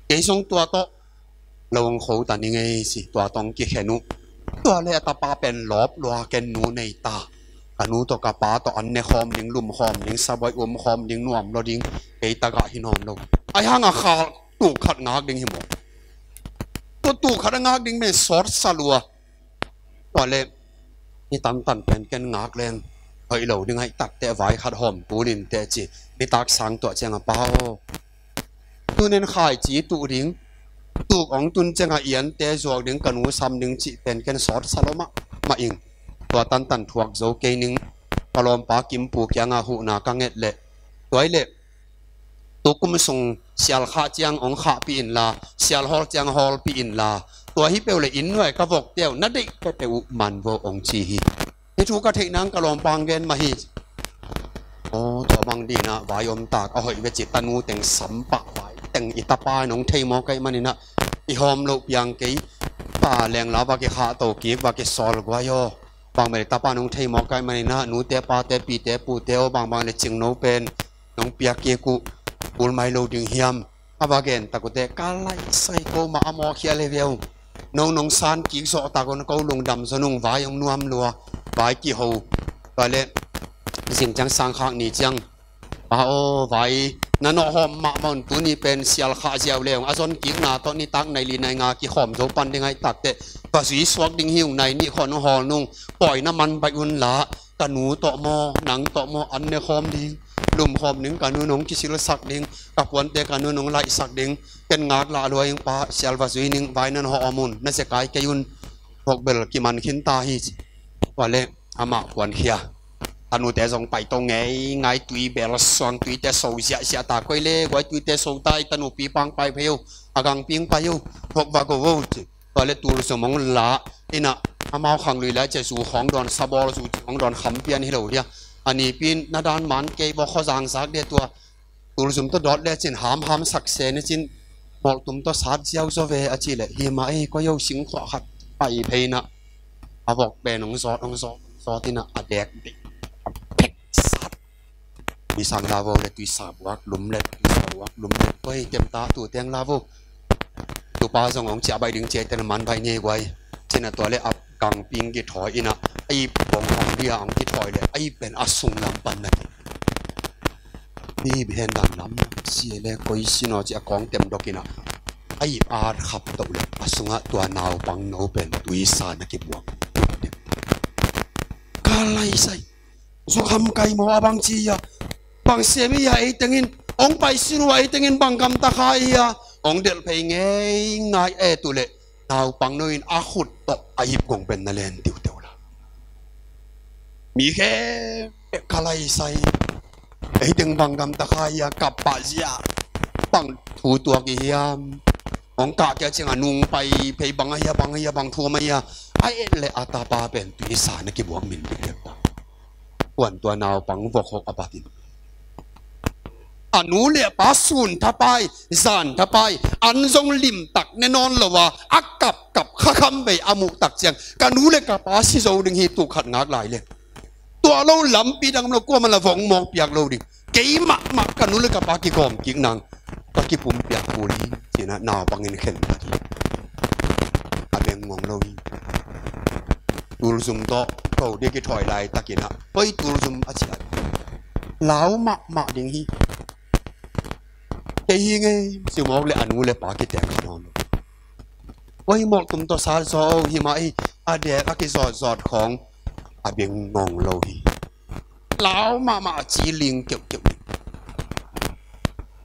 Kei zong tua tawh lo ong kho ta ni ngei ci, tua tawh ong kikhen uh. Tua le a tapa pen lawp lua, ken nu nei ta. Ka nu tawh ka pa tawh an ne khawm ding, lum khawm ding, sabuai um khawm ding, nuam lo ding, kei tagah hi nuam lo. Ahi hanga kha tuk khat ngak ding hi maw. Tua tuk khat a ngak ding pen sawt sa lua. Tua le i tantan pen ken ngak leng hoih lo ding aih takteh vai khat hawm tunin teh ci. Nitak sang tuah ciang a pa aw, tunin khaici tuh ding, tuk ong tun ciang a i ante zuak ding, ka nu sam ding cih pen ken sawt sa lo mahmah ing. Tua tantan thuak zo kei ning. Ka lawmpa Kimpu kianga huhna ka nget leh, tua ih leh tukum sung sial khah ciang ong khahpih inla, sial hawl ciang hawlpih inla, tua hi peuh le inn nuai ka vokte uh na deih peuhpeuh uh man vo ong ci hi. Hih thu ka theih nang ka lawmpa ong gen mah hi. Aw, tua bang dinah vai om tak a hoih ve ci, tanu teng sampah vai teng i tapa in ong thei mawk aih maninah i hawm loh piang kei. Pa lengla va kikhahto kik, va kisawl guai aw. Bangbang le tapa nong thei mawk aih maninah nute pate pite pute aw, bangbang le cingno pen nong piak kik uh, kul mai lo ding hiam? A va gen tak uh teh ka laih sai ko mah a mawk hial hi ve uh. Nong nong san kik zawh tak un ko lungdam zaw nung, vai ong nuam lua, vai kiho. Tua le zing ciang sang khak ni ciang Pa aw, vai na nawh hawm mahmah un, tuni pen sial khah ziau le ung a zon kikna tawh nitak nai li nai nga kikhawm zo pan ding aih takteh va zui suak ding hi ung, nai nih khawh nung hawl nung pawi na man baih un la, ka nu tawh maw, nang tawh maw, an ne khawm ding, lum khawm ding, ka nu nong kisilsak ding, ka puante ka nu nong laihsak ding, ken ngak lah lua ing pa, sial va zui ning, vai na nawh hawm un, na zekai kei un, phawk bel kiman khin ta hi. Tua le amah kuankhia. Tanute zong paito ngei ngai, tui bel suang, tuite so ziahziah ta, koi le guai tuite so ta, i tanupi pang pai phei uh, a gangping pai uh, hok va go uh ci. Tua le tulzum hong la inah amau khanglui lai cia zu khawng dawn, sabawl zu hong dawn, khampian hi lo dia. A nipi in na dan man kei baw, khuazang zak dia tua. Tulzum tawh dawt lecin hamham sakse nicin Mawltum tawh sat ziau zaw ve a cih leh, hi mah ei, koi o, singkhuah khat pai phei in ah, a vok pen hong zawt, hong zawt, hong zawt in ah, a dek dek, a phek sat. Tuisa la vo le, tuisa buak lum le, tuisa buak lum le, koi, kem ta, tu teng la vo. Tupa zong hong ciah baih ding ci a, tua teng man baih ni guai. Ci in ah tua le a gangpi kithawi in ah, a ip bang hong dia hong kithawi le, a ip pen a sung lam pan na ki, ip hen dan lam si le, koi si naw ci a kawng tem dok in ah, a ip at khap toh le, a sungah tua naupang no pen tuisa na kibuak. Ka lai sai. Zukham kai maw, a bang ci a, bang sem hi a, ei tengin hong pai sin uh a, ei tengin bang gamta kha hi a, hong delh phei ngei ngai e. Tu le naupang no in a khut tawh a ip gong pen na len tiuteu la. Mi khempeuh ka lai sai. Ei teng bang gamta kha hi a, kap pah zia, bang thu tuak i hiam? Hong kah kia ciang a nung pai phei, bang a hi a, bang a hi a, bang thu om a hi a. A et le a tapa pen tuisa na kibuak min dik liam ta. Kuan tua naupang vok hok a bat in, a nu le a pa sun thapai, zan thapai, an zong limtak ne nawn lo a, a kapkap khakham vei a muh tak ciang, ka nu le ka pa si zo ding hi, tuk khat ngak lai le. Tua lo lampi dang lo, kuaman la vong mawk piak lo ding. Kei mahmah ka nu le ka pa kigawm kik nang, ka kipumpiak kul hi, ci in ah naupang in khen ta hi. A beng ngong lo hi. Tulzum tawh ko ding kithawi laitakin ah, koi tulzum a ci a, lau mahmah ding hi. Kei hi ngei, ci mawk le a nu le pa kiteng nawn lo. Koi, mawltum tawh sat zaw hi mah ei, a dek a kizawtzawt khawng, a beng ngong lo hi. Lau mahmah, a ci ling keuhkeuh hi.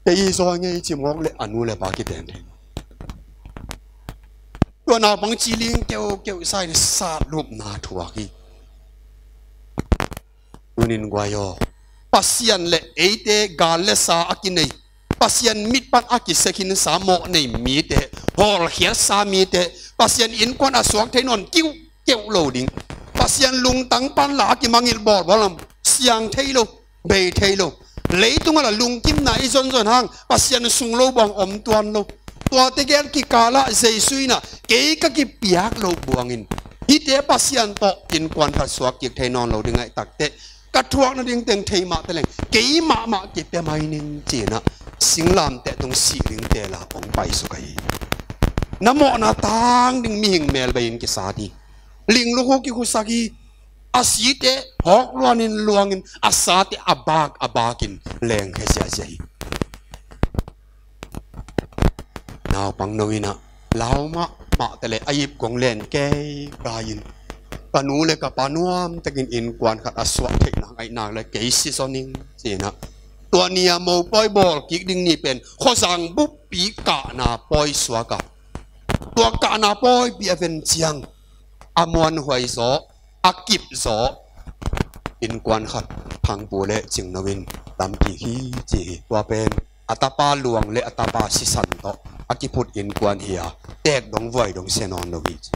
Kei hi zaw ngei, ci mawk le a nu le pa kiteng thei. Tua naupang ci ling keuhkeuh sa in, sat lupna thuak hi. Tunin guai aw, Pasian le eite gal le sa a kinei, Pasian mitpan a kisia khinsa mawh nei mite, hawlkhiatsa mite, Pasian innkuan a suak thei nawn kiukeu lo ding. Pasian lungtang pan la a kimangilh bawlbawl lam, siang thei lo, bei thei lo. Leitung a la lungkimna i zonzon hang, Pasian sung lo bang om tuan lo. Tuate gel kikalah Jesu in ah, kei ka kipiak loh buangin, hihte Pasian tawh innkuan khat suak kik thei nawn lo ding ahih takteh, ka thuak nading teng thei mah taleng, kei mahmah kipia mai ning, ci in ah singlamteh tung sih dingte la hong paisuk ahi. Na mawhna tang ding mihing mel bei in kisat hi. Linglukhu kikhusak hi. A site hawk luanin luangin, a sate a bak a bakin lengkhia ziazia hi. Naupang no in ah lau mahmah ta le, a ip gong len kei kai in, ka nu le ka pa nuamtakin innkuan khat a suah theihna ngaihna le, kei si zaw ning, ci in ah. Tua ni a mopawi bawl kik ding ni pen khuazang buppi kahna pawi suak a, tua kahna pawipi a ven ciang a muanhuai zaw, a kip zaw, innkuan khat Thangpu le Cingno in lam kik hi, ci hi. Tua pen a tapa luang le a tapa sisan tawh a kiphut innkuan hi a, teek dong vuai dong sia nawn lo hi, ci.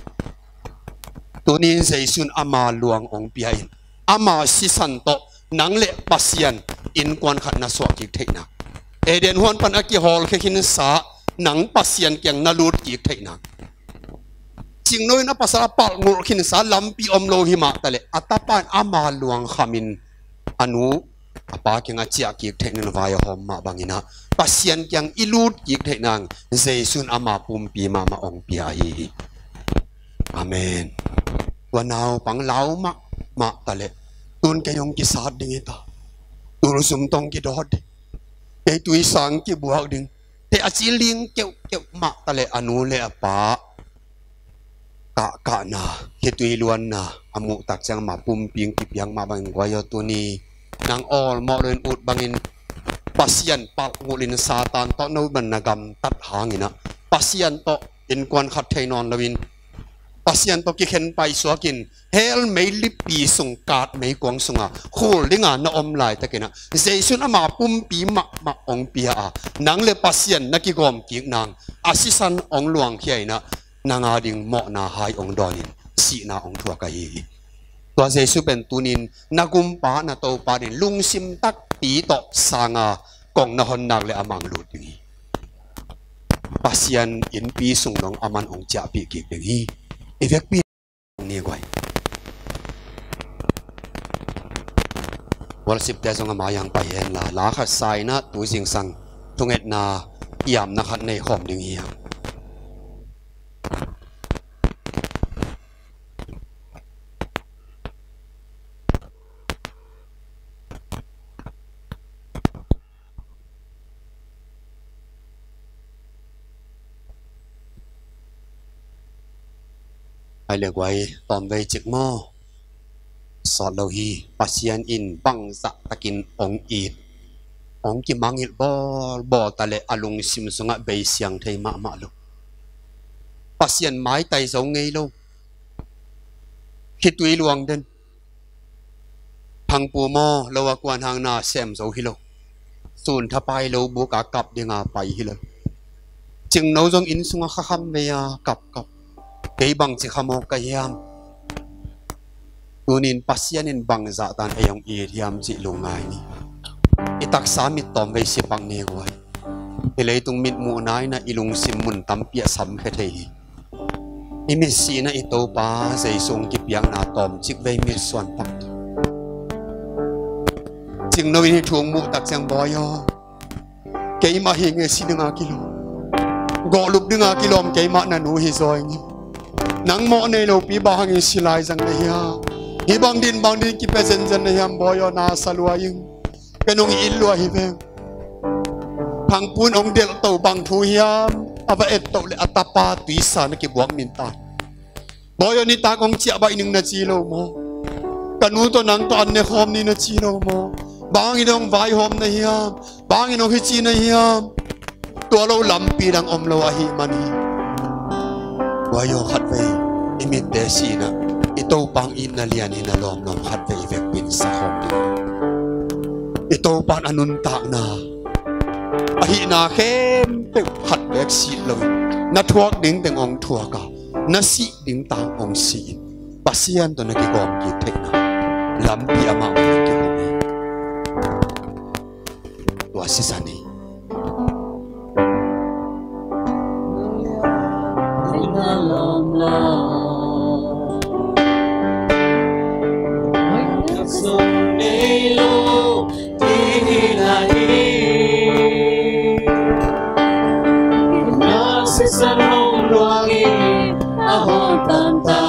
Tunin Jesu in ama luang hong pia in, ama sisan tawh nang le Pasian innkuan khat na suah kik theihna, Eden huan pan a kihawlkhia khinsa nang Pasian kiang na lut kik theihna, Cingno in a pasal a palh ngulh khinsa lampi om lo hi mah ta le, a tapa in ama luang khamin a nu a pa kiang a ciah kik theih nang vai a hawm mah bangin ah, Pasian kiang i lut kik theih nang Jesu in ama pumpi mahmah hong pia ahi hi. Amen. Tua naupang lau mahmah ta le, tun kei hong kisat ding hi ta, tulzum tawh hong kidawt ding, kei tuisa hong kibuak ding, te a ci ling keuhkeuh mah ta le, a nu le a pa kahkahna, khitui luanna a muh tak ciang ama pumpi hong kipiak mah bangin guai aw, tuni nang awlmawh loin ut bangin Pasian palh ngulhin Satan tawh no bang na gamtat hangin ah, Pasian tawh innkuan khat thei nawn loin, Pasian tawh kikhen paisuakin hell mei lipi sung, kat mei kuang sunga khul dinga na om laitakin ah, Jesu in ama pumpi mahmah hong pia a, nang le Pasian na kigawm kik nang, a sisan hong luangkhia in ah, nang a ding mawhna hai hong dawnin sihna hong thuak ahi hi. Tua Jesu pen tunin na gumpa, na Topa ding lungsim takpi tawh sang a, kong na hon nak le amah hong lut ding hi. Pasian innpi sung dong aman hong ciahpih kik ding hi. I vekpi ni guai. Worship te zong a mai-ah pai hen la, la khat sa-in ah tu zingsang thungetna, i amna khat nei khawm ding hi hang. Ai le guai, tawmvei cik maw? Sawt lo hi. Pasian in bangzah takin hong it, hong kimangngilh bawlbawl ta leh a lungsim sungah bei siang thei mahmah lo. Pasian maitai zo ngei lo. Khitui luang den. Phangpu maw, lo a kuan hang na sem zo hi lo. Sun thapai lo buk a kap dinga pai hi lo. Cingno zong inn sungah khakham vei a kapkap. Kei bangci khamawk ka hiam? Tunin Pasian in bangzah tan ei hong it hiam cih lungngai ni. I taksa mit tawmvei si pak ni guai. I leitung mitmuhna in ah i lungsim mun tampi ah samkhia thei hi. I mitsihna i Topa Jesu hong kipiakna tawmcik vei mitsuan pak ni. Cingno in hih thu hong muh tak ciang, Bawi aw, keimah hi nge si dinga kilawm. Gawhlup dinga kilawm keimah na nu hi zaw ing. Nang mawh nei lopi bang hangin si lai zang na hiam? Hih bang din bang din kipia zenzen na hiam, Bawi aw, na sa lua ing. Ken hong it lua hi veng. Phangpu in hong delhto bang thu hiam? A va ettoh leh a tapa tuisa na kibuak minta. Bawi aw, nitak hong ciah baih ning na ci lo maw? Ka nu tawh nang tawh an ne khawm ni na ci lo maw? Bang hangin hong vaihawm na hiam? Bang hangin hong hici na hiam? Tua lo lampi dang om lo ahih man hi. Bawi aw, khatvei i mitte si-in ah i Topa hong itna lian hi na lawmlawm, khatvei i vekpi in sa khawm ding. I Topa in a nuntakna, a hihna khempeuh khat beek sit lo in, na thuak ding teng hong thuak a, na sih ding tang hong sih in, Pasian tawh na kigawm kik theihna lampi amah mah na kihong hi. Tua sisan hi. Sisan hong luangin a hong tanta.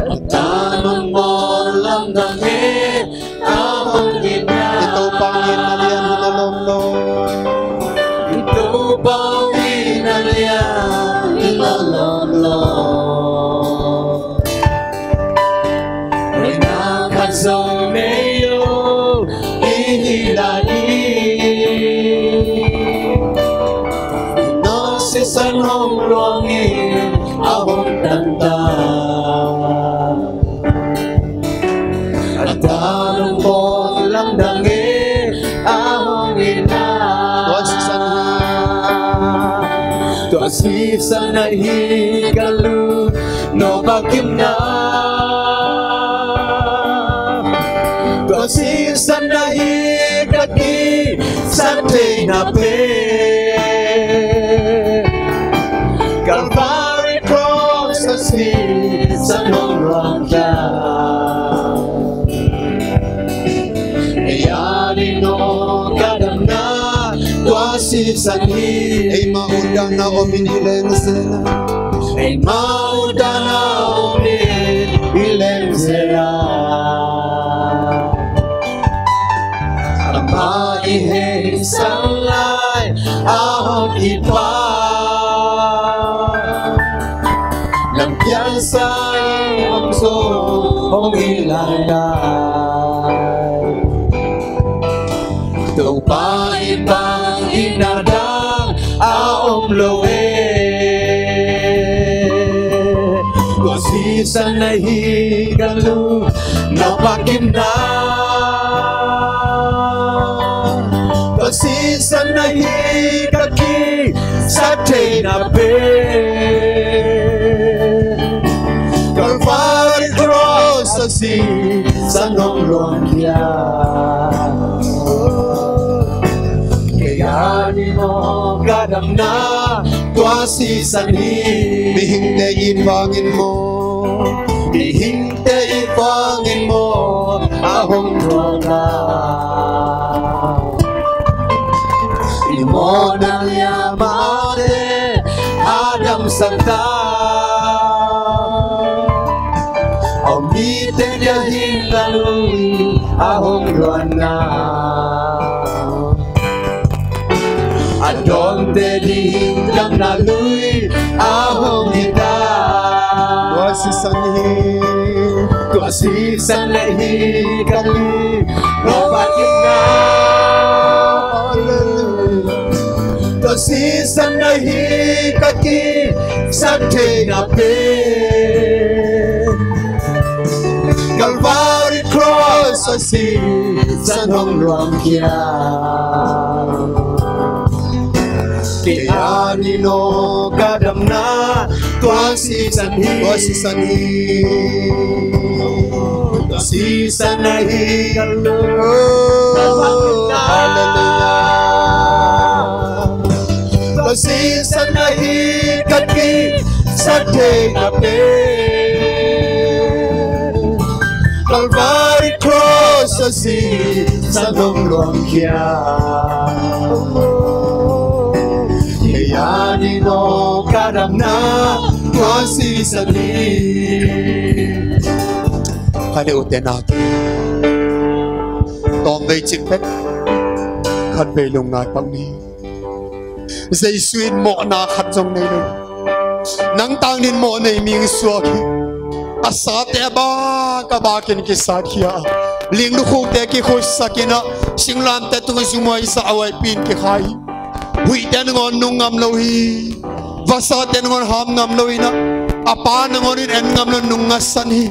A tan hong bawl lamdang hi a hong itna. I Topa hong itna lian hi na lawmlawm. I Topa hong itna lian hi na lawmlawm. Hoihna khat zong nei lo i hih lai-in, no sisan hong luangin a hong tanta. A tan hong bawl lamdang hi a hong itna. Tua sisan hi. Tua sisan ahi ka lungnuam a kimna. Tua sisan ahi ka kisat theihna pen. Calvary Cross a sisan hong luang khia. Ei a ding aw ka damna tua sisan hi. Eimah utdanna om in i leng zel a. Eimah utdanna om in i leng zel a. Amah i heisan lai a hong it pa. Lampiang sa hong zo hong hi lai lai. Topa i bang itna dang a om lo e. Tua sisan ahi ka lungnuam a kimna. Tua sisan ahi ka kisat theihna pen. Calvary Cross a sisan hong luang khia. Kei Na tua sisan hi. Mihingte it vangin maw, mihingte it vangin maw a hong thuak a, i mawhna liamate a damsak ta. A mite dia hin na lui a hong luanna, a dawnte ding damna lui a hong hi ta. Tua sisan hi, tua sisan na hi ka ti. Hallelujah. Tua sisan na hi ka ti, sa thei na pe. Calvary cross a sisan hong luang khia. Kei a ding aw ka damna tua sisan hi. Tua sisan hi. Tua sisan na hi. Oh, hallelujah. Tua sisan na hi ka ti, sa thei na pe. Calvary cross a sisan hong luang khia. Kei a ding aw ka damna tua sisan hi. Khat vei u te nak, tawm vei cik pek, khat vei lungngai pak ni. Jesu in mawhna khat zong nei lo. Nang tang dingin mawh nei mi hong suak hi. A sate a bak a bakin kisatkhia a, ling lukhukte kikhutsak in ah, singlamteh tung zumhuai zahhuaipi in kikhai hi. Huihte nangawn nung ngam lo hi. Vasate nangawn ham ngam lo in ah, a pa nangawn in en ngam lo, nung ngasan hi.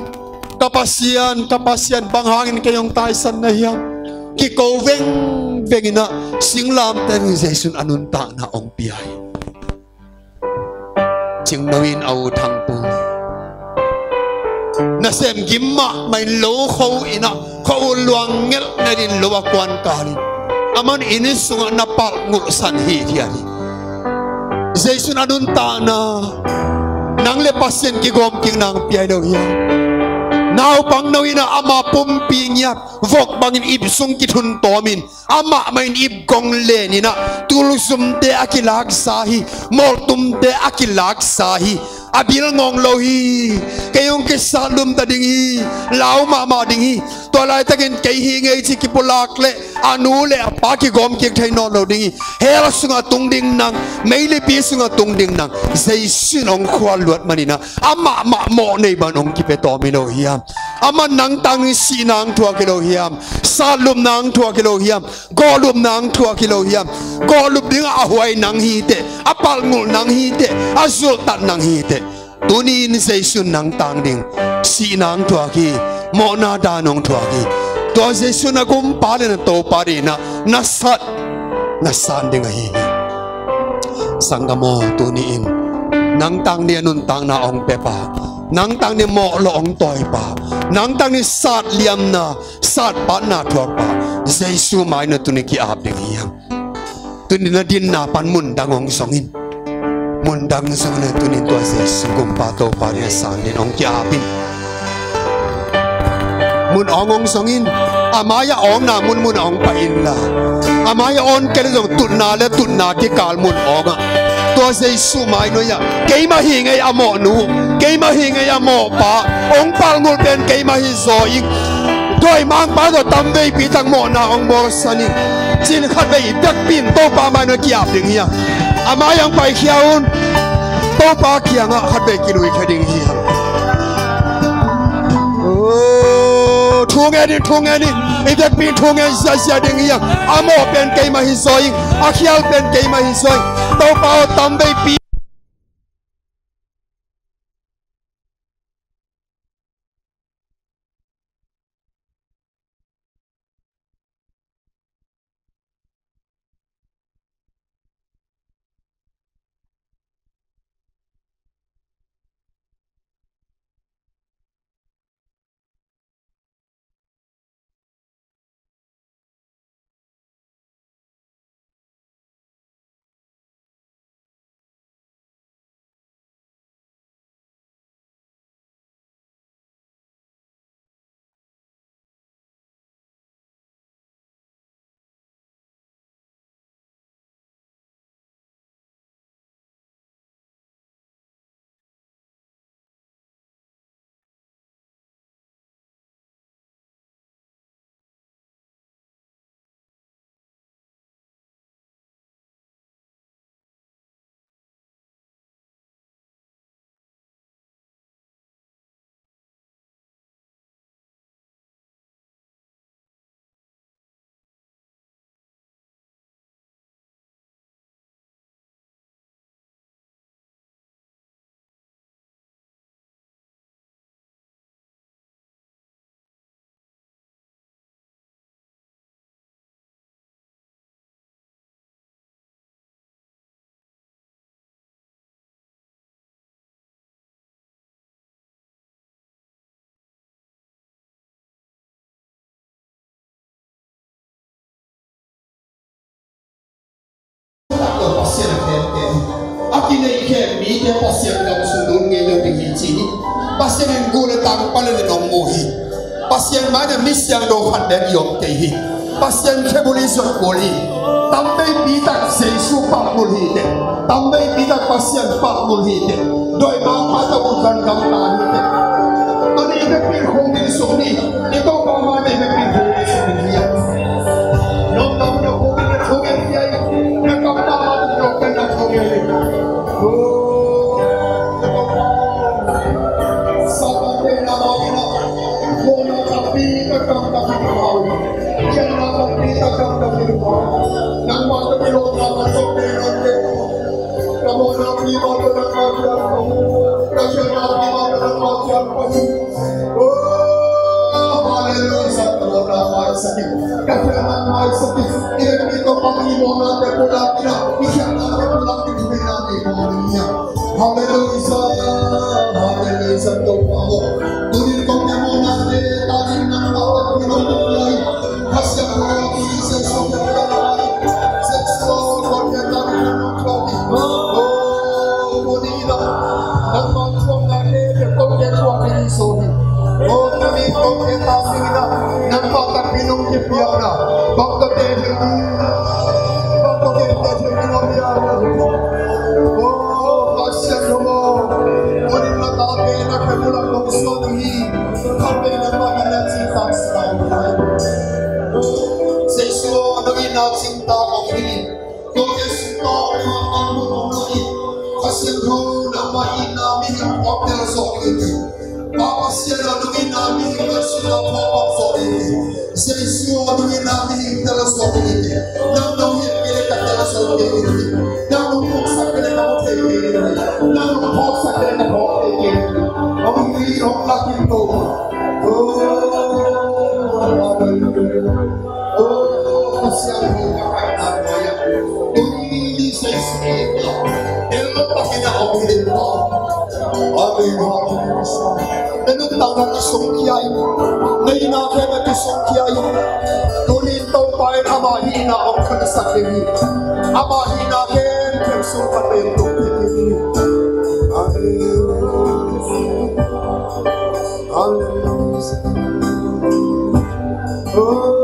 Ka Pasian, ka Pasian, bang hangin kei hong taisan na hiam? Kiko vengveng in ah, singlamteh tung Jesu in a nuntakna hong pia hi. Cingno in a u Thang Pu, nasem gim mahmah in lo kho in ah, kho luang ngelh ngelh in lo a kuan kal in, aman inn sungah na palh ngulhsan hithiat hi. Jesu in a nuntakna, nang le Pasian kigawm kikna hong pia hi lo hiam? Naupangno in ah ama pumpi ngiat, vok bangin ip sung kithun tawm in, amah mah in ip gong len in ah, tulzumte a kilaksa hi, mawltumte a kilaksa hi. A bil ngawng lo hi. Kei hong kisat lum ta ding hi. Lau mahmah ding hi. Tua laitakin kei hi ing ei ci kipulak leh, a nu le a pa kigawm kik thei nawn lo ding hi. Hell sungah tung ding nang, meilipi sungah tung ding nang, Jesu in hong khual luat man in ah, amah mah mawh nei bangin hong kipia tawm hi lo hiam? Aman nang tang dingin sihna hong thuak hi lo hiam? Sat lumna hong thuak hi lo hiam? Gawh lupna hong thuak hi lo hiam? Gawh lup dingah a huai nang hi teh, a palh ngulh nang hi teh, a zulhtat nang hi teh. Tuni in Jesu in nang tang ding sihna hong thuak hi. Mawhna dan hong thuak hi. Tua Jesu na gumpa le na Topa dingin ah na sat, na san ding ahi hi. Sanggam aw, tuni in nang tang dingin a nuntakna hong piapa, nang tang dingin mawh lawh hong tawipa, nang tang dingin sat liamna, sat patna thuakpa Jesu mai-ah tuni ki-ap ding hi hang. Tuni na dinna pan mundang hong zong in. Mundang zong in ah tuni tua Jesu gumpa Topa dingin a san dingin hong ki-ap in. Mun awng hong zong in. A mai-ah awngna munmun ah hong pai inla, a mai-ah awn kei leh zong tutna le tutna kikal mun awngah tua Jesu mai nuai-ah, keimah hi ing ei a mawhnu, keimah hi ing ei a mawhpa, hong palh ngulh pen keimah hi zaw ing. Dawimangpa tawh tamveipi tak mawhna hong bawlsak in, ci-in khatvei i biakpi in Topa mai-ah ki-ap ding hi hang. A mai-ah hong paikhia un. Topa kiangah khatvei kilui khia ding hi hang. Oh, thu ngen in, thu ngen in. I biakpi in thu ngen ziahziah ding hi hang. A mawh pen keimah hi zaw ing. A khial pen keimah hi zaw ing. Topa aw, tamveipi Pasian gam sung lut ngei lo ding hi ci hi. Pasian in gul le tang pale le nong mu hi. Pasian mai-ah mi siangtho khat bek i om kei hi. Pasian khebul i zuat kul hi. Tam veipi tak Jesu pakbul hi teh. Tam veipi tak Pasian pakbul hi teh. Doi bang pa tawh ut van gam ta hi teh. Tuni i vekpi in khong ding suk ni. I Topa mai-ah i vekpi in khong ding suk ni hi. Nong nam nong khong ding khong ding hi. Na kam ta ma nong kan na khong ding. Oh, hallelujah. Ka fiang nang mai sa ki. I vekpi Topa i mawhna te pulak in a, i khiatna te pulak in, i mawhna te pulak in. Hallelujah. Hallelujah. Topa aw. Tuni kong te mawhna te ta ding nang mawhna te pulak in. Ka siang ko, Jesus, Jesus, kong te ta ding nang mawhna te. Oh, tuni in a. Nang mawhna te pulak in, kong te pulak in, so. Oh, nang in kong te ta ding nang. Nang mawhna te pulak in. Bang ko te pulak in. Pa Pasian aw, nong itna mihing ngan sungah phawk pah sawh ding hi. Jesu aw, nong itna mihing tel sawh ding hi. Nang nong it kei leh ka tel sawh kei ding hi. Nang nong phawksak kei leh ka mu thei kei ding hi. Nang nong phawksak kei leh ka phawk thei kei ding hi. Hong it, hong lak in Topa. Oh, hallelujah. Oh, Pasian aw, ka kaihna nuai-ah. Tuni ni Jesu in a. Amen. Na nuntakna kisung khia in, na itna khempeuh kisung khia in. Tuni in Topa in ama hihna hong khangsak ding hi. Ama hihna khempeuh sung ka pen tuk ding hi. Amen. Hallelujah. Oh.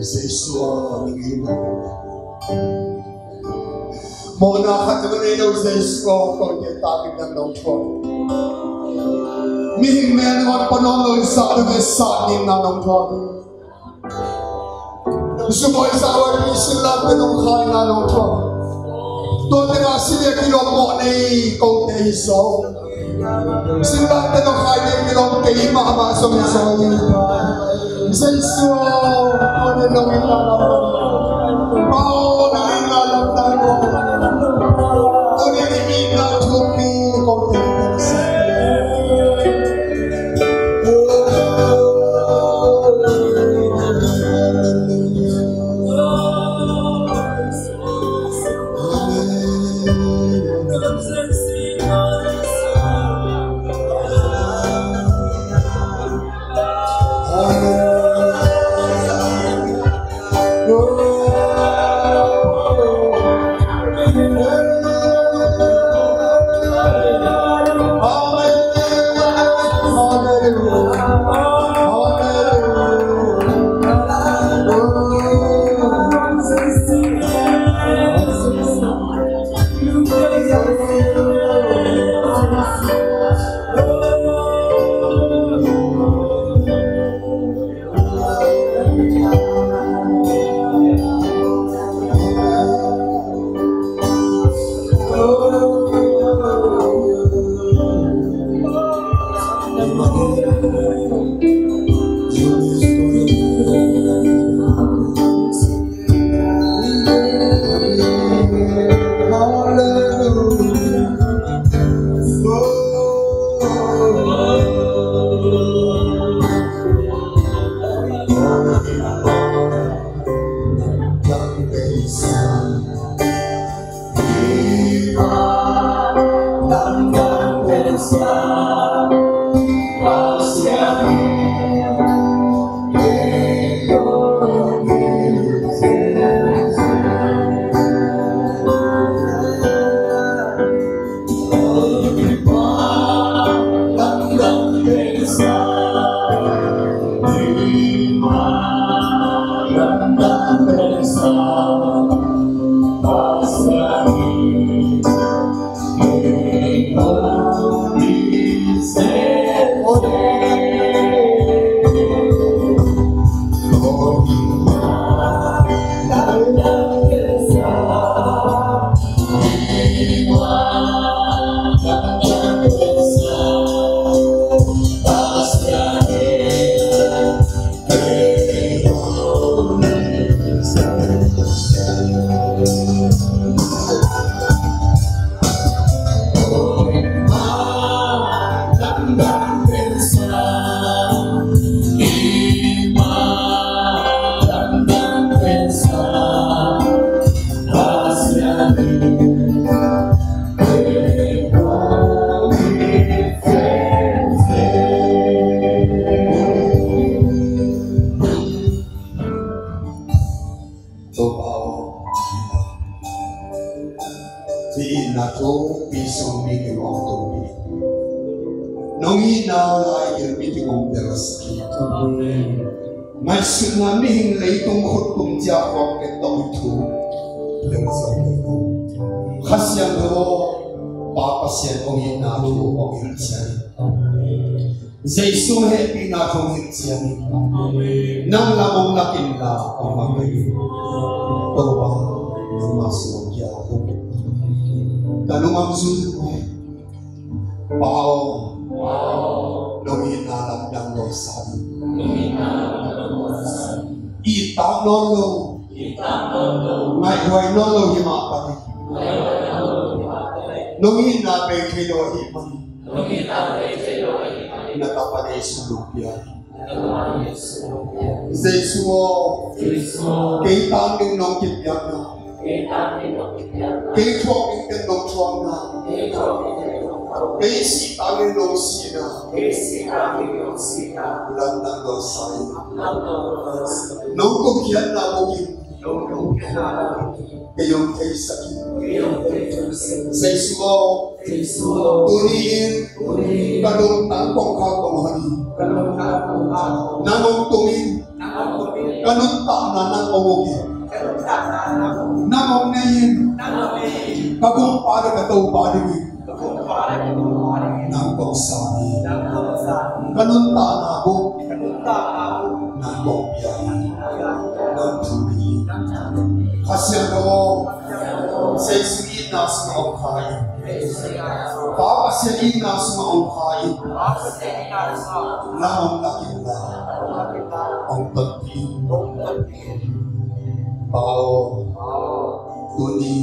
Jesu aw, mawhna khat na nei lo Jesu aw, kote tak in nang nong thuak. Mihing mel ngawn pua nawn lo in sa ding, sa ding nang nong thuak. Zubawi zawi mi sinlante nong khai na nong thuak. Tua tengah si le kilawm mawh nei kote hi zaw. Sinlante nong khai nei kilawm kei mahmah zong hi zaw. Jesu aw, tua tengah nong itna lam, Pau nong itna lam, tua tengah itna thupi kote. Itna lai gilpi ding hong telsak hi. Ngaihsutna mihing leitung khut kum ciang khuak pek tawh i thu telsak hi. Kha Siangtho aw, Pa Pasian hong itna thu hong hilh cian in. Jesu hehpihna thu hong hilh cian in. Nang lam hong lak inla hong mang in. Topa, nangmah sung hong kia hong. Ka lung hong zui. Pa aw, nong itna lamdang lo sa in. It tak nawn lo, ngaihhuai nawn lo hi mah bangin, nong itna bei thei lo ahih manin, na tapa Jesu nong pia hi. Jesu aw, kei tang ding nong kipiakna, kei thuak ding teng nong thuakna, kei sih tang ding nong sihna, lamdang lo sa in. Nong kumkhiatna bangin kei hong theisak in. Jesu aw, tuni in ka lungtang kongkhak kong hon in. Nang hong tung in. Ka nuntakna nang hong uk in. Nang hong nei in. Ka Kongpa le ka Topa dingin nang kong sang hi. Ka nuntakna buk nang kong pia hi. Nang thu hi. Kha Siangtho aw, Jesu itna sungah hong kha in. Pa Pasian itna sungah hong kha in. Nang hong lak inla hong tonpih in. Pa aw, tuni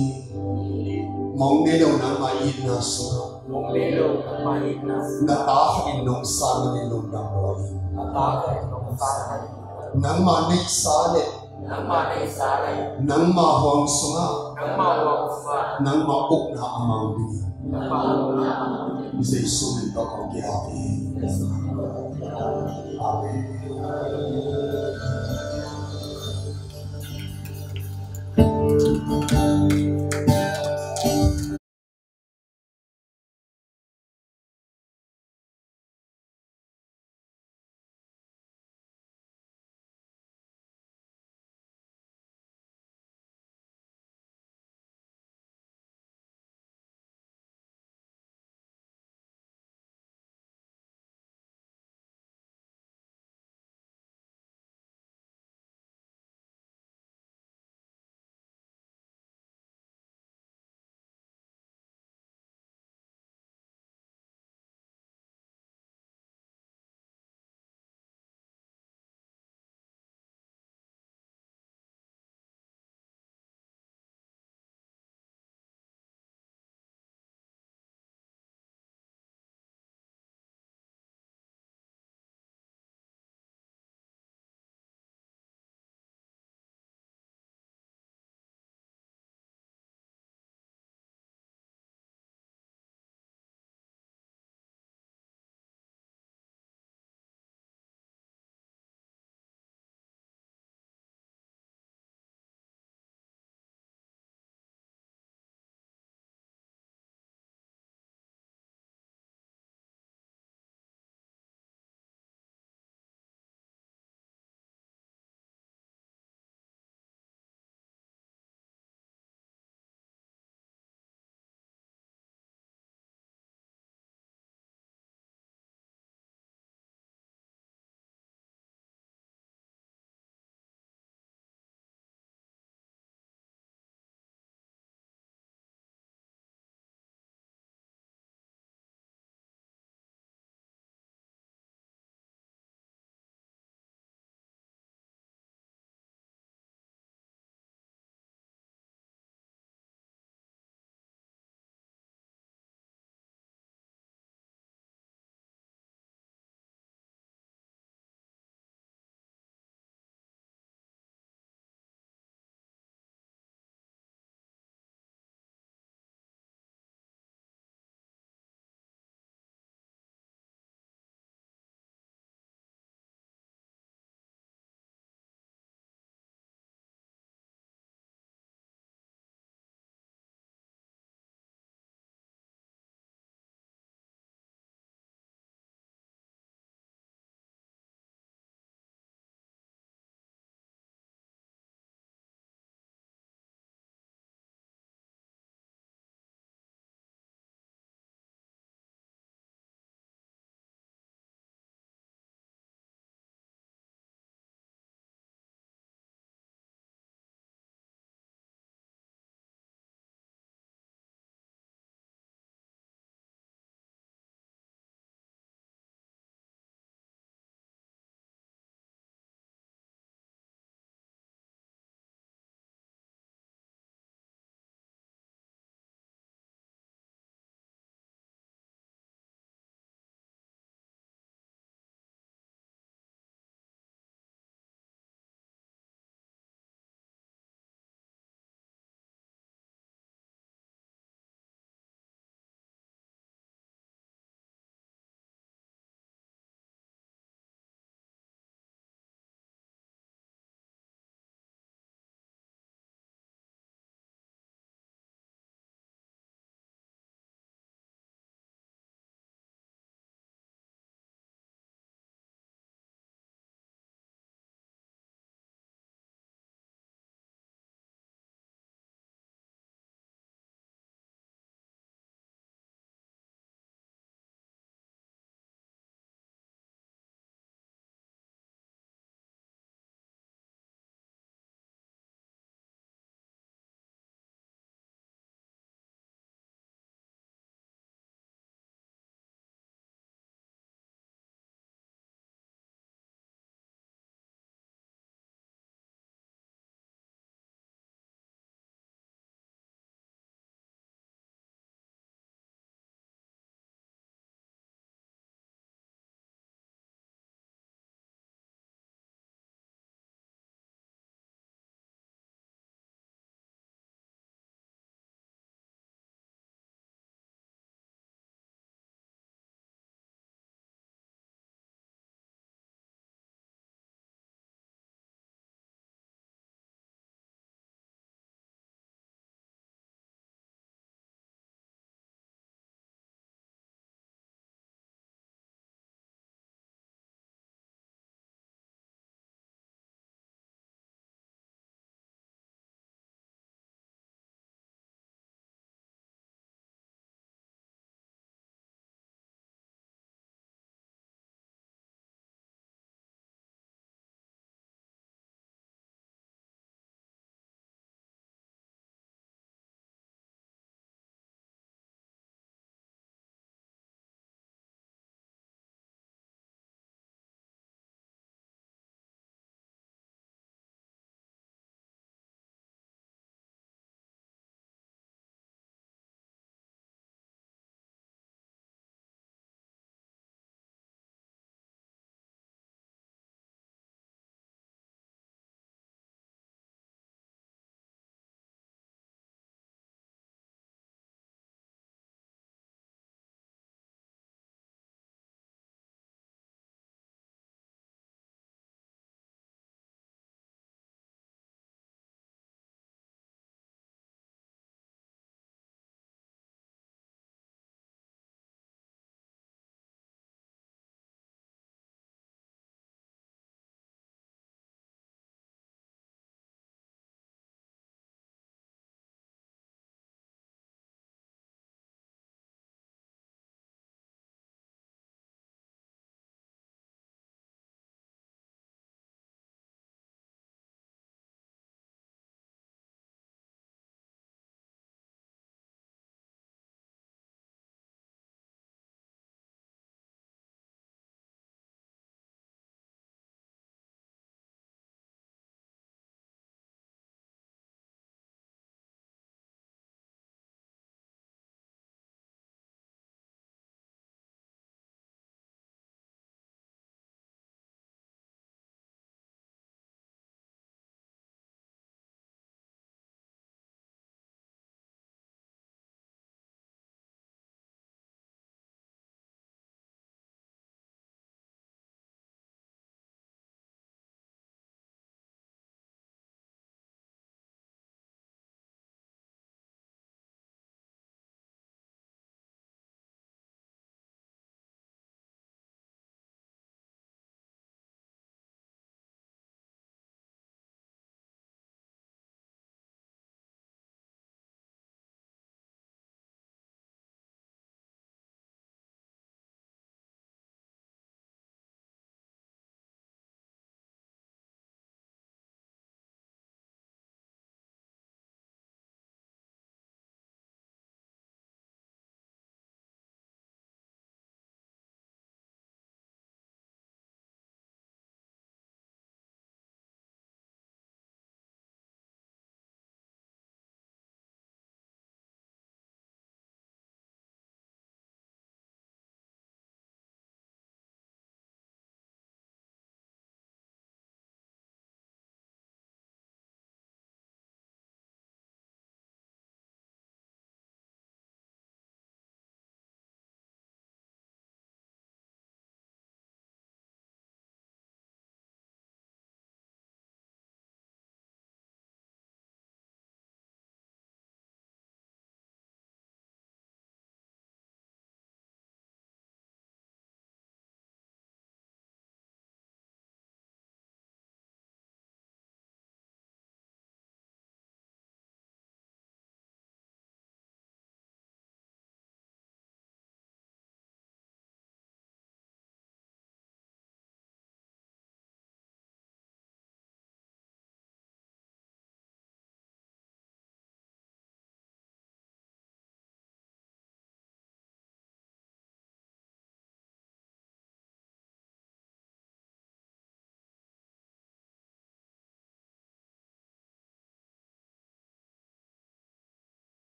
mong nei lo nangmah itna sungah na ta khat in nong sang in, lungdam lo in. Nangmah neihsa le nangmah huang sungah nangmah ukna a mang dingin Jesu min tawh kong kiap hi. Amen.